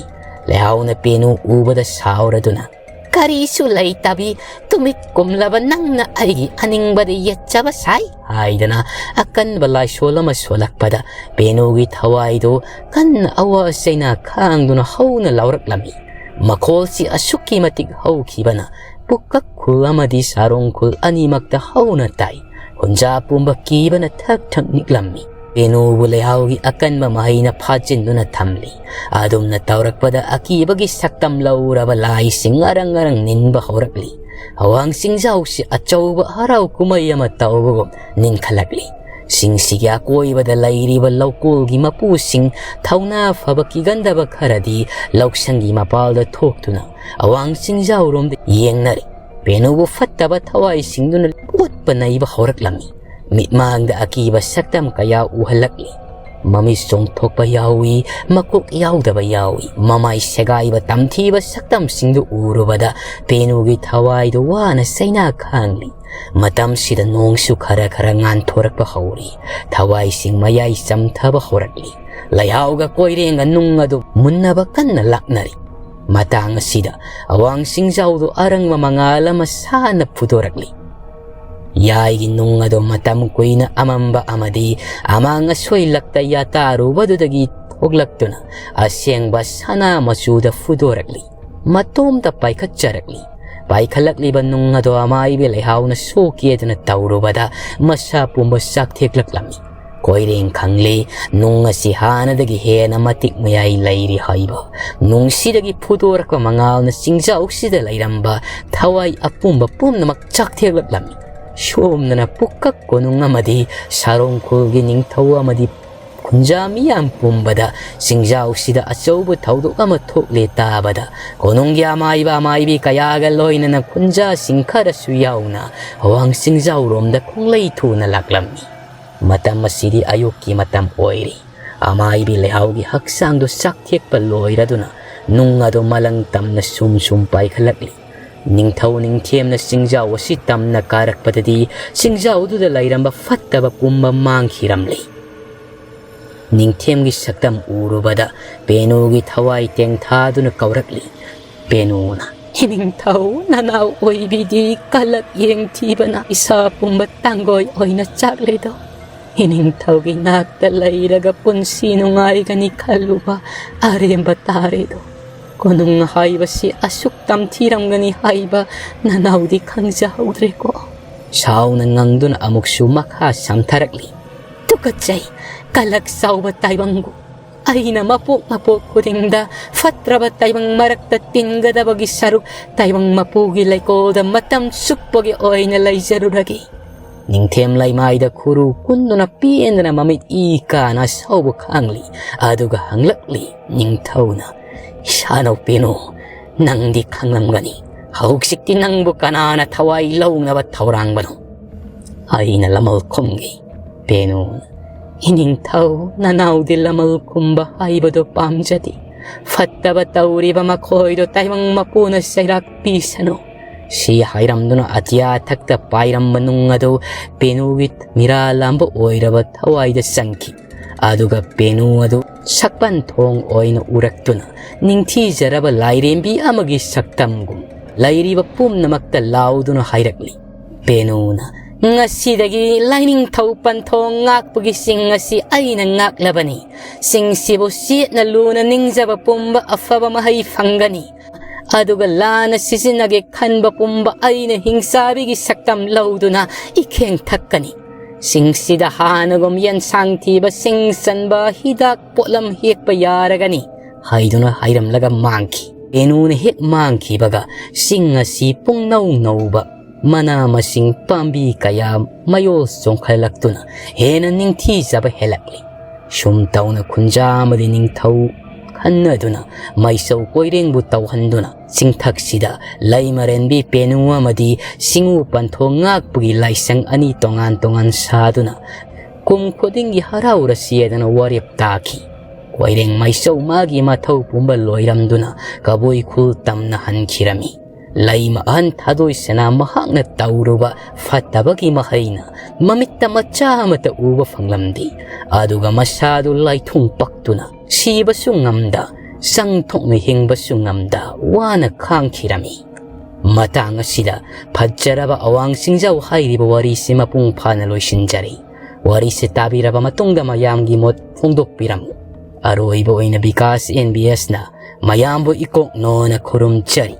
ꯂꯩꯍꯥꯎꯅ ꯄꯦꯅꯨ ꯎꯕꯗ ꯁꯥꯎꯔꯗꯨꯅ, "ꯀꯔꯤꯁꯨ ꯂꯩꯇꯕꯤ ꯇꯨꯃꯤꯠ ꯀꯨꯝꯂꯕ ꯅꯪꯅ ꯑꯩꯒꯤ ꯑꯅꯤꯡꯕꯗ ꯌꯦꯠꯆꯕ ꯁꯥꯏ" ꯍꯥꯏꯗꯅ ꯑꯀꯟꯕ ꯂꯥꯏꯁꯣꯜ ꯑꯃ ꯁꯣꯜꯂꯛꯄꯗ ꯄꯦꯅꯨꯒꯤ ꯊꯋꯥꯏꯗꯨ ꯀꯟꯅ ꯑꯋꯥ ꯆꯩꯅꯥ ꯈꯥꯡꯗꯨꯅ ꯍꯧꯅ ꯂꯥꯎꯔꯛꯂꯝꯃꯤ꯫ ꯃꯈꯣꯜꯁꯤ ꯑꯁꯨꯛꯀꯤ ꯃꯇꯤꯛ ꯍꯧꯈꯤꯕꯅ ꯄꯨꯛꯀꯛ ꯈꯨꯜ ꯑꯃꯗꯤ ꯁꯥꯔꯣꯡ ꯈꯨꯜ ꯑꯅꯤꯃꯛꯇ ꯍꯧꯅ ꯇꯥꯏ꯫ ꯍꯨꯟꯖꯥ ꯄꯨꯝꯕ ꯀꯤꯕꯅ ꯊꯛ ꯊꯛ ꯅꯤꯛꯂꯝꯃꯤ꯫ ꯄꯦꯅꯨꯕꯨ ꯂꯩꯍꯥꯎꯒꯤ ꯑꯀꯟꯕ ꯃꯍꯩꯅ ꯐꯥꯖꯤꯟꯗꯨꯅ ꯊꯝꯂꯤ꯫ ꯑꯗꯨꯝꯅ ꯇꯧꯔꯛꯄꯗ ꯑꯀꯤꯕꯒꯤ ꯁꯛꯇꯝ ꯂꯧꯔꯕ ꯂꯥꯏꯁꯤꯡ ꯑꯔꯪ ꯑꯔꯪ ꯅꯤꯟꯕ ꯍꯧꯔꯛꯂꯤ꯫ ꯑꯋꯥꯡ ꯆꯤꯡꯖꯥꯎꯁꯤ ꯑꯆꯧꯕ ꯍꯔꯥꯎ ꯀꯨꯝꯍꯩ ꯑꯃ ꯇꯧꯕꯒꯨꯝ ꯅꯤꯟꯈꯠꯂꯛꯂꯤ꯫ ꯆꯤꯡꯁꯤꯒꯤ ꯑꯀꯣꯏꯕꯗ ꯂꯩꯔꯤꯕ ꯂꯧꯀꯣꯜꯒꯤ ꯃꯄꯨꯁꯤꯡ ꯊꯧꯅꯥ ꯐꯕ ꯀꯤꯒꯟꯗꯕ ꯈꯔꯗꯤ ꯂꯧꯁꯪꯒꯤ ꯃꯄꯥꯜꯗ ꯊꯣꯛꯇꯨꯅ ꯑꯋꯥꯡ ꯆꯤꯡꯖꯥꯎꯔꯣꯝꯗ ꯌꯦꯡꯅꯔꯤ꯫ ꯄꯦꯅꯨꯕꯨ ꯐꯠꯇꯕ ꯊꯋꯥꯏꯁꯤꯡꯗꯨꯅ ꯑꯣꯠꯄ ꯅꯩꯕ ꯍꯧꯔꯛꯂꯝꯃꯤ꯫ ꯃꯤꯠꯃꯥꯡꯗ ꯑꯀꯤꯕ ꯁꯛꯇꯝ ꯀꯌꯥ ꯎꯍꯜꯂꯛꯂꯤ꯫ ꯃꯃꯤꯠ ꯆꯣꯡꯊꯣꯛꯄ ꯌꯥꯎꯏ, ꯃꯀꯣꯛ ꯌꯥꯎꯗꯕ ꯌꯥꯎꯏ꯫ ꯃꯃꯥꯏ ꯁꯦꯒꯥꯏꯕ ꯇꯝꯊꯤꯕ ꯁꯛꯇꯝꯁꯤꯡꯗꯨ ꯎꯔꯨꯕꯗ ꯄꯦꯅꯨꯒꯤ ꯊꯋꯥꯏꯗꯨ ꯋꯥꯅ ꯆꯩꯅꯥ ꯈꯥꯡꯂꯤ꯫ ꯃꯇꯝꯁꯤꯗ ꯅꯣꯡꯁꯨ ꯈꯔ ꯈꯔ ꯉꯥꯟꯊꯣꯔꯛꯄ ꯍꯧꯔꯤ꯫ ꯊꯋꯥꯏꯁꯤꯡ ꯃꯌꯥꯏ ꯆꯝꯊꯕ ꯍꯧꯔꯛꯂꯤ꯫ ꯂꯩꯍꯥꯎꯒ ꯀꯣꯏꯔꯦꯡꯒ ꯅꯨꯡ ꯑꯗꯨ ꯃꯨꯟꯅꯕ ꯀꯟꯅ ꯂꯥꯛꯅꯔꯤ꯫ ꯃꯇꯥꯡ ꯑꯁꯤꯗ ꯑꯋꯥꯡ ꯆꯤꯡꯖꯥꯎꯗꯨ ꯑꯔꯪꯕ ꯃꯉꯥꯜ ꯑꯃ ꯁꯥꯅ ꯐꯨꯗꯣꯔꯛꯂꯤ꯫ ꯌꯥꯏꯒꯤ ꯅꯨꯡ ꯑꯗꯨ ꯃꯇꯝ ꯀꯨꯏꯅ ꯑꯃꯝꯕ ꯑꯃꯗꯤ ꯑꯃꯥꯡ ꯑꯁꯣꯏ ꯂꯛꯇ ꯌꯥꯇꯥꯔꯨꯕꯗꯨꯗꯒꯤ ꯊꯣꯛꯂꯛꯇꯨꯅ ꯑꯁꯦꯡꯕ ꯁꯅꯥ ꯃꯆꯨꯗ ꯐꯨꯗꯣꯔꯛꯂꯤ꯫ ꯃꯇꯣꯝꯇ ꯄꯥꯏꯈꯠꯆꯔꯛꯂꯤ꯫ ꯄꯥꯏꯈꯠꯂꯛꯂꯤꯕ ꯅꯨꯡ ꯑꯗꯣ ꯑꯃꯥꯏꯕꯤ ꯂꯩꯍꯥꯎꯅ ꯁꯣꯛꯀꯦꯗꯅ ꯇꯧꯔꯨꯕꯗ ꯃꯁꯥ ꯄꯨꯝꯕ ꯆꯥꯛꯊꯦꯛꯂꯛꯂꯝꯃꯤ꯫ ꯀꯣꯏꯔꯦꯡ ꯈꯪꯂꯤ꯫ ꯅꯨꯡ ꯑꯁꯤ ꯍꯥꯟꯅꯗꯒꯤ ꯍꯦꯟꯅ ꯃꯇꯤꯛ ꯃꯌꯥꯏ ꯂꯩꯔꯤ ꯍꯥꯏꯕ ꯅꯨꯡꯁꯤꯗꯒꯤ ꯐꯨꯗꯣꯔꯛꯄ ꯃꯉꯥꯜꯅ ꯆꯤꯡꯖꯥꯎꯁꯤꯗ ꯂꯩꯔꯝꯕ ꯊꯋꯥꯏ ꯑꯄꯨꯝꯕ ꯄꯨꯝꯅꯃꯛ ꯆꯥꯛꯊꯦꯛꯂꯛꯂꯝꯃꯤ꯫ ꯁꯣꯝꯗꯅ ꯄꯨꯛꯀꯛ ꯀꯣꯅꯨꯡ ꯑꯃꯗꯤ ꯁꯥꯔꯣꯡ ꯈꯨꯜꯒꯤ ꯅꯤꯡꯊꯧ ꯑꯃꯗꯤ ꯈꯨꯟꯖꯥ ꯃꯤꯌꯥꯝ ꯄꯨꯝꯕꯗ ꯆꯤꯡꯖꯥꯎꯁꯤꯗ ꯑꯆꯧꯕ ꯊꯧꯗꯣꯛ ꯑꯃ ꯊꯣꯛꯂꯦ ꯇꯥꯕꯗ ꯀꯣꯅꯨꯡꯒꯤ ꯑꯃꯥꯏꯕ ꯑꯃꯥꯏꯕꯤ ꯀꯌꯥꯒ ꯂꯣꯏꯅꯅ ꯈꯨꯟꯖꯥꯁꯤꯡ ꯈꯔꯁꯨ ꯌꯥꯎꯅ ꯋꯥꯡ ꯆꯤꯡꯖꯥꯎꯔꯣꯝꯗ ꯈꯣꯡꯂꯩ ꯊꯨꯅ ꯂꯥꯛꯂꯝꯃꯤ꯫ ꯃꯇꯝ ꯑꯁꯤꯗꯤ ꯑꯌꯨꯛꯀꯤ ꯃꯇꯝ ꯑꯣꯏꯔꯤ꯫ ꯑꯃꯥꯏꯕꯤ ꯂꯩꯍꯥꯎꯒꯤ ꯍꯛꯆꯥꯡꯗꯨ ꯆꯥꯛꯊꯦꯛꯄ ꯂꯣꯏꯔꯗꯨꯅ ꯅꯨꯡ ꯑꯗꯨ ꯃꯂꯪ ꯇꯝꯅ ꯁꯨꯝ ꯁꯨꯝ ꯄꯥꯏꯈꯠꯂꯛꯂꯤ꯫ ꯅꯤꯡꯊꯧ ꯅꯤꯡꯊꯦꯝꯅ ꯆꯤꯡꯖꯥꯎ ꯑꯁꯤ ꯇꯝꯅ ꯀꯥꯔꯛꯄꯗꯗꯤ ꯆꯤꯡꯖꯥꯎꯗꯨꯗ ꯂꯩꯔꯝꯕ ꯐꯠꯇꯕ ꯄꯨꯝꯕ ꯃꯥꯡꯈꯤꯔꯝꯂꯤ꯫ ꯅꯤꯡꯊꯦꯝꯒꯤ ꯁꯛꯇꯝ ꯎꯔꯨꯕꯗ ꯄꯦꯅꯨꯒꯤ ꯊꯋꯥꯏ ꯇꯦꯡꯊꯥꯗꯨꯅ ꯀꯧꯔꯛꯂꯤ꯫ ꯄꯦꯅꯨꯅ, "ꯏꯅꯤꯡꯊꯧ ꯅꯅꯥꯎ ꯑꯣꯏꯕꯤꯗꯤ ꯀꯂꯛ ꯌꯦꯡꯊꯤꯕꯅ ꯏꯁꯥ ꯄꯨꯝꯕ ꯇꯥꯡꯒꯣꯏ ꯑꯣꯏꯅ ꯆꯥꯛꯂꯦꯗꯣ꯫ ꯏꯅꯤꯡꯊꯧꯒꯤ ꯅꯥꯛꯇ ꯂꯩꯔꯒ ꯄꯨꯟꯁꯤ ꯅꯨꯡꯉꯥꯏꯒꯅꯤ ꯈꯜꯂꯨꯕ ꯑꯔꯦꯝꯕ ꯇꯥꯔꯦꯗꯣ꯫ ꯀꯣꯅꯨꯡ ꯍꯥꯏꯕꯁꯤ ꯑꯁꯨꯛ ꯇꯝꯊꯤꯔꯝꯒꯅꯤ ꯍꯥꯏꯕ ꯅꯅꯥꯎꯗꯤ ꯈꯪꯖꯍꯧꯗ꯭ꯔꯦꯀꯣ?" ꯁꯥꯎꯅ ꯉꯪꯗꯨꯅ ꯑꯃꯨꯛꯁꯨ ꯃꯈꯥ ꯁꯝꯊꯔꯛꯂꯤ꯫ "ꯇꯨꯀꯠꯆꯩ, ꯀꯂꯛ ꯆꯥꯎꯕ ꯇꯥꯏꯕꯪꯕꯨ꯫ ꯑꯩꯅ ꯃꯄꯣꯛ ꯃꯄꯣꯛ ꯈꯨꯗꯤꯡꯗ ꯐꯠꯇ꯭ꯔꯕ ꯇꯥꯏꯕꯪ ꯃꯔꯛꯇ ꯇꯤꯟꯒꯗꯕꯒꯤ ꯁꯔꯨꯛ ꯇꯥꯏꯕꯪ ꯃꯄꯨꯒꯤ ꯂꯩꯀꯣꯜꯗ ꯃꯇꯝ ꯆꯨꯞꯄꯒꯤ ꯑꯣꯏꯅ ꯂꯩꯖꯔꯨꯔꯒꯦ꯫" ꯅꯤꯡꯊꯦꯝ ꯂꯩꯃꯥꯏꯗ ꯈꯨꯔꯨ ꯀꯨꯟꯗꯨꯅ ꯄꯦꯟꯗꯅ ꯃꯃꯤꯠ ꯏ ꯀꯥꯅ ꯑꯁꯥꯎꯕ ꯈꯥꯡꯂꯤ꯫ ꯑꯗꯨꯒ ꯍꯪꯂꯛꯂꯤ ꯅꯤꯡꯊꯧꯅ, "ꯏꯁꯥꯅꯧ ꯄꯦꯅꯨ, ꯅꯪꯗꯤ ꯈꯪꯂꯝꯒꯅꯤ꯫ ꯍꯧꯖꯤꯛꯇꯤ ꯅꯪꯕꯨ ꯀꯅꯥꯅ ꯊꯋꯥꯏ ꯂꯧꯅꯕ ꯊꯧꯔꯥꯡꯕꯅꯣ?" ꯑꯩꯅ ꯂꯃꯜ ꯈꯨꯝꯈꯤ꯫ ꯄꯦꯅꯨꯅ, "ꯏꯅꯤꯡꯊꯧ, ꯅꯅꯥꯎꯗꯤ ꯂꯃꯜ ꯈꯨꯝꯕ ꯍꯥꯏꯕꯗꯨ ꯄꯥꯝꯖꯗꯦ꯫ ꯐꯠꯇꯕ ꯇꯧꯔꯤꯕ ꯃꯈꯣꯏꯗꯨ ꯇꯥꯏꯕꯪ ꯃꯄꯨꯅ ꯆꯩꯔꯥꯛ ꯄꯤꯁꯅꯨ꯫" ꯁꯤ ꯍꯥꯏꯔꯝꯗꯨꯅ ꯑꯇꯤꯌꯥ ꯊꯛꯇ ꯄꯥꯏꯔꯝꯕ ꯅꯨꯡ ꯑꯗꯨ ꯄꯦꯅꯨꯒꯤ ꯃꯤꯔꯥ ꯂꯥꯝꯕ ꯑꯣꯏꯔꯕ ꯊꯋꯥꯏꯗ ꯆꯪꯈꯤ꯫ ꯑꯗꯨꯒ ꯄꯦꯅꯨ ꯑꯗꯨ ꯁꯛꯄꯟ ꯊꯣꯡ ꯑꯣꯏꯅ ꯎꯔꯛꯇꯨꯅ ꯅꯤꯡꯊꯤꯖꯔꯕ ꯂꯥꯏꯔꯦꯝꯕꯤ ꯑꯃꯒꯤ ꯁꯛꯇꯝꯒꯨꯝ ꯂꯩꯔꯤꯕ ꯄꯨꯝꯅꯃꯛꯇ ꯂꯥꯎꯗꯨꯅ ꯍꯥꯏꯔꯛꯂꯤ, ꯄꯦꯅꯨꯅ, "ꯉꯁꯤꯗꯒꯤ ꯂꯥꯏꯅꯤꯡꯊꯧ ꯄꯟꯊꯣꯡ ꯉꯥꯛꯄꯒꯤ ꯆꯤꯡ ꯑꯁꯤ ꯑꯩꯅ ꯉꯥꯛꯂꯕꯅꯤ꯫ ꯆꯤꯡꯁꯤꯕꯨ ꯆꯦꯠꯅ ꯂꯨꯅ ꯅꯤꯡꯖꯕ ꯄꯨꯝꯕ ꯑꯐꯕ ꯃꯍꯩ ꯐꯪꯒꯅꯤ꯫ ꯑꯗꯨꯒ ꯂꯥꯟꯅ ꯁꯤꯖꯤꯟꯅꯒꯦ ꯈꯟꯕ ꯄꯨꯝꯕ ꯑꯩꯅ ꯍꯤꯡꯆꯥꯕꯤꯒꯤ ꯁꯛꯇꯝ ꯂꯧꯗꯨꯅ ꯏꯈꯦꯡ ꯊꯛꯀꯅꯤ꯫ ꯆꯤꯡꯁꯤꯗ ꯍꯥꯟꯅꯒꯨꯝ ꯌꯦꯟꯁꯥꯡ ꯊꯤꯕ, ꯁꯤꯡ ꯆꯟꯕ, ꯍꯤꯗꯥꯛ ꯄꯣꯠꯂꯝ ꯍꯦꯛꯄ ꯌꯥꯔꯒꯅꯤ" ꯍꯥꯏꯗꯨꯅ ꯍꯥꯏꯔꯝꯂꯒ ꯃꯥꯡꯈꯤ꯫ ꯄꯦꯅꯨꯅ ꯍꯦꯛ ꯃꯥꯡꯈꯤꯕꯒ ꯆꯤꯡ ꯑꯁꯤ ꯄꯨꯡꯅꯧ ꯅꯧꯕ, ꯃꯅꯥ ꯃꯁꯤꯡ ꯄꯥꯝꯕꯤ ꯀꯌꯥ ꯃꯌꯣꯜ ꯆꯣꯡꯈꯠꯂꯛꯇꯨꯅ ꯍꯦꯟꯅ ꯅꯤꯡꯊꯤꯖꯕ ꯍꯦꯜꯂꯛꯂꯤ꯫ ꯁꯨꯝ ꯇꯧꯅ ꯈꯨꯟꯖꯥ ꯑꯃꯗꯤ ꯅꯤꯡꯊꯧ ꯈꯟꯅꯗꯨꯅ ꯃꯩꯁꯧ ꯀꯣꯏꯔꯦꯡꯕꯨ ꯇꯧꯍꯟꯗꯨꯅ ꯆꯤꯡꯊꯛꯁꯤꯗ ꯂꯩꯃꯔꯦꯟꯕꯤ ꯄꯦꯅꯨ ꯑꯃꯗꯤ ꯆꯤꯡꯉꯨ ꯄꯟꯊꯣꯡ ꯉꯥꯛꯄꯒꯤ ꯂꯥꯏꯁꯪ ꯑꯅꯤ ꯇꯣꯉꯥꯟ ꯇꯣꯉꯥꯟ ꯁꯥꯗꯨꯅ ꯀꯨꯝ ꯈꯨꯗꯤꯡꯒꯤ ꯍꯔꯥꯎꯔ ꯆꯦꯗꯅ ꯋꯥꯔꯦꯞ ꯇꯥꯈꯤ꯫ ꯀꯣꯏꯔꯦꯡ ꯃꯩꯁꯧ ꯃꯥꯒꯤ ꯃꯊꯧ ꯄꯨꯝꯕ ꯂꯣꯏꯔꯝꯗꯨꯅ ꯀꯕꯨꯏ ꯈꯨꯜ ꯇꯝꯅ ꯍꯟꯈꯤꯔꯝꯃꯤ꯫ ꯂꯩꯃ ꯑꯍꯟ ꯊꯥꯗꯣꯏ ꯁꯅꯥ ꯃꯍꯥꯛꯅ ꯇꯧꯔꯨꯕ ꯐꯠꯇꯕꯒꯤ ꯃꯍꯩꯅ ꯃꯃꯤꯠꯇ ꯃꯆꯥ ꯑꯃꯠꯇ ꯎꯕ ꯐꯪꯂꯝꯗꯦ꯫ ꯑꯗꯨꯒ ꯃꯁꯥꯗꯨ ꯂꯥꯏꯊꯨꯡ ꯄꯛꯇꯨꯅ ꯁꯤꯕꯁꯨ ꯉꯝꯗ, ꯆꯪ ꯊꯣꯛꯅ ꯍꯤꯡꯕꯁꯨ ꯉꯝꯗ ꯋꯥꯅ ꯈꯥꯡꯈꯤꯔꯝꯃꯤ꯫ ꯃꯇꯥꯡ ꯑꯁꯤꯗ ꯐꯠꯖꯔꯕ ꯑꯋꯥꯡ ꯆꯤꯡꯖꯥꯎ ꯍꯥꯏꯔꯤꯕ ꯋꯥꯔꯤꯁꯤ ꯃꯄꯨꯡ ꯐꯥꯅ ꯂꯣꯏꯁꯤꯟꯖꯔꯤ꯫ ꯋꯥꯔꯤꯁꯤ ꯇꯥꯕꯤꯔꯕ ꯃꯇꯨꯡꯗ ꯃꯌꯥꯝꯒꯤ ꯃꯣꯠ ꯐꯣꯡꯗꯣꯛꯄꯤꯔꯝꯃꯨ꯫ ꯑꯔꯣꯏꯕ ꯑꯣꯏꯅ ꯕꯤꯀꯥꯁ ꯑꯦꯟ ꯕꯤ ꯑꯦꯁꯅ ꯃꯌꯥꯝꯕꯨ ꯏꯀꯣꯛꯅꯣꯅ ꯈꯨꯔꯨꯝꯖꯔꯤ꯫